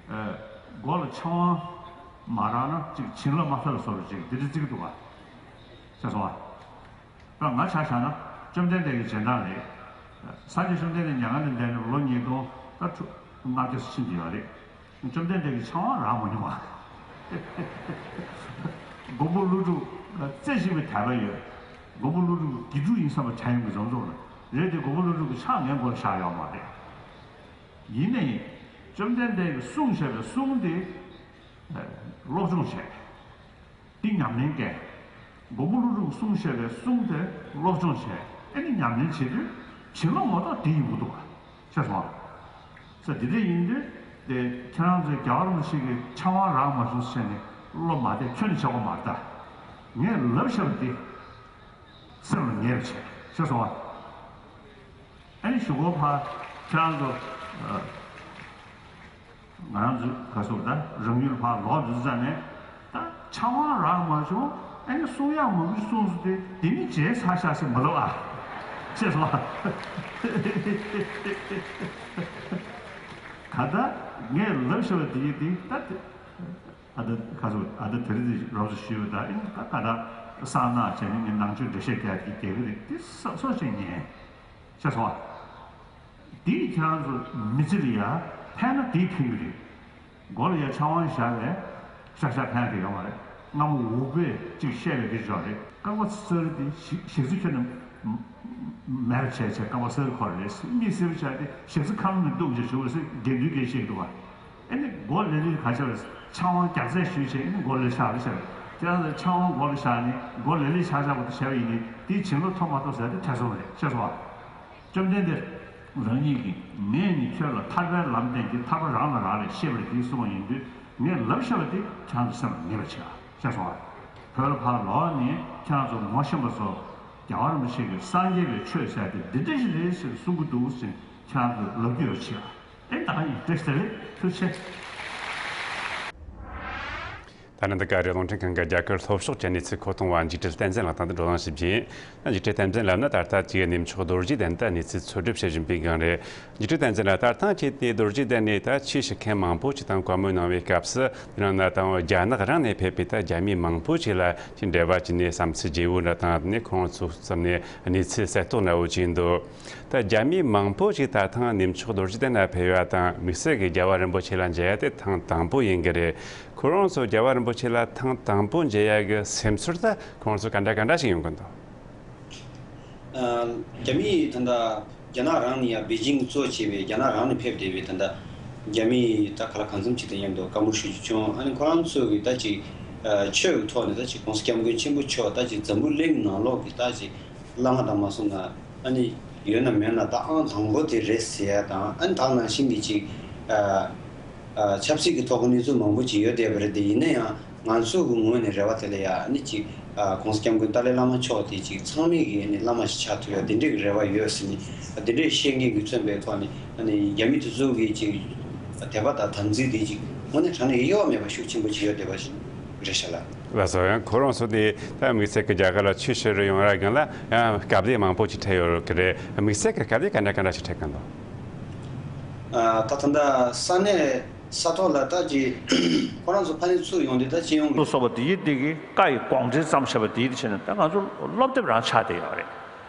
ཨ། མགོ་ལ་ཕྱག་དབང་མ་རག་ན་ཅིག་བྱིན་རླབས་མ་ཐོབ་ལ་སོགས་པ་ཅིག་འདི་འདྲ་བརྩི་གི་འདུག་ག། ཤེས་སོང་ང་། ད་ང་ཆ་བཞག་ན་བཅོམ་ལྡན་འདས་ཀྱི་རྗེས་འབྲང་རེད། སངས་རྒྱས་བཅོམ་ལྡན་འདས་མྱ་ངན་ལས་འདས་ནས་ལོ་ཉིས་སྟོང་ད་ལྔ་བརྒྱ་ཕྱིན་གྱི་ཡོད་རེད། བཅོམ་ལྡན་འདས་ཀྱི་ཕྱག་དབང་རག་མ་མྱོང་བ། མགོན་པོ་ཀླུ་སྒྲུབ་རྩེ་ཞིག་པའི་དད་པ་ཡོད། མགོན་པོ་ཀླུ་སྒྲུབ་ཀྱི་དགེ་ཕྲུག་ཡིན་བསམ་པ་བྱ་ཡོང་གི་འཛོམས་འཛོམས་ལ་རེད་དེ། མགོན་པོ་ཀླུ་སྒྲུབ་ཀྱི་ཕྱག་ངའི་མགོ་ལ་བཞག་ཡོད་མ་རེད། ཡིན་ནའི་བཅོམ་ལྡན་འདས་ཀྱིས་གསུངས་བཞག་པའི་གསུང་དེ་སློབ་སྦྱོང་བྱས། འདི་ཉམས་ལེན་བསྐྱལ། མགོན་པོ་ཀླུ་སྒྲུབ་གསུངས་བཞག་པའི་གསུང་དེ་སློབ་སྦྱོང་བྱས། ཨེ་ནི་ཉམས་ལེན་བྱེད་དུས་བྱིན་རླབས་ངོ་ཐོག་དེ་ཡིན་པོ་འདུག་ག། ཤེས་སོང་ང་། ས་འདི་འདྲ་ཡིན་དུས་དེ་ཁྱེད་རང་ཚོའི་རྒྱལ་བ་རིན་པོ་ཆེ་གི་ཕྱག་དབང་རག་མ་བྱུང་ཟེར་ནས་བློ་མ་བདེ་ཁྱོན་ནས་ཆགས་དགོས་མ་རེད་ད། ངས་ལབ་བཞག་པ་འདི་སེམས་ལ་ངེས་པ་བྱས། ཤེས་སོང་ང་། ཨ་ནི་གཞུག་གུ་ཕར་ཁྱེད་རང་ཚོ་ཨ། ང་རང་ཚོ་ག་ཟེར་ད་རང་ཡུལ་ཕར་ལོག་འགྲོ་ཙ་ནས་ད་ཕྱག་དབང་རག་མ་བྱུང་། ཨ་ནི་གསུང་ཡག་མང་པོ་གསུངས་སོང་སྟེ་དེ་ནི་བརྗེད་ཚར་ཤག་ཟེར་མ་ལབ་ཨ། ཤེས་སོང་ཨ། ག་ད་ངས་ལབ་བཞག་པ་དེ་ཡིན་དེ་ད་དེ། ཨ་ད་ཁ་སོ་ཨ་ད་དེ་རིང་འདི་རོབ་ཙམ་ཞུས་པ་ད་ཨིན། ད་ཁ་ད་གསང་ནག་བྱས་ནས་ངས་ནང་ཆོས་འགྲེལ་བཤད་རྒྱག་གི་རྒྱག་གི་རེད། དེ་སོ་སོ་བྱས་ཉན། ཤེས་སོང་ཨ། དེས་ཁྱེད་རང་ཚོ་མི་ཚེ་ལ་ཡ་ཕན་ན་དེས་ཕན་གི་རེད། མགོ་ལ་ཡ་ཕྱག་དབང་བཞག་པས་ཤག་ཤག་ཕན་གི་ཡོད་མ་རེད། སྔ་མོ་འུག་པས་ཅིག་བཤད་པའི་གི་ཅོག་རེད། རྐང་པ་གསེར་དེ་ཞིག་ཞིག་ཚུལ་ཁྱོད་ནི་མེར་བྱས་བྱས་རྐང་པ་གསེར་འཁོར་རེད། མིག་སེར་པོ་བྱས་ཏེ་ཞིག་ཚུལ་ཁམས་ནི་སྡུག་ཅིག་བྱུང་བ་ཟེར་དགེ་འདུན་གྱིས་བཤད་འདུག་བ། ཨེ་ནི་མགོ་ལེ་ལེ་ག་ཆགས་རེད། ཕྱག་དབང་རྒྱག་རྩལ་ཞུས་བྱས་ཨེ་ནི་མགོ་ལེ་ཆགས་རེད་ཟེར། ཁྱེད་རང་ཚོ་ཕྱག་དབང་མགོ་ལ་བཞག་ནས་མགོ་ལེ་ལེ་ཆགས་ཆགས་པོ་དེ་བྱས་པ་ཡིན་ནའི་དེའི་བྱིན་རླབས་ཐོབ་མ་ཐོབ་ཟེར་དེ་ཐེ་ཚོམ་རེད། ཤེས་སོང་ཨ། བཅོམ་ལྡན་འདས་རང་ཉིད་ཀྱིས་ངས་ནི་ཁྱོད་ལ་ཐར་པའི་ལམ་བསྟན་གྱི་ཐར་པ་རང་ལ་རག་ལས་ཤེས་པ་རེད་དེ་གསུངས་པ་ཡིན་དུས་ངས་ལབ་བཞག་པ་དེ་ཁྱེད་རང་ཚོ་སེམས་ལ་ངེས་པ་བྱེད་ཨ། ཤེས་སོང་ཨ། བོད་ལ་ཕར་ལོག་ནས་ཁྱེད་རང་ཚོ་ངོ་ཤེས་པ་ཚོ་རྒྱལ་བ་རིན་པོ་ཆེ་གིས་སངས་རྒྱས་པའི་ཆོས་ཟེར་དེ་འདི་འདྲ་ཞིག་རེད་ཟེར་གསུང་གི་འདུག་ཟེར་ཁྱེད་རང་ཚོ་ལབ་རྒྱུ་ཡོད་བྱེད་ཨ། ཨེ་ད་ག་ཡིན་བཀྲ་ཤིས་བདེ་ལེགས། ཐུགས་རྗེ་ཆེ། ད་ནི་འདི་ག་རེད། རླུང་འཕྲིན་ཁང་གི་རྒྱ་གར་ལྷོ་ཕྱོགས་ཀྱི་གནས་ཚུལ་མཁོ་གཏོང་བ་འཇིགས་བྲལ་བསྟན་འཛིན་ལགས་དང་དུ་བགྲོ་གླེང་ཞིག་བྱས་ཡིན། འཇིགས་བྲལ་བསྟན་འཛིན་ལབ་ན་ད་ལྟ་ཅིག་གནས་མཆོག་རྡོ་རྗེ་གདན་དུ་གནས་ཚུལ་འཚོལ་སྒྲུབ་བྱེད་བཞིན་པའི་སྒང་རེད། འཇིགས་བྲལ་བསྟན་འཛིན་ལགས་ད་ཐེངས་ཁྱེད་དེ་རྡོ་རྗེ་གདན་ནས་ད་ཆོས་ཞུ་མཁན་མང་པོ་ཅིག་དང་བཀའ་མོལ་གནང་བའི་སྐབས་སུ་དེ་རིང་ན་ད་རྒྱ་ནག་རང་ནས་ཕེབས་པའི་ད་རྒྱ་མི་མང་པོ་ཅིག་ལ་ཅིག་འབྲེལ་བ་བྱས་ནས་བསམ་ཚུལ་བརྗེ་པོ་འདྲ་དང་ནས་ཁོང་ཚོ་བསམ་ནས་གནས་ཚུལ་གསལ་རྟོགས་འདྲ་བོ་བྱས་འདུག་ད་རྒྱ་མི་མང་པོ་ཞིག་ད་ཐེངས་གནས་མཆོག་རྡོ་རྗེ་གདན་ལ་ཕེབས་ཡ་དང་དམིགས་བསལ་གྱི་རྒྱལ་བ་རིན་པོ་ཆེ་ལ་མཇལ་ཡ་དེ་ཐེངས་དང་པོ་ཡིན་གྱི་རེད། ཁོ་རང་ཚོ་རྒྱལ་བ་རིན་པོ་ཆེ་ལ་ཐེངས་དང་པོ་མཇལ་ཡ་གི་སེམས་ཚོར་ད་ཁོ་རང་ཚོ་ག་འདྲ་ག་འདྲ་ཞིག་ཡོང་གི་འདུག་ཨ། རྒྱ་མི་ད་ལྟ་རྒྱ་ནག་རང་ནས་ཡ་པེ་ཅིང་གཙོ་བྱས་པའི་རྒྱ་ནག་རང་ནས་ཕེབས་བསྡད་པའི་ད་ལྟ་རྒྱ་མི་ད་ག་ལ་གང་འཚམ་ཅིག་དང་མཉམ་དུ་བཀའ་མོལ་ཞུ་རྒྱུ་བྱུང་། ཨ་ནི་ཁོ་རང་ཚོ་གི་ད་ཅིག་ཨ། ཆོས་ཀྱི་ཐོག་ནས་ད་ཅིག་༸གོང་ས་༸སྐྱབས་མགོན་ཆེན་པོ་མཆོག་ད་ཅིག་འཛམ་བུ་གླིང་ནང་ལོགས་ཀྱི་ད་ཅིག་བླ་མ་དང་མ་སོང་ན་ཨ་ནི་ཡོད་ན་མེད་ན་ད་ཨང་དང་པོ་དེ་རེད་ཟེར་ཡ་དང་། ཨ་ནི་ད་ནང་བཞིན་གྱི་ཅིག་ཨ། ཨ། ཆབ་སྲིད་ཀྱི་ཐོག་གི་གནས་ཚུལ་མང་པོ་ཅིག་ཡོད་བསྡད་པ་རེད་དེ། ཡིན་ན་ཡང་ང་ཚོ་གི་ངོས་ནས་རེ་བ་དེ་ལ་ཡ་ཨ་ནི་ཅིག་ཨ། ༸གོང་ས་༸སྐྱབས་མགོན་ཏཱ་ལའི་བླ་མ་མཆོག་དེ་ཅིག་ཚང་མས་ཀྱི་ཨ་ནི་བླ་མ་ཞིག་ཆགས་ཐུབ་ཡ་དེ་འདྲའི་གི་རེ་བ་ཡོད་ཟེར་ནས། ཨ། དེ་འདྲའི་བཤད་མཁན་གྱིས་མཚོན་པའི་ཐོག་ནས་ཨ་ནི་རྒྱ་མི་དེ་ཚོ་གི་ཅིག་དད་པ་དང་དམ་ཚིག་དེ་ཅིག་དངོས་གནས་དྲང་གནས་གཡོ་བ་མེད་པ་ཤུགས་ཆེན་པོ་ཅིག་ཡོད་བསྡད་པ་ཞིག་རེད་ཤག་ལགས། ལགས་སོ། ཡང་ཁོ་རང་ཚོ་དེ་ད་དམིགས་བསལ་གྱི་རྒྱ་གར་ལ་ཆོས་ཞུ་རུ་ཡོང་ཡ་སྒང་ལ་ཡང་དཀའ་ལས་མང་པོ་ཅིག་འཕྲད་ཡོད་རེད་ཀྱི་རེད། དམིགས་བསལ་གྱི་དཀའ་ལས་ག་འདྲ་ག་འདྲ་ཞིག་འཕྲད་ཀྱི་འདུག་ད་ད་ལྟ་ས་གནས་ས་ཐོག་ལ་ད་ཅི་ཁོ་རང་ཚོ་ཕ་ནས་ཚུར་ཡོང་དུས་ད་སྤྱི་ཡོངས་ཀྱི་ལུགས་སོགས་པ་དེ་ཡིད་དེ་གི་བཀའ་ཡི་དགོངས་འགྲེལ་ཙམ་བྱས་པ་དེ་ཡིད་དེ་བྱས་ནས་ད་ང་ཚོ་སློབ་དེབ་རང་ཆགས་བསྡད་ཡོད་རེད།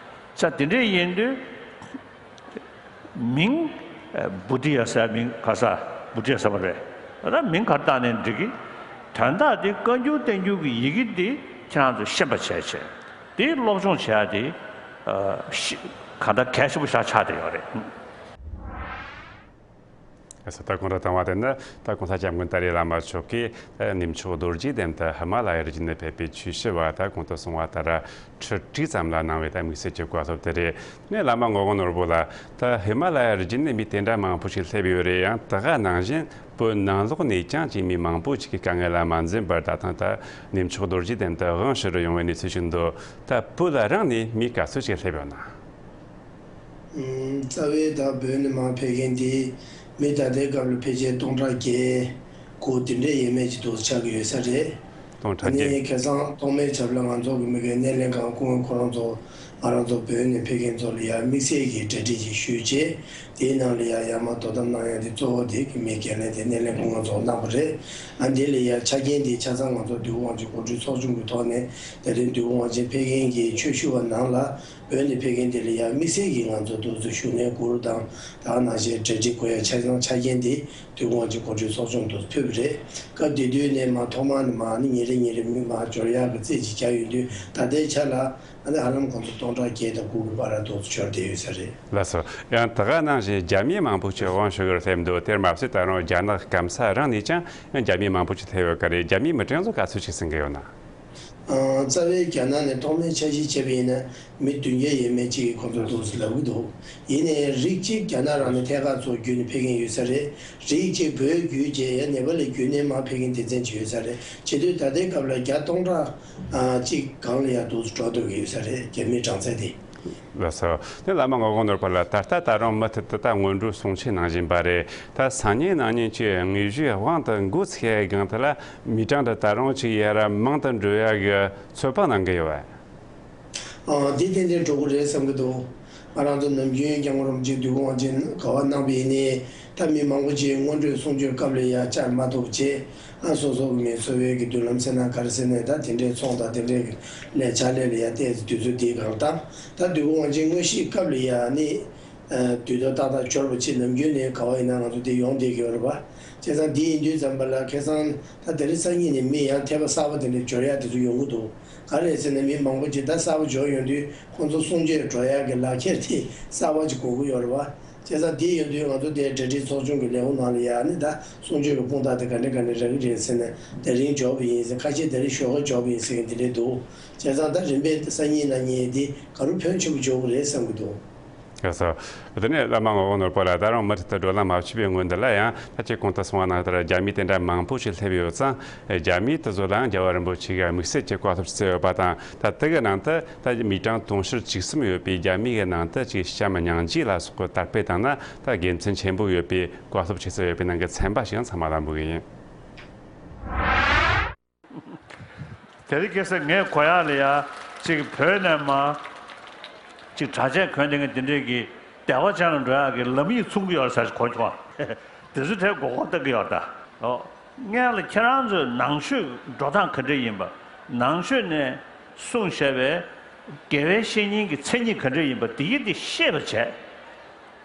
ས་དེ་འདྲས་ཡིན་དུས། མིང་བུ་དི་ཡ་ཟེར་མིང་ག་ས་བུ་དི་ཡ་ཟེར་བ་རེད། ད་མིང་ག་བཏགས་ནས་འགྲིག་གི། དོན་དག་དེ་བཀའ་འགྱུར་བསྟན་འགྱུར་གྱི་ཡི་གེ་འདི་ཁྱེད་རང་ཚོས་ཤེས་པ་བྱས་བྱས། དེ་སློབ་སྦྱོང་བྱས་ཏེ། གང་ལྟར་གལ་ཆེན་པོ་ཞིག་ཆགས་བསྡད་ཡོད་རེད། ས་ད་གོང་དུ་བཏང་བ་དེ་ནི་ད་གོང་ས་སྐྱབས་མགོན་ཏཱ་ལའི་བླ་མ་མཆོག་གིས་ད་གནས་མཆོག་རྡོ་རྗེ་གདན་དུ་ཧི་མ་ལ་ཡ་རི་རྒྱུད་ནས་ཕེབས་པའི་ཆོས་ཞུ་བ་ད་གོང་དུ་གསུངས་པ་ལྟར་ཁྲི་ཁྲི་ཙམ་ལ་གནང་བའི་ད་དམིགས་བསལ་གྱི་བཀའ་སློབ་དེ་རེད། ནས་བླ་མ་ངག་དབང་ནོར་བུ་ལ་ད་ཧི་མ་ལ་ཡ་རི་རྒྱུད་ནས་མི་དེ་འདྲ་མང་པོ་ཞིག་སླེབས་ཡོད་རེད། ཡང་དེ་ག་ནང་བཞིན་བོད་ནང་ལོགས་ནས་ཀྱང་ཅིག་མི་མང་པོ་ཞིག་གི་དཀའ་ངལ་ལ་མ་འཛེམས་པར་ད་ཐེངས་ད་གནས་མཆོག་རྡོ་རྗེ་གདན་དུ་དབང་ཞུ་རུ་ཡོང་བའི་གནས་ཚུལ་ཞིག་འདུག་ད་བོད་ལ་རང་ནས་མི་ག་ཚོད་ཞིག་སླེབས་ཡོད་ན། ཨུམ། རྩ་བའི་ད་བོད་ནས་མར་ཕེབས་མཁན་དེ་མི་ད་ལྟའི་སྐབས་ལ་ཕལ་ཆེར་སྟོང་ཕྲག་བརྒྱད་དགུ་དེ་འདྲས་ཡས་མས་ཀྱི་དུ་ཆགས་ཀྱི་ཡོད་ས་རེད། སྟོང་ཕྲག་ཨ་ནི་བརྒྱད། ཁ་སང་ཐོག་མའི་ཆར་ལ་ང་ཚོ་གི་མི་གའི་སྣེ་ལེན་ཁང་སྐུ་ངོ་ཁོ་རང་ཚོ་ང་རང་ཚོ་བོད་ནས་ཕེབས་མཁན་ཚོ་ལ་ཡང་དམིགས་བསལ་གྱི་གྲ་སྒྲིག་ཅིག་ཞུས་རྗེས་དེའི་ནང་ལ་ཡང་ཡར་མར་དོ་དམ་གནང་ཡ་དེ་གཙོ་བོ་དེ་གི་མི་འགན་ལེན་དེ་སྣེ་ལེན་སྐུ་ངོ་ཚོ་གནང་བ་རེད། ཨ་འདི་ལ་ཡང་ཆ་རྐྱེན་དེ་ཆ་ཚང་ང་ཚོ་འདུས་པ་དབང་ཆེན་གོ་སྒྲིག་ཚོགས་ཆུང་གི་ཐོག་ནས་ད་ལྟའི་འདུས་པ་དབང་ཆེན་ཕེབས་མཁན་གྱི་ཆོས་ཞུ་བ་ནང་ལ། བོད་ནས་ཕེབས་མཁན་དེ་ལ་ཡང་དམིགས་བསལ་གྱིས་ང་ཚོ་དུས་ཚོད་ཞུ་ནས་གུ་རུ་དང་ད་ག་ནང་བཞིན་གྲ་སྒྲིག་དགོས་ཡ་ཆ་ཚང་ཆ་རྐྱེན་དེ་འདུས་པ་དབང་ཆེན་གོ་སྒྲིག་ཚོགས་ཆུང་དུ་ཕུལ་བ་རེད། སྐབས་དེ་དུས་ནས་མ་ཐོག་མ་ནས་མ་ནི་ཉིན་རེ་ཉིན་རེ་མི་མ་འབྱོར་ཡག་གི་རྩིས་ཀྱི་བྱ་ཡོད་དུས་ད་ལྟའི་ཆ་ལ་ཨ་ནི་ཧ་ལམ་ཁོང་ཚོ་སྟོང་ཕྲག་བརྒྱད་དང་དགུ་གི་བར་དུ་འབྱོར་བསྡད་ཡོད་ས་རེད། ལགས་སོ། ཡང་ད་ག་ནང་བཞིན་རྒྱ་མི་མང་པོ་ཞིག་དབང་ཞུ་གར་སླེབས་འདུག་དེར་མ་ཟད་ད་རུང་རྒྱ་ནག་སྐམ་ས་རང་ནས་ཀྱང་ཡང་རྒྱ་མི་མང་པོ་ཞིག་སླེབས་ཡོད་ཀྱི་རེད། རྒྱ་མི་མི་གྲངས་ཚོ་ག་ཚོད་ཞིག་ཟིན་གྱི་ཡོད་ན། རྩ་བའི་རྒྱ་ནག་ནས་ཐོག་མའི་འཆར་གཞི་བྱས་པ་ཡིན་ན་མི་བདུན་བརྒྱ་ཡས་མས་ཅིག་གིས་ཁོང་ཚོ་འདུག་ཟེར་ལབ་ཀྱི་འདུག་ཡིན་ནའི་རིགས་གཅིག་རྒྱ་ནག་རང་ནས་ཐད་ཀར་ཚོ་བརྒྱུད་ནས་ཕེབས་མཁན་ཡོད་ས་རེད། རིགས་གཅིག་བོད་བརྒྱུད་བྱས་ཡ་ནེ་པ་ལ་བརྒྱུད་ནས་མར་ཕེབས་མཁན་སྡེ་ཚན་ཅིག་ཡོད་ས་རེད། བྱེད་དུས་ད་ལྟའི་སྐབས་ལ་བརྒྱ་སྟོང་ཕྲག་གཅིག་སྒང་ལ་ཡ་འདུག་འགྲོ་འདོད་ཀྱི་ཡོད་ས་རེད། རྒྱ་མིའི་གྲངས་ཚད་དེ། ལགས་སོ། དེ་བླ་མ་ངག་དབང་ནོར་བུ་ལ་ད་ལྟ་ད་རུང་མུ་མཐུད་དུ་ད་སྔོན་འགྲོའི་གསུང་ཆོས་གནང་བཞིན་པ་རེད། ད་སང་ཉིན་གནངས་ཉིན་གྱི་དངོས་གཞིའི་དབང་དུ་འགོ་ཚུགས་ཡའི་སྒང་དེ་ལ་མི་གྲངས་འདི་ད་རུང་ཅིག་ཡར་མང་དུ་འགྲོ་ཡ་གི་ཚོད་དཔག་གནང་གི་ཡོད་པས། ཨ། འདི་ཏན་ཏན་འགྲོ་གི་རེད་བསམ་གི་འདུག་ང་རང་ཚོ་ནམ་རྒྱུན་སྐྱབས་མགོན་རིན་པོ་ཆེ་འདུས་པ་དབང་ཆེན་ག་པར་གནང་པ་ཡིན་ནའི་ད་མི་མང་པོ་ཅིག་སྔོན་འགྲོའི་གསུང་ཆོས་སྐབས་ལ་ཡ་བཅར་མ་ཐུབ་བྱས། ཨ། སོ་སོ་གི་མི་འཚོ་བའི་གི་མདུན་ལམ་ཟེར་ན་ག་རེ་ཟེར་ནས་ད་དེ་འདྲའི་ཚོང་དང་དེ་འདྲའི་གི་ལས་ཕྱག་ལས་ལ་ཡ་བལྟས་ཚེ་དུས་ཚོད་འདིའི་སྒང་ལ་བཏང་། ད་འདུས་པ་དབང་ཆེན་དངོས་གཞིའི་སྐབས་ལ་ཡ་ནི། ཨ། དུས་ཐོག་ཏག་ཏག་འབྱོར་བ་ཅིག་ནམ་རྒྱུན་ནས་ག་པར་ཡིན་ན་ང་ཚོ་འདི་ཡོང་བསྡད་ཀྱི་ཡོད་རེད་པ། བྱས་ཙང་འདི་ཡིན་དུས་ཙམ་པ་ལ་ཁ་སང་ད་དེ་རིང་སང་ཉིན་ནས་མི་ཡང་ཐེ་བ་གསར་པ་དེ་འདྲ་འབྱོར་ཡ་དེ་ཚོ་ཡོང་གི་འདུག་ག་རེ་ཟེར་ན་མི་མང་པོ་ཅིག་ད་གསར་པ་འབྱོར་ཡོང་དུས་ཁོང་ཚོ་གསུང་ཆོས་འགྲོ་ཡ་གི་ལག་ཁྱེར་དེ་གསར་པ་ཅིག་དགོས་ཀྱི་ཡོད་རེད་པ། བྱས་ཙང་འདི་ཡིན་དུས་ང་ཚོ་དེ་གྲ་སྒྲིག་ཚོགས་ཆུང་གི་ལས་ཁུངས་ནང་ལ་ཡ་ནི་ད་གསུང་ཆོས་ཀྱི་དཔུང་རྟགས་དེ་ག་འདྲ་ག་འདྲ་རག་གི་རེད་ཟེར་ནས་དེ་རིང་འབྱོར་བ་ཡིན་ཟེར། ཁ་ཤས་དེ་རིང་ཞོགས་ཀ་འབྱོར་བ་ཡིན་ཟེར་མཁན་དེ་འདྲས་འདུག་བྱས་ཙང་ད་རིམ་པས་སང་ཉིན་གནངས་ཉིན་འདི་ག་རུ་ཕོན་ཆེན་པོ་འབྱོར་གི་རེད་བསམ་གི་འདུག་ལགས་སོ། དེ་ནས་བླ་མ་ངག་དབང་ནོར་བུ་ལ་ད་རུང་མུ་མཐུད་དུ་བགྲོ་གླེང་མ་བྱས་པའི་སྔོན་དུ་ལ་ཡང་ད་ཅི་གོང་དུ་གསུངས་པ་ནང་ལྟར་རྒྱ་མི་དེ་འདྲ་མང་པོ་ཞིག་སླེབས་ཡོད་ཙང་། རྒྱ་མི་དེ་ཚོ་ལའང་རྒྱལ་བ་རིན་པོ་ཆེ་གིས་དམིགས་བསལ་གྱི་བཀའ་སློབ་ཞིག་སྩལ་ཡོད་པ་དང་། ད་དེ་གི་ནང་དུ་ད་མི་གྲངས་དུང་ཕྱུར་བཅུ་གསུམ་ཡོད་པའི་རྒྱ་མི་གི་ནང་དུ་ཅིག་བྱམས་སྙིང་རྗེ་ལ་སོགས་པའི་དར་སྤེལ་བཏང་ན་ད་དགེ་མཚན་ཆེན་པོ་ཡོད་པའི་བཀའ་སློབ་ཞིག་སྩལ་ཡོད་པའི་ནང་གི་ཚན་པ་ཞིག་ཡང་ཚང་མ་ལ་འབུལ་གི་ཡིན། དེ་རིང་ཁ་སང་ངས་གོ་ཡག་ལ་ཡ་ཅིག་བོད་ནས་མར་ཅིག་གྲྭ་ཆས་གོན་བསྡད་མཁན་དེ་འདྲས་ཀྱི་སྡེ་པ་ཅན་ལ་འགྲོ་ཡག་གི་ལམ་ཡིག་མཚོན་གྱི་ཡོད་ཟེར་གོ་བྱུང་། དེ་ཚོ་དེ་མགོ་སྐོར་གཏོང་གི་ཡོད་ད། ཨོ། སྔོན་ལ་ཁྱེད་རང་ཚོས་ནང་ཆོས་འགྲོ་སྟངས་ག་འདྲས་ཡིན་པ། ནང་ཆོས་ནས་གསུངས་བཞག་པའི་དགེ་བའི་བཤེས་གཉེན་གྱི་མཚན་ཉིད་ག་འདྲས་ཡིན་པ་དེ་ཡིན་དེ་ཤེས་པ་བྱས།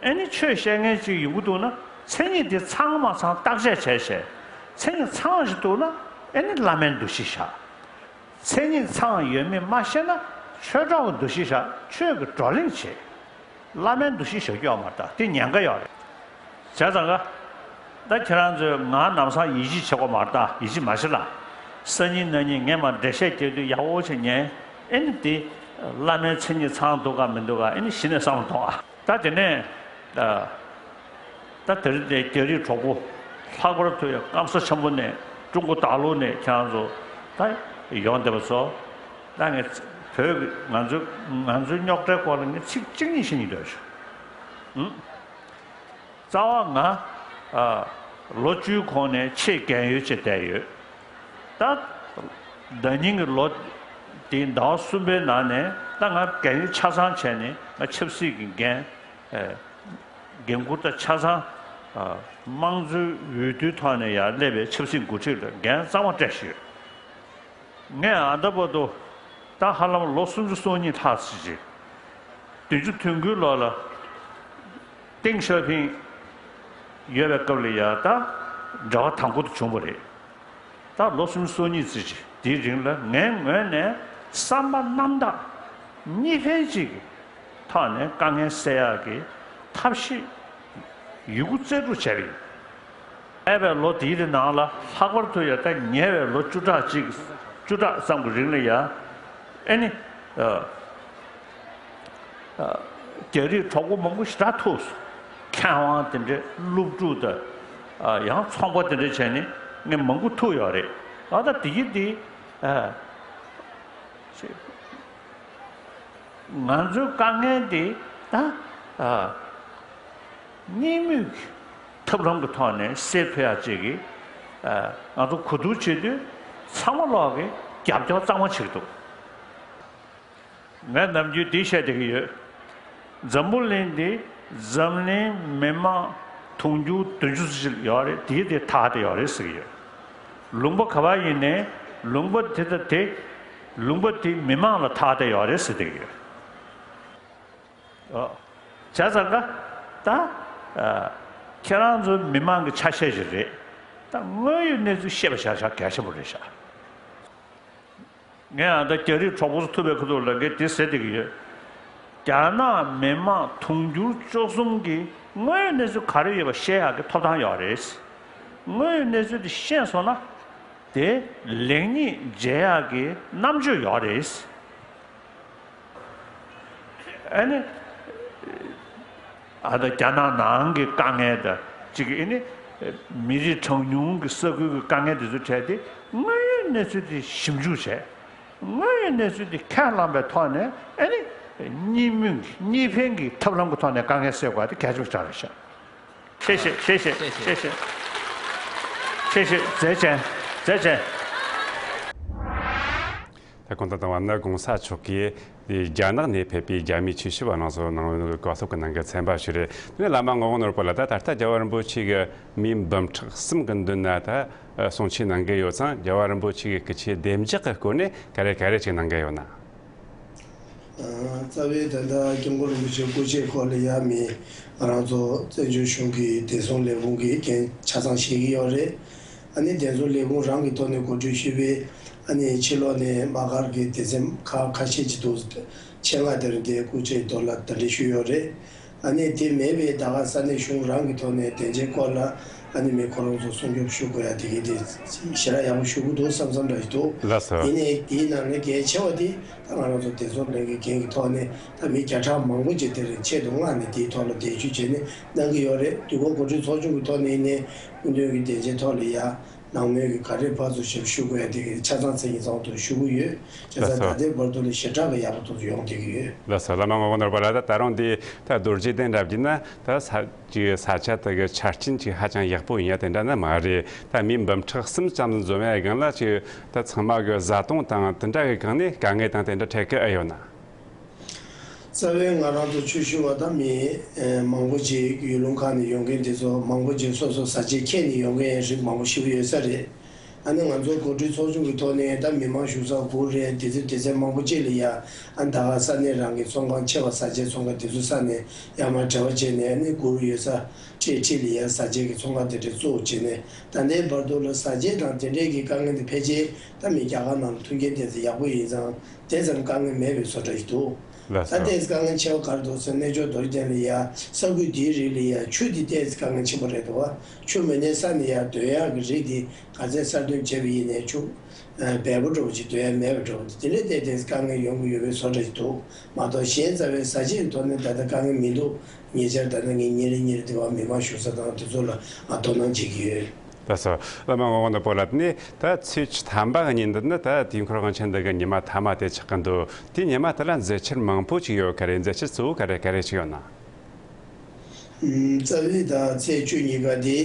ཨ་ནི་ཆོས་བཤད་མཁན་ཅིག་ཡོང་གི་འདུག་ན་མཚན་ཉིད་དེ་ཚང་མ་ཚང་བརྟག་དཔྱད་བྱས་བྱས། མཚན་ཉིད་ཚང་ཞིག་འདུག་ན་ཨ་ནི་བླ་མའི་འདུ་ཤེས་བཞག་མཚན་ཉིད་ཚང་ཡོད་མེད་མ་ཤེས་ན་ཆོས་གྲོགས་ཀྱི་འདུ་ཤེས་བཞག་ཆོས་ཀྱི་བགྲོ་གླེང་བྱེད། བླ་མའི་འདུ་ཤེས་བཞག་རྒྱུ་ཡོད་མ་རེད་ད། དེ་ཉེན་ཁ་ཡོད་རེད། བྱས་ཙང་ག་ད་ཁྱེད་རང་ཚོས་ང་ལམ་སང་ཡིད་ཆེས་བྱེད་དགོས་མ་རེད་ད། ཡིད་ཆེས་མ་བྱེད་ལ། སང་ཉིན་གནངས་ཉིན་ངས་མར་འགྲེལ་བཤད་རྒྱག་དུས་ཡག་པོ་ཞིག་ཉན། ཨེ་ནི་དེ་བླ་མའི་མཚན་ཉིད་ཚང་འདུག་ག་མི་འདུག་ག་ཨེ་ནི་གཞི་ནས་བསམ་བློ་གཏོང་ཨ། ད་དེ་ནས་ད་དེ་རིང་དེ་རྒྱ་རིགས་གྲོགས་པོ་ལྷག་པར་དུ་ཡང་སྐམ་ས་ཆེན་པོ་ནས་ཀྲུང་གོ་ད་ལོ་ནས་ཁྱེད་རང་ཚོ་ད་ཡོང་བསྡད་པ་ཚོ། ད་ངས་བོད་ཀྱི་ང་ཚོ་ང་ཚོའི་རྙོག་དྲའི་སྐོར་ལ་ངས་ཚིག་གཅིག་གཉིས་ཤིག་ཉན་འདོད་བྱུང་། ཨུམ། རྩ་བ་ང་ཨ་ལོ་བཅུའི་གོང་ནས་ཆེས་རྒན་ཡོལ་བྱས་བསྡད་ཡོད། ད་ཟླ་ཉིན་གྱི་ལོ་དེའི་ཟླ་བ་གསུམ་པའི་ནང་ནས་ད་ང་རྒན་ཡོལ་ཆ་ཚང་བྱས་ནས་ང་ཆབ་སྲིད་ཀྱི་འགན་ཨེ་འགན་འཁུར་ད་ཆ་ཚང་ དམངས་གཙོའི་འོས་བསྡུའི་ཐོག་ནས་ཡར་སླེབས་པའི་ཆབ་སྲིད་འགོ་ཁྲིད་ལ་འགན་གཙང་མ་སྤྲད་བཞག་ཡོད། ངས་ཨ་ད་བར་དུ་ད་ཧ་ལམ་ལོ་སུམ་ཅུ་སོ་གཉིས་ལྷག་ཙམ་ཅིག་བདུན་ཅུ་དོན་དགུའི་ལོ་ལ་ཏེང་ཞའོ་ཕིང་ཡོད་པའི་སྐབས་ལ་ཡ་ད་འབྲེལ་བ་དང་པོ་དེ་བྱུང་བ་རེད། ད་ལོ་སུམ་ཅུ་སོ་གཉིས་ཙམ་ཅིག་དེའི་རིང་ལ་ངའི་ངོས་ནས་བསམ་པ་རྣམ་དག་གཉིས་ཕན་གཅིག་གི་ཐོག་ནས་དཀའ་ངལ་སེལ་ཡག་གི་ཐབས་ཤེས་ཡོད་རྒུ་རྩལ་སྤྲུགས་བྱས་པ་ཡིན། འདས་པའི་ལོ་དེའི་རིང་ནང་ལ་ལྷག་པར་དུ་ཡང་ད་ཉེ་བའི་ལོ་བཅུ་ཕྲག་གཅིག་བཅུ་ཕྲག་ཙམ་གྱི་རིང་ལ་ཡང་ཨེ་ནི་ཨ་ཨ་རྒྱ་རིགས་གྲོགས་པོ་མང་པོ་ཞེ་དྲག་ཐུག་སོང་། མཁས་དབང་དེ་འདྲའི་སློབ་ཕྲུག་དང་ཨ་ཡང་ཚོང་པ་དེ་འདྲ་བྱས་ནས་ངས་མང་པོ་ཐུག་ཡོད་རེད། ཨ་ད་དེ་ཡིན་དེ་ཨ། ང་ཚོའི་དཀའ་ངལ་དེ་ད་ཨ་གཉིས་མོས་ཀྱི་ཐབས་ལམ་གྱི་ཐོག་ནས་སེལ་ཐུབ་ཡག་ཅིག་གི་ཨ་ང་ཚོ་གོ་བསྡུར་བྱེད་དུས་ཚང་མ་ལོག་གི་རྒྱབ་སྐྱོར་གཙང་མ་བྱེད་ཀྱི་འདུག་ངས་ནམ་རྒྱུན་འདི་བཤད་བསྡད་ཀྱི་ཡོད། འཛམ་བུ་གླིང་འདི་འཛམ་གླིང་མི་མང་དུང་ཕྱུར་བདུན་ཅུ་ཙམ་ཅིག་ཡོད་རེད། དེ་དེ་ཐག་དེ་ཡོད་རེད་ཟེར་གྱི་ཡོད། ལུང་པ་ག་པར་ཡིན་ནའི་ལུང་པ་དེ་དང་དེ་ལུང་པ་དེའི་མི་མང་ལ་ཐག་དེ་ཡོད་རེད་ཟེར་བསྡད་ཀྱི་ཡོད། ཨོ། བྱས་ཙང་ཀ་ད་ཨ་ཁྱེད་རང་ཚོ་མི་མང་གི་ཆ་ཤས་ཤིག་རེད། ད་དངོས་ཡོད་གནས་ཚུལ་ཤེས་པ་ཤག་ཤག་གལ་ཆེན་པོ་རེད་ཤག་ངས་ཨ་ད་རྒྱ་རིགས་གྲོགས་པོ་ཚོ་ཐུག་པའི་ཁ་ཐུག་ལ་ངས་འདི་ཟེར་བསྡད་ཀྱི་ཡོད། རྒྱ་ནག་མི་མང་དུང་ཕྱུར་བཅུ་གསུམ་གྱི་དངོས་ཡོད་གནས་ཚུལ་ག་རེ་ཡོད་པ་ཤེས་ཡག་གི་ཐོབ་ཐང་ཡོད་རེད། དངོས་ཡོད་གནས་ཚུལ་དེ་ཤེས་སོང་ན་དེ་ལེགས་ཉེས་འབྱེད་ཡག་གི་རྣམ་དཔྱོད་ཡོད་རེད། ཨ་ནི། ཨ་ད་རྒྱ་ནག་ནང་གི་དཀའ་ངལ་དང་གཅིག་གི་ཨ་ནི། མི་རིགས་གྲངས་ཉུང་གི་ས་ཁུལ་གྱི་དཀའ་ངལ་དེ་ཚོ་འཕྲད་དེ་དངོས་ཡོད་གནས་ཚུལ་དེ་ཞིབ་འཇུག་བྱས། དངོས་ཡོད་གནས་ཚུལ་དེ་ཁས་བླངས་པའི་ཐོག་ནས་ཨ་ནི། གཉིས་མོས་གཉིས་ཕན་གྱི་ཐབས་ལམ་གྱི་ཐོག་ནས་དཀའ་ངལ་སེལ་དགོས་པ་དེ་གལ་ཆེན་པོ་ཆགས་རེད་ཤག་ཆེ་ཞེས་ཆེ་ཞེས་ཆེ་ཞེས་ཆེ་ཞེས་མཛད་ཅན་མཛད་ཅན། ད་གོང་དུ་བཏང་བ་ནི་གོང་ས་མཆོག་གིས་རྒྱ་ནག་ནས་ཕེབས་པའི་རྒྱ་མིའི་ཆོས་ཞིབ་པ་རྣམས་སུ་གནང་བའི་གོ་སྐབས་ཀྱི་ནང་གི་ཚན་པ་ཞིག་རེད། དེ་ནས་བླ་མ་ངག་དབང་ནོར་བུ་ལགས། ད་ད་ལྟ་རྒྱལ་བ་རིན་པོ་ཆེ་གི་མིའི་འབུམ་ཕྲག་གསུམ་གྱི་མདུན་ན་ད་གསུང་ཆོས་གནང་གི་ཡོད་ཙང་། རྒྱལ་བ་རིན་པོ་ཆེ་གི་སྐུ་ཚེའི་བདེ་འཇགས་ཀྱི་སྐོར་ནས་ག་རེ་ག་རེ་ཅིག་གནང་གི་ཡོད་ན། རྩ་བའི་ད་ལྟ་སྐྱབས་མགོན་རིན་པོ་ཆེའི་སྐུ་ཚེ་སྐོར་ལ་ཡ་མི་ང་རང་ཚོ་བཙན་བྱོལ་གཞུང་གི་བདེ་སྲུང་ལས་ཁུངས་ཀྱིས་འགན་ཆ་ཚང་བཞེས་ཀྱི་ཡོད་རེད། ཨ་ནི་བདེ་སྲུང་ལས་ཁུངས་རང་གི་ཐོག་ནས་གོ་སྒྲིག་ཞུས་པའི་ཨ་ནི་ཕྱི་ལོགས་ནས་དམག་སྒར་གྱི་སྡེ་ཚན་ཁག་ཁ་ཤས་ཅིག་འདུག་ཆེད་མངགས་དེ་རིང་དེ་སྐུ་ཚེའི་ཐོག་ལ་གདན་འདྲེན་ཞུས་ཡོད་རེད། ཨ་ནི་དེ་མེད་པའི་ད་ག་ས་གནས་གཞུང་རང་གི་ཐོག་ནས་དོན་ཆེན་སྐོར་ལ་ཨ་ནི་མི་ཁོ་རང་ཚོ་སྲུང་སྐྱོབ་ཞུ་དགོས་ཡ་དེ་གི་དེ་ཞེ་དྲག་ཡག་པོ་ཞུ་གི་འདུག་བསམ་བསམ་འདྲ་ཞིག་འདུག་ལགས་སོ། ཡིན་ནའི་དེའི་ནང་ནས་གལ་ཆེ་བ་དེ་ད་ང་རང་ཚོ་བདེ་སྲུང་ལྷན་ཁང་གི་ཐོག་ནས་ད་མི་བརྒྱ་ཕྲག་མང་པོ་ཅིག་དེར་ཆེད་དུ་མངགས་ནས་དེའི་ཐོག་ལ་འཛུལ་ཞུགས་བྱས་ནས་གནང་གི་ཡོད་རེད། དུས་འཁོར་གོ་སྒྲིག་ཚོགས་ཆུང་གི་ཐོག་ནས་ཡིན་ནའི་སྐུ་མདུན་གྱི་དོན་ཆེན་ཐོག་ལ་ཡ། ནང་མོལ་གྱི་ག་རེ་ཕར་ཚུར་ཞབས་ཞུ་དགོས་ཡ་དེ་གི་ཆ་ཚང་མཚན་ཉིད་ཚང་དུ་ཞུ་གི་ཡོད། བྱས་ཙང་ད་ལྟའི་བར་དུ་ལ་ཞེ་དྲག་གི་ཡག་པོ་ཐོག་ཏུ་ཡོང་བསྡད་ཀྱི་ཡོད། ལགས་སོ། བླ་མ་ངག་དབང་ནོར་བུ་ལགས། ད་ད་རུང་འདི་ད་རྡོ་རྗེ་གདན་འདྲ་བགྱིས་ན་ད་ས་ཀྱི་ས་ཆ་དེ་གི་ཆ་རྐྱེན་ཅིག་ཧ་ཅང་ཡག་པོ་ཡིན་ཡ་དེ་འདྲ་ནི་མ་རེད། ད་མི་འབུམ་ཕྲག་གསུམ་ཙམ་འཛོམས་ཡ་སྒང་ལ་ཅིག་ད་ཚང་མ་གི་བཟའ་བཏུང་དང་དེ་འདྲ་གི་སྒང་ནས་དཀའ་ངལ་དང་དེ་འདྲ་འཕྲད་ཀྱི་ཨེ་ཡོད་ན། རྩ་བའི་ང་རང་ཚོ་ཆོས་ཞུ་བ་དང་མི་མང་པོ་ཅིག་ཡུལ་ལུང་ཁག་ནས་ཡོང་མཁན་དེ་ཚོ་མང་པོ་ཅིག་སོ་སོ་ས་ཆ་ཁྱེར་ནས་ཡོང་མཁན་རིགས་མང་པོ་ཞིག་ཡོད་ས་རེད། ཨ་ནི་ང་ཚོ་གོ་སྒྲིག་ཚོགས་ཆུང་གི་ཐོག་ནས་ད་མི་མང་བཞུགས་ས་དགུ་རེད། དེ་ཚོ་སྡེ་ཚན་མང་པོ་ཅིག་ལ་ཡ་ཨ་ད་ག་ས་གནས་རང་གི་ཚོང་ཁང་ཆེ་བ་ས་ཆའི་ཚོང་ཁང་དེ་ཚོ་ས་ནས་ཡར་མར་འབྲེལ་བ་བྱས་ནས་ཨ་ནི་དགུ་རུ་ཡོད་ས་ཁྲི་ཁྲི་ལ་ཡ་ས་ཆའི་གི་ཚོང་ཁང་དེ་འདྲ་བཙུགས་བྱས་ནས་ད་ལྟའི་བར་དུ་ལ་ས་ཆའི་དང་དེ་འདྲའི་གི་དཀའ་ངལ་དེ་ཕལ་ཆེར་ད་མི་རྒྱ་གར་ནང་ལ་མཐུན་རྐྱེན་དེ་ཚོ་ཡག་པོ་ཡིན་ཙང་། དེ་ཙམ་དཀའ་ངལ་མེད་པའི་བཟོ་འདྲ་ཞིག་འདུག་ལགས་ད་སོ། ལྟས་དཀའ་ངལ་ཆེ་བ་ག་རེ་འདུག་ཟེར་ན། ཅོ་རྡོ་རྗེ་གདན་ལ་ཡ་ས་ཁུལ་འདིའི་རིགས་ལ་ཡ་ཆུ་འདི་ལྟས་དཀའ་ངལ་ཆེན་པོ་རེད་འདུག་བ། ཆུ་མེད་ནའི་ས་ནས་ཡ་སྡོད་ཡག་གི་རིགས་འདི་ག་ཚད་གསར་གཏོད་བྱས་པ་ཡིན་ནའི་ཆུ་འབེལ་པོ་འདྲ་པོ་ཅིག་སྡོད་ཡག་མེད་པ་འདྲ་པོ་འདི་འདྲའི་ལྟས་དཀའ་ངལ་ཡོང་གི་ཡོད་པའི་བཟོ་འདྲ་ཞིག་འདུག་མ་གཏོགས་གཞན་རྩ་བའི་ས་ཆའི་ཐོག་ནས་ད་ལྟ་དཀའ་ངལ་མི་འདུག་ཉེ་ཆར་ད་ལྟ་ངས་ཉིན་རེ་ཉིན་རེ་དེ་བ་མི་མང་བཞུགས་ས་དང་དེ་ཚོ་ལ་ང་དོ་སྣང་བྱེད་ཀྱི་ཡོད། ལགས་སོ། བླ་མ་ངག་དབང་ནོར་བུ་ལགས། དེ་ནས་ད་ཚེས་བཅུ་ཐམ་པ་གི་ཉིན་འདི་ནི་ད་དུས་འཁོར་དབང་ཆེན་འདི་གི་ཉི་མ་ཐ་མ་དེ་ཆགས་ཀྱི་འདུག་དེ་ཉི་མ་དེ་ལ་མཛད་འཆར་མང་པོ་ཅིག་ཡོད་ག་རེ། མཛད་འཆར་གཙོ་བོ་ག་རེ་ག་རེ་ཅིག་ཡོད་ན། ཨུམ། རྩ་བའི་ད་ཚེས་བཅུ་གཉིས་ཀ་དེ་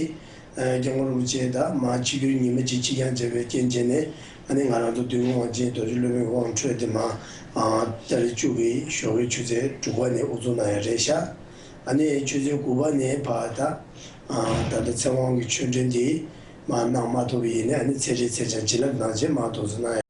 ཨ་སྐྱབས་མགོན་རིན་པོ་ཆེ་ད་མར་ཆིབས་བསྒྱུར་ཉི་མ་གཅིག་ཕྱིར་འགྱངས་བྱས་པའི་རྐྱེན་བྱས་ནས་ཨ་ནི་ང་རང་ཚོ་དུས་འཁོར་དབང་ཆེན་རྡོ་རྗེ་སློབ་དཔོན་དབང་ཁྲོད་དེ་མར་ཨ་ཏ་རིག་བཅུ་གི་ཞོགས་ཀའི་ཆུ་ཚོད་དྲུག་པ་ནས་དབུ་འཛུགས་གནང་ཡ་རེད་ཤག་ཨ་ནི་ཆུ་ཚོད་དགུ་པ་ནས་ཕར་ད་ ད་ལྟ་ཚེ་དབང་གི་ཆོས་འབྲེལ་འདི་མར་གནང་མ་ཐུབ་པ་ཡིན་ན། ཨ་ནི་ཚེ་རིང་ཚེ་བྱང་བྱིན་རླབས་གནང་རྗེས་མར་དོགས་ཟོན་གནང་ཡ།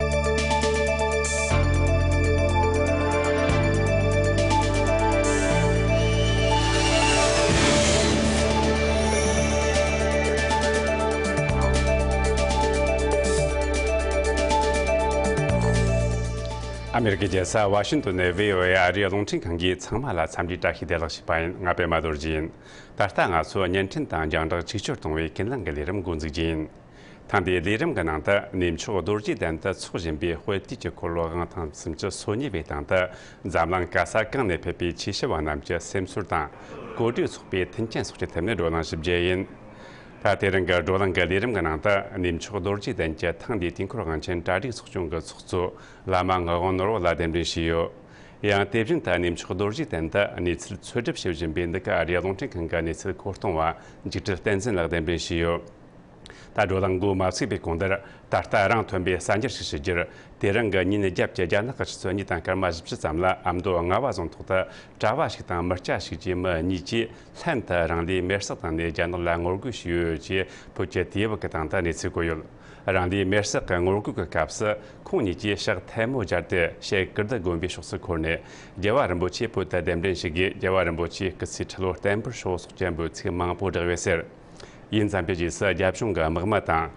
ཨ་མེ་རི་ཀའི་རྒྱལ་ས་ཝ་ཤིང་ཏོན་ནས་བྷི་ཨོ་ཨེ་ཨ་རིའི་རླུང་འཕྲིན་ཁང་གིས་ཚང་མ་ལ་འཚམས་འདྲིའི་བཀྲ་ཤིས་བདེ་ལེགས་ཞུས་པ་ཡིན། ང་པད་མ་རྡོ་རྗེ་ཡིན། ད་ལྟ་ང་ཚོ་བརྙན་འཕྲིན་དང་རྒྱང་བསྒྲགས་ཅིག་ཆར་གཏོང་བའི་ཀུན་གླེང་གི་ལས་རིམ་འགོ་འཛུགས་རྒྱུ་ཡིན། ཐེངས་འདིའི་ལས་རིམ་གྱི་ནང་དུ་གནས་མཆོག་རྡོ་རྗེ་གདན་དུ་འཚོགས་བཞིན་པའི་དཔལ་དུས་ཀྱི་འཁོར་ལོ་དབང་ཐང་སུམ་ཅུ་སོ་གཉིས་པའི་སྟེང་དུ་འཛམ་གླིང་ག་ས་གང་ནས་ཕེབས་པའི་ཆོས་ཞུ་བ་རྣམས་ཀྱི་སེམས་ཚོར་དང་གོ་སྒྲིག་ཚོགས་པའི་མཐུན་རྐྱེན་སོགས་ཀྱི་ཐད་ནས་བགྲོ་གླེང་ཞུ་རྒྱུ་ཡིན། ད་དེ་རིང་གི་བགྲོ་གླེང་གི་ལས་རིམ་གྱི་ནང་དུ་གནས་མཆོག་རྡོ་རྗེ་གདན་གྱི་ཐེངས་འདིའི་དུས་འཁོར་དབང་ཆེན་གྲ་སྒྲིག་ཚོགས་ཆུང་གི་ཚོགས་གཙོ་བླ་མ་ངག་དབང་ནོར་བུ་ལགས་གདན་འདྲེན་ཞུས་ཡོད། ཡང་དེ་བཞིན་དུ་གནས་མཆོག་རྡོ་རྗེ་གདན་དུ་གནས་ཚུལ་འཚོལ་སྒྲུབ་བྱེད་བཞིན་པའི་འདི་ག་ཨ་རིའི་རླུང་འཕྲིན་ཁང་གི་གནས་ཚུལ་མཁོ་གཏོང་བ་འཇིགས་བྲལ་བསྟན་འཛིན་ལགས་གདན་འདྲེན་ཞུས་ཡོད། ད་བགྲོ་གླེང་འགོ་མ་ཚུགས་པའི་གོང་དུ། ད་ལྟ་རང་ཐོན་པའི་གསར་འགྱུར་ཞིག་ཞུ་རྒྱུར། དེ་རིང་གི་ཉིན་རྒྱབ་ཀྱི་རྒྱ་ནག་གི་ཆུ་ཚོད་གཉིས་དང་སྐར་མ་བཞི་བཅུ་ཙམ་ལ་ཨ་མདོ་རྔ་བ་རྫོང་ཐོག་ཏུ་གྲྭ་བ་ཞིག་དང་མི་སྐྱ་ཞིག་བཅས་མི་གཉིས་ཀྱིས་ལྷན་དུ་རང་ལུས་མེར་སྲེག་བཏང་ནས་རྒྱ་ནག་ལ་ངོ་རྒོལ་ཞུས་ཡོད་ཅེས་བོད་ཀྱི་དུས་བབ་ཀྱི་སྟེང་དུ་གནས་ཚུལ་བཀོད་ཡོད། རང་ལུས་མེར་སྲེག་གི་ངོ་རྒོལ་གྱི་སྐབས་སུ་ཁོང་གཉིས་ཀྱིས་ཕྱག་ཐལ་མོ་སྦྱར་ཏེ་ཞེ་ཀིརྟི་དགོན་པའི་ཕྱོགས་སུ་འཁོར་ནས་རྒྱལ་བ་རིན་པོ་ཆེ་བོད་དུ་གདན་འདྲེན་ཞུ་དགོས། རྒྱལ་བ་རིན་པོ་ཆེའི་སྐུ་ཚེ་ཁྲི་ལོ་བརྟན་པར་ཤོག་སོགས་ཀྱི་འབོད་ཚིག་མང་པོ་བསྒྲགས་ཡོད་ཟེར། ཡིན་ཙམ་པའི་རྗེས་སུ་རྒྱ་གཞུང་གི་དམག་མི་དང་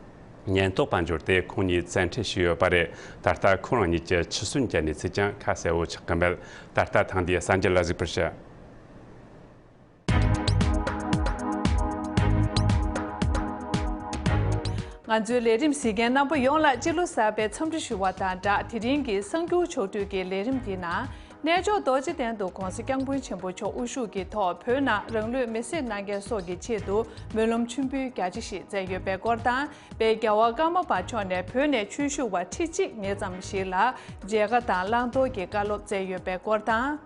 ཉེན་རྟོག་པ་འབྱོར་ཏེ་ཁོང་གཉིས་བཙན་ཁྲིད་བྱས་ཡོད་པ་རེད། ད་ལྟ་ཁོ་རང་གཉིས་ཀྱི་འཆི་གསོན་གྱི་གནས་ཚུལ་ཀྱང་ཁ་གསལ་བོ་ཆགས་ཀྱི་མེད། ད་ལྟ་ཐེངས་འདིའི་གསར་འགྱུར་ལ་གཟིགས་པར་ཞུ། ང་ཚོའི་ལས་རིམ་གཟིགས་མཁན་རྣམ་པ་ཡོངས་ལ་སྤྱི་ལོ་གསར་པའི་འཚམས་འདྲི་ཞུ་བ་དང་སྦྲགས། དེ་རིང་གི་གསར་འགྱུར་ཕྱོགས་བསྡུས་ཀྱི་ལས་རིམ་འདིའི་ནང་། གནས་མཆོག་རྡོ་རྗེ་གདན་དུ་༧གོང་ས་༧སྐྱབས་མགོན་ཆེན་པོ་མཆོག་དབུ་བཞུགས་ཀྱི་ཐོག་བོད་ནང་རང་ལུས་མེར་སྲེག་གནང་མཁན་སོགས་ཀྱི་ཆེད་དུ་སྨོན་ལམ་མཆོད་འབུལ་རྒྱ་ཆེ་ཞིག་བསྩལ་ཡོད་པའི་སྐོར་དང་། དཔལ་རྒྱལ་བ་ཀརྨ་པ་མཆོག་ནས་བོད་ནས་ཆོས་ཞུ་བ་ཁྲི་གཅིག་ཉེ་ཙམ་ཞིག་ལ་མཇལ་ཁ་དང་བླང་དོར་གྱི་བཀའ་སློབ་སྩལ་ཡོད་པའི་སྐོར་དང་།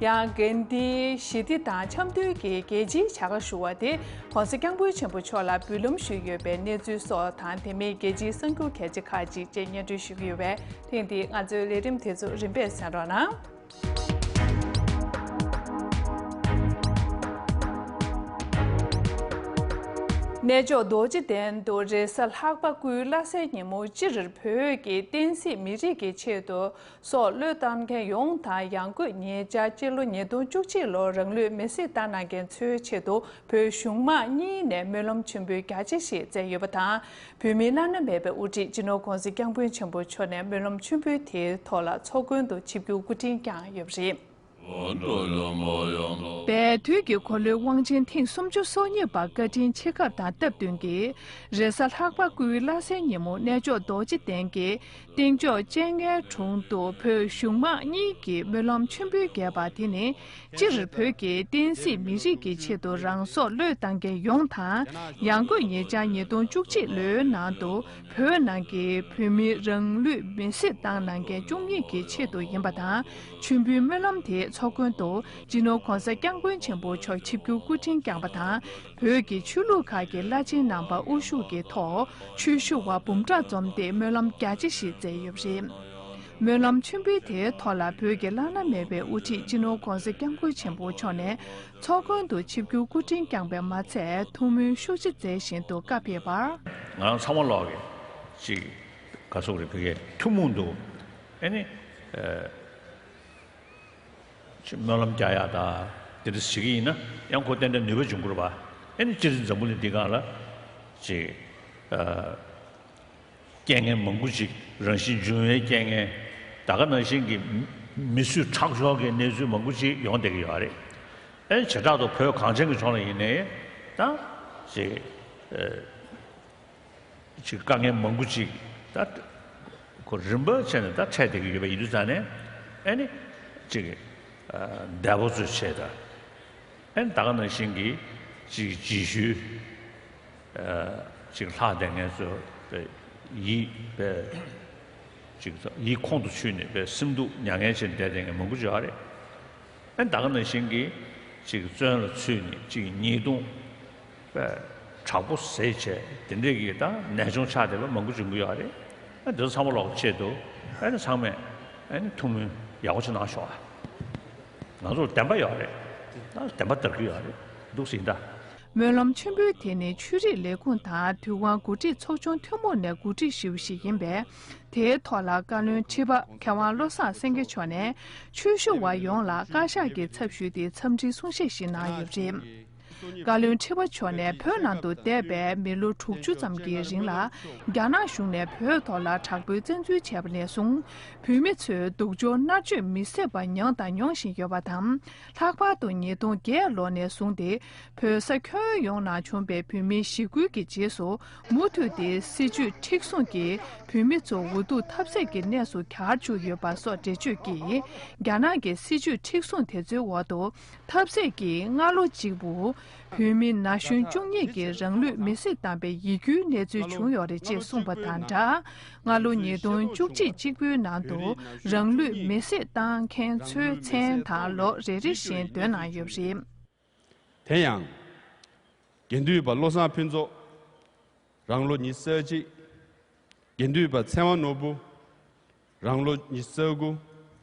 ཡང་དགེ་ལྡན་ཞི་བདེ་དང་འཆམ་མཐུན་གྱི་རྒྱལ་སྤྱིའི་བྱ་དགའ་ཞུ་བ་དེ་༧གོང་ས་༧སྐྱབས་མགོན་ཆེན་པོ་མཆོག་ལ་འབུལ་ལམ་ཞུས་ཡོད་པའི་གནས་ཚུལ་སོགས་དང་། དེ་མིན་རྒྱལ་སྤྱིའི་གསར་འགྱུར་གལ་ཆེ་ཁག་ཅིག་བཅས་སྙན་སྒྲོན་ཞུ་གི་ཡོད་པས། ཐེངས་འདིའི་ང་ཚོའི་ལས་རིམ་དེ་ཚོ་རིམ་པས་གསན་རོགས་གནང་། གནས་མཆོག་རྡོ་རྗེ་གདན་དུ་རེས་གཟའ་ལྷག་པ་སྐུའི་བླ་གཟའི་ཉིན་མོ་སྤྱིར་བོད་ཀྱི་བསྟན་སྲིད་མི་རིགས་ཀྱི་ཆེད་དུ་སྲོག་བློས་བཏང་མཁན་ཡོངས་དང་། ཡང་སྒོས་ཉེ་ཆར་སྤྱི་ལོ་ཉིས་སྟོང་བཅུ་གཅིག་ལོར་རང་ལུས་མེར་སྲེག་བཏང་གནང་མཁན་ཚོའི་ཆེད་དུ་བོད་གཞུང་མང་གཉིས་ནས་སྨོན་ལམ་མཆོད་འབུལ་རྒྱ་ཆེ་ཞིག་བསྩལ་ཡོད་པ་དང་། བོད་མིའི་བླ་ན་མེད་པའི་དབུ་ཁྲིད་སྤྱི་ནོར་༧གོང་ས་༧སྐྱབས་མགོན་ཆེན་པོ་མཆོག་ནས་སྨོན་ལམ་མཆོད་འབུལ་དེའི་ཐོག་ལ་ཚོགས་མགོན་དུ་ཆིབས་བསྒྱུར་སྐུ་འཕྲེང་བསྐྱངས་ཡོད་པ་རེད། བོད་དུས་ཀྱི་འཁོར་ལོའི་དབང་ཆེན་ཐེངས་སུམ་ཅུ་སོ་གཉིས་པ་བཀའ་དྲིན་ཆེ་ཁག་དང་སྟབས་བསྟུན་གྱིས། རེས་གཟའ་ལྷག་པ་སྐུའི་བླ་གཟའི་ཉིན་མོ་གནས་མཆོག་རྡོ་རྗེ་གདན་གྱི་སྟེང་ཕྱོགས་སྤྱན་སྔའི་དྲུང་དུ་བོད་གཞུང་མང་གཉིས་ཀྱིས་སྨོན་ལམ་མཆོད་འབུལ་བརྒྱབ་པ་དེ་ནི། སྤྱིར་བོད་ཀྱི་བསྟན་སྲིད་མི་རིགས་ཀྱི་ཆེད་དུ་རང་སྲོག་བློས་བཏང་མཁན་ཡོངས་དང་། ཡང་སྒོས་ཉེ་ཆར་ཉིས་སྟོང་བཅུ་གཅིག་ལོའི་ནང་དུ་བོད་ནང་གི་བོད་མིའི་རང་ལུས་མེར་སྲེག་བཏང་གནང་མཁན་བཅུ་གཉིས་ཀྱི་ཆེད་དུ་ཡིན་པ་དང་། མཆོད་འབུལ་སྨོན་ལམ་དེའི་ཚོགས་མགོན་དུ་སྤྱི་ནོར་༧གོང་ས་༧སྐྱབས་མགོན་ཆེན་པོ་མཆོག་ཆིབས་བསྒྱུར་སྐུ་འཕྲེང་བསྐྱངས་པ་དང་། བོད་ཀྱི་ཆོས་ལུགས་ཁག་གི་བླ་ཆེན་རྣམ་པ་དབུ་བཞུགས་ཀྱི་ཐོག་ཆོས་ཞུ་བ་འབུམ་ཕྲག་འཛོམས་ཏེ་སྨོན་ལམ་རྒྱ་ཆེ་ཞིག་བསྩལ་ཡོད་པ་རེད། སྨོན་ལམ་མཆོད་འབུལ་དེའི་ཐོག་ལ་བོད་ཀྱི་བླ་ན་མེད་པའི་དབུ་ཁྲིད་སྤྱི་ནོར་༧གོང་ས་༧སྐྱབས་མགོན་ཆེན་པོ་མཆོག་ནས་ཚོགས་མགོན་དུ་ཆིབས་བསྒྱུར་སྐུ་འཕྲེང་བསྐྱངས་པས་མ་ཚད། ཐུགས་སྨོན་ཤུགས་ཆེ་མཛད་བཞིན་དུ་བཀའ་ཕེབས་པར། ང་རང་ཚང་མ་ལོག་གི་ཅིག་ག་སོག་རེད། བོད་སྐད་ཐུན་མོང་དུ་ཨེ་ནི་ཨ་ཅིག་སྨོན་ལམ་རྒྱག་ཡག་དང་དེ་འདྲ་ཞིག་ཡིན་ན་ཡང་ཁོ་ཏན་ཏན་ནུས་པ་འབྱུང་གི་རེད་པ། ཨེ་ནི་སྤྱིར་འཛམ་བུ་གླིང་འདི་སྒང་ལ་ཅིག་ཨ། རྐྱེན་ངན་མང་པོ་ཅིག་རང་བཞིན་འབྱུང་བའི་རྐྱེན་ངན། ད་ག་ནང་བཞིན་གྱི་མི་གསོད་ཁྲག་སྦྱོར་གྱི་གནས་ཚུལ་མང་པོ་ཅིག་ཡོང་བསྡད་ཀྱི་ཡོད་རེད། ཨེ་བྱེ་བྲག་ཏུ་བོད་གངས་ཅན་གྱི་ལྗོངས་ལ་ཡིན་ནའི་ད་ཅིག་ཨ་ཅིག་དཀའ་ངལ་མང་པོ་ཅིག་ད་ཁོ་རིམ་པ་བྱས་ནས་ད་འཕྲད་བསྡད་ཀྱི་ཡོད་པ་ཡིན་དུས་ཙང་ནས། ཨེ་ནི་ཅིག་ཨ་འདས་པོ་ཚོའི་ཆེད་དུ། ཨེ་ནི་ད་ག་ནང་བཞིན་གྱི་ཅིག་རྗེས་ཤུལ་ཅིག་ལྷག་བསྡད་མཁན་ཚོ་ཡིད་པའི་ཅིག་ཡིད་ཁོང་དུ་ཆུད་ནས་པའི་སེམས་སྡུག་མྱ་ངན་བྱས་བསྡད་བསྡད་མཁན་མང་པོ་ཅིག་ཡོད་རེད། ཨེ་ནི་ད་ག་ནང་བཞིན་གྱི་ཅིག་བཙོན་ལ་ཚུད་ནས་ཅིག་ཉེས་རྡུང་པའི་དྲག་པོ་བཟས་བྱས་དེ་འདྲས་ཀྱི་ད་ནད་གཅོང་ཆགས་བསྡད་པ་མང་པོ་ཅིག་ཡོང་གི་ཡོད་རེད། ཨེ་འདི་ཚོ་ཚང་མ་ལོག་ཆེད་དུ་ཨེ་ནི་ཚང་མས་ཨེ་ནི་ཐུགས་སྨོན་ཡག་པོ་ཅིག་གནང་ཤོག་ཨ། ང་ཚོར་བདེན་པ་ཡོད་རེད། ད་བདེན་པ་དར་གྱི་ཡོད་རེད། འདུག་སེ་ཡིན་ད། སྨོན་ལམ་མཆོད་འབུལ་དེ་ནི་ཆོས་རིག་ལས་ཁུངས་དང་དུས་དབང་འགོ་ཁྲིད་ཚོགས་ཆུང་ཐུན་མོང་ནས་གོ་སྒྲིག་ཞུས་པ་ཞིག་ཡིན་པས། དེའི་ཐོག་ལ་བཀའ་བློན་ཁྲི་པ་མཁས་དབང་བློ་བཟང་སེང་གེ་མཆོག་ནས་ཆོས་ཞུ་བ་ཡོངས་ལ་བཀའ་ཤག་གི་ཚབ་ཞུས་ཏེ་འཚམས་འདྲིའི་གསུང་བཤད་ཞིག་གནང་ཡོད་པ་རེད། བཀའ་བློན་ཁྲི་པ་མཆོག་ནས་བོད་ནང་དུ་འདས་པའི་མི་ལོ་དྲུག་ཅུ་ཙམ་གྱི་རིང་ལ། རྒྱ་ནག་གཞུང་ནས་བོད་ཐོག་ལ་དྲག་པོའི་བཙན་འཛུལ་བྱས་པ་ནས་བཟུང་། བོད་མི་ཚོས་སྡུག་སྦྱོང་མནར་གཅོད་མི་བཟད་པ་མྱངས་དང་མྱོང་བཞིན་ཡོད་པ་དང་། ལྷག་པར་དུ་ཉིས་སྟོང་བརྒྱད་ལོ་ནས་བཟུང་སྟེ། བོད་ས་ཁྱོན་ཡོངས་ནང་བྱུང་པའི་བོད་མིའི་ཞི་རྒོལ་གྱི་རྗེས་སུ། མུ་མཐུད་དེ་སྲིད་བྱུས་མཁྲེགས་བཟུང་གིས་བོད་མི་ཚོ་འུ་ཐུག་ཐབས་ཟད་ཀྱི་གནས་སུ་གྱར་བཅུག་ཡོད་པ་སོགས་འགྲེལ་བརྗོད་ཀྱིས། རྒྱ་ནག་གི་སྲིད་བྱུས་མཁྲེགས་བཟུང་དེ་ཚོའི་འོག་ཏུ། ཐབས་ཟད་ཀྱིས་སྔ་ལོ་གཅིག་པུ། བོད་མི་ན་གཞོན་བཅུ་གཉིས་ཀྱིས་རང་ལུས་མེར་སྲེག་བཏང་པའི་ཡིད་སྐྱོའི་གནས་ཚུལ་བྱུང་ཡོད་རེད་ཅེས་གསུངས་པ་དང་སྦྲགས། སྔ་ལོ་ཉིས་སྟོང་བཅུ་གཅིག་གཅིག་པུའི་ནང་དུ་རང་ལུས་མེར་སྲེག་བཏང་མཁན་ཚོའི་མཚན་དང་ལོ་རེ་རེ་བཞིན་འདོན་གནང་ཡོད་པ་རེད། དེ་ཡང་། དགེ་འདུན་པ་བློ་བཟང་ཕུན་ཚོགས། རང་ལོ་ཉི་ཤུ་རྩ་གཅིག་དགེ་འདུན་པ་ཚེ་དབང་ནོར་བུ། རང་ལོ་ཉི་ཤུ་རྩ་དགུ་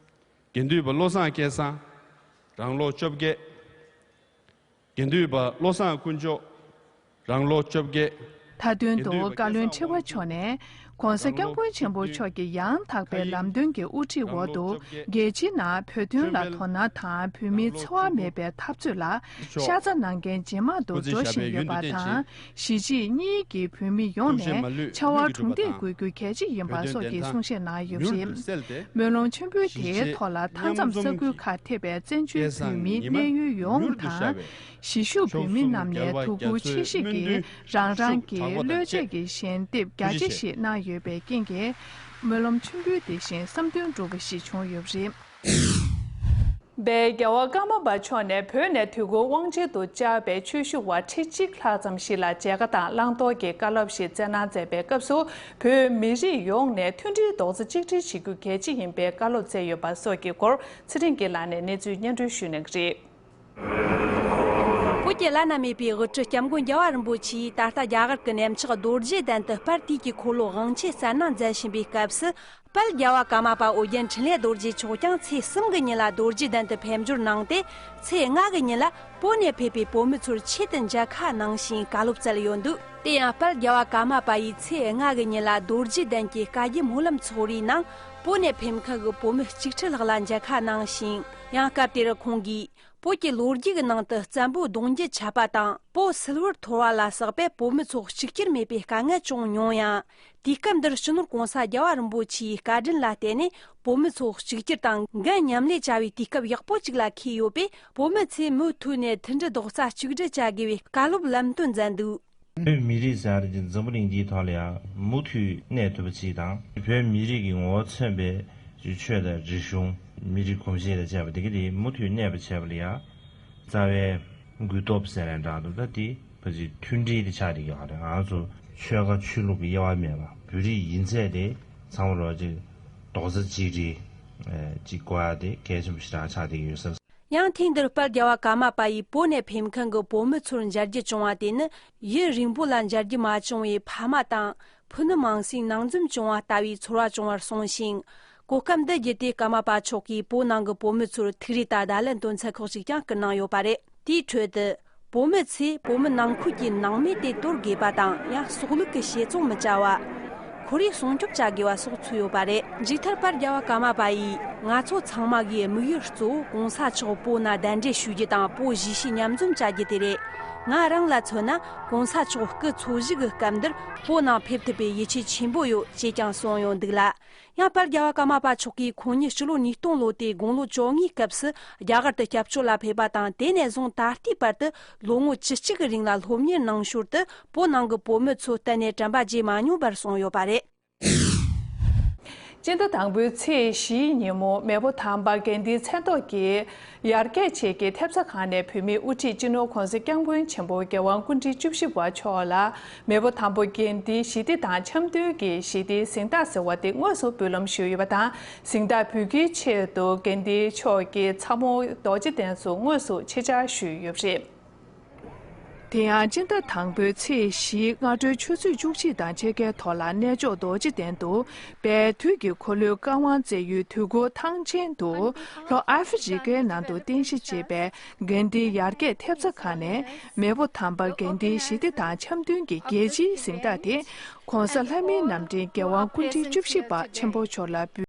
དགེ་འདུན་པ་བློ་བཟང་སྐལ་བཟང་། རང་ལོ་བཅོ་བརྒྱད། དགེ་འདུན་པ་བློ་བཟང་དཀོན་མཆོག་རང་ལོ་བཅོ་བརྒྱད། མཐའ་དོན་དུ་བཀའ་བློན་ཁྲི་པ་མཆོག་ནས། ྋགོང་ས་ྋསྐྱབས་མགོན་ཆེན་པོ་མཆོག་གི་ཡང་དག་པའི་ལམ་སྟོན་གྱི་དབུ་ཁྲིད་འོག་ཏུ། རྒྱལ་སྤྱིའི་ནང་བོད་དོན་ལ་དོ་སྣང་དང་བོད་མིའི་འཚེ་བ་མེད་པའི་འཐབ་རྩོད་ལ་ཤ་ཚ་གནང་མཁན་ཇེ་མང་དུ་འགྲོ་བཞིན་ཡོད་པ་དང་། གཞིས་བྱེས་གཉིས་ཀྱི་བོད་མི་ཡོངས་ནས་ཕྱར་བ་གྲུ་འདེགས་དགོས་རྒྱུ་གལ་ཆེ་ཡིན་པ་སོགས་ཀྱི་གསུང་བཤད་གནང་ཡོད་པ་རེད། སྨོན་ལམ་མཆོད་འབུལ་དེའི་ཐོག་ལ་མཐའ་མཚམས་ས་ཁུལ་ཁག་ཐེ་བའི་བཙན་བྱོལ་བོད་མིའི་གནས་ཡུལ་ཡོངས་དང་། གཞིས་བཞུགས་བོད་མི་རྣམས་ནས་དོ་ཁུར་ཆེ་བཞེས་ཀྱིས་རང་རང་གི་བློས་བྱས་ཀྱི་ཞལ་འདེབས་རྒྱ་ཆེ་ཞིག་གནང་ཡོད་པའི་རྐྱེན་གྱིས། སྨོན་ལམ་མཆོད་འབུལ་དེ་བཞིན་བསམ་དོན་འགྲུབ་པ་ཞིག་བྱུང་ཡོད་པ་རེད། པའི་རྒྱལ་བ་ཀརྨ་པ་མཆོག་ནས་བོད་ནས་དུས་འཁོར་དབང་ཆེན་དུ་བཅར་བའི་ཆོས་ཞུ་བ་ཁྲི་གཅིག་ལྷག་ཙམ་ཞིག་ལ་མཇལ་ཁ་དང་བླང་དོར་གྱི་བཀའ་སློབ་ཞིག་སྩལ་གནང་མཛད་པའི་སྐབས་སུ། བོད་མི་རིགས་ཡོངས་ནས་མཐུན་སྒྲིལ་རྡོག་རྩ་གཅིག་སྒྲིལ་བྱེད་རྒྱུ་གལ་ཆེ་ཡིན་པའི་བཀའ་སློབ་སྩལ་ཡོད་པ་སོགས་ཀྱི་སྐོར་ཚེ་རིང་གི་ལག་ནས་གནས་ཚུལ་སྙན་སྒྲོན་ཞུ་གནང་གི་རེད། བོད་ཀྱི་བླ་ན་མེད་པའི་དབུ་ཁྲིད་སྐྱབས་མགོན་རྒྱལ་བ་རིན་པོ་ཆེས་ད་ལྟ་རྒྱ་གར་གྱི་གནས་མཆོག་རྡོ་རྗེ་གདན་དུ་དཔལ་དུས་ཀྱི་འཁོར་ལོ་དབང་ཆེན་གསན་གནང་མཛད་བཞིན་པའི་སྐབས་སུ། དཔལ་རྒྱལ་བ་ཀརྨ་པ་ཨོ་རྒྱན་འཕྲིན་ལས་རྡོ་རྗེ་མཆོག་ཀྱང་ཚེས་གསུམ་གྱི་ཉིན་ལ་རྡོ་རྗེ་གདན་དུ་ཕེབས་འབྱོར་གནང་སྟེ། ཚེས་ལྔ་གི་ཉིན་ལ་བོད་ནས་ཕེབས་པའི་བོད་མི་ཚོར་ཆེད་དུ་མཇལ་ཁ་གནང་ཞིང་བཀའ་སློབ་སྩལ་ཡོད་འདུག་དེ་ཡང་དཔལ་རྒྱལ་བ་ཀརྨ་པ་ཡིས་ཚེས་ལྔ་གི་ཉིན་ལ་རྡོ་རྗེ་གདན་གྱི་བཀའ་བརྒྱུད་སྨོན་ལམ་ཚོགས་རའི་ནང་བོད་ནས་ཕེབས་མཁན་གྱི་བོད་མི་གཅིག་ཁྲི་ལྷག་ལ་མཇལ་ཁ་གནང་ཞིང་། ཡང་སྐབས་དེར་ཁོང་གིས། བོད་ཀྱི་ལོ་རྒྱུས་ཀྱི་ནང་དུ་བཙན་པོ་གདུང་རྒྱུད་ཆད་པ་དང་། བོད་སིལ་བུར་འཐོར་བ་ལ་སོགས་པས་བོད་མི་ཚོ་གཅིག་གྱུར་མེད་པའི་དཀའ་ངལ་བྱུང་མྱོང་ཡང་། དུས་སྐབས་འདིར་སྤྱི་ནོར་༸གོང་ས་༸རྒྱལ་བ་རིན་པོ་ཆེའི་བཀའ་དྲིན་ལ་བརྟེན་ནས་བོད་མི་ཚོ་གཅིག་གྱུར་དང་འགན་མཉམ་ལས་བྱ་བའི་དུས་སྐབས་ཡག་པོ་ཅིག་ལ་འཁེལ་ཡོད་པས། བོད་མི་ཚོས་མུ་མཐུད་ནས་མཐུན་སྒྲིལ་རྡོག་རྩ་གཅིག་སྒྲིལ་བྱ་དགོས་པའི་བཀའ་སློབ་ལམ་སྟོན་མཛད་འདུག་བོད་མི་རིགས་ཟེར་གྱི་འཛམ་བུ་གླིང་འདིའི་ཐོག་ལ་ཡང་མུ་མཐུད་གནས་ཐུབ་པ་ཅིག་དང་། བོད་མི་རིགས་ཀྱི་ངོ་བོ་མཚོན་པའི་ཆོས་དང་རིག་གཞུང་། མི་རིགས་གོམས་གཤིས་དང་བཅས་པ་དེ་ག་དེ་མུ་མཐུད་གནས་པ་བྱས་པ་ལ་ཡང་རྩ་བའི་འགུལ་སྟོབས་ཟེར་ནས་འདྲ་འདུག་ད་དེ་ཕལ་ཆེར་མཐུན་སྒྲིལ་དེ་ཆགས་བསྡད་ཀྱི་ཡོད་རེད། ང་ཚོ་ཆོལ་ཁ་ཆོས་ལུགས་ཀྱི་དབྱེ་བ་མེད་པ་བོད་རིགས་ཡིན་ཚད་དེ་ཚང་མ་ལོ་གཅིག་རྡོག་རྩ་གཅིག་སྒྲིལ་ཅིག་དགོས་ཡ་དེ་གལ་ཆེན་པོ་ཞེ་དྲག་ཆགས་བསྡད་ཀྱི་ཡོད་ས། ཡང་ཐེངས་འདིར་དཔལ་རྒྱལ་བ་ཀརྨ་པ་ཡིས་བོད་ནས་ཕེབས་མཁན་གྱི་བོད་མི་ཚོར་མཇལ་རྒྱུ་བྱུང་བ་དེ་ནི་ཡུན་རིང་པོ་ལ་མཇལ་རྒྱུ་མ་བྱུང་བའི་ཕ་མ་དང་ཕུ་ནུ་མང་སའི་ནང་འཛོམས་བྱུང་བ་ལྟ་བུའི་ཚོར་བ་བྱུང་བར་གསུངས་ཤིང་། གོ་སྐབས་འདི་བརྒྱུད་དེ་ཀརྨ་པ་མཆོག་གིས་བོད་ནང་གི་བོད་མི་ཚོར་ཐུགས་རེ་དང་བརྡ་ལན་སྟོན་ཚུལ་ཁག་ཅིག་ཀྱང་བསྐུར་གནང་ཡོད་པ་རེད། དེའི་ཁྲོད་དུ། བོད་མི་ཚོས་བོད་མི་ནང་ཁུལ་གྱི་ནང་མི་དེ་དོར་དགོས་པ་དང་། ཡང་སྲོག་ལུག་གི་བྱེད་རྩོམ་མི་བྱ་བ། ཁོར་ཡུག་སྲུང་སྐྱོབ་བྱ་དགོས་པ་སོགས་ཚུད་ཡོད་པ་རེད། མཇུག་མཐར་དཔལ་རྒྱལ་བ་ཀརྨ་པ་ཡིས། ང་ཚོ་ཚང་མ་གི་དམིགས་ཡུལ་གཙོ་བོ་༸གོང་ས་མཆོག་བོད་ནང་གདན་འདྲེན་ཞུ་རྒྱུ་དང་། བོད་གཞིས་བྱེས་མཉམ་འཛོམས་བྱ་རྒྱུ་དེ་རེད། ང་རང་ལ་མཚོན་ན། ༸གོང་ས་མཆོག་སྐུ་འཚོ་བཞུགས་ཀྱི་སྐབས་འདིར་བོད་ནང་ཕེབས་ཐུབ་པའི་ཡིད་ཆེས་ཆེན་པོ་ཡོད་ཅེས་ཀྱང་གསུངས་ཡོད་འདུག་ལ། ཡང་དཔལ་རྒྱལ་བ་ཀརྨ་པ་མཆོག་གིས་ཁོང་ཉིད་ཕྱི་ལོ་ཉིས་སྟོང་ལོ་དེའི་དགུང་ལོ་བཅོ་ལྔའི་སྐབས་སུ་རྒྱ་གར་དུ་སྐྱབས་བཅོལ་ལ་ཕེབས་པ་དང་། དེ་ནས་བཟུང་ད་ལྟའི་བར་དུ་ལོ་ངོ་བཅུ་གཅིག་གི་རིང་ལ་སློབ་གཉེར་གནང་ཞོར་དུ་བོད་ནང་གི་བོད་མི་ཚོ་གཏན་ནས་དྲན་པ་བརྗེད་མ་མྱོང་བར་གསུངས་ཡོད་པ་རེད། སྤྱི་ཟླ་དང་པོའི་ཚེས་བཞིའི་ཉིན་མོ་མེས་པོ་དམ་པ་དགེ་ལྡན་མཚན་ཐོག་གི་ཡར་རྒྱས་ཆེད་ཀྱི་ཐེབས་རྩ་ཁང་ནས་བོད་མིའི་དབུ་ཁྲིད་སྤྱི་ནོར་༸གོང་ས་༸སྐྱབས་མགོན་ཆེན་པོ་༸རྒྱལ་དབང་སྐུ་ཕྲེང་བཅུ་བཞི་པ་མཆོག་ལ་མེས་པོ་དམ་པ་དགེ་ལྡན་ཞི་བདེ་དང་འཆམ་མཐུན་གྱི་ཞི་བདེའི་གཟེངས་རྟགས་ཟེར་བ་དེ་དངོས་སུ་འབུལ་ལམ་ཞུས་ཡོད་པ་དང་། གཟེངས་རྟགས་འབུལ་རྒྱུའི་ཆེད་དུ་དགེ་ལྡན་མཆོག་གི་ཚ་མོ་རྡོ་རྗེ་གདན་སུ་དངོས་སུ་ཆེད་བཅར་ཞུས་ཡོད་པ་རེད། དེ་ཡང་སྤྱི་ཟླ་དང་པོའི་ཚེས་བཞིའི་སྔ་དྲོའི་ཆུ་ཚོད་བཅུ་གཅིག་དང་ཕྱེད་ཀའི་ཐོག་ལ་གནས་མཆོག་རྡོ་རྗེ་གདན་དུ། པའི་དུས་ཀྱི་འཁོར་ལོའི་བཀའ་དབང་བསྩལ་ཡུལ་དུས་འཁོར་ཐང་ཆེན་དུ། ལྷོ་ཨ་ཧྥེ་རི་ཀའི་ནང་དུ་རྟེན་གཞི་བྱས་པའི་གྷན་དྷི་ཡར་རྒྱས་ཐེབས་རྩ་ཁང་ནས། མེས་པོ་དམ་པ་གྷན་དྷིའི་ཞི་བདེ་དང་འཆམ་མཐུན་གྱི་རྒྱལ་སྤྱིའི་གཟེངས་རྟགས་དེ། ྋགོང་ས་ལྷ་མིའི་རྣམ་འདྲེན་རྒྱལ་དབང་སྐུ་ཕྲེང་བཅུ་བཞི་པ་ཆེན་པོ་མཆོག་ལ་ཕུལ།